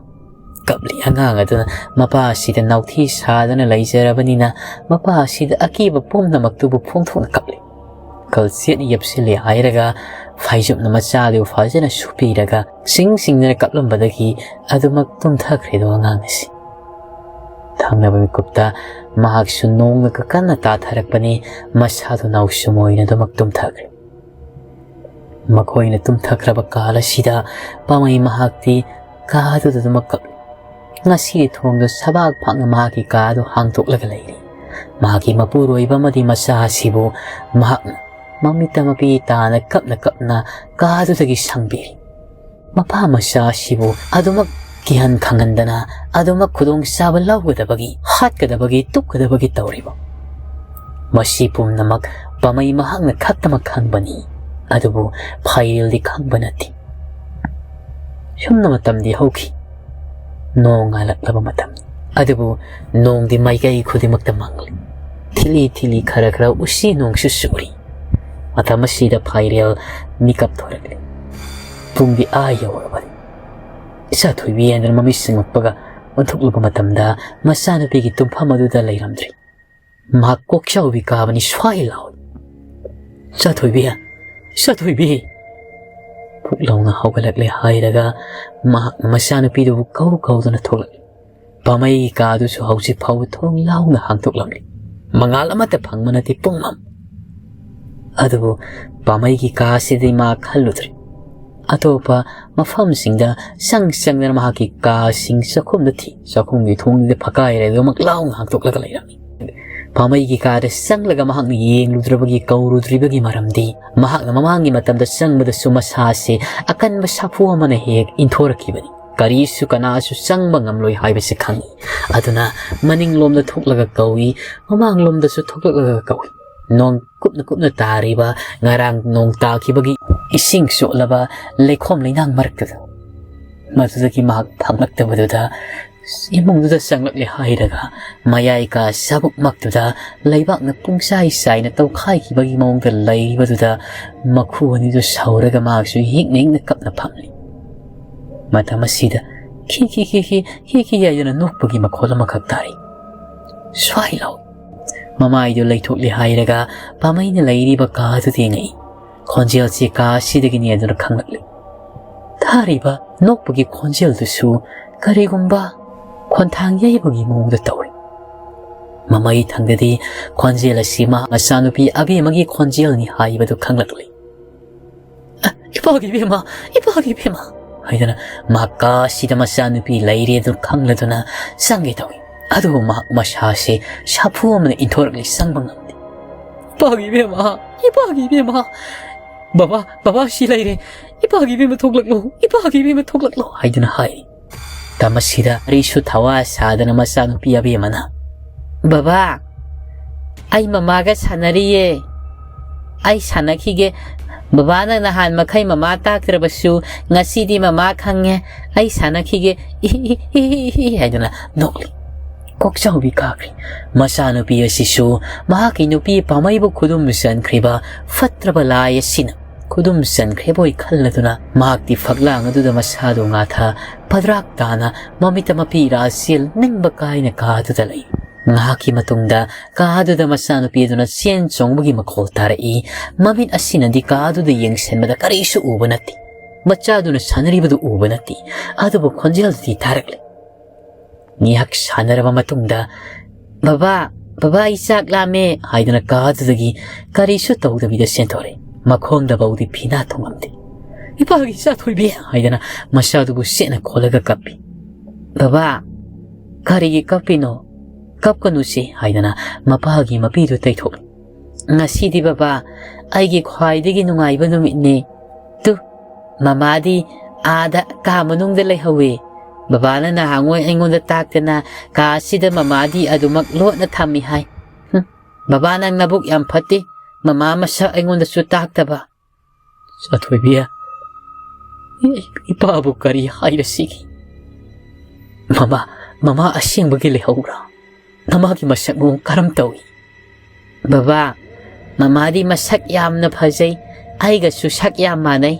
ꯀꯞꯂꯤ꯫ ꯑꯉꯥꯡ ꯑꯗꯨꯅ ꯃꯄꯥ ꯑꯁꯤꯗ ꯅꯥꯎꯊꯤ ꯁꯥꯗꯨꯅ ꯂꯩꯖꯔꯕꯅꯤꯅ ꯃꯄꯥ ꯑꯁꯤꯗ ꯑꯀꯤꯕ ꯄꯨꯝꯅꯃꯛꯇꯨꯕꯨ ꯐꯣꯡꯗꯣꯛꯅ ꯀꯞꯂꯤ꯫ ꯀꯜꯆꯦꯠ ꯌꯦꯞꯁꯤꯜꯂꯦ ꯍꯥꯏꯔꯒ ꯐꯥꯏꯖꯨꯞꯅ ꯃꯆꯥꯗꯨ ꯐꯖꯅ ꯁꯨꯞꯄꯤꯔꯒ ꯁꯤꯡ ꯁꯤꯡꯗꯨꯅ ꯀꯞꯂꯝꯕꯗꯒꯤ ꯑꯗꯨꯃꯛ ꯇꯨꯝꯊꯈ꯭ꯔꯦꯗꯣ ꯑꯉꯥꯡ ꯑꯁꯤ꯫ ꯊꯪꯅꯕ ꯃꯤꯀꯨꯞꯇ ꯃꯍꯥꯛꯁꯨ ꯅꯣꯡꯅꯒ ꯀꯟꯅ ꯇꯥꯊꯔꯛꯄꯅꯤ, ꯃꯁꯥꯗꯨ ꯅꯥꯎꯁꯨꯝ ꯑꯣꯏꯅ ꯑꯗꯨꯃꯛ ꯇꯨꯝꯊꯈ꯭ꯔꯦ꯫ ꯃꯈꯣꯏꯅ ꯇꯨꯝꯊꯈ꯭ꯔꯕ ꯀꯥꯜ ꯑꯁꯤꯗ ꯄꯥꯃꯩ ꯃꯍꯥꯛꯇꯤ ꯀꯥꯗꯨꯗ ꯑꯗꯨꯃꯛ ꯀꯞꯂꯤ꯫ ꯉꯁꯤꯗꯤ ꯊꯣꯡꯗꯨ ꯁꯕꯥꯛ ꯐꯥꯛꯅ ꯃꯍꯥꯛꯀꯤ ꯀꯥꯗꯨ ꯍꯥꯡꯗꯣꯛꯂꯒ ꯂꯩꯔꯤ꯫ ꯃꯍꯥꯛꯀꯤ ꯃꯄꯨꯔꯣꯏꯕ ꯑꯃꯗꯤ ꯃꯆꯥ ꯑꯁꯤꯕꯨ ꯃꯍꯥꯛꯅ ꯃꯃꯤꯠꯇ ꯃꯄꯤ ꯇꯥꯅ ꯀꯞꯅ ꯀꯞꯅ ꯀꯥꯗꯨꯗꯒꯤ ꯁꯪꯕꯤꯔꯤ꯫ ꯃꯄꯥ ꯃꯆꯥ ꯑꯁꯤꯕꯨ ꯑꯗꯨꯃꯛ ꯀꯤꯍꯟ ꯈꯪꯍꯟꯗꯅ ꯑꯗꯨꯃꯛ ꯈꯨꯗꯣꯡꯆꯥꯕ ꯂꯧꯒꯗꯕꯒꯤ, ꯍꯥꯠꯀꯗꯕꯒꯤ, ꯇꯨꯞꯀꯗꯕꯒꯤ ꯇꯧꯔꯤꯕ꯫ ꯃꯁꯤ ꯄꯨꯝꯅꯃꯛ ꯄꯥꯃꯩ ꯃꯍꯥꯛꯅ ꯈꯛꯇꯃꯛ ꯈꯪꯕꯅꯤ꯫ ꯑꯗꯨꯕꯨ ꯐꯥꯏꯔꯦꯜꯗꯤ ꯈꯪꯕ ꯅꯠꯇꯦ꯫ ꯁꯨꯝꯅ ꯃꯇꯝꯗꯤ ꯍꯧꯈꯤ꯫ ꯅꯣꯡ ꯉꯥꯜꯂꯛꯂꯕ ꯃꯇꯝ꯫ ꯑꯗꯨꯕꯨ ꯅꯣꯡꯗꯤ ꯃꯥꯏꯀꯩ ꯈꯨꯗꯤꯡꯃꯛꯇ ꯃꯪꯂꯤ꯫ ꯊꯤꯂꯤ ꯊꯤꯂꯤ ꯈꯔ ꯈꯔ ꯎꯆꯤ ꯅꯣꯡꯁꯨ ꯆꯨꯔꯤ꯫ ꯃꯇꯝ ꯑꯁꯤꯗ ꯐꯥꯏꯔꯦꯜ ꯃꯤꯀꯞ ꯊꯣꯔꯛꯂꯤ꯫ ꯄꯨꯡꯗꯤ ꯑꯥ ꯌꯧꯔꯕꯅꯤ꯫ ꯏꯆꯥ ꯊꯣꯏꯕꯤ ꯍꯥꯏꯗꯨꯅ ꯃꯃꯤꯠ ꯁꯤꯡꯉꯛꯄꯒ ꯑꯣꯟꯊꯣꯛꯂꯨꯕ ꯃꯇꯝꯗ ꯃꯆꯥꯅꯨꯄꯤꯒꯤ ꯇꯨꯝꯐꯝ ꯑꯗꯨꯗ ꯂꯩꯔꯝꯗ꯭ꯔꯤ꯫ ꯃꯍꯥꯛ ꯀꯣꯛꯆꯥꯎꯕꯤ ꯀꯥꯕꯅꯤ ꯁ꯭ꯋꯥꯏ ꯂꯥꯎꯏ꯫ "ꯏꯆꯥ ꯊꯣꯏꯕꯤ, ꯏꯆꯥ ꯊꯣꯏꯕꯤ!" ꯐꯨꯛ ꯂꯥꯎꯅ ꯍꯧꯒꯠꯂꯛꯂꯦ ꯍꯥꯏꯔꯒ ꯃꯍꯥꯛꯅ ꯃꯆꯥꯅꯨꯄꯤꯗꯨꯕꯨ ꯀꯧ ꯀꯧꯗꯨꯅ ꯊꯣꯛꯂꯛꯂꯤ꯫ ꯄꯥꯃꯩꯒꯤ ꯀꯥꯗꯨꯁꯨ ꯍꯧꯖꯤꯛ ꯐꯥꯎꯕ ꯊꯣꯡ ꯂꯥꯎꯅ ꯍꯥꯡꯗꯣꯛꯂꯝꯂꯤ꯫ ꯃꯉꯥꯜ ꯑꯃꯠꯇ ꯐꯪꯕ ꯅꯠꯇꯦ, ꯄꯨꯡꯃꯝ꯫ ꯑꯗꯨꯕꯨ ꯄꯥꯃꯩꯒꯤ ꯀꯥ ꯑꯁꯤꯗꯤ ꯃꯥ ꯈꯜꯂꯨꯗ꯭ꯔꯦ꯫ ꯑꯇꯣꯞꯄ ꯃꯐꯝꯁꯤꯡꯗ ꯆꯪ ꯆꯪꯗꯅ ꯃꯍꯥꯛꯀꯤ ꯀꯥꯁꯤꯡ ꯆꯥꯛꯈꯨꯝꯗ ꯊꯤ꯫ ꯆꯥꯛꯈꯨꯝꯒꯤ ꯊꯣꯡꯗꯨꯗꯤ ꯐꯀꯥꯏꯔꯦ ꯑꯗꯨꯃꯛ ꯂꯥꯎꯅ ꯍꯥꯡꯗꯣꯛꯂꯒ ꯂꯩꯔꯝꯃꯤ꯫ ꯄꯥꯃꯩꯒꯤ ꯀꯥꯗ ꯆꯪꯂꯒ ꯃꯍꯥꯛꯅ ꯌꯦꯡꯂꯨꯗ꯭ꯔꯕꯒꯤ, ꯀꯧꯔꯨꯗ꯭ꯔꯤꯕꯒꯤ ꯃꯔꯝꯗꯤ ꯃꯍꯥꯛꯅ ꯃꯃꯥꯡꯒꯤ ꯃꯇꯝꯗ ꯆꯪꯕꯗꯁꯨ ꯃꯁꯥꯁꯦ ꯑꯀꯟꯕ ꯁꯥꯐꯨ ꯑꯃꯅ ꯍꯦꯛ ꯏꯟꯊꯣꯔꯛꯈꯤꯕꯅꯤ꯫ ꯀꯔꯤꯁꯨ ꯀꯅꯥꯁꯨ ꯆꯪꯕ ꯉꯝꯂꯣꯏ ꯍꯥꯏꯕꯁꯤ ꯈꯪꯏ꯫ ꯑꯗꯨꯅ ꯃꯅꯤꯡꯂꯣꯝꯗ ꯊꯣꯛꯂꯒ ꯀꯧꯏ, ꯃꯃꯥꯡꯂꯣꯝꯗꯁꯨ ꯊꯣꯛꯂꯛꯂꯒ ꯀꯧꯏ꯫ ꯅꯣꯡ ꯀꯨꯞꯅ ꯀꯨꯞꯅ ꯇꯥꯔꯤꯕ, ꯉꯔꯥꯡ ꯅꯣꯡ ꯇꯥꯈꯤꯕꯒꯤ ꯏꯁꯤꯡ ꯆꯣꯠꯂꯕ ꯂꯩꯈꯣꯝ ꯂꯩꯅꯥꯡ ꯃꯔꯛꯇꯨꯗ꯫ ꯃꯗꯨꯗꯒꯤ ꯃꯍꯥꯛ ꯐꯪꯂꯛꯇꯕꯗꯨꯗ ꯏꯃꯨꯡꯗꯨꯗ ꯆꯪꯂꯛꯂꯦ ꯍꯥꯏꯔꯒ ꯃꯌꯥꯏ ꯀꯥ ꯆꯥꯕꯨꯛꯃꯛꯇꯨꯗ ꯂꯩꯕꯥꯛꯅ ꯄꯨꯡꯆꯥꯏ ꯆꯥꯏꯅ ꯇꯧꯈꯥꯏꯈꯤꯕꯒꯤ ꯃꯑꯣꯡꯗ ꯂꯩꯕꯗꯨꯗ ꯃꯈꯨ ꯑꯅꯤꯗꯨ ꯁꯧꯔꯒ ꯃꯍꯥꯛꯁꯨ ꯍꯤꯛꯅ ꯍꯤꯛꯅ ꯀꯞꯅ ꯐꯝꯂꯤ꯫ ꯃꯇꯝ ꯑꯁꯤꯗ ꯈꯤ ꯈꯤ ꯈꯤ ꯈꯤ ꯈꯤ ꯈꯤ ꯍꯥꯏꯗꯨꯅ ꯅꯣꯛꯄꯒꯤ ꯃꯈꯣꯜ ꯑꯃꯈꯛ ꯇꯥꯔꯤ꯫ ꯁ꯭ꯋꯥꯏ ꯂꯥꯎ꯫ ꯃꯃꯥꯏꯗꯨ ꯂꯩꯊꯣꯛꯂꯦ ꯍꯥꯏꯔꯒ ꯄꯥꯃꯩꯅ ꯂꯩꯔꯤꯕ ꯀꯥꯗꯨ ꯌꯦꯡꯉꯛꯏ꯫ ꯈꯣꯟꯖꯦꯜꯁꯤ ꯀꯥ ꯑꯁꯤꯗꯒꯤꯅꯤ ꯑꯗꯨꯅ ꯈꯪꯂꯛꯂꯤ꯫ ꯇꯥꯔꯤꯕ ꯅꯣꯛꯄꯒꯤ ꯈꯣꯟꯖꯦꯜꯗꯨꯁꯨ ꯀꯔꯤꯒꯨꯝꯕ ꯈꯣꯟꯊꯥꯡ ꯌꯩꯕꯒꯤ ꯃꯑꯣꯡꯗ ꯇꯧꯏ꯫ ꯃꯃꯩ ꯊꯪꯗꯗꯤ ꯈꯣꯟꯖꯦꯜ ꯑꯁꯤ ꯃꯍꯥꯛ ꯃꯆꯥꯅꯨꯄꯤ ꯑꯕꯦꯝꯃꯒꯤ ꯈꯣꯟꯖꯦꯜꯅꯤ ꯍꯥꯏꯕꯗꯨ ꯈꯪꯂꯛꯂꯤ꯫ "ꯑ, ꯏꯄꯥꯒꯤ ꯏꯕꯦꯝꯃ, ꯏꯄꯥꯒꯤ ꯏꯕꯦꯝꯃ!" ꯍꯥꯏꯗꯅ ꯃꯍꯥꯛ ꯀꯥ ꯑꯁꯤꯗ ꯃꯆꯥꯅꯨꯄꯤ ꯂꯩꯔꯦ ꯑꯗꯨ ꯈꯪꯂꯗꯨꯅ ꯆꯪꯒꯦ ꯇꯧꯏ꯫ ꯑꯗꯨꯕꯨ ꯃꯍꯥꯛ ꯃꯁꯥꯁꯦ ꯁꯥꯐꯨ ꯑꯃꯅ ꯏꯟꯊꯣꯔꯛꯂꯤ, ꯆꯪꯕ ꯉꯝꯗꯦ꯫ "ꯏꯄꯥꯒꯤ ꯏꯕꯦꯝꯃ, ꯏꯄꯥꯒꯤ ꯏꯕꯦꯝꯃ! ꯕꯕꯥ, ꯕꯕꯥ ꯁꯤ ꯂꯩꯔꯦ! ꯏꯄꯥꯒꯤ ꯏꯕꯦꯝꯃ ꯊꯣꯛꯂꯛꯂꯣ, ꯏꯄꯥꯒꯤ ꯏꯕꯦꯝꯃ ꯊꯣꯛꯂꯛꯂꯣ!" ꯍꯥꯏꯗꯨꯅ ꯍꯥꯏꯔꯤ꯫ ꯃꯇꯝ ꯑꯁꯤꯗ ꯀꯔꯤꯁꯨ ꯊꯋꯥ ꯁꯥꯗꯅ ꯃꯆꯥꯅꯨꯄꯤ ꯑꯕꯦꯝꯃꯅ, "ꯕꯕꯥ, ꯑꯩ ꯃꯃꯥꯒ ꯁꯥꯟꯅꯔꯤꯌꯦ꯫ ꯑꯩ ꯁꯥꯟꯅꯈꯤꯒꯦ꯫ ꯕꯕꯥꯅ ꯅꯍꯥꯟ ꯃꯈꯩ ꯃꯃꯥ ꯇꯥꯛꯇ꯭ꯔꯕꯁꯨ ꯉꯁꯤꯗꯤ ꯃꯃꯥ ꯈꯪꯉꯦ꯫ ꯑꯩ ꯁꯥꯟꯅꯈꯤꯒꯦ꯫ ꯏ, ꯏ, ꯏ, ꯏ," ꯍꯥꯏꯗꯨꯅ ꯅꯣꯛꯂꯤ꯫ ꯀꯣꯛꯆꯥꯎꯕꯤ ꯀꯥꯈ꯭ꯔꯦ꯫ ꯃꯆꯥꯅꯨꯄꯤ ꯑꯁꯤꯁꯨ ꯃꯍꯥꯛꯀꯤ ꯅꯨꯄꯤ ꯄꯥꯝꯃꯩꯕꯨ ꯈꯨꯗꯨꯝ ꯆꯟꯈ꯭ꯔꯤꯕ ꯐꯠꯇ꯭ꯔꯕ ꯂꯥꯏ ꯑꯁꯤꯅ ꯈꯨꯗꯨꯝ ꯆꯟꯈ꯭ꯔꯦꯕꯣꯏ ꯈꯜꯂꯗꯨꯅ ꯃꯍꯥꯛꯇꯤ ꯐꯛꯂꯥꯡ ꯑꯗꯨꯗ ꯃꯁꯥꯗꯨ ꯉꯥꯊ ꯐꯗ꯭ꯔꯥꯛ ꯇꯥꯅ ꯃꯃꯤꯠꯇ ꯃꯄꯤ ꯏꯔꯥ ꯆꯦꯜ ꯅꯤꯡꯕ ꯀꯥꯏꯅ ꯀꯥ ꯑꯗꯨꯗ ꯂꯩ꯫ ꯉꯥꯏꯍꯥꯛꯀꯤ ꯃꯇꯨꯡꯗ ꯀꯥ ꯑꯗꯨꯗ ꯃꯆꯥꯅꯨꯄꯤ ꯑꯗꯨꯅ ꯆꯦꯟ ꯆꯣꯡꯕꯒꯤ ꯃꯈꯣꯜ ꯇꯥꯔꯛꯏ꯫ ꯃꯃꯤꯠ ꯑꯁꯤꯅꯗꯤ ꯀꯥ ꯑꯗꯨꯗ ꯌꯦꯡꯁꯤꯟꯕꯗ ꯀꯔꯤꯁꯨ ꯎꯕ ꯅꯠꯇꯦ꯫ ꯃꯆꯥꯗꯨꯅ ꯁꯥꯟꯅꯔꯤꯕꯗꯨ ꯎꯕ ꯅꯠꯇꯦ꯫ ꯑꯗꯨꯕꯨ ꯈꯣꯟꯖꯦꯜꯗꯨꯗꯤ ꯇꯥꯔꯛꯂꯦ꯫ ꯉꯥꯏꯍꯥꯛ ꯁꯥꯟꯅꯔꯕ ꯃꯇꯨꯡꯗ, "ꯕꯕꯥ, ꯕꯕꯥ, ꯑꯩ ꯆꯥꯛ ꯂꯥꯝꯃꯦ," ꯍꯥꯏꯗꯨꯅ ꯀꯥ ꯑꯗꯨꯗꯒꯤ ꯀꯔꯤꯁꯨ ꯇꯧꯗꯕꯤꯗ ꯆꯦꯟꯊꯣꯔꯛꯏ꯫ ꯃꯈꯣꯡꯗꯐꯥꯎꯗꯤ ꯐꯤꯅꯥ ꯊꯨꯡꯉꯝꯗꯦ꯫ "ꯏꯄꯥꯒꯤ ꯏꯆꯥ ꯊꯣꯏꯕꯤ!" ꯍꯥꯏꯗꯅ ꯃꯆꯥꯗꯨꯕꯨ ꯆꯦꯠꯅ ꯈꯣꯜꯂꯒ ꯀꯞꯄꯤ꯫ "ꯕꯕꯥ, ꯀꯔꯤꯒꯤ ꯀꯞꯄꯤꯅꯣ? ꯀꯞꯀꯅꯨꯁꯦ," ꯍꯥꯏꯗꯅ ꯃꯄꯥꯒꯤ ꯃꯄꯤꯗꯨ ꯇꯩꯊꯣꯛꯂꯤ꯫ "ꯉꯁꯤꯗꯤ ꯕꯕꯥ, ꯑꯩꯒꯤ ꯈ꯭ꯋꯥꯏꯗꯒꯤ ꯅꯨꯡꯉꯥꯏꯕ ꯅꯨꯃꯤꯠꯅꯤ꯫ ꯇꯨ, ꯃꯃꯥꯗꯤ ꯑꯥꯗ ꯀꯥ ꯃꯅꯨꯡꯗ ꯂꯩꯍꯧꯋꯤ꯫ ꯕꯕꯥꯅ ꯅꯍꯥꯟꯉꯣꯏ ꯑꯩꯉꯣꯟꯗ ꯇꯥꯛꯇꯅ ꯀꯥ ꯑꯁꯤꯗ ꯃꯃꯥꯗꯤ ꯑꯗꯨꯃꯛ ꯂꯣꯠꯅ ꯊꯝꯃꯤ ꯍꯥꯏ꯫ ꯍꯨꯝ, ꯕꯕꯥ, ꯅꯪ ꯅꯕꯨꯛ ꯌꯥꯝ ꯐꯠꯇꯦ꯫ ꯃꯃꯥ ꯃꯁꯛ ꯑꯩꯉꯣꯟꯗꯁꯨ ꯇꯥꯛꯇꯕ꯫" ꯆꯥꯊꯣꯏꯕꯤ, ꯏ-, ꯏꯄꯥꯕꯨ ꯀꯔꯤ ꯍꯥꯏꯔꯁꯤꯒꯦ? ꯃꯃꯥ, ꯃꯃꯥ ꯑꯁꯦꯡꯕꯒꯤ ꯂꯩꯍꯧꯕ꯭ꯔꯥ? ꯃꯃꯥꯒꯤ ꯃꯁꯛ ꯃꯑꯣꯡ ꯀꯔꯝ ꯇꯧꯏ? "ꯕꯕꯥ, ꯃꯃꯥꯗꯤ ꯃꯁꯛ ꯌꯥꯝꯅ ꯐꯖꯩ꯫ ꯑꯩꯒꯁꯨ ꯁꯛ ꯌꯥꯝ ꯃꯥꯟꯅꯩ꯫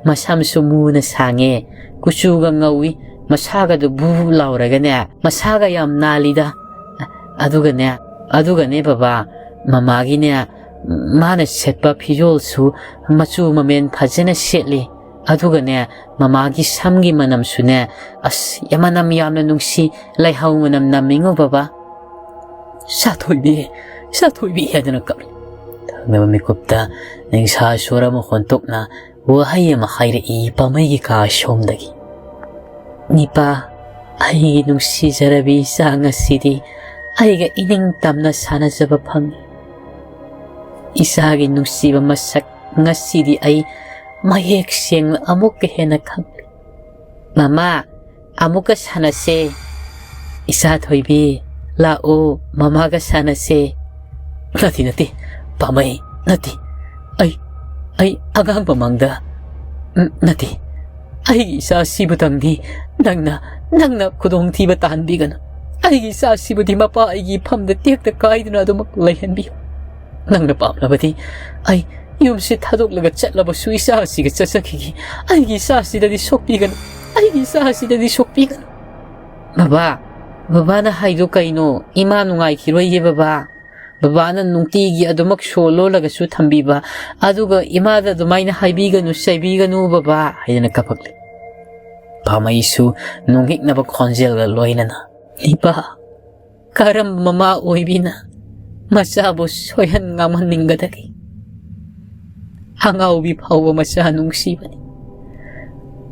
ꯃꯁꯝꯁꯨ ꯃꯨꯅ ꯁꯥꯡꯉꯦ, ꯀꯨꯆꯨꯒ ꯉꯧꯏ, ꯃꯁꯥꯒꯗꯨ ꯕꯨ ꯕꯨ ꯂꯥꯎꯔꯒꯅꯦ, ꯃꯁꯥꯒ ꯌꯥꯝ ꯅꯥꯜꯂꯤꯗ꯫ ꯑꯗꯨꯒꯅꯦ, ꯑꯗꯨꯒꯅꯦ ꯕꯕꯥ, ꯃꯃꯥꯒꯤꯅꯦ, ꯃꯥꯅ ꯁꯦꯠꯄ ꯐꯤꯖꯣꯜꯁꯨ ꯃꯆꯨ ꯃꯃꯦꯟ ꯐꯖꯅ ꯁꯦꯠꯂꯤ꯫ ꯑꯗꯨꯒꯅꯦ, ꯃꯃꯥꯒꯤ ꯁꯝꯒꯤ ꯃꯅꯝꯁꯨꯅꯦ, ꯑꯁ, ꯃꯅꯝ ꯌꯥꯝꯅ ꯅꯨꯡꯁꯤ, ꯂꯩꯍꯥꯎ ꯃꯅꯝ ꯅꯝꯃꯤꯉꯣ ꯕꯕꯥ꯫" "ꯆꯥꯊꯣꯏꯕꯤ, ꯆꯥꯊꯣꯏꯕꯤ!" ꯍꯥꯏꯗꯨꯅ ꯀꯞꯂꯤ꯫ ꯊꯪꯅꯕ ꯃꯤꯀꯨꯞꯇ ꯅꯤꯡꯁꯥ ꯁꯣꯔ ꯑꯃ ꯍꯣꯟꯇꯣꯛꯅ ꯋꯥꯍꯩ ꯑꯃ ꯍꯥꯏꯔꯛꯏ ꯄꯥꯝꯃꯩꯒꯤ ꯀꯥ ꯁꯣꯝꯗꯒꯤ꯫ "ꯏꯄꯥ, ꯑꯩꯒꯤ ꯅꯨꯡꯁꯤꯖꯔꯕꯤ ꯏꯆꯥ ꯉꯁꯤꯗꯤ ꯑꯩꯒ ꯏꯅꯤꯡ ꯇꯝꯅ ꯁꯥꯟꯅꯖꯕ ꯐꯪꯉꯤ꯫ ꯏꯆꯥꯒꯤ ꯅꯨꯡꯁꯤꯕ ꯃꯁꯛ ꯉꯁꯤꯗꯤ ꯑꯩ ꯃꯌꯦꯛ ꯁꯦꯡꯅ ꯑꯃꯨꯛꯀ ꯍꯦꯟꯅ ꯈꯪꯂꯦ꯫ ꯃꯃꯥ, ꯑꯃꯨꯛꯀ ꯁꯥꯟꯅꯁꯦ꯫ ꯏꯆꯥ ꯊꯣꯏꯕꯤ, ꯂꯥꯛꯑꯣ, ꯃꯃꯥꯒ ꯁꯥꯟꯅꯁꯦ꯫ ꯅꯠꯇꯦ, ꯅꯠꯇꯦ, ꯄꯥꯝꯃꯩ, ꯅꯠꯇꯦ꯫ ꯑꯩ, ꯑꯩ ꯑꯉꯥꯡ ꯃꯃꯥꯡꯗ, ꯎꯝ, ꯅꯠꯇꯦ꯫ ꯑꯩꯒꯤ ꯏꯆꯥꯁꯤꯕꯨꯇꯪꯗꯤ ꯅꯪꯅ, ꯅꯪꯅ ꯈꯨꯗꯣꯡꯊꯤꯕ ꯇꯥꯍꯟꯕꯤꯒꯅꯨ꯫ ꯑꯩꯒꯤ ꯏꯆꯥꯁꯤꯕꯨꯗꯤ ꯃꯄꯥ ꯑꯩꯒꯤ ꯐꯝꯗ ꯇꯦꯛꯇ ꯀꯥꯏꯗꯨꯅ ꯑꯗꯨꯃꯛ ꯂꯩꯍꯟꯕꯤꯌꯨ꯫ ꯅꯪꯅ ꯄꯥꯝꯂꯕꯗꯤ ꯑꯩ ꯌꯨꯝꯁꯤ ꯊꯥꯗꯣꯛꯂꯒ ꯆꯠꯂꯕꯁꯨ ꯏꯆꯥ ꯑꯁꯤꯒ ꯆꯠꯆꯈꯤꯒꯦ꯫ ꯑꯩꯒꯤ ꯏꯆꯥ ꯑꯁꯤꯗꯗꯤ ꯁꯣꯛꯄꯤꯒꯅꯨ꯫ ꯑꯩꯒꯤ ꯏꯆꯥ ꯑꯁꯤꯗꯗꯤ ꯁꯣꯛꯄꯤꯒꯅꯨ꯫ ꯕꯕꯥ, ꯕꯕꯥꯅ ꯍꯥꯏꯗꯣ ꯀꯩꯅꯣ? ꯏꯃꯥ ꯅꯨꯡꯉꯥꯏꯈꯤꯔꯣꯏꯌꯦ ꯕꯕꯥ꯫ ꯕꯕꯥꯅ ꯅꯨꯡꯇꯤꯒꯤ ꯑꯗꯨꯃꯛ ꯁꯣ ꯂꯣꯜꯂꯒꯁꯨ ꯊꯝꯕꯤꯕ, ꯑꯗꯨꯒ ꯏꯃꯥꯗ ꯑꯗꯨꯃꯥꯏꯅ ꯍꯥꯏꯕꯤꯒꯅꯨ, ꯆꯩꯕꯤꯒꯅꯨ ꯕꯕꯥ ꯍꯥꯏꯗꯅ ꯀꯞꯄꯛꯂꯦ꯫ ꯄꯥꯝꯃꯩꯁꯨ ꯅꯣꯡꯍꯤꯛꯅꯕ ꯈꯣꯟꯖꯦꯜꯒ ꯂꯣꯏꯅꯅ, "ꯏꯄꯥ, ꯀꯔꯝꯕ ꯃꯃꯥ ꯑꯣꯏꯕꯤꯅ ꯃꯆꯥꯕꯨ ꯁꯣꯏꯍꯟ ꯉꯥꯝꯍꯟꯅꯤꯡꯒꯗꯒꯦ? ꯑꯉꯥꯎꯕꯤ ꯐꯥꯎꯕ ꯃꯆꯥ ꯅꯨꯡꯁꯤꯕꯅꯤ꯫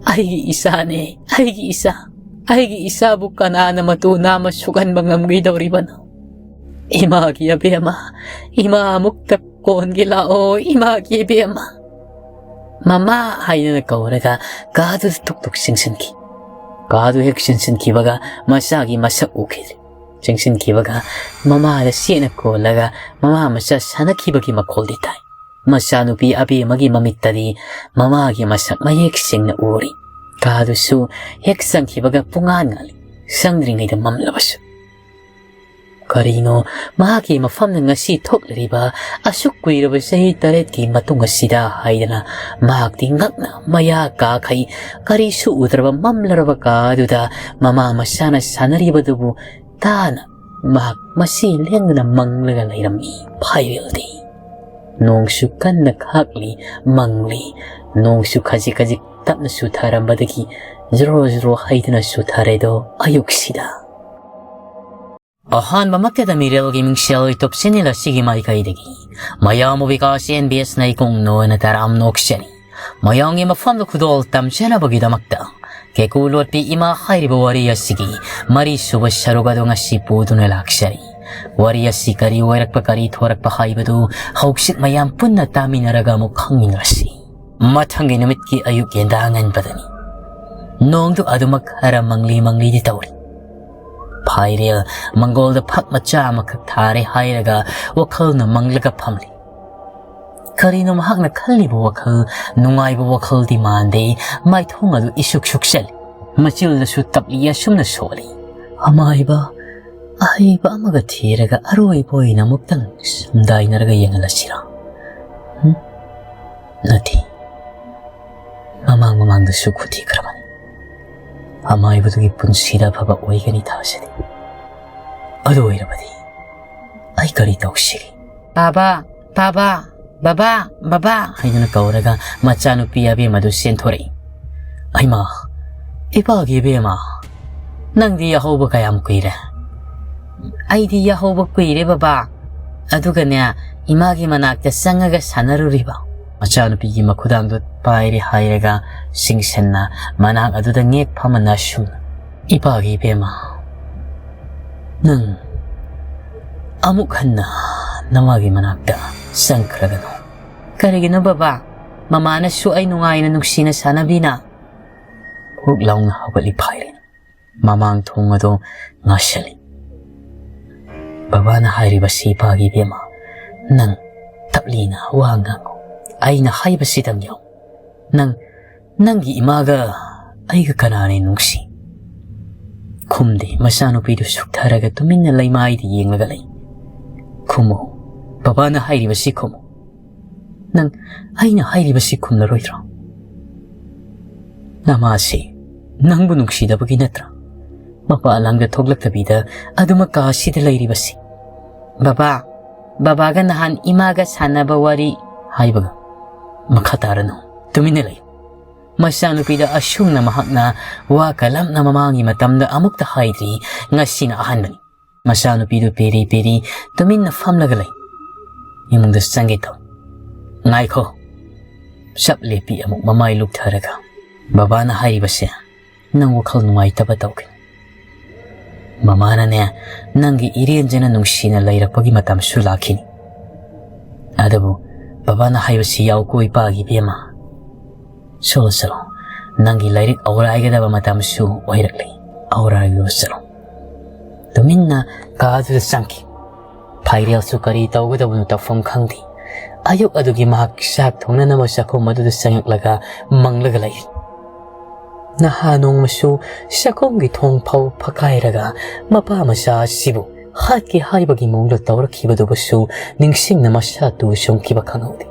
ꯑꯩꯒꯤ ꯏꯆꯥꯅꯦ, ꯑꯩꯒꯤ ꯏꯆꯥ, ꯑꯩꯒꯤ ꯏꯆꯥꯕꯨ ꯀꯅꯥꯅ ꯃꯇꯨ ꯅꯥꯝꯃ ꯁꯨꯛꯍꯟꯕ ꯉꯝꯒꯗꯧꯔꯤꯕꯅꯣ? ꯏꯃꯥꯒꯤ ꯑꯕꯦꯝꯃ, ꯏꯃꯥ ꯑꯃꯨꯛꯇ ꯀꯣꯟꯒꯦ ꯂꯥꯛꯑꯣ, ꯏꯃꯥꯒꯤ ꯏꯕꯦꯝꯃ꯫" "ꯃꯃꯥ" ꯍꯥꯏꯗꯨꯅ ꯀꯧꯔꯒ ꯀꯥꯗꯨꯗ ꯇꯨꯛ ꯇꯨꯛ ꯆꯪꯁꯤꯟꯈꯤ꯫ ꯀꯥꯗꯨ ꯍꯦꯛ ꯆꯪꯁꯤꯟꯈꯤꯕꯒ ꯃꯆꯥꯒꯤ ꯃꯁꯛ ꯎꯈꯤꯗ꯭ꯔꯦ꯫ ꯆꯪꯁꯤꯟꯈꯤꯕꯒ ꯃꯃꯥꯗ ꯆꯦꯠꯅ ꯀꯣꯜꯂꯒ ꯃꯃꯥ ꯃꯆꯥ ꯁꯥꯟꯅꯈꯤꯕꯒꯤ ꯃꯈꯣꯜꯗꯤ ꯇꯥꯏ꯫ ꯃꯆꯥꯅꯨꯄꯤ ꯑꯕꯦꯝꯃꯒꯤ ꯃꯃꯤꯠꯇꯗꯤ ꯃꯃꯥꯒꯤ ꯃꯁꯛ ꯃꯌꯦꯛ ꯁꯦꯡꯅ ꯎꯔꯤ꯫ ꯀꯥꯗꯨꯁꯨ ꯍꯦꯛ ꯆꯪꯈꯤꯕꯒ ꯄꯨꯡꯉꯥꯟ ꯉꯥꯜꯂꯤ, ꯆꯪꯗ꯭ꯔꯤꯉꯩꯗ ꯃꯝꯂꯕꯁꯨ꯫ ꯀꯔꯤꯅꯣ ꯃꯍꯥꯛꯀꯤ ꯃꯐꯝꯗ ꯉꯁꯤ ꯊꯣꯛꯂꯤꯕ ꯑꯁꯨꯛ ꯀꯨꯏꯔꯕ ꯆꯍꯤ ꯇꯔꯦꯠꯀꯤ ꯃꯇꯨꯡ ꯑꯁꯤꯗ ꯍꯥꯏꯗꯅ ꯃꯍꯥꯛꯇꯤ ꯉꯛꯅ ꯃꯌꯥ ꯀꯥꯈꯩ ꯀꯔꯤꯁꯨ ꯎꯗ꯭ꯔꯕ ꯃꯝꯂꯔꯕ ꯀꯥ ꯑꯗꯨꯗ ꯃꯃꯥ ꯃꯆꯥꯅ ꯁꯥꯟꯅꯔꯤꯕꯗꯨꯕꯨ ꯇꯥꯅ ꯃꯍꯥꯛ ꯃꯁꯤ ꯂꯦꯡꯗꯅ ꯃꯪꯂꯒ ꯂꯩꯔꯝꯃꯤ꯫ ꯐꯥꯏꯔꯦꯜꯗꯤ ꯅꯣꯡꯁꯨ ꯀꯟꯅ ꯈꯥꯛꯂꯤ, ꯃꯪꯂꯤ꯫ ꯅꯣꯡꯁꯨ ꯈꯖꯤꯛ ꯈꯖꯤꯛ ꯇꯞꯅ ꯆꯨꯊꯔꯝꯕꯗꯒꯤ ꯖ꯭ꯔꯣ ꯖ꯭ꯔꯣ ꯍꯩꯗꯨꯅ ꯆꯨꯊꯔꯦꯗꯣ ꯑꯌꯨꯛꯁꯤꯗ꯫ ꯑꯍꯥꯟꯕꯃꯛꯇꯗ ꯃꯤꯔꯦꯜꯒꯤ ꯃꯤꯡꯁꯦꯜ YouTube channel ꯑꯁꯤꯒꯤ ꯃꯥꯏꯀꯩꯗꯒꯤ ꯃꯌꯥꯝꯕꯨ ꯕꯤꯀꯥꯁ ꯑꯦꯟ ꯕꯤ ꯑꯦꯁꯅ ꯏꯀꯣꯡ ꯅꯣꯏꯅ ꯇꯔꯥꯝ ꯅꯣꯛꯆꯔꯤ꯫ ꯃꯌꯥꯝꯒꯤ ꯃꯐꯝꯗ ꯈꯨꯗꯣꯜ ꯇꯝꯖꯅꯕꯒꯤꯗꯃꯛꯇ ꯀꯦꯀꯨ ꯂꯣꯠꯄꯤ ꯏꯃꯥ ꯍꯥꯏꯔꯤꯕ ꯋꯥꯔꯤ ꯑꯁꯤꯒꯤ ꯃꯔꯤꯁꯨꯕ ꯁꯔꯨꯛ ꯑꯗꯨ ꯉꯁꯤ ꯄꯨꯗꯨꯅ ꯂꯥꯛꯆꯔꯤ꯫ ꯋꯥꯔꯤ ꯑꯁꯤ ꯀꯔꯤ ꯑꯣꯏꯔꯛꯄ, ꯀꯔꯤ ꯊꯣꯔꯛꯄ ꯍꯥꯏꯕꯗꯨ ꯍꯧꯖꯤꯛ ꯃꯌꯥꯝ ꯄꯨꯟꯅ ꯇꯥꯃꯤꯟꯅꯔꯒ ꯑꯃꯨꯛ ꯈꯪꯃꯤꯟꯅꯔꯁꯤ꯫ ꯃꯊꯪꯒꯤ ꯅꯨꯃꯤꯠꯀꯤ ꯑꯌꯨꯛ ꯌꯦꯟꯗꯥ ꯉꯟꯕꯗꯅꯤ꯫ ꯅꯣꯡꯗꯨ ꯑꯗꯨꯃꯛ ꯈꯔ ꯃꯪꯂꯤ ꯃꯪꯂꯤꯗꯤ ꯇꯧꯔꯤ꯫ ꯐꯥꯏꯔꯦꯜ ꯃꯪꯒꯣꯜꯗ ꯐꯛ ꯃꯆꯥ ꯑꯃꯈꯛ ꯊꯥꯔꯦ ꯍꯥꯏꯔꯒ ꯋꯥꯈꯜꯅ ꯃꯪꯂꯒ ꯐꯝꯂꯤ꯫ ꯀꯔꯤꯅꯣ ꯃꯍꯥꯛꯅ ꯈꯜꯂꯤꯕ ꯋꯥꯈꯜ? ꯅꯨꯡꯉꯥꯏꯕ ꯋꯥꯈꯜꯗꯤ ꯃꯥꯟꯗꯦ꯫ ꯃꯥꯏꯊꯣꯡ ꯑꯗꯨ ꯏꯁꯨꯛ ꯁꯨꯛꯆꯜꯂꯤ꯫ ꯃꯆꯤꯜꯗꯁꯨ ꯇꯞꯂꯤ ꯑꯁꯨꯝꯅ ꯁꯣꯜꯂꯤ꯫ "ꯑꯃꯥꯏꯕ, ꯑꯍꯩꯕ ꯑꯃꯒ ꯊꯤꯔꯒ ꯑꯔꯣꯏꯕ ꯑꯣꯏꯅ ꯑꯃꯨꯛꯇꯪ ꯁꯝꯗꯥꯏꯅꯔꯒ ꯌꯦꯡꯍꯜꯂꯁꯤꯔꯥ? ꯍꯨꯝ? ꯅꯠꯇꯦ, ꯃꯃꯥꯡ ꯃꯃꯥꯡꯗꯁꯨ ꯈꯨꯊꯤꯈ꯭ꯔꯕꯅꯤ꯫ ꯑꯃꯥꯏꯕꯗꯨꯒꯤ ꯄꯨꯟꯁꯤꯗ ꯑꯐꯕ ꯑꯣꯏꯒꯅꯤ ꯊꯥꯖꯗꯦ꯫ ꯑꯗꯨ ꯑꯣꯏꯔꯕꯗꯤ ꯑꯩ ꯀꯔꯤ ꯇꯧꯁꯤꯒꯦ?" "ꯕꯥꯕꯥ, ꯕꯥꯕꯥ, ꯕꯥꯕꯥ, ꯕꯥꯕꯥ" ꯍꯥꯏꯗꯨꯅ ꯀꯧꯔꯒ ꯃꯆꯥꯅꯨꯄꯤ ꯑꯕꯦꯝꯃꯗꯨ ꯆꯦꯟꯊꯣꯔꯛꯏ꯫ "ꯑꯩꯃꯥ, ꯏꯄꯥꯒꯤ ꯏꯕꯦꯝꯃ, ꯅꯪꯗꯤ ꯌꯥꯍꯧꯕ ꯀꯌꯥꯝ ꯀꯨꯏꯔꯦ?" "ꯑꯩꯗꯤ ꯌꯥꯍꯧꯕ ꯀꯨꯏꯔꯦ ꯕꯥꯕꯥ, ꯑꯗꯨꯒꯅꯦ, ꯏꯃꯥꯒꯤ ꯃꯅꯥꯛꯇ ꯆꯪꯉꯒ ꯁꯥꯟꯅꯔꯨꯔꯤꯕ꯫" ꯃꯆꯥꯅꯨꯄꯤꯒꯤ ꯃꯈꯨꯗꯥꯡꯗꯨ ꯄꯥꯏꯔꯦ ꯍꯥꯏꯔꯒ ꯁꯤꯡꯁꯟꯅ ꯃꯅꯥꯛ ꯑꯗꯨꯗ ꯉꯦꯛ ꯐꯝꯃꯅ ꯑꯁꯨꯝꯅ, "ꯏꯄꯥꯒꯤ ꯏꯕꯦꯝꯃ, ꯅꯪ ꯑꯃꯨꯛ ꯍꯟꯅ ꯅꯃꯥꯒꯤ ꯃꯅꯥꯛꯇ ꯆꯪꯈ꯭ꯔꯒꯅꯨ꯫" "ꯀꯔꯤꯒꯤꯅꯣ ꯕꯕꯥ? ꯃꯃꯥꯅꯁꯨ ꯑꯩ ꯅꯨꯡꯉꯥꯏꯅ ꯅꯨꯡꯁꯤꯅ ꯁꯥꯟꯅꯕꯤꯅ꯫" ꯍꯨꯛ ꯂꯥꯎꯅ ꯍꯧꯒꯠꯂꯤ ꯐꯥꯏꯔꯦꯟ꯫ ꯃꯃꯥꯡ ꯊꯣꯡ ꯑꯗꯨ ꯉꯥꯁꯤꯜꯂꯤ꯫ "ꯕꯕꯥꯅ ꯍꯥꯏꯔꯤꯕꯁꯤ ꯏꯄꯥꯒꯤ ꯏꯕꯦꯝꯃ, ꯅꯪ ꯇꯞꯂꯤꯅ ꯋꯥ ꯉꯥꯡꯉꯨ꯫ ꯑꯩꯅ ꯍꯥꯏꯕꯁꯤꯗꯪ ꯌꯥꯎ꯫ ꯅꯪ, ꯅꯪꯒꯤ ꯏꯃꯥꯒ ꯑꯩꯒ ꯀꯅꯥꯅ ꯅꯨꯡꯁꯤ?" ꯈꯨꯝꯗꯦ꯫ ꯃꯆꯥꯅꯨꯄꯤꯗꯨ ꯁꯨꯛꯊꯔꯒ ꯇꯨꯃꯤꯟꯅ ꯂꯩꯃꯥꯏꯗ ꯌꯦꯡꯂꯒ ꯂꯩ꯫ "ꯈꯨꯝꯃꯨ, ꯕꯕꯥꯅ ꯍꯥꯏꯔꯤꯕꯁꯤ ꯈꯨꯝꯃꯨ꯫ ꯅꯪ ꯑꯩꯅ ꯍꯥꯏꯔꯤꯕꯁꯤ ꯈꯨꯝꯂꯔꯣꯏꯗ꯭ꯔꯣ? ꯅꯃꯥꯁꯤ ꯅꯪꯕꯨ ꯅꯨꯡꯁꯤꯗꯕꯒꯤ ꯅꯠꯇ꯭ꯔꯥ ꯃꯄꯥ ꯂꯥꯡꯗ ꯊꯣꯛꯂꯛꯇꯕꯤꯗ ꯑꯗꯨꯃꯛ ꯀꯥ ꯑꯁꯤꯗ ꯂꯩꯔꯤꯕꯁꯤ?" "ꯕꯕꯥ, ꯕꯕꯥꯒ ꯅꯍꯥꯟ ꯏꯃꯥꯒ ꯁꯥꯟꯅꯕ ꯋꯥꯔꯤ" ꯍꯥꯏꯕꯒ ꯃꯈꯥ ꯇꯥꯔꯅꯨ, ꯇꯨꯃꯤꯟꯅ ꯂꯩ꯫ ꯃꯆꯥꯅꯨꯄꯤꯗ ꯑꯁꯨꯝꯅ ꯃꯍꯥꯛꯅ ꯋꯥ ꯀꯂꯞꯅ ꯃꯃꯥꯡꯒꯤ ꯃꯇꯝꯗ ꯑꯃꯨꯛꯇ ꯍꯥꯏꯗ꯭ꯔꯤ, ꯉꯁꯤꯅ ꯑꯍꯥꯟꯕꯅꯤ꯫ ꯃꯆꯥꯅꯨꯄꯤꯗꯨ ꯄꯦꯔꯤ ꯄꯦꯔꯤ ꯇꯨꯃꯤꯟꯅ ꯐꯝꯂꯒ ꯂꯩ꯫ ꯏꯃꯨꯡꯗ ꯆꯪꯒꯦ ꯇꯧ꯫ "ꯉꯥꯏꯈꯣ꯫" ꯆꯞ ꯂꯦꯞꯄꯤ ꯑꯃꯨꯛ ꯃꯃꯥꯏ ꯂꯨꯞꯊꯔꯒ, "ꯕꯕꯥꯅ ꯍꯥꯏꯔꯤꯕꯁꯦ ꯅꯪ ꯋꯥꯈꯜ ꯅꯨꯡꯉꯥꯏꯇꯕ ꯇꯧꯒꯅꯤ꯫ ꯃꯃꯥꯅꯅꯦ, ꯅꯪꯒꯤ ꯏꯔꯦꯟꯖꯅ ꯅꯨꯡꯁꯤꯅ ꯂꯩꯔꯛꯄꯒꯤ ꯃꯇꯝꯁꯨ ꯂꯥꯛꯈꯤꯅꯤ꯫ ꯑꯗꯨꯕꯨ ꯕꯕꯥꯅ ꯍꯥꯏꯕꯁꯤ ꯌꯥꯎꯀꯣ ꯏꯄꯥꯒꯤ ꯏꯕꯦꯝꯃ꯫ ꯆꯠꯂꯣ, ꯆꯠꯂꯣ꯫ ꯅꯪꯒꯤ ꯂꯥꯏꯔꯤꯛ ꯑꯧꯔꯥꯏꯒꯗꯕ ꯃꯇꯝꯁꯨ ꯑꯣꯏꯔꯛꯂꯦ꯫ ꯑꯧꯔꯥꯏꯔꯨꯔꯣ, ꯆꯠꯂꯣ꯫ ꯇꯨꯃꯤꯟꯅ ꯀꯥꯗꯨꯗ ꯆꯪꯈꯤ꯫ ꯐꯥꯏꯔꯦꯜꯁꯨ ꯀꯔꯤ ꯇꯧꯒꯗꯕꯅꯣ ꯇꯧꯐꯝ ꯈꯪꯗꯦ꯫ ꯑꯌꯨꯛ ꯑꯗꯨꯒꯤ ꯃꯍꯥꯛ ꯆꯥꯛ ꯊꯣꯡꯅꯅꯕ ꯆꯥꯛꯈꯨꯝ ꯑꯗꯨꯗ ꯆꯪꯂꯛꯂꯒ ꯃꯪꯂꯒ ꯂꯩꯔꯤ꯫ ꯅꯍꯥ ꯅꯣꯡꯃꯁꯨ ꯆꯥꯛꯈꯨꯝꯒꯤ ꯊꯣꯡ ꯐꯥꯎ ꯐꯛꯀꯥꯏꯔꯒ ꯃꯄꯥ ꯃꯆꯥ ꯑꯁꯤꯕꯨ ꯍꯥꯠꯀꯦ ꯍꯥꯏꯕꯒꯤ ꯃꯑꯣꯡꯗ ꯇꯧꯔꯛꯈꯤꯕꯗꯨꯕꯨꯁꯨ ꯅꯤꯡꯁꯤꯡꯅ ꯃꯁꯥ ꯇꯨ ꯆꯣꯡꯈꯤꯕ ꯈꯪꯍꯧꯗꯦ꯫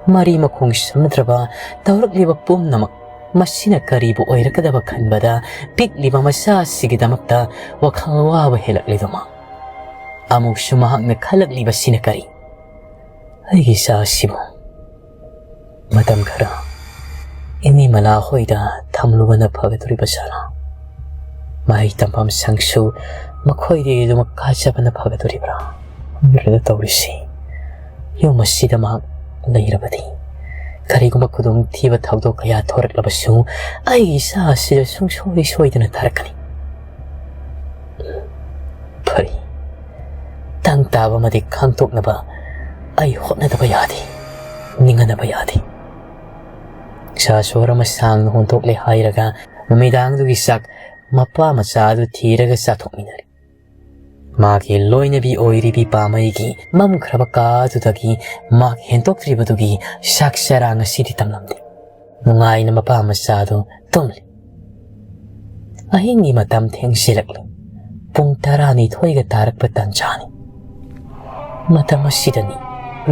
ꯃꯔꯤ ꯃꯈꯣꯡ ꯁꯝꯅꯗ꯭ꯔꯕ ꯇꯧꯔꯛꯂꯤꯕ ꯄꯨꯝꯅꯃꯛ ꯃꯁꯤꯅ ꯀꯔꯤꯕꯨ ꯑꯣꯏꯔꯛꯀꯗꯕ ꯈꯟꯕꯗ ꯄꯤꯛꯂꯤꯕ ꯃꯆꯥ ꯑꯁꯤꯒꯤꯗꯃꯛꯇ ꯋꯥꯈꯜ ꯋꯥꯕ ꯍꯦꯜꯂꯛꯂꯤꯕ ꯃꯥ꯫ ꯑꯃꯨꯛꯁꯨ ꯃꯍꯥꯛꯅ ꯈꯜꯂꯛꯂꯤꯕꯁꯤꯅ ꯀꯔꯤ? ꯑꯩꯒꯤ ꯏꯆꯥ ꯑꯁꯤꯕꯨ ꯃꯇꯝ ꯈꯔ ꯏꯅꯦ ꯃꯂꯥ ꯍꯣꯏꯗ ꯊꯝꯂꯨꯕꯅ ꯐꯒꯗꯧꯔꯤꯕ ꯖꯥꯠꯂꯥ? ꯃꯍꯩ ꯇꯝꯐꯝ ꯁꯪꯁꯨ ꯃꯈꯣꯏꯗꯒꯤ ꯑꯗꯨꯃꯛ ꯀꯥꯖꯕꯅ ꯐꯒꯗꯧꯔꯤꯕ꯭ꯔꯥ? ꯈꯪꯗ꯭ꯔꯦꯗ ꯇꯧꯔꯤꯁꯤ꯫ ꯌꯨꯝ ꯑꯁꯤꯗ ꯃꯍꯥꯛ ꯂꯩꯔꯕꯗꯤ ꯀꯔꯤꯒꯨꯝꯕ ꯈꯨꯗꯣꯡꯊꯤꯕ ꯊꯧꯗꯣꯛ ꯀꯌꯥ ꯊꯣꯔꯛꯂꯕꯁꯨ ꯑꯩꯒꯤ ꯏꯆꯥ ꯑꯁꯤꯗ ꯁꯨꯡꯁꯣꯏ ꯁꯣꯏꯗꯅ ꯊꯥꯔꯛꯀꯅꯤ꯫ ꯐꯔꯦ, ꯇꯪ ꯇꯥꯕ ꯑꯃꯗꯤ ꯈꯪꯗꯣꯛꯅꯕ ꯑꯩ ꯍꯣꯠꯅꯗꯕ ꯌꯥꯗꯦ, ꯅꯤꯡꯍꯟꯅꯕ ꯌꯥꯗꯦ꯫ ꯆꯥ ꯁꯣꯔ ꯑꯃ ꯁꯥꯡꯅ ꯍꯣꯟꯗꯣꯛꯂꯦ ꯍꯥꯏꯔꯒ ꯅꯨꯃꯤꯗꯥꯡꯗꯨꯒꯤ ꯆꯥꯛ ꯃꯄꯥ ꯃꯆꯥ ꯑꯗꯨ ꯊꯤꯔꯒ ꯆꯥꯊꯣꯛꯃꯤꯟꯅꯔꯦ꯫ ꯃꯥꯒꯤ ꯂꯣꯏꯅꯕꯤ ꯑꯣꯏꯔꯤꯕꯤ ꯄꯥꯃꯩꯒꯤ ꯃꯝꯈ꯭ꯔꯕ ꯀꯥ ꯑꯗꯨꯗꯒꯤ ꯃꯍꯥꯛ ꯍꯦꯟꯗꯣꯛꯇ꯭ꯔꯤꯕꯗꯨꯒꯤ ꯆꯥꯛ ꯆꯔꯥ ꯉꯁꯤꯗꯤ ꯇꯝꯂꯝꯗꯦ꯫ ꯅꯨꯡꯉꯥꯏꯅ ꯃꯄꯥ ꯃꯆꯥꯗꯨ ꯇꯨꯝꯂꯤ꯫ ꯑꯍꯤꯡꯒꯤ ꯃꯇꯝ ꯊꯦꯡꯖꯤꯜꯂꯛꯂꯤ꯫ ꯄꯨꯡ ꯇꯔꯥꯅꯤꯊꯣꯏꯒ ꯇꯥꯔꯛꯄ ꯇꯥꯟꯖꯥꯅꯤ꯫ ꯃꯇꯝ ꯑꯁꯤꯗꯅꯤ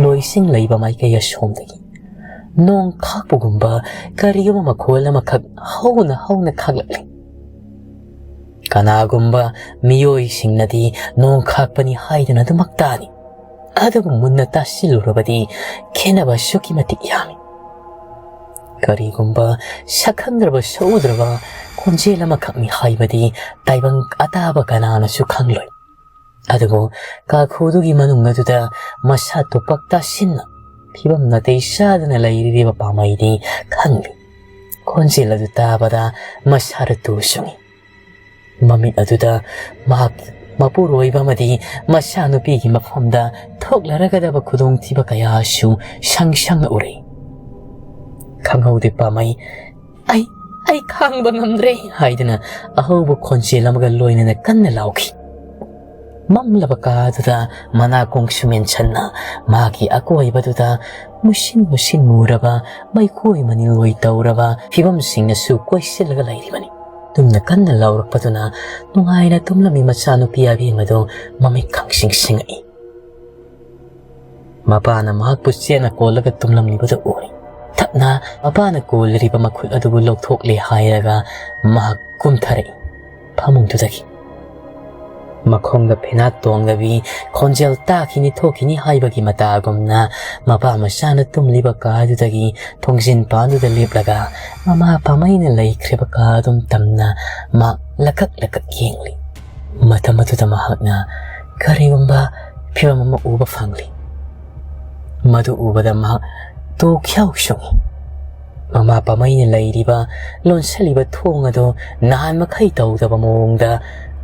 ꯂꯣꯏꯁꯤꯡ ꯂꯩꯕ ꯃꯥꯏꯀꯩ ꯑꯁꯣꯝꯗꯒꯤ ꯅꯣꯡ ꯈꯥꯛꯄꯒꯨꯝꯕ ꯀꯔꯤꯒꯨꯝꯕ ꯃꯈꯣꯜ ꯑꯃꯈꯛ ꯍꯧꯅ ꯍꯧꯅ ꯈꯥꯛꯂꯛꯂꯤ꯫ ꯀꯅꯥꯒꯨꯝꯕ ꯃꯤꯑꯣꯏꯁꯤꯡꯅꯗꯤ ꯅꯣꯡ ꯈꯥꯛꯄꯅꯤ ꯍꯥꯏꯗꯨꯅ ꯑꯗꯨꯃꯛ ꯇꯥꯅꯤ, ꯑꯗꯨꯕꯨ ꯃꯨꯟꯅ ꯇꯥꯁꯤꯜꯂꯨꯔꯕꯗꯤ ꯈꯦꯠꯅꯕ ꯑꯁꯨꯛꯀꯤ ꯃꯇꯤꯛ ꯌꯥꯝꯃꯤ꯫ ꯀꯔꯤꯒꯨꯝꯕ ꯁꯛꯈꯪꯗ꯭ꯔꯕ ꯁꯛꯎꯗ꯭ꯔꯕ ꯈꯣꯟꯖꯦꯜ ꯑꯃꯈꯛꯅꯤ ꯍꯥꯏꯕꯗꯤ ꯇꯥꯏꯕꯪ ꯑꯇꯥꯕ ꯀꯅꯥꯅꯁꯨ ꯈꯪꯂꯣꯏ꯫ ꯑꯗꯨꯕꯨ ꯀꯥꯈꯨꯗꯨꯒꯤ ꯃꯅꯨꯡ ꯑꯗꯨꯗ ꯃꯁꯥ ꯇꯨꯄꯛ ꯇꯥꯁꯤꯟꯅ ꯐꯤꯕꯝ ꯅꯥꯇꯩ ꯆꯥꯗꯅ ꯂꯩꯔꯤꯕ ꯄꯥꯝꯃꯩꯗꯤ ꯈꯪꯂꯤ꯫ ꯈꯣꯟꯖꯦꯜ ꯑꯗꯨ ꯇꯥꯕꯗ ꯃꯁꯥꯗ ꯇꯨ ꯆꯨꯡꯏ꯫ ꯃꯃꯤꯠ ꯑꯗꯨꯗ ꯃꯍꯥꯛ ꯃꯄꯨꯔꯣꯏꯕ ꯑꯃꯗꯤ ꯃꯆꯥꯅꯨꯄꯤꯒꯤ ꯃꯐꯝꯗ ꯊꯣꯛꯂꯔꯒꯗꯕ ꯈꯨꯗꯣꯡꯊꯤꯕ ꯀꯌꯥꯁꯨ ꯁꯪ ꯁꯪꯅ ꯎꯔꯛꯏ꯫ ꯈꯪꯍꯧꯗꯦ ꯄꯥꯝꯃꯩ "ꯑꯩ, ꯑꯩ ꯈꯥꯡꯕ ꯉꯝꯗ꯭ꯔꯦ" ꯍꯥꯏꯗꯨꯅ ꯑꯍꯧꯕ ꯈꯣꯟꯖꯦꯜ ꯑꯃꯒ ꯂꯣꯏꯅꯅ ꯀꯟꯅ ꯂꯥꯎꯈꯤ꯫ ꯃꯝꯂꯕ ꯀꯥꯗꯨꯗ ꯃꯅꯥꯀꯣꯡ ꯁꯨꯃꯦꯟꯁꯟꯅ ꯃꯥꯒꯤ ꯑꯀꯣꯏꯕꯗꯨꯗ ꯃꯨꯁꯤꯟ ꯃꯨꯁꯤꯟ ꯃꯨꯔꯕ, ꯃꯩꯈꯣꯏ ꯃꯅꯤꯜ ꯑꯣꯏ ꯇꯧꯔꯕ ꯐꯤꯕꯝꯁꯤꯡꯅꯁꯨ ꯀꯣꯏꯁꯤꯜꯂꯒ ꯂꯩꯔꯤꯕꯅꯤ꯫ ꯇꯨꯝꯅ ꯀꯟꯅ ꯂꯥꯎꯔꯛꯄꯗꯨꯅ ꯅꯨꯡꯉꯥꯏꯅ ꯇꯨꯝꯂꯝꯃꯤ ꯃꯆꯥꯅꯨꯄꯤ ꯑꯕꯦꯝꯃꯗꯨ ꯃꯃꯤꯠ ꯈꯪꯁꯤꯡ ꯁꯤꯡꯉꯛꯏ꯫ ꯃꯄꯥꯅ ꯃꯍꯥꯛꯄꯨ ꯆꯦꯠꯅ ꯀꯣꯜꯂꯒ ꯇꯨꯝꯂꯝꯂꯤꯕꯗꯨ ꯎꯔꯦ꯫ ꯇꯞꯅ ꯃꯄꯥꯅ ꯀꯣꯜꯂꯤꯕ ꯃꯈꯨꯠ ꯑꯗꯨꯕꯨ ꯂꯧꯊꯣꯛꯂꯦ ꯍꯥꯏꯔꯒ ꯃꯍꯥꯛ ꯀꯨꯝꯊꯔꯛꯏ ꯐꯃꯨꯡꯗꯨꯗꯒꯤ꯫ ꯃꯈꯣꯡꯗ ꯐꯤꯅꯥꯠ ꯇꯣꯡꯗꯕꯤ, ꯈꯣꯟꯖꯦꯜ ꯇꯥꯈꯤꯅꯤ ꯊꯣꯛꯈꯤꯅꯤ ꯍꯥꯏꯕꯒꯤ ꯃꯇꯥꯒꯨꯝꯅ ꯃꯄꯥ ꯃꯆꯥꯅ ꯇꯨꯝꯂꯤꯕ ꯀꯥꯗꯨꯗꯒꯤ ꯊꯣꯡꯖꯤꯟ ꯄꯥꯟꯗꯨꯗ ꯂꯦꯞꯂꯒ ꯃꯃꯥ ꯄꯥꯃꯩꯅ ꯂꯩꯈ꯭ꯔꯤꯕ ꯀꯥ ꯑꯗꯨꯝ ꯇꯝꯅ ꯃꯥ ꯂꯀꯛ ꯂꯀꯛ ꯌꯦꯡꯂꯤ꯫ ꯃꯇꯝ ꯑꯗꯨꯗ ꯃꯍꯥꯛꯅ ꯀꯔꯤꯒꯨꯝꯕ ꯐꯤꯚꯝ ꯑꯃ ꯎꯕ ꯐꯪꯂꯤ꯫ ꯃꯗꯨ ꯎꯕꯗ ꯃꯍꯥꯛ ꯇꯨ ꯈ꯭ꯌꯥꯎ ꯁꯨꯡꯏ꯫ ꯃꯃꯥ ꯄꯥꯃꯩꯅ ꯂꯩꯔꯤꯕ, ꯂꯣꯟꯁꯤꯜꯂꯤꯕ ꯊꯣꯡ ꯑꯗꯨ ꯅꯍꯥꯟ ꯃꯈꯩ ꯇꯧꯗꯕ ꯃꯑꯣꯡꯗ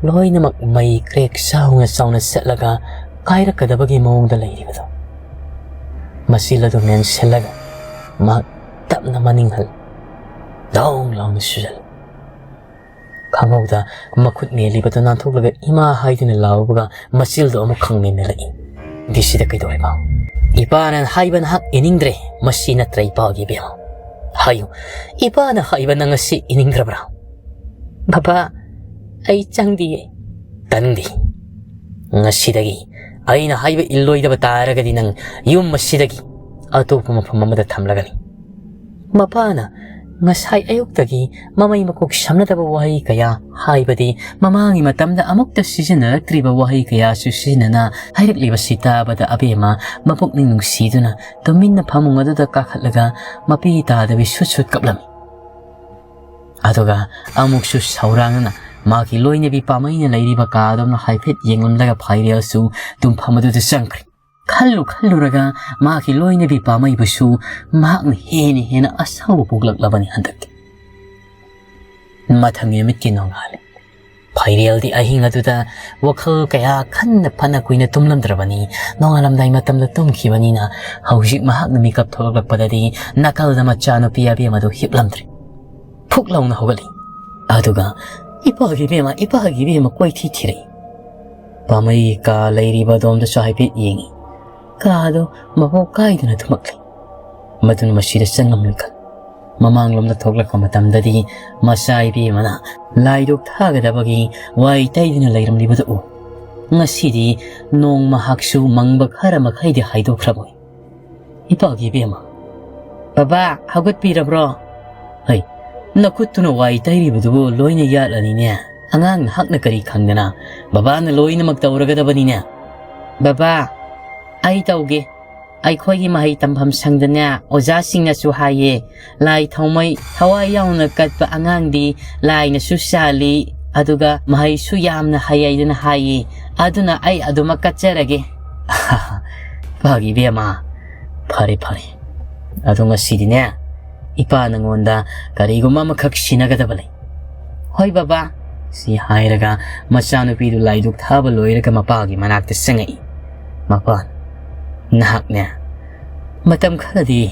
ꯂꯣꯏꯅꯃꯛ ꯃꯩ ꯀ꯭ꯔꯦꯛ ꯆꯥꯎꯅ ꯆꯥꯎꯅ ꯆꯠꯂꯒ ꯀꯥꯏꯔꯛꯀꯗꯕꯒꯤ ꯃꯑꯣꯡꯗ ꯂꯩꯔꯤꯕꯗꯨ꯫ ꯃꯆꯤꯜ ꯑꯗꯨ ꯃꯦꯟꯁꯤꯜꯂꯒ ꯃꯍꯥꯛ ꯇꯞꯅ ꯃꯅꯤꯡ ꯍꯜꯂꯤ꯫ ꯗꯣꯡ ꯂꯥꯎꯅ ꯁꯨꯖꯜꯂꯤ꯫ ꯈꯪꯍꯧꯗ ꯃꯈꯨꯠ ꯃꯦꯜꯂꯤꯕꯗꯨ ꯅꯥꯟꯊꯣꯛꯂꯒ "ꯏꯃꯥ" ꯍꯥꯏꯗꯨꯅ ꯂꯥꯎꯕꯒ ꯃꯆꯤꯜꯗꯣ ꯑꯃꯨꯛ ꯈꯪꯃꯦꯟꯃꯦꯜꯂꯛꯏ꯫ "ꯗꯤ ꯁꯤꯗ ꯀꯩꯗꯧꯔꯤꯕ? ꯏꯄꯥꯅ ꯍꯥꯏꯕ ꯅꯍꯥꯛ ꯏꯅꯤꯡꯗ꯭ꯔꯦ, ꯃꯁꯤ ꯅꯠꯇ꯭ꯔ ꯏꯄꯥꯒꯤ ꯏꯕꯦꯝꯃ? ꯍꯥꯏꯌꯨ, ꯏꯄꯥꯅ ꯍꯥꯏꯕ ꯅꯪ ꯑꯁꯤ ꯏꯅꯤꯡꯗ꯭ꯔꯕ꯭ꯔꯥ?" "ꯕꯕꯥ, ꯑꯩ ꯆꯪꯗꯤꯌꯦ꯫" "ꯇꯥꯅꯤꯡꯗꯦ꯫ ꯉꯁꯤꯗꯒꯤ ꯑꯩꯅ ꯍꯥꯏꯕ ꯏꯜꯂꯣꯏꯗꯕ ꯇꯥꯔꯒꯗꯤ ꯅꯪ ꯌꯨꯝ ꯑꯁꯤꯗꯒꯤ ꯑꯇꯣꯞꯄ ꯃꯐꯝ ꯑꯃꯗ ꯊꯝꯂꯒꯅꯤ꯫" ꯃꯄꯥꯅ ꯉꯁꯥꯏ ꯑꯌꯨꯛꯇꯒꯤ ꯃꯃꯩ ꯃꯀꯣꯛ ꯁꯝꯅꯗꯕ ꯋꯥꯍꯩ ꯀꯌꯥ, ꯍꯥꯏꯕꯗꯤ ꯃꯃꯥꯡꯒꯤ ꯃꯇꯝꯗ ꯑꯃꯨꯛꯇ ꯁꯤꯖꯤꯟꯅꯔꯛꯇ꯭ꯔꯤꯕ ꯋꯥꯍꯩ ꯀꯌꯥꯁꯨ ꯁꯤꯖꯤꯟꯅꯅ ꯍꯥꯏꯔꯛꯂꯤꯕꯁꯤ ꯇꯥꯕꯗ ꯑꯕꯦꯝꯃ ꯃꯄꯨꯛꯅꯤꯡ ꯅꯨꯡꯁꯤꯗꯨꯅ ꯇꯨꯃꯤꯟꯅ ꯐꯃꯨꯡ ꯑꯗꯨꯗ ꯀꯥꯈꯠꯂꯒ ꯃꯄꯤ ꯇꯥꯗꯕꯤ ꯁꯨꯠ ꯁꯨꯠ ꯀꯞꯂꯝꯃꯤ꯫ ꯑꯗꯨꯒ ꯑꯃꯨꯛꯁꯨ ꯁꯧꯔꯥꯡꯅꯅ ꯃꯥꯒꯤ ꯂꯣꯏꯅꯕꯤ ꯄꯥꯃꯩꯅ ꯂꯩꯔꯤꯕ ꯀꯥ ꯑꯗꯨꯝꯅ ꯍꯥꯏꯐꯦꯠ ꯌꯦꯡꯂꯝꯂꯒ ꯐꯥꯏꯔꯦꯜꯁꯨ ꯇꯨꯝꯐꯝ ꯑꯗꯨꯗ ꯆꯪꯈ꯭ꯔꯦ꯫ ꯈꯜꯂꯨ ꯈꯜꯂꯨꯔꯒ ꯃꯥꯒꯤ ꯂꯣꯏꯅꯕꯤ ꯄꯥꯃꯩꯕꯨꯁꯨ ꯃꯍꯥꯛꯅ ꯍꯦꯟꯅ ꯍꯦꯟꯅ ꯑꯁꯥꯎꯕ ꯄꯣꯛꯂꯛꯂꯕꯅꯤ ꯍꯟꯗꯛꯇꯤ꯫ ꯃꯊꯪꯒꯤ ꯅꯨꯃꯤꯠꯀꯤ ꯅꯣꯡꯉꯥꯜꯂꯦ꯫ ꯐꯥꯏꯔꯦꯜꯗꯤ ꯑꯍꯤꯡ ꯑꯗꯨꯗ ꯋꯥꯈꯜ ꯀꯌꯥ ꯈꯟꯅ ꯐꯅ ꯀꯨꯏꯅ ꯇꯨꯝꯂꯝꯗ꯭ꯔꯕꯅꯤ꯫ ꯅꯣꯡꯉꯥꯜꯂꯝꯗꯥꯏ ꯃꯇꯝꯗ ꯇꯨꯝꯈꯤꯕꯅꯤꯅ ꯍꯧꯖꯤꯛ ꯃꯍꯥꯛꯅ ꯃꯤꯀꯞ ꯊꯣꯛꯂꯛꯂꯛꯄꯗꯗꯤ ꯅꯥꯀꯜꯗ ꯃꯆꯥꯅꯨꯄꯤ ꯑꯕꯦꯝꯃꯗꯨ ꯍꯤꯞꯂꯝꯗ꯭ꯔꯦ꯫ ꯐꯨꯛ ꯂꯥꯎꯅ ꯍꯧꯒꯠꯂꯤ꯫ ꯑꯗꯨꯒ "ꯏꯄꯥꯒꯤ ꯏꯕꯦꯝꯃ, ꯏꯄꯥꯒꯤ ꯏꯕꯦꯝꯃ" ꯀꯣꯏꯊꯤ ꯊꯤꯔꯛꯏ꯫ ꯄꯥꯃꯩ ꯀꯥ ꯂꯩꯔꯤꯕ ꯑꯗꯣꯝꯗꯁꯨ ꯍꯥꯏꯐꯦꯠ ꯌꯦꯡꯉꯤ꯫ ꯀꯥꯗꯣ ꯃꯄꯣꯛ ꯀꯥꯏꯗꯅ ꯊꯨꯝꯃꯛꯂꯤ꯫ ꯃꯗꯨꯅ ꯃꯁꯤꯗ ꯆꯪꯂꯝꯂꯣꯏ ꯈꯜ꯫ ꯃꯃꯥꯡꯂꯣꯝꯗ ꯊꯣꯛꯂꯛꯄ ꯃꯇꯝꯗꯗꯤ ꯃꯆꯥ ꯏꯕꯦꯝꯃꯅ ꯂꯥꯏꯗꯨꯛ ꯊꯥꯒꯗꯕꯒꯤ ꯋꯥꯏ ꯇꯩꯗꯨꯅ ꯂꯩꯔꯝꯂꯤꯕꯗꯨ ꯎ꯫ ꯉꯁꯤꯗꯤ ꯅꯣꯡ ꯃꯍꯥꯛꯁꯨ ꯃꯪꯕ ꯈꯔ ꯃꯈꯩꯗꯤ ꯍꯥꯏꯗꯣꯛꯈ꯭ꯔꯕꯣꯏ꯫ "ꯏꯄꯥꯒꯤ ꯏꯕꯦꯝꯃ, ꯕꯕꯥ, ꯍꯧꯒꯠꯄꯤꯔꯕ꯭ꯔꯣ? ꯍꯩ, ꯅꯈꯨꯠꯇꯨꯅ ꯋꯥꯏ ꯇꯩꯔꯤꯕꯗꯨꯕꯨ ꯂꯣꯏꯅ ꯌꯥꯠꯂꯅꯤꯅꯦ꯫ ꯑꯉꯥꯡ ꯅꯍꯥꯛꯅ ꯀꯔꯤ ꯈꯪꯗꯅ? ꯕꯕꯥꯅ ꯂꯣꯏꯅꯃꯛ ꯇꯧꯔꯒꯗꯕꯅꯤꯅꯦ꯫" "ꯕꯕꯥ, ꯑꯩ ꯇꯧꯒꯦ꯫ ꯑꯩꯈꯣꯏꯒꯤ ꯃꯍꯩ ꯇꯝꯐꯝ ꯁꯪꯗꯅꯦ ꯑꯣꯖꯥꯁꯤꯡꯅꯁꯨ ꯍꯥꯏꯌꯦ, ꯂꯥꯏ ꯊꯥꯎꯃꯩ ꯊꯋꯥꯏ ꯌꯥꯎꯅ ꯀꯠꯄ ꯑꯉꯥꯡꯗꯤ ꯂꯥꯏꯅꯁꯨ ꯆꯥꯜꯂꯤ, ꯑꯗꯨꯒ ꯃꯍꯩꯁꯨ ꯌꯥꯝꯅ ꯍꯩ ꯍꯥꯏꯗꯅ ꯍꯥꯏꯌꯦ꯫ ꯑꯗꯨꯅ ꯑꯩ ꯑꯗꯨꯃꯛ ꯀꯠꯆꯔꯒꯦ꯫" "ꯐꯒꯤ ꯏꯕꯦꯝꯃ, ꯐꯔꯦ ꯐꯔꯦ꯫ ꯑꯗꯣ ꯉꯁꯤꯗꯤꯅꯦ, ꯏꯄꯥ ꯅꯪꯉꯣꯟꯗ ꯀꯔꯤꯒꯨꯝꯕ ꯑꯃꯈꯛ ꯁꯤꯟꯅꯒꯗꯕ ꯂꯩ꯫" "ꯍꯣꯏ ꯕꯕꯥ꯫" ꯁꯤ ꯍꯥꯏꯔꯒ ꯃꯆꯥꯅꯨꯄꯤꯗꯨ ꯂꯥꯏꯗꯨꯛ ꯊꯥꯕ ꯂꯣꯏꯔꯒ ꯃꯄꯥꯒꯤ ꯃꯅꯥꯛꯇ ꯆꯪꯉꯛꯏ꯫ "ꯃꯄꯥ, ꯅꯍꯥꯛꯅꯦ ꯃꯇꯝ ꯈꯔꯗꯤ,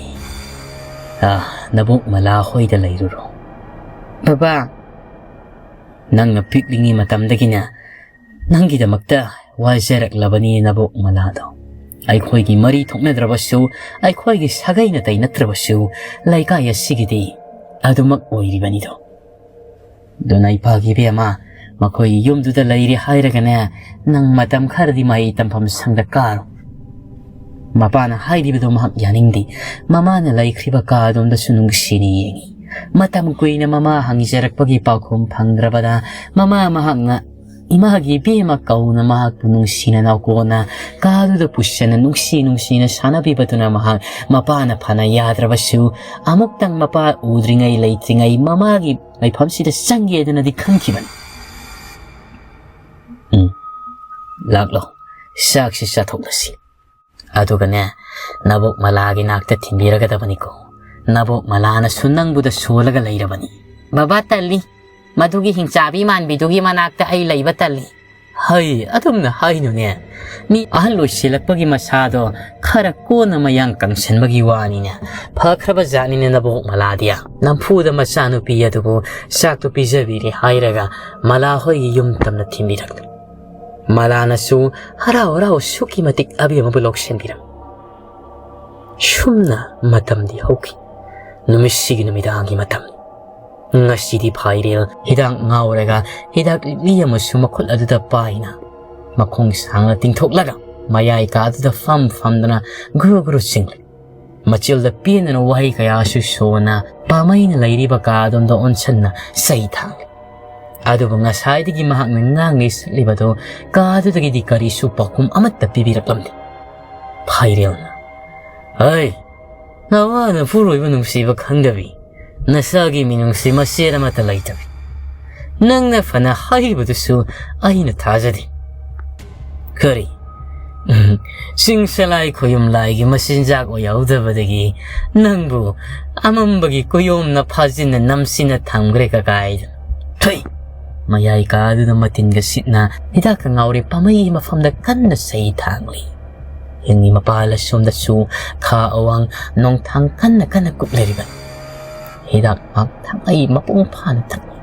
ꯑ, ꯅꯕꯣꯛ ꯃꯂꯥ ꯍꯣꯏꯗ ꯂꯩꯔꯨꯔꯣ꯫" "ꯕꯕꯥ꯫" "ꯅꯪꯅ ꯄꯤꯛꯂꯤꯉꯩ ꯃꯇꯝꯗꯒꯤꯅꯦ ꯅꯪꯒꯤꯗꯃꯛꯇ ꯋꯥꯖꯔꯛꯂꯕꯅꯤ ꯅꯕꯣꯛ ꯃꯂꯥꯗꯣ꯫ ꯑꯩꯈꯣꯏꯒꯤ ꯃꯔꯤ ꯊꯣꯛꯅꯗ꯭ꯔꯕꯁꯨ, ꯑꯩꯈꯣꯏꯒꯤ ꯁꯥꯒꯩ ꯅꯥꯇꯩ ꯅꯠꯇ꯭ꯔꯕꯁꯨ, ꯂꯩꯀꯥꯏ ꯑꯁꯤꯒꯤꯗꯤ ꯑꯗꯨꯃꯛ ꯑꯣꯏꯔꯤꯕꯅꯤꯗꯣ꯫ ꯑꯗꯨꯅ ꯏꯄꯥꯒꯤ ꯏꯕꯦꯝꯃ, ꯃꯈꯣꯏꯒꯤ ꯌꯨꯝꯗꯨꯗ ꯂꯩꯔꯦ ꯍꯥꯏꯔꯒꯅꯦ, ꯅꯪ ꯃꯇꯝ ꯈꯔꯗꯤ ꯃꯍꯩ ꯇꯝꯐꯝ ꯁꯪꯗ ꯀꯥꯔꯣ꯫" ꯃꯄꯥꯅ ꯍꯥꯏꯔꯤꯕꯗꯨ ꯃꯍꯥꯛ ꯌꯥꯅꯤꯡꯗꯦ꯫ ꯃꯃꯥꯅ ꯂꯩꯈ꯭ꯔꯤꯕ ꯀꯥ ꯑꯗꯣꯝꯗꯁꯨ ꯅꯨꯡꯁꯤꯅ ꯌꯦꯡꯉꯤ꯫ ꯃꯇꯝ ꯀꯨꯏꯅ ꯃꯃꯥ ꯍꯪꯖꯔꯛꯄꯒꯤ ꯄꯥꯎꯈꯨꯝ ꯐꯪꯗ꯭ꯔꯕꯗ, ꯃꯃꯥ ꯃꯍꯥꯛꯅ "ꯏꯃꯥꯒꯤ ꯏꯕꯦꯝꯃ" ꯀꯧꯅ ꯃꯍꯥꯛꯄꯨ ꯅꯨꯡꯁꯤꯅ ꯅꯥꯎꯀꯣꯟꯅ ꯀꯥꯗꯨꯗ ꯄꯨꯁꯤꯟꯅ ꯅꯨꯡꯁꯤ ꯅꯨꯡꯁꯤꯅ ꯁꯥꯟꯅꯕꯤꯕꯗꯨꯅ ꯃꯍꯥꯛ ꯃꯄꯥꯅ ꯐꯅ ꯌꯥꯗ꯭ꯔꯕꯁꯨ, ꯑꯃꯨꯛꯇꯪ ꯃꯄꯥ ꯎꯗ꯭ꯔꯤꯉꯩ ꯂꯩꯇ꯭ꯔꯤꯉꯩ ꯃꯃꯥꯒꯤ ꯂꯩꯐꯝꯁꯤꯗ ꯆꯪꯒꯦꯗꯅꯗꯤ ꯈꯟꯈꯤꯕꯅꯤ꯫ "ꯎꯝ, ꯂꯥꯛꯂꯣ, ꯆꯥꯛꯁꯤ ꯆꯥꯊꯣꯛꯂꯁꯤ꯫ ꯑꯗꯨꯒꯅꯦ, ꯅꯕꯣꯛ ꯃꯂꯥꯒꯤ ꯅꯥꯛꯇ ꯊꯤꯟꯕꯤꯔꯒꯗꯕꯅꯤꯀꯣ꯫ ꯅꯕꯣꯛ ꯃꯂꯥꯅꯁꯨ ꯅꯪꯕꯨꯗ ꯁꯣꯜꯂꯒ ꯂꯩꯔꯕꯅꯤ꯫" "ꯕꯕꯥ, ꯇꯜꯂꯤ꯫ ꯃꯗꯨꯒꯤ ꯍꯤꯡꯆꯥꯕꯤ ꯃꯥꯟꯕꯤꯗꯨꯒꯤ ꯃꯅꯥꯛꯇ ꯑꯩ ꯂꯩꯕ ꯇꯜꯂꯤ꯫" "ꯍꯩ, ꯑꯗꯨꯝꯅ ꯍꯥꯏꯅꯨꯅꯦ꯫ ꯃꯤ ꯑꯍꯜ ꯑꯣꯏꯁꯤꯜꯂꯛꯄꯒꯤ ꯃꯁꯥꯗꯣ ꯈꯔ ꯀꯣꯟꯅ ꯃꯌꯥꯡ ꯀꯪꯁꯟꯕꯒꯤ ꯋꯥꯅꯤꯅꯦ꯫ ꯐꯈ꯭ꯔꯕ ꯖꯥꯠꯅꯤꯅꯦ ꯅꯕꯣꯛ ꯃꯂꯥꯗꯤ꯫ ꯅꯝꯐꯨꯗ ꯃꯆꯥꯅꯨꯄꯤ ꯑꯗꯨꯕꯨ ꯆꯥꯛꯇꯨ ꯄꯤꯖꯕꯤꯔꯦ ꯍꯥꯏꯔꯒ ꯃꯂꯥ ꯍꯣꯏꯒꯤ ꯌꯨꯝ ꯇꯝꯅ ꯊꯤꯟꯕꯤꯔꯛꯂꯦ꯫ ꯃꯂꯥꯅꯁꯨ ꯍꯔꯥꯎ ꯍꯔꯥꯎ ꯑꯁꯨꯛꯀꯤ ꯃꯇꯤꯛ ꯑꯕꯦꯝꯃꯕꯨ ꯂꯧꯁꯤꯟꯕꯤꯔꯝꯃꯤ꯫ ꯁꯨꯝꯅ ꯃꯇꯝꯗꯤ ꯍꯧꯈꯤ꯫ ꯅꯨꯃꯤꯠꯁꯤꯒꯤ ꯅꯨꯃꯤꯗꯥꯡꯒꯤ ꯃꯇꯝꯅꯤ꯫ ꯉꯁꯤꯗꯤ ꯐꯥꯏꯔꯦꯜ ꯍꯤꯗꯥꯛ ꯉꯥꯎꯔꯒ ꯍꯤꯗꯥꯛ ꯂꯤꯛꯂꯤ ꯑꯃꯁꯨ ꯃꯈꯨꯠ ꯑꯗꯨꯗ ꯄꯥꯏꯅ, ꯃꯈꯣꯡ ꯁꯥꯡꯅ ꯇꯤꯡꯊꯣꯛꯂꯒ ꯃꯌꯥꯏ ꯀꯥꯗꯨꯗ ꯐꯝ ꯐꯝꯗꯨꯅ ꯒꯨꯔꯨ ꯒꯨꯔꯨ ꯆꯤꯡꯂꯤ꯫ ꯃꯆꯤꯜꯗ ꯄꯦꯟꯗꯅ ꯋꯥꯍꯩ ꯀꯌꯥꯁꯨ ꯁꯣꯟꯅ ꯄꯥꯃꯩꯅ ꯂꯩꯔꯤꯕ ꯀꯥ ꯑꯗꯣꯝꯗ ꯑꯣꯟꯁꯟꯅ ꯆꯩ ꯊꯥꯡꯂꯤ꯫ ꯑꯗꯨꯕꯨ ꯉꯁꯥꯏꯗꯒꯤ ꯃꯍꯥꯛꯅ ꯉꯥꯡꯂꯤ ꯁꯛꯂꯤꯕꯗꯨ ꯀꯥꯗꯨꯗꯒꯤꯗꯤ ꯀꯔꯤꯁꯨ ꯄꯥꯎꯈꯨꯝ ꯑꯃꯠꯇ ꯄꯤꯕꯤꯔꯛꯂꯝꯗꯦ꯫ ꯐꯥꯏꯔꯦꯜꯅ, "ꯍꯩ, ꯅꯋꯥ ꯅꯄꯨꯔꯣꯏꯕ ꯅꯨꯡꯁꯤꯕ ꯈꯪꯗꯕꯤ, ꯅꯁꯥꯒꯤ ꯃꯤꯅꯨꯡꯁꯤ ꯃꯆꯦꯠ ꯑꯃꯠꯇ ꯂꯩꯇꯕꯤ꯫ ꯅꯪꯅ ꯐꯅ ꯍꯥꯏꯔꯤꯕꯗꯨꯁꯨ ꯑꯩꯅ ꯊꯥꯖꯗꯦ꯫ ꯀꯔꯤ? ꯎꯝ, ꯆꯤꯡ ꯁꯂꯥꯏ ꯈꯣꯌꯨꯝ ꯂꯥꯏꯒꯤ ꯃꯆꯤꯟꯖꯥꯛ ꯑꯣꯏꯍꯧꯗꯕꯗꯒꯤ ꯅꯪꯕꯨ ꯑꯃꯝꯕꯒꯤ ꯀꯨꯌꯣꯝꯅ ꯐꯥꯖꯤꯟꯅ ꯅꯝꯁꯤꯟꯅ ꯊꯝꯈ꯭ꯔꯦ ꯀꯀꯥꯏꯗ꯫ ꯊꯨꯏ!" ꯃꯌꯥꯏ ꯀꯥꯗꯨꯗ ꯃꯇꯤꯟꯒ ꯁꯤꯠꯅ ꯍꯤꯗꯥꯛꯀ ꯉꯥꯎꯔꯦ ꯄꯥꯃꯩꯒꯤ ꯃꯐꯝꯗ ꯀꯟꯅ ꯆꯩ ꯊꯥꯡꯂꯤ꯫ ꯌꯦꯡꯉꯤ ꯃꯄꯥꯜ ꯑꯁꯣꯝꯗꯁꯨ ꯈꯥ ꯑꯋꯥꯡ ꯅꯣꯡꯊꯥꯡ ꯀꯟꯅ ꯀꯟꯅ ꯀꯨꯞꯂꯔꯤꯕꯅꯤ꯫ ꯍꯤꯗꯥꯛ ꯃꯍꯥꯛ ꯊꯛꯂꯤ, ꯃꯄꯨꯡ ꯐꯥꯅ ꯊꯛꯂꯤ꯫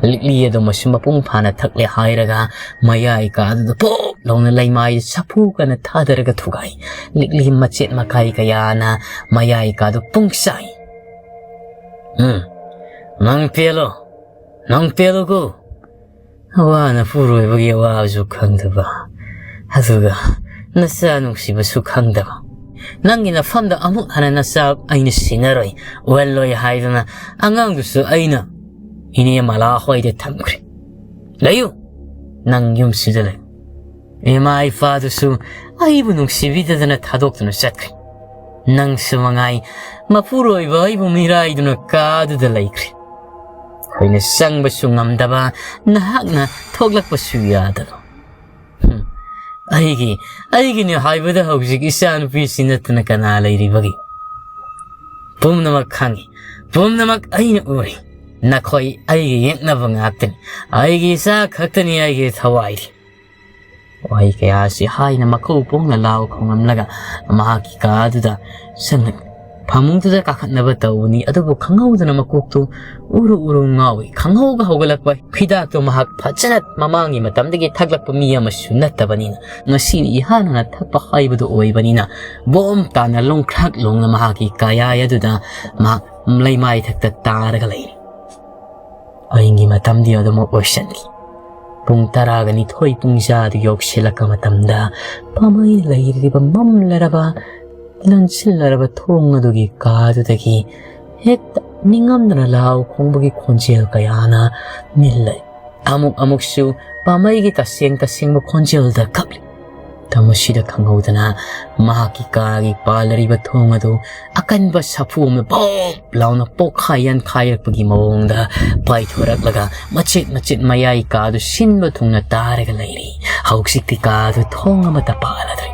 ꯂꯤꯛꯂꯤ ꯑꯗꯨꯃꯁꯨ ꯃꯄꯨꯡ ꯐꯥꯅ ꯊꯛꯂꯦ ꯍꯥꯏꯔꯒ ꯃꯌꯥꯏ ꯀꯥꯗꯨꯗ ꯄꯣꯞ ꯂꯥꯎꯅ ꯂꯩꯃꯥꯏ ꯁꯥꯐꯨ ꯀꯟꯅ ꯊꯥꯗꯔꯒ ꯊꯨꯒꯥꯏ꯫ ꯂꯤꯛꯂꯤ ꯃꯆꯦꯠ ꯃꯀꯥꯏ ꯀꯌꯥꯅ ꯃꯌꯥꯏ ꯀꯥꯗꯨ ꯄꯨꯡꯆꯥꯏ꯫ "ꯎꯝ, ꯅꯪ ꯄꯦꯜꯂꯣ, ꯅꯪ ꯄꯦꯜꯂꯨꯀꯣ꯫ ꯑꯋꯥ ꯅꯄꯨꯔꯣꯏꯕꯒꯤ ꯑꯋꯥꯕꯁꯨ ꯈꯪꯗꯕ, ꯑꯗꯨꯒ ꯅꯆꯥ ꯅꯨꯡꯁꯤꯕꯁꯨ ꯈꯪꯗꯕ꯫ ꯅꯪꯒꯤ ꯅꯐꯝꯗ ꯑꯃꯨꯛ ꯍꯟꯅ ꯅꯆꯥ ꯑꯩꯅ ꯁꯤꯟꯅꯔꯣꯏ, ꯎꯍꯜꯂꯣꯏ ꯍꯥꯏꯗꯨꯅ ꯑꯉꯥꯡꯗꯨꯁꯨ ꯑꯩꯅ ꯏꯅꯦ ꯃꯂꯥ ꯍꯣꯏꯗ ꯊꯝꯈ꯭ꯔꯦ꯫ ꯂꯩꯌꯨ, ꯅꯪ ꯌꯨꯝꯁꯤꯗ ꯂꯩ꯫ ꯏꯃꯥ ꯏꯄꯥꯗꯨꯁꯨ ꯑꯩꯕꯨ ꯅꯨꯡꯁꯤꯕꯤꯗꯗꯅ ꯊꯥꯗꯣꯛꯇꯨꯅ ꯆꯠꯈ꯭ꯔꯦ꯫ ꯅꯪꯁꯨ ꯃꯉꯥꯏ, ꯃꯄꯨꯔꯣꯏꯕ ꯑꯩꯕꯨ ꯃꯤꯔꯥꯏꯗꯨꯅ ꯀꯥꯗꯨꯗ ꯂꯩꯈ꯭ꯔꯦ꯫ ꯑꯩꯈꯣꯏꯅ ꯆꯪꯕꯁꯨ ꯉꯝꯗꯕ, ꯅꯍꯥꯛꯅ ꯊꯣꯛꯂꯛꯄꯁꯨ ꯌꯥꯗꯕ꯫ ꯍꯨꯝ, ꯑꯩꯒꯤ, ꯑꯩꯒꯤꯅꯦ ꯍꯥꯏꯕꯗ ꯍꯧꯖꯤꯛ ꯏꯆꯥꯅꯨꯄꯤꯁꯤ ꯅꯠꯇꯅ ꯀꯅꯥ ꯂꯩꯔꯤꯕꯒꯦ? ꯄꯨꯝꯅꯃꯛ ꯈꯪꯉꯤ, ꯄꯨꯝꯅꯃꯛ ꯑꯩꯅ ꯎꯔꯤ꯫ ꯅꯈꯣꯏ ꯑꯩꯒꯤ ꯌꯦꯛꯅꯕ ꯉꯥꯛꯇꯅꯤ꯫ ꯑꯩꯒꯤ ꯏꯆꯥ ꯈꯛꯇꯅꯤ ꯑꯩꯒꯤ ꯊꯋꯥꯏꯗꯤ꯫ ꯋꯥꯍꯩ ꯀꯌꯥ ꯑꯁꯤ ꯍꯥꯏꯅ ꯃꯈꯧ ꯄꯣꯡꯅ ꯂꯥꯎ ꯈꯣꯡꯂꯝꯂꯒ ꯃꯍꯥꯛꯀꯤ ꯀꯥ ꯑꯗꯨꯗ ꯆꯪꯂꯛꯏ꯫ ꯐꯃꯨꯡꯗꯨꯗ ꯀꯥꯈꯠꯅꯕ ꯇꯧꯕꯅꯤ, ꯑꯗꯨꯕꯨ ꯈꯪꯍꯧꯗꯅ ꯃꯀꯣꯛꯇꯨ ꯎꯔꯨ ꯎꯔꯨ ꯉꯥꯎꯏ꯫ ꯈꯪꯍꯧꯒ ꯍꯧꯒꯠꯂꯛꯄ ꯍꯤꯗꯥꯛꯇꯨ ꯃꯍꯥꯛ ꯐꯖꯅ ꯃꯃꯥꯡꯒꯤ ꯃꯇꯝꯗꯒꯤ ꯊꯛꯂꯛꯄ ꯃꯤ ꯑꯃꯁꯨ ꯅꯠꯇꯕꯅꯤꯅ, ꯉꯁꯤꯅ ꯏꯍꯥꯟ ꯍꯥꯟꯅ ꯊꯛꯄ ꯍꯥꯏꯕꯗꯨ ꯑꯣꯏꯕꯅꯤꯅ, ꯕꯣꯝ ꯇꯥꯅ ꯂꯣꯡꯈ꯭ꯔꯥꯛ ꯂꯣꯡꯅ ꯃꯍꯥꯛꯀꯤ ꯀꯌꯥꯏ ꯑꯗꯨꯗ ꯃꯍꯥꯛ ꯂꯩꯃꯥꯏ ꯊꯛꯇ ꯇꯥꯔꯒ ꯂꯩꯔꯤ꯫ ꯑꯍꯤꯡꯒꯤ ꯃꯇꯝꯗꯤ ꯑꯗꯨꯃꯛ ꯑꯣꯏꯁꯟꯈꯤ꯫ ꯄꯨꯡ ꯇꯔꯥꯒ ꯅꯤꯊꯣꯏ ꯄꯨꯡꯖꯥꯗꯨ ꯌꯧꯁꯤꯜꯂꯛꯄ ꯃꯇꯝꯗ, ꯄꯥꯃꯩꯅ ꯂꯩꯔꯤꯕ ꯃꯝꯂꯔꯕ, ꯂꯟꯁꯤꯜꯂꯔꯕ ꯊꯣꯡ ꯑꯗꯨꯒꯤ ꯀꯥꯗꯨꯗꯒꯤ ꯍꯦꯛꯇ ꯅꯤꯡꯉꯝꯗꯅ ꯂꯥꯎ ꯈꯣꯡꯕꯒꯤ ꯈꯣꯟꯖꯦꯜ ꯀꯌꯥꯅ ꯅꯤꯜꯂꯦ꯫ ꯑꯃꯨꯛ ꯑꯃꯨꯛꯁꯨ ꯄꯥꯃꯩꯒꯤ ꯇꯁꯦꯡ ꯇꯁꯦꯡꯕ ꯈꯣꯟꯖꯦꯜꯗ ꯀꯞꯂꯤ꯫ ꯃꯇꯝ ꯑꯁꯤꯗ ꯈꯪꯍꯧꯗꯅ ꯃꯍꯥꯛꯀꯤ ꯀꯥꯒꯤ ꯄꯥꯜꯂꯔꯤꯕ ꯊꯣꯡ ꯑꯗꯨ ꯑꯀꯟꯕ ꯁꯥꯐꯨ ꯑꯃꯅ ꯄꯣꯞ ꯂꯥꯎꯅ ꯄꯣꯛꯈꯥꯏ ꯌꯥꯟꯈꯥꯏꯔꯛꯄꯒꯤ ꯃꯑꯣꯡꯗ ꯄꯥꯏꯊꯣꯔꯛꯂꯒ ꯃꯆꯦꯠ ꯃꯆꯦꯠ ꯃꯌꯥꯏ ꯀꯥꯗꯨ ꯁꯤꯟꯕ ꯊꯨꯡꯅ ꯇꯥꯔꯒ ꯂꯩꯔꯤ꯫ ꯍꯧꯖꯤꯛꯇꯤ ꯀꯥꯗꯨ ꯊꯣꯡ ꯑꯃꯠꯇ ꯄꯥꯜꯂꯗ꯭ꯔꯦ꯫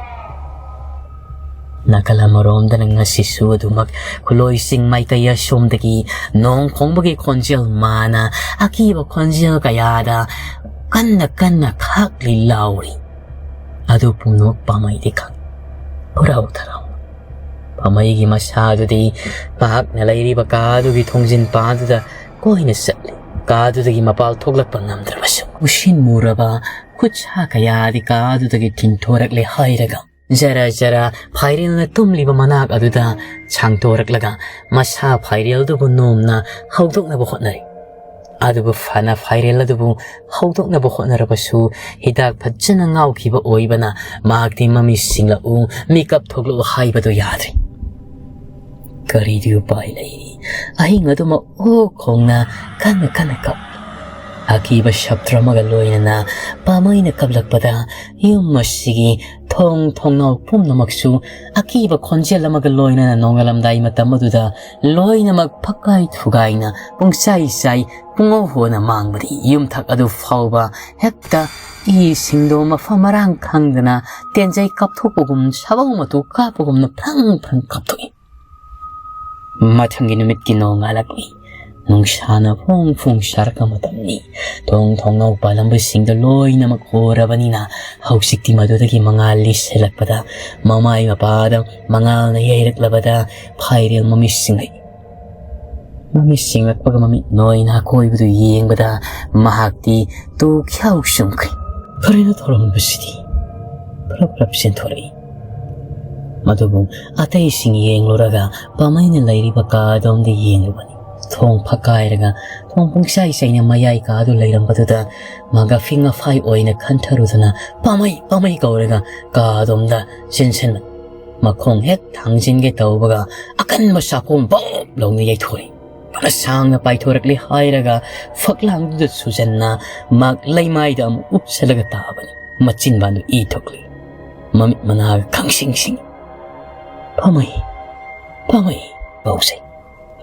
ꯅꯥꯀꯜ ꯑꯃꯔꯣꯝꯗꯅ ꯉꯁꯤꯁꯨ ꯑꯗꯨꯃꯛ ꯈꯨꯠꯂꯣꯏꯁꯤꯡ ꯃꯥꯏꯀꯩ ꯑꯁꯣꯝꯗꯒꯤ ꯅꯣꯡ ꯈꯣꯡꯕꯒꯤ ꯈꯣꯟꯖꯦꯜ ꯃꯥꯅ ꯑꯀꯤꯕ ꯈꯣꯟꯖꯦꯜ ꯀꯌꯥꯗ ꯀꯟꯅ ꯀꯟꯅ ꯈꯥꯛꯂꯤ ꯂꯥꯎꯔꯤ꯫ ꯑꯗꯨ ꯄꯨꯝꯅꯃꯛ ꯄꯥꯃꯩꯗꯤ ꯈꯪꯏ꯫ ꯍꯔꯥꯎ ꯊꯔꯥꯎ ꯄꯥꯃꯩꯒꯤ ꯃꯁꯥꯗꯨꯗꯤ ꯃꯍꯥꯛꯅ ꯂꯩꯔꯤꯕ ꯀꯥꯗꯨꯒꯤ ꯊꯣꯡꯖꯤꯟ ꯄꯥꯗꯨꯗ ꯀꯣꯏꯅ ꯆꯠꯂꯤ꯫ ꯀꯥꯗꯨꯗꯒꯤ ꯃꯄꯥꯜ ꯊꯣꯛꯂꯛꯄ ꯉꯝꯗ꯭ꯔꯕꯁꯨ ꯃꯨꯁꯤꯟ ꯃꯨꯔꯕ ꯈꯨꯠꯁꯥ ꯀꯌꯥꯗꯤ ꯀꯥꯗꯨꯗꯒꯤ ꯊꯤꯟꯊꯣꯔꯛꯂꯦ ꯍꯥꯏꯔꯒ ꯖꯔ ꯖꯔ ꯐꯥꯏꯔꯦꯜꯅ ꯇꯨꯝꯂꯤꯕ ꯃꯅꯥꯛ ꯑꯗꯨꯗ ꯁꯥꯡꯗꯣꯔꯛꯂꯒ ꯃꯁꯥ ꯐꯥꯏꯔꯦꯜꯗꯨꯕꯨ ꯅꯣꯝꯅ ꯍꯧꯗꯣꯛꯅꯕ ꯍꯣꯠꯅꯔꯤ꯫ ꯑꯗꯨꯕꯨ ꯐꯅ ꯐꯥꯏꯔꯦꯜ ꯑꯗꯨꯕꯨ ꯍꯧꯗꯣꯛꯅꯕ ꯍꯣꯠꯅꯔꯕꯁꯨ ꯍꯤꯗꯥꯛ ꯐꯖꯅ ꯉꯥꯎꯈꯤꯕ ꯑꯣꯏꯕꯅ ꯃꯍꯥꯛꯇꯤ ꯃꯃꯤ ꯁꯤꯡꯂꯛꯎ, ꯃꯤꯀꯞ ꯊꯣꯛꯂꯛꯎ ꯍꯥꯏꯕꯗꯨ ꯌꯥꯗ꯭ꯔꯤ꯫ ꯀꯔꯤꯗꯤ ꯎꯄꯥꯏ ꯂꯩꯔꯤ? ꯑꯍꯤꯡ ꯑꯗꯨꯃꯛ ꯑꯣꯛ ꯈꯣꯡꯅ ꯀꯟꯅ ꯀꯟꯅ ꯀꯞ꯫ ꯑꯀꯤꯕ ꯁꯞꯇ꯭ꯔ ꯑꯃꯒ ꯂꯣꯏꯅꯅ ꯄꯥꯃꯩꯅ ꯀꯞꯂꯛꯄꯗ ꯌꯨꯝ ꯑꯁꯤꯒꯤ ꯊꯣꯡ ꯊꯣꯡꯅꯥꯎ ꯄꯨꯝꯅꯃꯛꯁꯨ ꯑꯀꯤꯕ ꯈꯣꯟꯖꯦꯜ ꯑꯃꯒ ꯂꯣꯏꯅꯅ ꯅꯣꯡꯉꯥꯜꯂꯝꯗꯥꯏ ꯃꯇꯝ ꯑꯗꯨꯗ ꯂꯣꯏꯅꯃꯛ ꯐꯛꯀꯥꯏ ꯊꯨꯒꯥꯏꯅ ꯄꯨꯡꯆꯥꯏ ꯆꯥꯏ ꯄꯨꯡꯍꯣ ꯍꯣꯅ ꯃꯥꯡꯕꯗꯤ ꯌꯨꯝꯊꯛ ꯑꯗꯨ ꯐꯥꯎꯕ ꯍꯦꯛꯇ ꯏꯁꯤꯡꯗꯣ ꯃꯐꯝ ꯃꯔꯥꯡ ꯈꯪꯗꯅ ꯇꯦꯟꯖꯩ ꯀꯥꯞꯊꯣꯛꯄꯒꯨꯝ ꯁꯥꯕꯧ ꯃꯇꯨ ꯀꯥꯞꯄꯒꯨꯝꯅ ꯐ꯭ꯔꯪ ꯐ꯭ꯔꯪ ꯀꯥꯞꯊꯣꯛꯏ꯫ ꯃꯊꯪꯒꯤ ꯅꯨꯃꯤꯠꯀꯤ ꯅꯣꯡꯉꯥꯜꯂꯛꯂꯤ꯫ ꯅꯨꯡꯁꯥꯅ ꯐꯣꯡ ꯐꯣꯡ ꯁꯥꯔꯛꯄ ꯃꯇꯝꯅꯤ꯫ ꯊꯣꯡ ꯊꯣꯡꯅꯥꯎ ꯄꯥꯜꯂꯝꯕꯁꯤꯡꯗꯣ ꯂꯣꯏꯅꯃꯛ ꯍꯣꯔꯕꯅꯤꯅ ꯍꯧꯖꯤꯛꯇꯤ ꯃꯗꯨꯗꯒꯤ ꯃꯉꯥꯜ ꯂꯤꯁꯤꯜꯂꯛꯄꯗ ꯃꯃꯥꯏ ꯃꯄꯥꯗ ꯃꯉꯥꯜꯅ ꯌꯩꯔꯛꯂꯕꯗ ꯐꯥꯏꯔꯦꯜ ꯃꯃꯤꯠ ꯁꯤꯡꯂꯛꯏ꯫ ꯃꯃꯤꯠ ꯁꯤꯡꯂꯛꯄꯒ ꯃꯃꯤꯠ ꯅꯣꯏꯅ ꯑꯀꯣꯏꯕꯗꯨ ꯌꯦꯡꯕꯗ ꯃꯍꯥꯛꯇꯤ ꯇꯨ ꯈ꯭ꯌꯥꯎ ꯆꯨꯝꯈ꯭ꯔꯦ꯫ ꯀꯔꯤꯅꯣ ꯊꯣꯔꯝꯕꯁꯤꯗꯤ? ꯐꯔꯞ ꯐꯔꯞ ꯆꯦꯟꯊꯣꯔꯛꯏ꯫ ꯃꯗꯨꯕꯨ ꯑꯇꯩꯁꯤꯡ ꯌꯦꯡꯂꯨꯔꯒ ꯄꯥꯃꯩꯅ ꯂꯩꯔꯤꯕ ꯀꯥ ꯑꯗꯣꯝꯗ ꯌꯦꯡꯂꯨꯕꯅꯤ꯫ ꯊꯣꯡ ꯐꯛꯀꯥꯏꯔꯒ ꯊꯣꯡ ꯄꯨꯡꯆꯥꯏ ꯆꯥꯏꯅ ꯃꯌꯥꯏ ꯀꯥꯗꯨ ꯂꯩꯔꯝꯕꯗꯨꯗ ꯃꯥꯒ ꯐꯤꯡ ꯑꯐꯥꯏ ꯑꯣꯏꯅ ꯈꯟꯊꯔꯨꯗꯨꯅ ꯄꯥꯃꯩ ꯄꯥꯃꯩ ꯀꯧꯔꯒ ꯀꯥ ꯑꯗꯣꯝꯗ ꯆꯦꯟꯁꯤꯟꯕꯅꯤ꯫ ꯃꯈꯣꯡ ꯍꯦꯛ ꯊꯥꯡꯖꯤꯟꯒꯦ ꯇꯧꯕꯒ ꯑꯀꯟꯕ ꯁꯥꯄꯣꯝ ꯕꯣꯞ ꯂꯧꯅ ꯌꯩꯊꯣꯔꯛꯏ꯫ ꯐꯅ ꯁꯥꯡꯅ ꯄꯥꯏꯊꯣꯔꯛꯂꯦ ꯍꯥꯏꯔꯒ ꯐꯛꯂꯥꯡꯗꯨꯗ ꯁꯨꯖꯟꯅ ꯃꯍꯥꯛ ꯂꯩꯃꯥꯏꯗ ꯑꯃꯨꯛ ꯎꯞꯁꯜꯂꯒ ꯇꯥꯕꯅꯤ꯫ ꯃꯆꯤꯟꯕꯥꯟꯗꯨ ꯏ ꯊꯣꯛꯂꯤ꯫ ꯃꯃꯤꯠ ꯃꯅꯥꯒ ꯈꯪꯁꯤꯡ ꯁꯤꯡ꯫ "ꯄꯥꯃꯩ, ꯄꯥꯃꯩ" ꯀꯧꯖꯩ꯫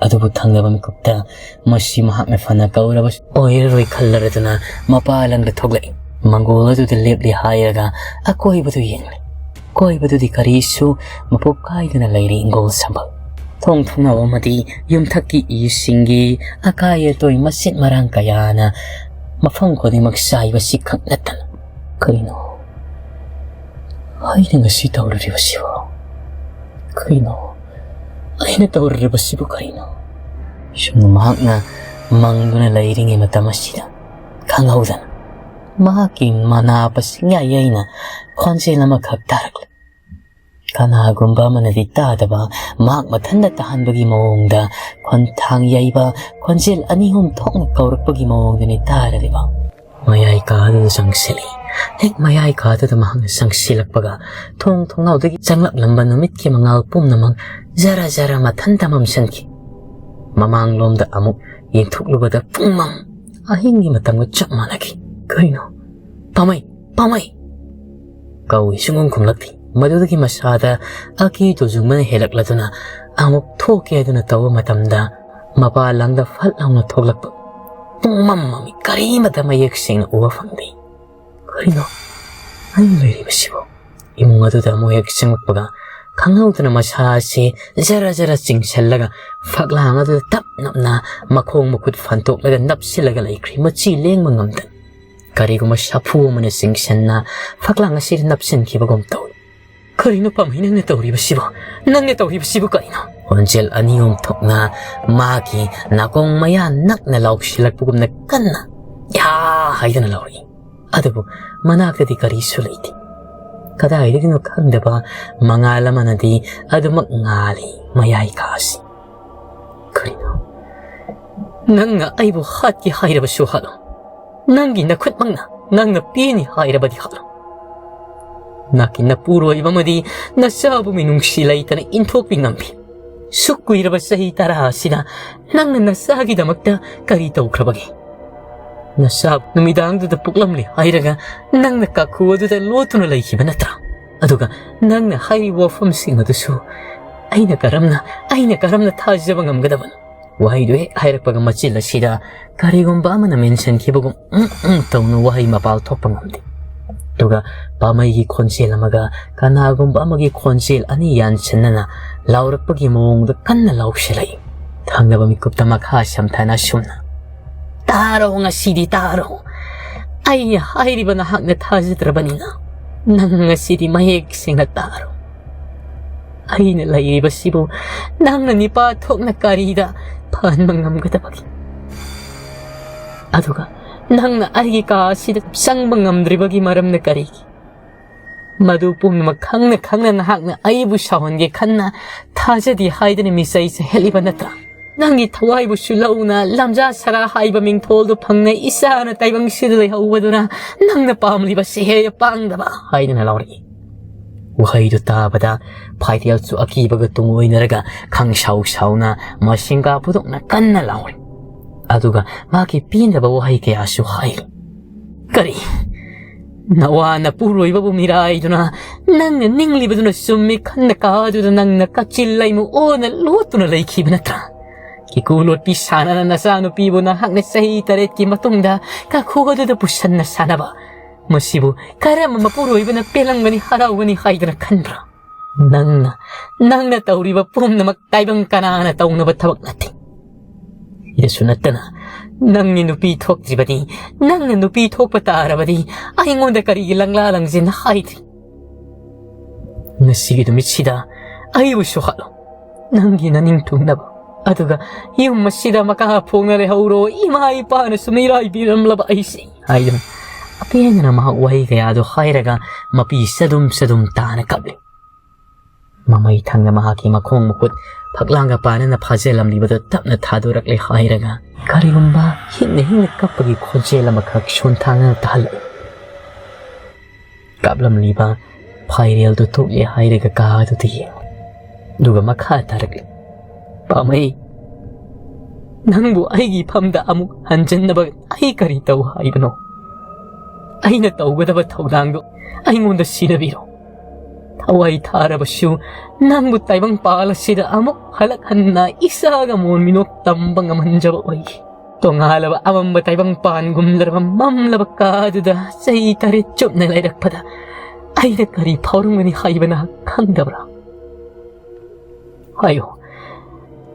ꯑꯗꯨꯕꯨ ꯊꯪꯅꯕ ꯃꯤꯀꯨꯞꯇ ꯃꯁꯤ ꯃꯍꯥꯛꯅ ꯐꯅ ꯀꯧꯔꯕꯁꯨ ꯑꯣꯏꯔꯔꯣꯏ ꯈꯜꯂꯔꯗꯨꯅ ꯃꯄꯥ ꯂꯪꯗ ꯊꯣꯛꯂꯛꯏ꯫ ꯃꯪꯒꯣꯜ ꯑꯗꯨꯗ ꯂꯦꯞꯂꯤ ꯍꯥꯏꯔꯒ ꯑꯀꯣꯏꯕꯗꯨ ꯌꯦꯡꯂꯤ꯫ ꯀꯣꯏꯕꯗꯨꯗꯤ ꯀꯔꯤꯁꯨ ꯃꯄꯨꯞ ꯀꯥꯏꯗꯅ ꯂꯩꯔꯤ ꯏꯪꯒꯣꯜ ꯁꯝꯕꯜ꯫ ꯊꯣꯡ ꯊꯣꯡꯅꯥꯎ ꯑꯃꯗꯤ ꯌꯨꯝꯊꯛꯀꯤ ꯏꯁꯤꯡꯒꯤ ꯑꯀꯥꯏ ꯑꯇꯣꯏ ꯃꯆꯦꯠ ꯃꯔꯥꯡ ꯀꯌꯥꯅ ꯃꯐꯝ ꯈꯨꯗꯤꯡꯃꯛ ꯆꯥꯏꯕꯁꯤ ꯈꯛ ꯅꯠꯇꯅ꯫ ꯀꯔꯤꯅꯣ ꯑꯩꯅ ꯉꯁꯤ ꯇꯧꯔꯨꯔꯤꯕꯁꯤꯕꯨ? ꯀꯔꯤꯅꯣ ꯑꯩꯅ ꯇꯧꯔꯨꯔꯤꯕꯁꯤꯕꯨ ꯀꯔꯤꯅꯣ? ꯁꯨꯝꯅ ꯃꯍꯥꯛꯅ ꯃꯪꯗꯨꯅ ꯂꯩꯔꯤꯉꯩ ꯃꯇꯝ ꯑꯁꯤꯗ ꯈꯪꯍꯧꯗꯅ ꯃꯍꯥꯛꯀꯤ ꯃꯅꯥꯄ ꯁꯤꯡꯌꯥ ꯌꯩꯅ ꯈꯣꯟꯖꯦꯜ ꯑꯃꯈꯛ ꯇꯥꯔꯛꯂꯦ꯫ ꯀꯅꯥꯒꯨꯝꯕ ꯑꯃꯅꯗꯤ ꯇꯥꯗꯕ, ꯃꯍꯥꯛ ꯃꯊꯟꯇ ꯇꯥꯍꯟꯕꯒꯤ ꯃꯑꯣꯡꯗ ꯈꯣꯟꯊꯥꯡ ꯌꯩꯕ ꯈꯣꯟꯖꯦꯜ ꯑꯅꯤ ꯑꯍꯨꯝ ꯊꯣꯛꯅ ꯀꯧꯔꯛꯄꯒꯤ ꯃꯑꯣꯡꯗꯅꯤ ꯇꯥꯔꯤꯕ꯫ ꯃꯌꯥꯏ ꯀꯥꯗꯨꯗ ꯆꯪꯁꯤꯜꯂꯤ꯫ ꯍꯦꯛ ꯃꯌꯥꯏ ꯀꯥꯗꯨꯗ ꯃꯍꯥꯛꯅ ꯆꯪꯁꯤꯜꯂꯛꯄꯒ ꯊꯣꯡ ꯊꯣꯡꯅꯥꯎꯗꯒꯤ ꯆꯪꯂꯛꯂꯝꯕ ꯅꯨꯃꯤꯠꯀꯤ ꯃꯉꯥꯜ ꯄꯨꯝꯅꯃꯛ ꯖꯔ ꯖꯔ ꯃꯊꯟꯇ ꯃꯝꯁꯤꯟꯈꯤ꯫ ꯃꯃꯥꯡꯂꯣꯝꯗ ꯑꯃꯨꯛ ꯌꯦꯡꯊꯣꯛꯂꯨꯕꯗ ꯄꯨꯡꯃꯝ ꯑꯍꯤꯡꯒꯤ ꯃꯇꯝꯒ ꯆꯞ ꯃꯥꯟꯅꯈꯤ꯫ "ꯀꯔꯤꯅꯣ? ꯄꯥꯃꯩ! ꯄꯥꯃꯩ!" ꯀꯧꯏ, ꯁꯨꯡꯈꯨꯝ ꯈꯨꯝꯂꯛꯇꯦ꯫ ꯃꯗꯨꯗꯒꯤ ꯃꯁꯥꯗ ꯑꯀꯤ ꯇꯨꯖꯨꯡꯕꯅ ꯍꯦꯜꯂꯛꯂꯗꯨꯅ ꯑꯃꯨꯛ ꯊꯣꯛꯀꯦ ꯍꯥꯏꯗꯨꯅ ꯇꯧꯕ ꯃꯇꯝꯗ ꯃꯄꯥ ꯂꯪꯗ ꯐꯠ ꯂꯥꯎꯅ ꯊꯣꯛꯂꯛꯄ ꯄꯨꯡꯃꯝ ꯃꯝꯃꯤ꯫ ꯀꯔꯤꯃꯠꯇ ꯃꯌꯦꯛ ꯁꯦꯡꯅ ꯎꯕ ꯐꯪꯗꯦ꯫ ꯀꯔꯤꯅꯣ ꯑꯩꯅ ꯂꯩꯔꯤꯕꯁꯤꯕꯨ? ꯏꯃꯨꯡ ꯑꯗꯨꯗ ꯑꯃꯨꯛ ꯍꯦꯛ ꯆꯪꯂꯛꯄꯒ ꯈꯪꯍꯧꯗꯅ ꯃꯁꯥ ꯑꯁꯤ ꯖꯔ ꯖꯔ ꯆꯤꯡꯁꯤꯜꯂꯒ ꯐꯛꯂꯥꯡ ꯑꯗꯨꯗ ꯇꯞ ꯅꯞꯅ ꯃꯈꯣꯡ ꯃꯈꯨꯠ ꯐꯟꯇꯣꯛꯂꯒ ꯅꯞꯁꯤꯜꯂꯒ ꯂꯩꯈ꯭ꯔꯤ, ꯃꯆꯤ ꯂꯦꯡꯕ ꯉꯝꯗꯅ꯫ ꯀꯔꯤꯒꯨꯝꯕ ꯁꯥꯐꯨ ꯑꯃꯅ ꯆꯤꯡꯁꯤꯟꯅ ꯐꯛꯂꯥꯡ ꯑꯁꯤꯗ ꯅꯞꯁꯤꯟꯈꯤꯕꯒꯨꯝ ꯇꯧꯏ꯫ "ꯀꯔꯤꯅꯣ ꯄꯥꯝꯃꯩ, ꯅꯪꯅ ꯇꯧꯔꯤꯕꯁꯤꯕꯨ? ꯅꯪꯅ ꯇꯧꯔꯤꯕꯁꯤꯕꯨ ꯀꯔꯤꯅꯣ?" ꯈꯣꯟꯖꯦꯜ ꯑꯅꯤ ꯑꯍꯨꯝ ꯊꯣꯛꯅ ꯃꯥꯒꯤ ꯅꯥꯀꯣꯡ ꯃꯌꯥ ꯅꯛꯅ ꯂꯥꯎꯁꯤꯜꯂꯛꯄꯒꯨꯝꯅ ꯀꯟꯅ "ꯌꯥ" ꯍꯥꯏꯗꯅ ꯂꯥꯎꯔꯛꯏ꯫ ꯑꯗꯨꯕꯨ ꯃꯅꯥꯛꯇꯗꯤ ꯀꯔꯤꯁꯨ ꯂꯩꯇꯦ꯫ ꯀꯗꯥꯏꯗꯒꯤꯅꯣ ꯈꯪꯗꯕ ꯃꯉꯥꯜ ꯑꯃꯅꯗꯤ ꯑꯗꯨꯃꯛ ꯉꯥꯜꯂꯤ ꯃꯌꯥꯏ ꯀꯥꯁꯤ꯫ "ꯀꯔꯤꯅꯣ? ꯅꯪꯅ ꯑꯩꯕꯨ ꯍꯥꯠꯀꯦ ꯍꯥꯏꯔꯕꯁꯨ ꯍꯥꯠꯂꯣ꯫ ꯅꯪꯒꯤ ꯅꯈꯨꯠꯃꯛꯅ, ꯅꯪꯅ ꯄꯤꯅꯤ ꯍꯥꯏꯔꯕꯗꯤ ꯍꯥꯠꯂꯣ꯫ ꯅꯪꯒꯤ ꯅꯄꯨꯔꯣꯏꯕ ꯑꯃꯗꯤ ꯅꯆꯥꯕꯨ ꯃꯤꯅꯨꯡꯁꯤ ꯂꯩꯇꯅ ꯏꯟꯊꯣꯛꯄꯤ ꯉꯝꯕꯤ꯫ ꯁꯨꯛ ꯀꯨꯏꯔꯕ ꯆꯍꯤ ꯇꯔꯥ ꯑꯁꯤꯗ ꯅꯪꯅ ꯅꯆꯥꯒꯤꯗꯃꯛꯇ ꯀꯔꯤ ꯇꯧꯈ꯭ꯔꯕꯒꯦ? ꯅꯆꯥ ꯅꯨꯃꯤꯗꯥꯡꯗꯨꯗ ꯄꯣꯛꯂꯝꯂꯦ ꯍꯥꯏꯔꯒ ꯅꯪꯅ ꯀꯥꯈꯨ ꯑꯗꯨꯗ ꯂꯣꯠꯇꯨꯅ ꯂꯩꯈꯤꯕ ꯅꯠꯇ꯭ꯔꯥ? ꯑꯗꯨꯒ ꯅꯪꯅ ꯍꯥꯏꯔꯤꯕ ꯋꯥꯐꯝꯁꯤꯡ ꯑꯗꯨꯁꯨ ꯑꯩꯅ ꯀꯔꯝꯅ, ꯑꯩꯅ ꯀꯔꯝꯅ ꯊꯥꯖꯕ ꯉꯝꯒꯗꯕꯅꯣ?" ꯋꯥꯍꯩꯗꯨ ꯍꯦꯛ ꯍꯥꯏꯔꯛꯄꯒ ꯃꯆꯤꯜ ꯑꯁꯤꯗ ꯀꯔꯤꯒꯨꯝꯕ ꯑꯃꯅ ꯃꯦꯟꯁꯤꯟꯈꯤꯕꯒꯨꯝ "ꯎꯝ, ꯎꯝ" ꯇꯧꯅ ꯋꯥꯍꯩ ꯃꯄꯥꯜ ꯊꯣꯛꯄ ꯉꯝꯗꯦ꯫ ꯑꯗꯨꯒ ꯄꯥꯃꯩꯒꯤ ꯈꯣꯟꯖꯦꯜ ꯑꯃꯒ ꯀꯅꯥꯒꯨꯝꯕ ꯑꯃꯒꯤ ꯈꯣꯟꯖꯦꯜ ꯑꯅꯤ ꯌꯥꯟꯁꯤꯟꯅꯅ ꯂꯥꯎꯔꯛꯄꯒꯤ ꯃꯑꯣꯡꯗ ꯀꯟꯅ ꯂꯥꯎꯁꯤꯜꯂꯛꯏ꯫ ꯊꯪꯅꯕ ꯃꯤꯀꯨꯞꯇ ꯃꯈꯥ ꯁꯝꯊꯅ ꯑꯁꯨꯝꯅ, "ꯇꯥꯔꯣ, ꯉꯁꯤꯗꯤ ꯇꯥꯔꯣ꯫ ꯑꯩꯅ ꯍꯥꯏꯔꯤꯕ ꯅꯍꯥꯛꯅ ꯊꯥꯖꯗ꯭ꯔꯕꯅꯤꯅ ꯅꯪ ꯉꯁꯤꯗꯤ ꯃꯌꯦꯛ ꯁꯦꯡꯅ ꯇꯥꯔꯣ꯫ ꯑꯩꯅ ꯂꯩꯔꯤꯕꯁꯤꯕꯨ ꯅꯪꯅ ꯅꯤꯄꯥ ꯊꯣꯛꯅ ꯀꯔꯤꯗ ꯐꯍꯟꯕ ꯉꯝꯒꯗꯕꯒꯦ? ꯑꯗꯨꯒ ꯅꯪꯅ ꯑꯩꯒꯤ ꯀꯥ ꯑꯁꯤꯗ ꯆꯪꯕ ꯉꯝꯗ꯭ꯔꯤꯕꯒꯤ ꯃꯔꯝꯅ ꯀꯔꯤꯒꯤ? ꯃꯗꯨ ꯄꯨꯝꯅꯃꯛ ꯈꯪꯅ ꯈꯪꯅ ꯅꯍꯥꯛꯅ ꯑꯩꯕꯨ ꯁꯥꯎꯍꯟꯒꯦ ꯈꯟꯅ ꯊꯥꯖꯗꯦ ꯍꯥꯏꯗꯅ ꯃꯤꯆꯩ ꯆꯩꯍꯠꯂꯤꯕ ꯅꯠꯇ꯭ꯔꯥ? ꯅꯪꯒꯤ ꯊꯋꯥꯏꯕꯨꯁꯨ ꯂꯧꯅ ꯂꯝꯖꯥ ꯁꯔꯥ ꯍꯥꯏꯕ ꯃꯤꯡꯊꯣꯜꯗꯨ ꯐꯪꯅ ꯏꯆꯥꯅ ꯇꯥꯏꯕꯪꯁꯤꯗ ꯂꯩꯍꯧꯕꯗꯨꯅ ꯅꯪꯅ ꯄꯥꯝꯂꯤꯕꯁꯤ ꯍꯦꯛ ꯄꯥꯡꯗꯕ" ꯍꯥꯏꯗꯅ ꯂꯥꯎꯔꯛꯏ꯫ ꯋꯥꯍꯩꯗꯨ ꯇꯥꯕꯗ ꯐꯥꯏꯔꯦꯜꯁꯨ ꯑꯀꯤꯕꯒ ꯇꯨꯡ ꯑꯣꯏꯅꯔꯒ ꯈꯪꯁꯥꯎ ꯁꯥꯎꯅ ꯃꯁꯤꯡꯒꯥ ꯄꯨꯗꯣꯛꯅ ꯀꯟꯅ ꯂꯥꯎꯔꯤ꯫ ꯑꯗꯨꯒ ꯃꯥꯒꯤ ꯄꯦꯟꯗꯕ ꯋꯥꯍꯩ ꯀꯌꯥꯁꯨ ꯍꯥꯏꯔꯤ꯫ "ꯀꯔꯤ? ꯅꯋꯥ ꯅꯄꯨꯔꯣꯏꯕꯕꯨ ꯃꯤꯔꯥꯏꯗꯨꯅ ꯅꯪꯅ ꯅꯤꯡꯂꯤꯕꯗꯨꯅ ꯆꯨꯝꯃꯤ ꯈꯟꯅ ꯀꯥꯗꯨꯗ ꯅꯪꯅ ꯀꯛꯆꯤꯜ ꯂꯩꯃꯨ ꯑꯣꯟꯅ ꯂꯣꯠꯇꯨꯅ ꯂꯩꯈꯤꯕ ꯅꯠꯇ꯭ꯔꯥ? ꯀꯤꯀꯨ ꯂꯣꯠꯄꯤ ꯁꯥꯟꯅꯅ ꯅꯆꯥꯅꯨꯄꯤꯕꯨ ꯅꯍꯥꯛꯅ ꯆꯍꯤ ꯇꯔꯦꯠꯀꯤ ꯃꯇꯨꯡꯗ ꯀꯥꯈꯨ ꯑꯗꯨꯗ ꯄꯨꯁꯟꯅ ꯁꯥꯟꯅꯕ, ꯃꯁꯤꯕꯨ ꯀꯔꯝꯕ ꯃꯄꯨꯔꯣꯏꯕꯅ ꯄꯦꯜꯂꯝꯒꯅꯤ, ꯍꯔꯥꯎꯒꯅꯤ ꯍꯥꯏꯗꯅ ꯈꯟꯕ꯭ꯔꯥ? ꯅꯪꯅ, ꯅꯪꯅ ꯇꯧꯔꯤꯕ ꯄꯨꯝꯅꯃꯛ ꯇꯥꯏꯕꯪ ꯀꯅꯥꯅ ꯇꯧꯅꯕ ꯊꯕꯛ ꯅꯠꯇꯦ꯫ ꯁꯤꯗꯁꯨ ꯅꯠꯇꯅ, ꯅꯪꯒꯤ ꯅꯨꯄꯤ ꯊꯣꯛꯇ꯭ꯔꯤꯕꯗꯤ, ꯅꯪꯅ ꯅꯨꯄꯤ ꯊꯣꯛꯄ ꯇꯥꯔꯕꯗꯤ, ꯑꯩꯉꯣꯟꯗ ꯀꯔꯤꯒꯤ ꯂꯪꯂꯥ ꯂꯪꯖꯦꯟ ꯍꯥꯏꯗ꯭ꯔꯤ? ꯉꯁꯤꯒꯤ ꯅꯨꯃꯤꯠꯁꯤꯗ ꯑꯩꯕꯨꯁꯨ ꯍꯥꯠꯂꯣ, ꯅꯪꯒꯤ ꯅꯅꯤꯡ ꯊꯨꯡꯅꯕ꯫ ꯑꯗꯨꯒ ꯌꯨꯝ ꯑꯁꯤꯗ ꯃꯀꯥ ꯐꯣꯡꯅ ꯂꯩꯍꯧꯔꯣ, ꯏꯃꯥ ꯏꯄꯥꯅꯁꯨ ꯃꯤꯔꯥꯏꯕꯤꯔꯝꯂꯕ ꯑꯩꯁꯦ, ꯍꯥꯏꯗꯨꯅ ꯑꯄꯦꯟꯗꯅ ꯃꯍꯥꯛ ꯋꯥꯍꯩ ꯀꯌꯥꯗꯨ ꯍꯥꯏꯔꯒ ꯃꯄꯤ ꯆꯗꯨꯝ ꯆꯗꯨꯝ ꯇꯥꯅ ꯀꯞꯂꯤ꯫ ꯃꯃꯩ ꯊꯪꯅ ꯃꯍꯥꯛꯀꯤ ꯃꯈꯣꯡ ꯃꯈꯨꯠ ꯐꯛꯂꯥꯡꯒ ꯄꯥꯅꯅ ꯐꯥꯖꯤꯜꯂꯝꯂꯤꯕꯗꯨ ꯇꯞꯅ ꯊꯥꯗꯣꯔꯛꯂꯦ ꯍꯥꯏꯔꯒ, ꯀꯔꯤꯒꯨꯝꯕ ꯍꯤꯡꯅ ꯍꯤꯡꯅ ꯀꯞꯄꯒꯤ ꯈꯣꯟꯖꯦꯜ ꯑꯃꯈꯛ ꯁꯣꯟꯊꯥꯅ ꯇꯥꯍꯜꯂꯛꯏ꯫ ꯀꯥꯞꯂꯝꯂꯤꯕ ꯐꯥꯏꯔꯦꯜꯗꯨ ꯊꯣꯛꯂꯦ ꯍꯥꯏꯔꯒ ꯀꯥ ꯑꯗꯨꯗ ꯌꯦꯡꯂꯤ꯫ ꯑꯗꯨꯒ ꯃꯈꯥ ꯇꯥꯔꯛꯂꯤ, "ꯄꯥꯝꯃꯩ, ꯅꯪꯕꯨ ꯑꯩꯒꯤ ꯏꯐꯝꯗ ꯑꯃꯨꯛ ꯍꯟꯖꯤꯟꯅꯕ ꯑꯩ ꯀꯔꯤ ꯇꯧ ꯍꯥꯏꯕꯅꯣ? ꯑꯩꯅ ꯇꯧꯒꯗꯕ ꯊꯧꯗꯥꯡꯗꯨ ꯑꯩꯉꯣꯟꯗ ꯁꯤꯟꯅꯕꯤꯔꯣ꯫ ꯊꯋꯥꯏ ꯊꯥꯔꯕꯁꯨ ꯅꯪꯕꯨ ꯇꯥꯏꯕꯪꯄꯥꯜ ꯑꯁꯤꯗ ꯑꯃꯨꯛ ꯍꯜꯂꯛꯍꯟꯅ ꯏꯆꯥꯒ ꯃꯣꯟ ꯃꯤꯅꯣꯛ ꯇꯝꯕ ꯉꯝꯍꯟꯖꯕ ꯑꯣꯏꯒꯦ꯫ ꯇꯣꯉꯥꯜꯂꯕ ꯑꯃꯝꯕ ꯇꯥꯏꯕꯪꯄꯥꯟꯒꯨꯝꯂꯔꯕ ꯃꯝꯂꯕ ꯀꯥꯗꯨꯗ ꯆꯍꯤ ꯇꯔꯦꯠ ꯆꯨꯞꯅ ꯂꯩꯔꯛꯄꯗ ꯑꯩꯅ ꯀꯔꯤ ꯐꯥꯎꯔꯝꯒꯅꯤ ꯍꯥꯏꯕ ꯅꯍꯥꯛ ꯈꯪꯗꯕ꯭ꯔꯥ? ꯍꯥꯏꯌꯨ,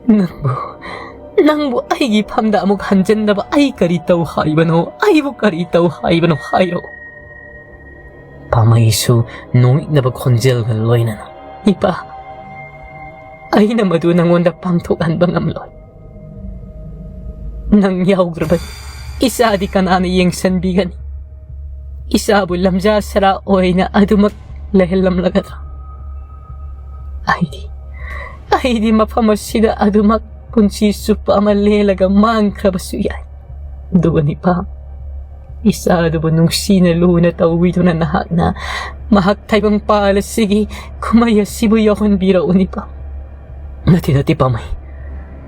ꯅꯪꯕꯨ, ꯅꯪꯕꯨ ꯑꯩꯒꯤ ꯐꯝꯗ ꯑꯃꯨꯛ ꯍꯟꯖꯤꯟꯅꯕ ꯑꯩ ꯀꯔꯤ ꯇꯧ ꯍꯥꯏꯕꯅꯣ? ꯑꯩꯕꯨ ꯀꯔꯤ ꯇꯧ ꯍꯥꯏꯕꯅꯣ? ꯍꯥꯏꯔꯣ꯫" ꯄꯥꯝꯃꯩꯁꯨ ꯅꯣꯛꯅꯤꯡꯅꯕ ꯈꯣꯟꯖꯦꯜꯒ ꯂꯣꯏꯅꯅ, "ꯏꯄꯥ, ꯑꯩꯅ ꯃꯗꯨ ꯅꯪꯉꯣꯟꯗ ꯄꯥꯡꯊꯣꯛꯍꯟꯕ ꯉꯝꯂꯣꯏ꯫ ꯅꯪ ꯌꯥꯎꯗ꯭ꯔꯕꯗꯤ ꯏꯆꯥꯗꯤ ꯀꯅꯥꯅ ꯌꯦꯡꯁꯤꯟꯕꯤꯒꯅꯤ? ꯏꯆꯥꯕꯨ ꯂꯝꯖꯥ ꯁꯔꯥ ꯑꯣꯏꯅ ꯑꯗꯨꯃꯛ ꯂꯩꯍꯜꯂꯝꯂꯒꯗ꯭ꯔꯥ? ꯑꯩꯗꯤ, ꯑꯩꯗꯤ ꯃꯐꯝ ꯑꯁꯤꯗ ꯑꯗꯨꯃꯛ ꯄꯨꯟꯁꯤ ꯆꯨꯞꯄ ꯑꯃ ꯂꯦꯜꯂꯒ ꯃꯥꯡꯈ꯭ꯔꯕꯁꯨ ꯌꯥꯏ꯫ ꯑꯗꯨꯕꯨ ꯅꯤꯄꯥ, ꯏꯆꯥ ꯑꯗꯨꯕꯨ ꯅꯨꯡꯁꯤꯅ ꯂꯨꯅ ꯇꯧꯕꯤꯗꯨꯅ ꯅꯍꯥꯛꯅ ꯃꯍꯥꯛ ꯇꯥꯏꯕꯪꯄꯥꯜ ꯑꯁꯤꯒꯤ ꯀꯨꯝꯍꯩ ꯑꯁꯤꯕꯨ ꯌꯥꯎꯍꯟꯕꯤꯔꯛꯎ ꯅꯤꯄꯥ꯫" "ꯅꯠꯇꯦ, ꯅꯠꯇꯦ ꯄꯥꯝꯃꯩ,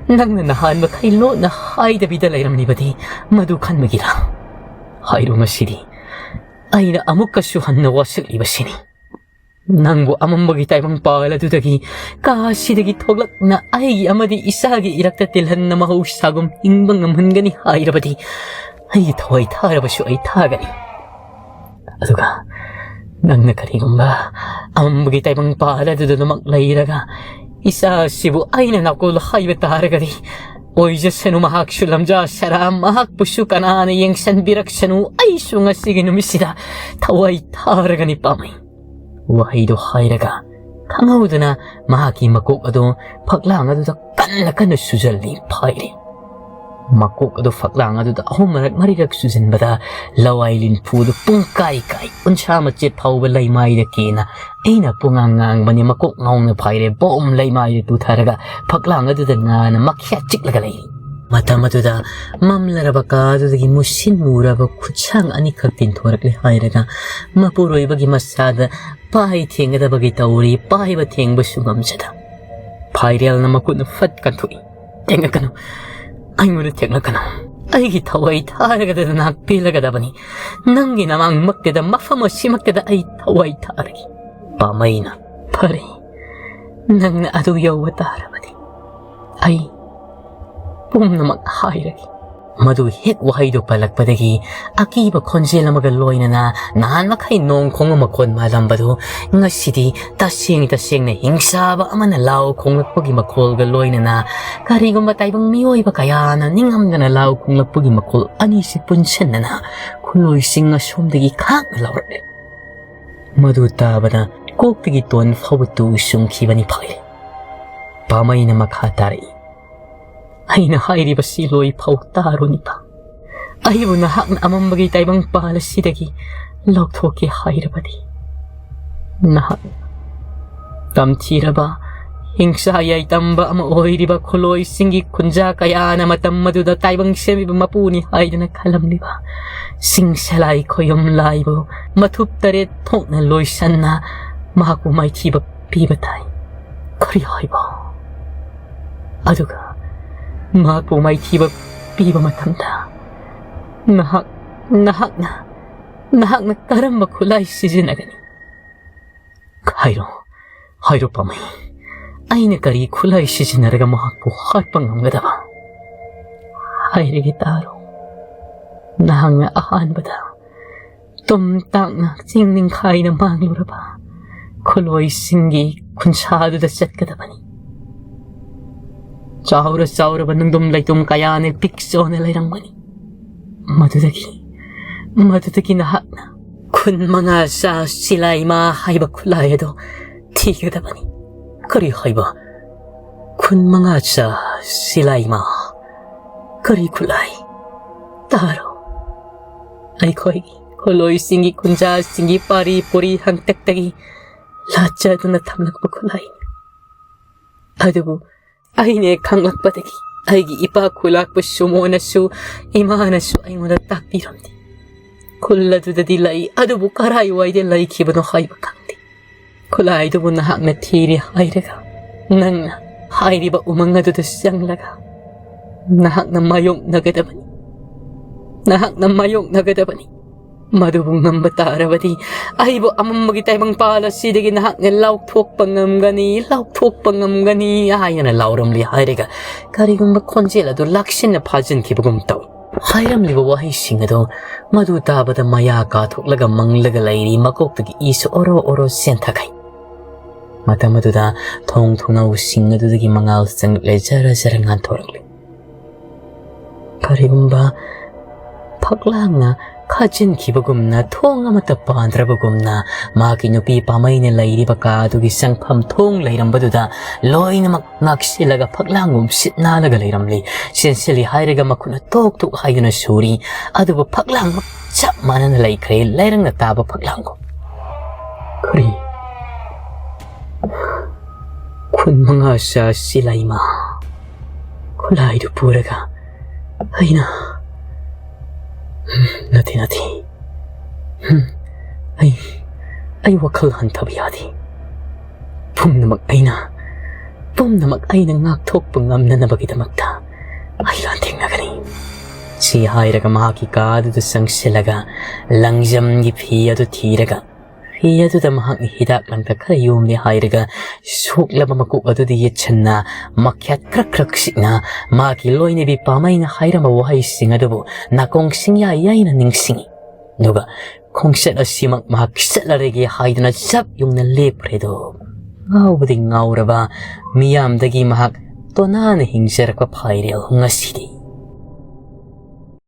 ꯅꯪꯅ ꯅꯍꯥꯟ ꯃꯈꯩ ꯂꯣꯠꯅ ꯍꯥꯏꯗꯕꯤꯗ ꯂꯩꯔꯝꯂꯤꯕꯗꯤ ꯃꯗꯨ ꯈꯟꯕꯒꯤꯔꯥ? ꯍꯥꯏꯔꯣ ꯉꯁꯤꯗꯤ, ꯑꯩꯅ ꯑꯃꯨꯛꯀꯁꯨ ꯍꯟꯅ ꯋꯥꯁꯛꯂꯤꯕꯁꯤꯅꯤ꯫ ꯅꯪꯕꯨ ꯑꯃꯝꯕꯒꯤ ꯇꯥꯏꯕꯪꯄꯥꯜ ꯑꯗꯨꯗꯒꯤ, ꯀꯥ ꯑꯁꯤꯗꯒꯤ ꯊꯣꯛꯂꯛꯅ ꯑꯩꯒꯤ ꯑꯃꯗꯤ ꯏꯆꯥꯒꯤ ꯏꯔꯛꯇ ꯇꯤꯜꯍꯟꯅ ꯃꯍꯧꯁꯥꯒꯨꯝ ꯍꯤꯡꯕ ꯉꯝꯍꯟꯒꯅꯤ ꯍꯥꯏꯔꯕꯗꯤ, ꯑꯩꯒꯤ ꯊꯋꯥꯏ ꯊꯥꯔꯕꯁꯨ ꯑꯩ ꯊꯥꯒꯅꯤ꯫ ꯑꯗꯨꯒ ꯅꯪꯅ ꯀꯔꯤꯒꯨꯝꯕ ꯑꯃꯝꯕꯒꯤ ꯇꯥꯏꯕꯪ ꯄꯥꯜ ꯑꯗꯨꯗꯃꯛ ꯂꯩꯔꯒ ꯏꯆꯥꯁꯤꯕꯨ ꯑꯩꯅ ꯅꯥꯀꯣꯜ ꯍꯥꯏꯕ ꯇꯥꯔꯒꯗꯤ, ꯑꯣꯏꯖꯁꯅꯨ ꯃꯍꯥꯛꯁꯨ ꯂꯝꯖꯥ ꯁꯔꯥ, ꯃꯍꯥꯛꯄꯨꯁꯨ ꯀꯅꯥꯅ ꯌꯦꯡꯁꯤꯟꯕꯤꯔꯛꯁꯅꯨ, ꯑꯩꯁꯨ ꯉꯁꯤꯒꯤ ꯅꯨꯃꯤꯠꯁꯤꯗ ꯊꯋꯥꯏ ꯊꯥꯔꯒꯅꯤ ꯄꯥꯝꯃꯩ꯫ ꯋꯥꯍꯩꯗꯣ ꯍꯥꯏꯔꯒ ꯈꯪꯍꯧꯗꯅ ꯃꯍꯥꯛꯀꯤ ꯃꯀꯣꯛ ꯑꯗꯨ ꯐꯛꯂꯥꯡ ꯑꯗꯨꯗ ꯀꯟꯅ ꯀꯟꯅ ꯁꯨꯖꯜꯂꯤ ꯐꯥꯏꯔꯦ꯫ ꯃꯀꯣꯛ ꯑꯗꯨ ꯐꯛꯂꯥꯡ ꯑꯗꯨꯗ ꯑꯍꯨꯝꯔꯛ ꯃꯔꯤꯔꯛ ꯁꯨꯖꯟꯕꯗ ꯂꯋꯥꯏ ꯂꯤꯟꯐꯨꯗꯨ ꯄꯨꯡ ꯀꯥꯏ ꯀꯥꯏ ꯎꯟꯁꯥ ꯃꯆꯦꯠ ꯐꯥꯎꯕ ꯂꯩꯃꯥꯏꯗ ꯀꯦꯅ ꯑꯩꯅ ꯄꯨꯡꯉꯥꯡ ꯉꯥꯡꯕꯅꯤ꯫ ꯃꯀꯣꯛ ꯉꯥꯎꯅ ꯐꯥꯏꯔꯦ꯫ ꯕꯣꯝ ꯂꯩꯃꯥꯏꯗ ꯇꯨꯊꯔꯒ ꯐꯛꯂꯥꯡ ꯑꯗꯨꯗ ꯉꯥꯅ ꯃꯈ꯭ꯌꯥꯠ ꯆꯤꯛꯂꯒ ꯂꯩꯔꯤ꯫ ꯃꯇꯝ ꯑꯗꯨꯗ ꯃꯝꯂꯔꯕ ꯀꯥ ꯑꯗꯨꯗꯒꯤ ꯃꯨꯁꯤꯟ ꯃꯨꯔꯕ ꯈꯨꯠꯁꯥꯡ ꯑꯅꯤꯈꯛ ꯇꯤꯟꯊꯣꯔꯛꯂꯦ ꯍꯥꯏꯔꯒ ꯃꯄꯨꯔꯣꯏꯕꯒꯤ ꯃꯁꯥꯗ ꯄꯥꯏ ꯊꯦꯡꯒꯗꯕꯒꯤ ꯇꯧꯔꯤ꯫ ꯄꯥꯏꯕ ꯊꯦꯡꯕꯁꯨ ꯉꯝꯖꯗ ꯐꯥꯏꯔꯦꯜꯅ ꯃꯈꯨꯠꯅ ꯐꯠ ꯀꯟꯊꯣꯛꯏ꯫ "ꯊꯦꯡꯂꯛꯀꯅꯨ, ꯑꯩꯉꯣꯟꯗ ꯊꯦꯡꯂꯛꯀꯅꯨ꯫ ꯑꯩꯒꯤ ꯊꯋꯥꯏ ꯊꯥꯔꯒꯗ ꯅꯍꯥꯛ ꯄꯦꯜꯂꯒꯗꯕꯅꯤ꯫ ꯅꯪꯒꯤ ꯅꯃꯥꯡꯃꯛꯇꯗ, ꯃꯐꯝ ꯑꯁꯤꯃꯛꯇꯗ ꯑꯩ ꯊꯋꯥꯏ ꯊꯥꯔꯒꯦ꯫" ꯄꯥꯃꯩꯅ, "ꯐꯔꯦ, ꯅꯪꯅ ꯑꯗꯨ ꯌꯧꯕ ꯇꯥꯔꯕꯗꯤ ꯑꯩ ꯄꯨꯝꯅꯃꯛ ꯍꯥꯏꯔꯒꯦ꯫" ꯃꯗꯨ ꯍꯦꯛ ꯋꯥꯍꯩꯗꯨ ꯄꯜꯂꯛꯄꯗꯒꯤ ꯑꯀꯤꯕ ꯈꯣꯟꯖꯦꯜ ꯑꯃꯒ ꯂꯣꯏꯅꯅ ꯅꯍꯥꯟ ꯃꯈꯩ ꯅꯣꯡ ꯈꯣꯡꯕ ꯃꯈꯣꯟ ꯃꯥꯜꯂꯝꯕꯗꯨ ꯉꯁꯤꯗꯤ ꯇꯁꯦꯡ ꯇꯁꯦꯡꯅ ꯍꯤꯡꯁꯥꯕ ꯑꯃꯅ ꯂꯥꯎ ꯈꯣꯡꯂꯛꯄꯒꯤ ꯃꯈꯣꯜꯒ ꯂꯣꯏꯅꯅ ꯀꯔꯤꯒꯨꯝꯕ ꯇꯥꯏꯕꯪ ꯃꯤꯑꯣꯏꯕ ꯀꯌꯥꯅ ꯅꯤꯡꯉꯝꯗꯅ ꯂꯥꯎ ꯈꯣꯡꯂꯛꯄꯒꯤ ꯃꯈꯣꯜ ꯑꯅꯤꯁꯤ ꯄꯨꯟꯁꯤꯟꯅꯅ ꯈꯨꯠꯂꯣꯏꯁꯤꯡ ꯑꯁꯣꯝꯗꯒꯤ ꯈꯥꯛꯅ ꯂꯥꯎꯔꯛꯂꯦ꯫ ꯃꯗꯨ ꯇꯥꯕꯗ ꯀꯣꯛꯇꯒꯤ ꯇꯣꯟ ꯐꯥꯎꯕ ꯇꯨ ꯆꯨꯡꯈꯤꯕꯅꯤ ꯐꯥꯏꯔꯦ꯫ ꯄꯥꯃꯩꯅ ꯃꯈꯥ ꯇꯥꯔꯛꯏ, "ꯑꯩꯅ ꯍꯥꯏꯔꯤꯕꯁꯤ ꯂꯣꯏ ꯐꯥꯎ ꯇꯥꯔꯣ ꯅꯤꯄꯥ꯫ ꯑꯩꯕꯨ ꯅꯍꯥꯛꯅ ꯑꯃꯝꯕꯒꯤ ꯇꯥꯏꯕꯪ ꯄꯥꯜ ꯑꯁꯤꯗꯒꯤ ꯂꯧꯊꯣꯛꯀꯦ ꯍꯥꯏꯔꯕꯗꯤ, ꯅꯍꯥꯛ ꯇꯝꯊꯤꯔꯕ ꯍꯤꯡꯁꯥ ꯌꯥꯏꯇꯝꯕ ꯑꯃ ꯑꯣꯏꯔꯤꯕ ꯈꯨꯂꯣꯏꯁꯤꯡꯒꯤ ꯈꯨꯟꯖꯥ ꯀꯌꯥꯅ ꯃꯇꯝ ꯑꯗꯨꯗ ꯇꯥꯏꯕꯪ ꯁꯦꯝꯕꯤꯕ ꯃꯄꯨꯅꯤ ꯍꯥꯏꯗꯨꯅ ꯈꯜꯂꯝꯂꯤꯕ ꯁꯤꯡ ꯁꯂꯥꯏ ꯈꯣꯌꯨꯝ ꯂꯥꯏꯕꯨ ꯃꯊꯨꯞ ꯇꯔꯦꯠ ꯊꯣꯛꯅ ꯂꯣꯏꯁꯟꯅ ꯃꯍꯥꯛꯄꯨ ꯃꯥꯏꯊꯤꯕ ꯄꯤꯕ ꯇꯥꯏ꯫ ꯀꯔꯤ ꯍꯥꯏꯕ? ꯑꯗꯨꯒ ꯃꯍꯥꯛꯄꯨ ꯃꯥꯏꯊꯤꯕ ꯄꯤꯕ ꯃꯇꯝꯗ ꯅꯍꯥꯛ, ꯅꯍꯥꯛꯅ, ꯅꯍꯥꯛꯅ ꯀꯔꯝꯕ ꯈꯨꯠꯂꯥꯏ ꯁꯤꯖꯤꯟꯅꯒꯅꯤ? ꯍꯥꯏꯔꯣ, ꯍꯥꯏꯔꯣ ꯄꯥꯃꯩ, ꯑꯩꯅ ꯀꯔꯤ ꯈꯨꯠꯂꯥꯏ ꯁꯤꯖꯤꯟꯅꯔꯒ ꯃꯍꯥꯛꯄꯨ ꯍꯥꯠꯄ ꯉꯝꯒꯗꯕ? ꯍꯥꯏꯔꯒꯦ ꯇꯥꯔꯣ꯫ ꯅꯍꯥꯛꯅ ꯑꯍꯥꯟꯕꯗ ꯇꯨꯝ ꯇꯥꯛꯅ ꯆꯤꯡ ꯅꯤꯡꯈꯥꯏꯅ ꯃꯥꯡꯂꯨꯔꯕ ꯈꯨꯠꯂꯣꯏꯁꯤꯡꯒꯤ ꯈꯨꯟꯁꯥꯗꯨꯗ ꯆꯠꯀꯗꯕꯅꯤ꯫ ꯆꯥꯎꯔ ꯆꯥꯎꯔꯕ ꯅꯨꯡꯗꯨꯝ ꯂꯩꯇꯨꯝ ꯀꯌꯥꯅ ꯄꯤꯛ ꯆꯥꯎꯅ ꯂꯩꯔꯝꯒꯅꯤ꯫ ꯃꯗꯨꯗꯒꯤ, ꯃꯗꯨꯗꯒꯤ ꯅꯍꯥꯛꯅ ꯈꯨꯟ ꯃꯉꯥ ꯆꯥ ꯁꯤꯂꯥꯏꯃꯥ ꯍꯥꯏꯕ ꯈꯨꯠꯂꯥꯏ ꯑꯗꯨ ꯊꯤꯒꯗꯕꯅꯤ꯫ ꯀꯔꯤ ꯍꯥꯏꯕ? ꯈꯨꯟ ꯃꯉꯥ ꯆꯥ ꯁꯤꯂꯥꯏꯃꯥ? ꯀꯔꯤ ꯈꯨꯠꯂꯥꯏ? ꯇꯥꯔꯣ, ꯑꯩꯈꯣꯏꯒꯤ ꯈꯨꯠꯂꯣꯏꯁꯤꯡꯒꯤ ꯈꯨꯟꯖꯥꯁꯤꯡꯒꯤ ꯄꯥꯔꯤ ꯄꯨꯔꯤ ꯍꯪꯇꯛꯇꯒꯤ ꯂꯥꯠꯆꯗꯨꯅ ꯊꯝꯂꯛꯄ ꯈꯨꯠꯂꯥꯏꯅꯤ꯫ ꯑꯗꯨꯕꯨ ꯑꯩꯅ ꯈꯪꯂꯛꯄꯗꯒꯤ ꯑꯩꯒꯤ ꯏꯄꯥ ꯈꯨꯂꯥꯛꯄ ꯁꯨꯃꯣꯅꯁꯨ, ꯏꯃꯥꯅꯁꯨ ꯑꯩꯉꯣꯟꯗ ꯇꯥꯛꯄꯤꯔꯝꯗꯦ꯫ ꯈꯨꯜ ꯑꯗꯨꯗꯗꯤ ꯂꯩ, ꯑꯗꯨꯕꯨ ꯀꯔꯥꯏꯋꯥꯏꯗ ꯂꯩꯈꯤꯕꯅꯣ ꯍꯥꯏꯕ ꯈꯪꯗꯦ꯫ ꯈꯨꯠꯂꯥꯏꯗꯨꯕꯨ ꯅꯍꯥꯛꯅ ꯊꯤꯔꯦ ꯍꯥꯏꯔꯒ, ꯅꯪꯅ ꯍꯥꯏꯔꯤꯕ ꯎꯃꯪ ꯑꯗꯨꯗ ꯆꯪꯂꯒ ꯅꯍꯥꯛꯅ ꯃꯥꯌꯣꯛꯅꯒꯗꯕꯅꯤ꯫ ꯅꯍꯥꯛꯅ ꯃꯥꯌꯣꯛꯅꯒꯗꯕꯅꯤ꯫ ꯃꯗꯨꯕꯨ ꯉꯝꯕ ꯇꯥꯔꯕꯗꯤ ꯑꯩꯕꯨ ꯑꯃꯝꯕꯒꯤ ꯇꯥꯏꯕꯪꯄꯥꯜ ꯑꯁꯤꯗꯒꯤ ꯅꯍꯥꯛꯅ ꯂꯧꯊꯣꯛꯄ ꯉꯝꯒꯅꯤ, ꯂꯧꯊꯣꯛꯄ ꯉꯝꯒꯅꯤ ꯍꯥꯏꯅ ꯂꯥꯎꯔꯝꯂꯤ ꯍꯥꯏꯔꯒ, ꯀꯔꯤꯒꯨꯝꯕ ꯈꯣꯟꯖꯦꯜ ꯑꯗꯨ ꯂꯥꯛꯁꯤꯟꯅ ꯐꯥꯖꯤꯟꯈꯤꯕꯒꯨꯝ ꯇꯧꯏ꯫ ꯍꯥꯏꯔꯝꯂꯤꯕ ꯋꯥꯍꯩꯁꯤꯡ ꯑꯗꯨ ꯃꯗꯨ ꯇꯥꯕꯗ ꯃꯌꯥ ꯀꯥꯊꯣꯛꯂꯒ ꯃꯪꯂꯒ ꯂꯩꯔꯤ ꯃꯀꯣꯛꯇꯒꯤ ꯏꯁꯨ ꯑꯣꯔꯣ ꯑꯣꯔꯣ ꯆꯦꯟꯊꯈꯩ꯫ ꯃꯇꯝ ꯑꯗꯨꯗ ꯊꯣꯡ ꯊꯣꯡꯅꯥꯎꯁꯤꯡ ꯑꯗꯨꯗꯒꯤ ꯃꯉꯥꯜ ꯆꯪꯂꯛꯂꯦ, ꯖꯔ ꯖꯔ ꯉꯥꯟꯊꯣꯔꯛꯂꯦ꯫ ꯀꯔꯤꯒꯨꯝꯕ ꯐꯛꯂꯥꯡꯅ ꯈꯥꯖꯤꯟꯈꯤꯕꯒꯨꯝꯅ, ꯊꯣꯡ ꯑꯃꯠꯇ ꯄꯥꯟꯗ꯭ꯔꯕꯒꯨꯝꯅ, ꯃꯍꯥꯛꯀꯤ ꯅꯨꯄꯤ ꯄꯥꯃꯩꯅ ꯂꯩꯔꯤꯕ ꯀꯥ ꯑꯗꯨꯒꯤ ꯆꯪꯐꯝ ꯊꯣꯡ ꯂꯩꯔꯝꯕꯗꯨꯗ ꯂꯣꯏꯅꯃꯛ ꯉꯥꯛꯁꯤꯜꯂꯒ ꯐꯛꯂꯥꯡꯒꯨꯝ ꯁꯤꯠ ꯅꯥꯜꯂꯒ ꯂꯩꯔꯝꯂꯤ꯫ ꯆꯦꯟꯁꯤꯜꯂꯤ ꯍꯥꯏꯔꯒ ꯃꯈꯨꯠꯅ ꯇꯣꯛ ꯇꯣꯛ ꯍꯥꯏꯗꯨꯅ ꯁꯨꯔꯤ, ꯑꯗꯨꯕꯨ ꯐꯛꯂꯥꯡꯃꯛ ꯆꯞ ꯃꯥꯟꯅꯅ ꯂꯩꯈ꯭ꯔꯦ, ꯂꯩꯔꯪꯅ ꯇꯥꯕ ꯐꯛꯂꯥꯡꯒꯨꯝ꯫ ꯀꯔꯤ? ꯈꯨꯟ ꯃꯉꯥ ꯆꯥ ꯁꯤꯂꯥꯏꯃꯥ ꯈꯨꯠꯂꯥꯏꯗꯨ ꯄꯨꯔꯒ ꯑꯩꯅ, ꯅꯠꯇꯦ, ꯅꯠꯇꯦ꯫ ꯍꯝ, ꯑꯩ, ꯑꯩ ꯋꯥꯈꯜ ꯍꯟꯊꯕ ꯌꯥꯗꯦ꯫ ꯄꯨꯝꯅꯃꯛ ꯑꯩꯅ, ꯄꯨꯝꯅꯃꯛ ꯑꯩꯅ ꯉꯥꯛꯊꯣꯛꯄ ꯉꯝꯅꯅꯕꯒꯤꯗꯃꯛꯇ ꯑꯩ ꯂꯥꯟꯊꯦꯡꯅꯒꯅꯤ꯫ ꯁꯤ ꯍꯥꯏꯔꯒ ꯃꯍꯥꯛꯀꯤ ꯀꯥ ꯑꯗꯨꯗ ꯆꯪꯁꯤꯜꯂꯒ ꯂꯪꯖꯝꯒꯤ ꯐꯤ ꯑꯗꯨ ꯊꯤꯔꯒ, ꯐꯤ ꯑꯗꯨꯗ ꯃꯍꯥꯛꯅ ꯍꯤꯗꯥꯛ ꯂꯥꯡꯊꯛ ꯈꯔ ꯌꯣꯝꯂꯦ ꯍꯥꯏꯔꯒ ꯁꯣꯛꯂꯕ ꯃꯀꯣꯛ ꯑꯗꯨꯗ ꯌꯦꯠꯁꯟꯅ ꯃꯈ꯭ꯌꯥꯠ ꯈ꯭ꯔꯛ ꯈ꯭ꯔꯛ ꯁꯤꯛꯅ ꯃꯍꯥꯛꯀꯤ ꯂꯣꯏꯅꯕꯤ ꯄꯥꯃꯩꯅ ꯍꯥꯏꯔꯝꯕ ꯋꯥꯍꯩꯁꯤꯡ ꯑꯗꯨꯕꯨ ꯅꯥꯀꯣꯡ ꯁꯤꯡꯌꯥ ꯌꯥꯏꯅ ꯅꯤꯡꯁꯤꯡꯏ꯫ ꯑꯗꯨꯒ ꯈꯣꯡꯆꯠ ꯑꯁꯤꯃꯛ ꯃꯍꯥꯛ ꯆꯠꯂꯔꯒꯦ ꯍꯥꯏꯗꯨꯅ ꯆꯞ ꯌꯨꯡꯅ ꯂꯦꯞꯈ꯭ꯔꯦꯗꯣ꯫ ꯉꯥꯎꯕꯗꯤ ꯉꯥꯎꯔꯕ ꯃꯤꯌꯥꯝꯗꯒꯤ ꯃꯍꯥꯛ ꯇꯣꯅꯥꯅ ꯍꯤꯡꯖꯔꯛꯄ ꯐꯥꯏꯔꯦꯜ ꯉꯁꯤꯗꯤ꯫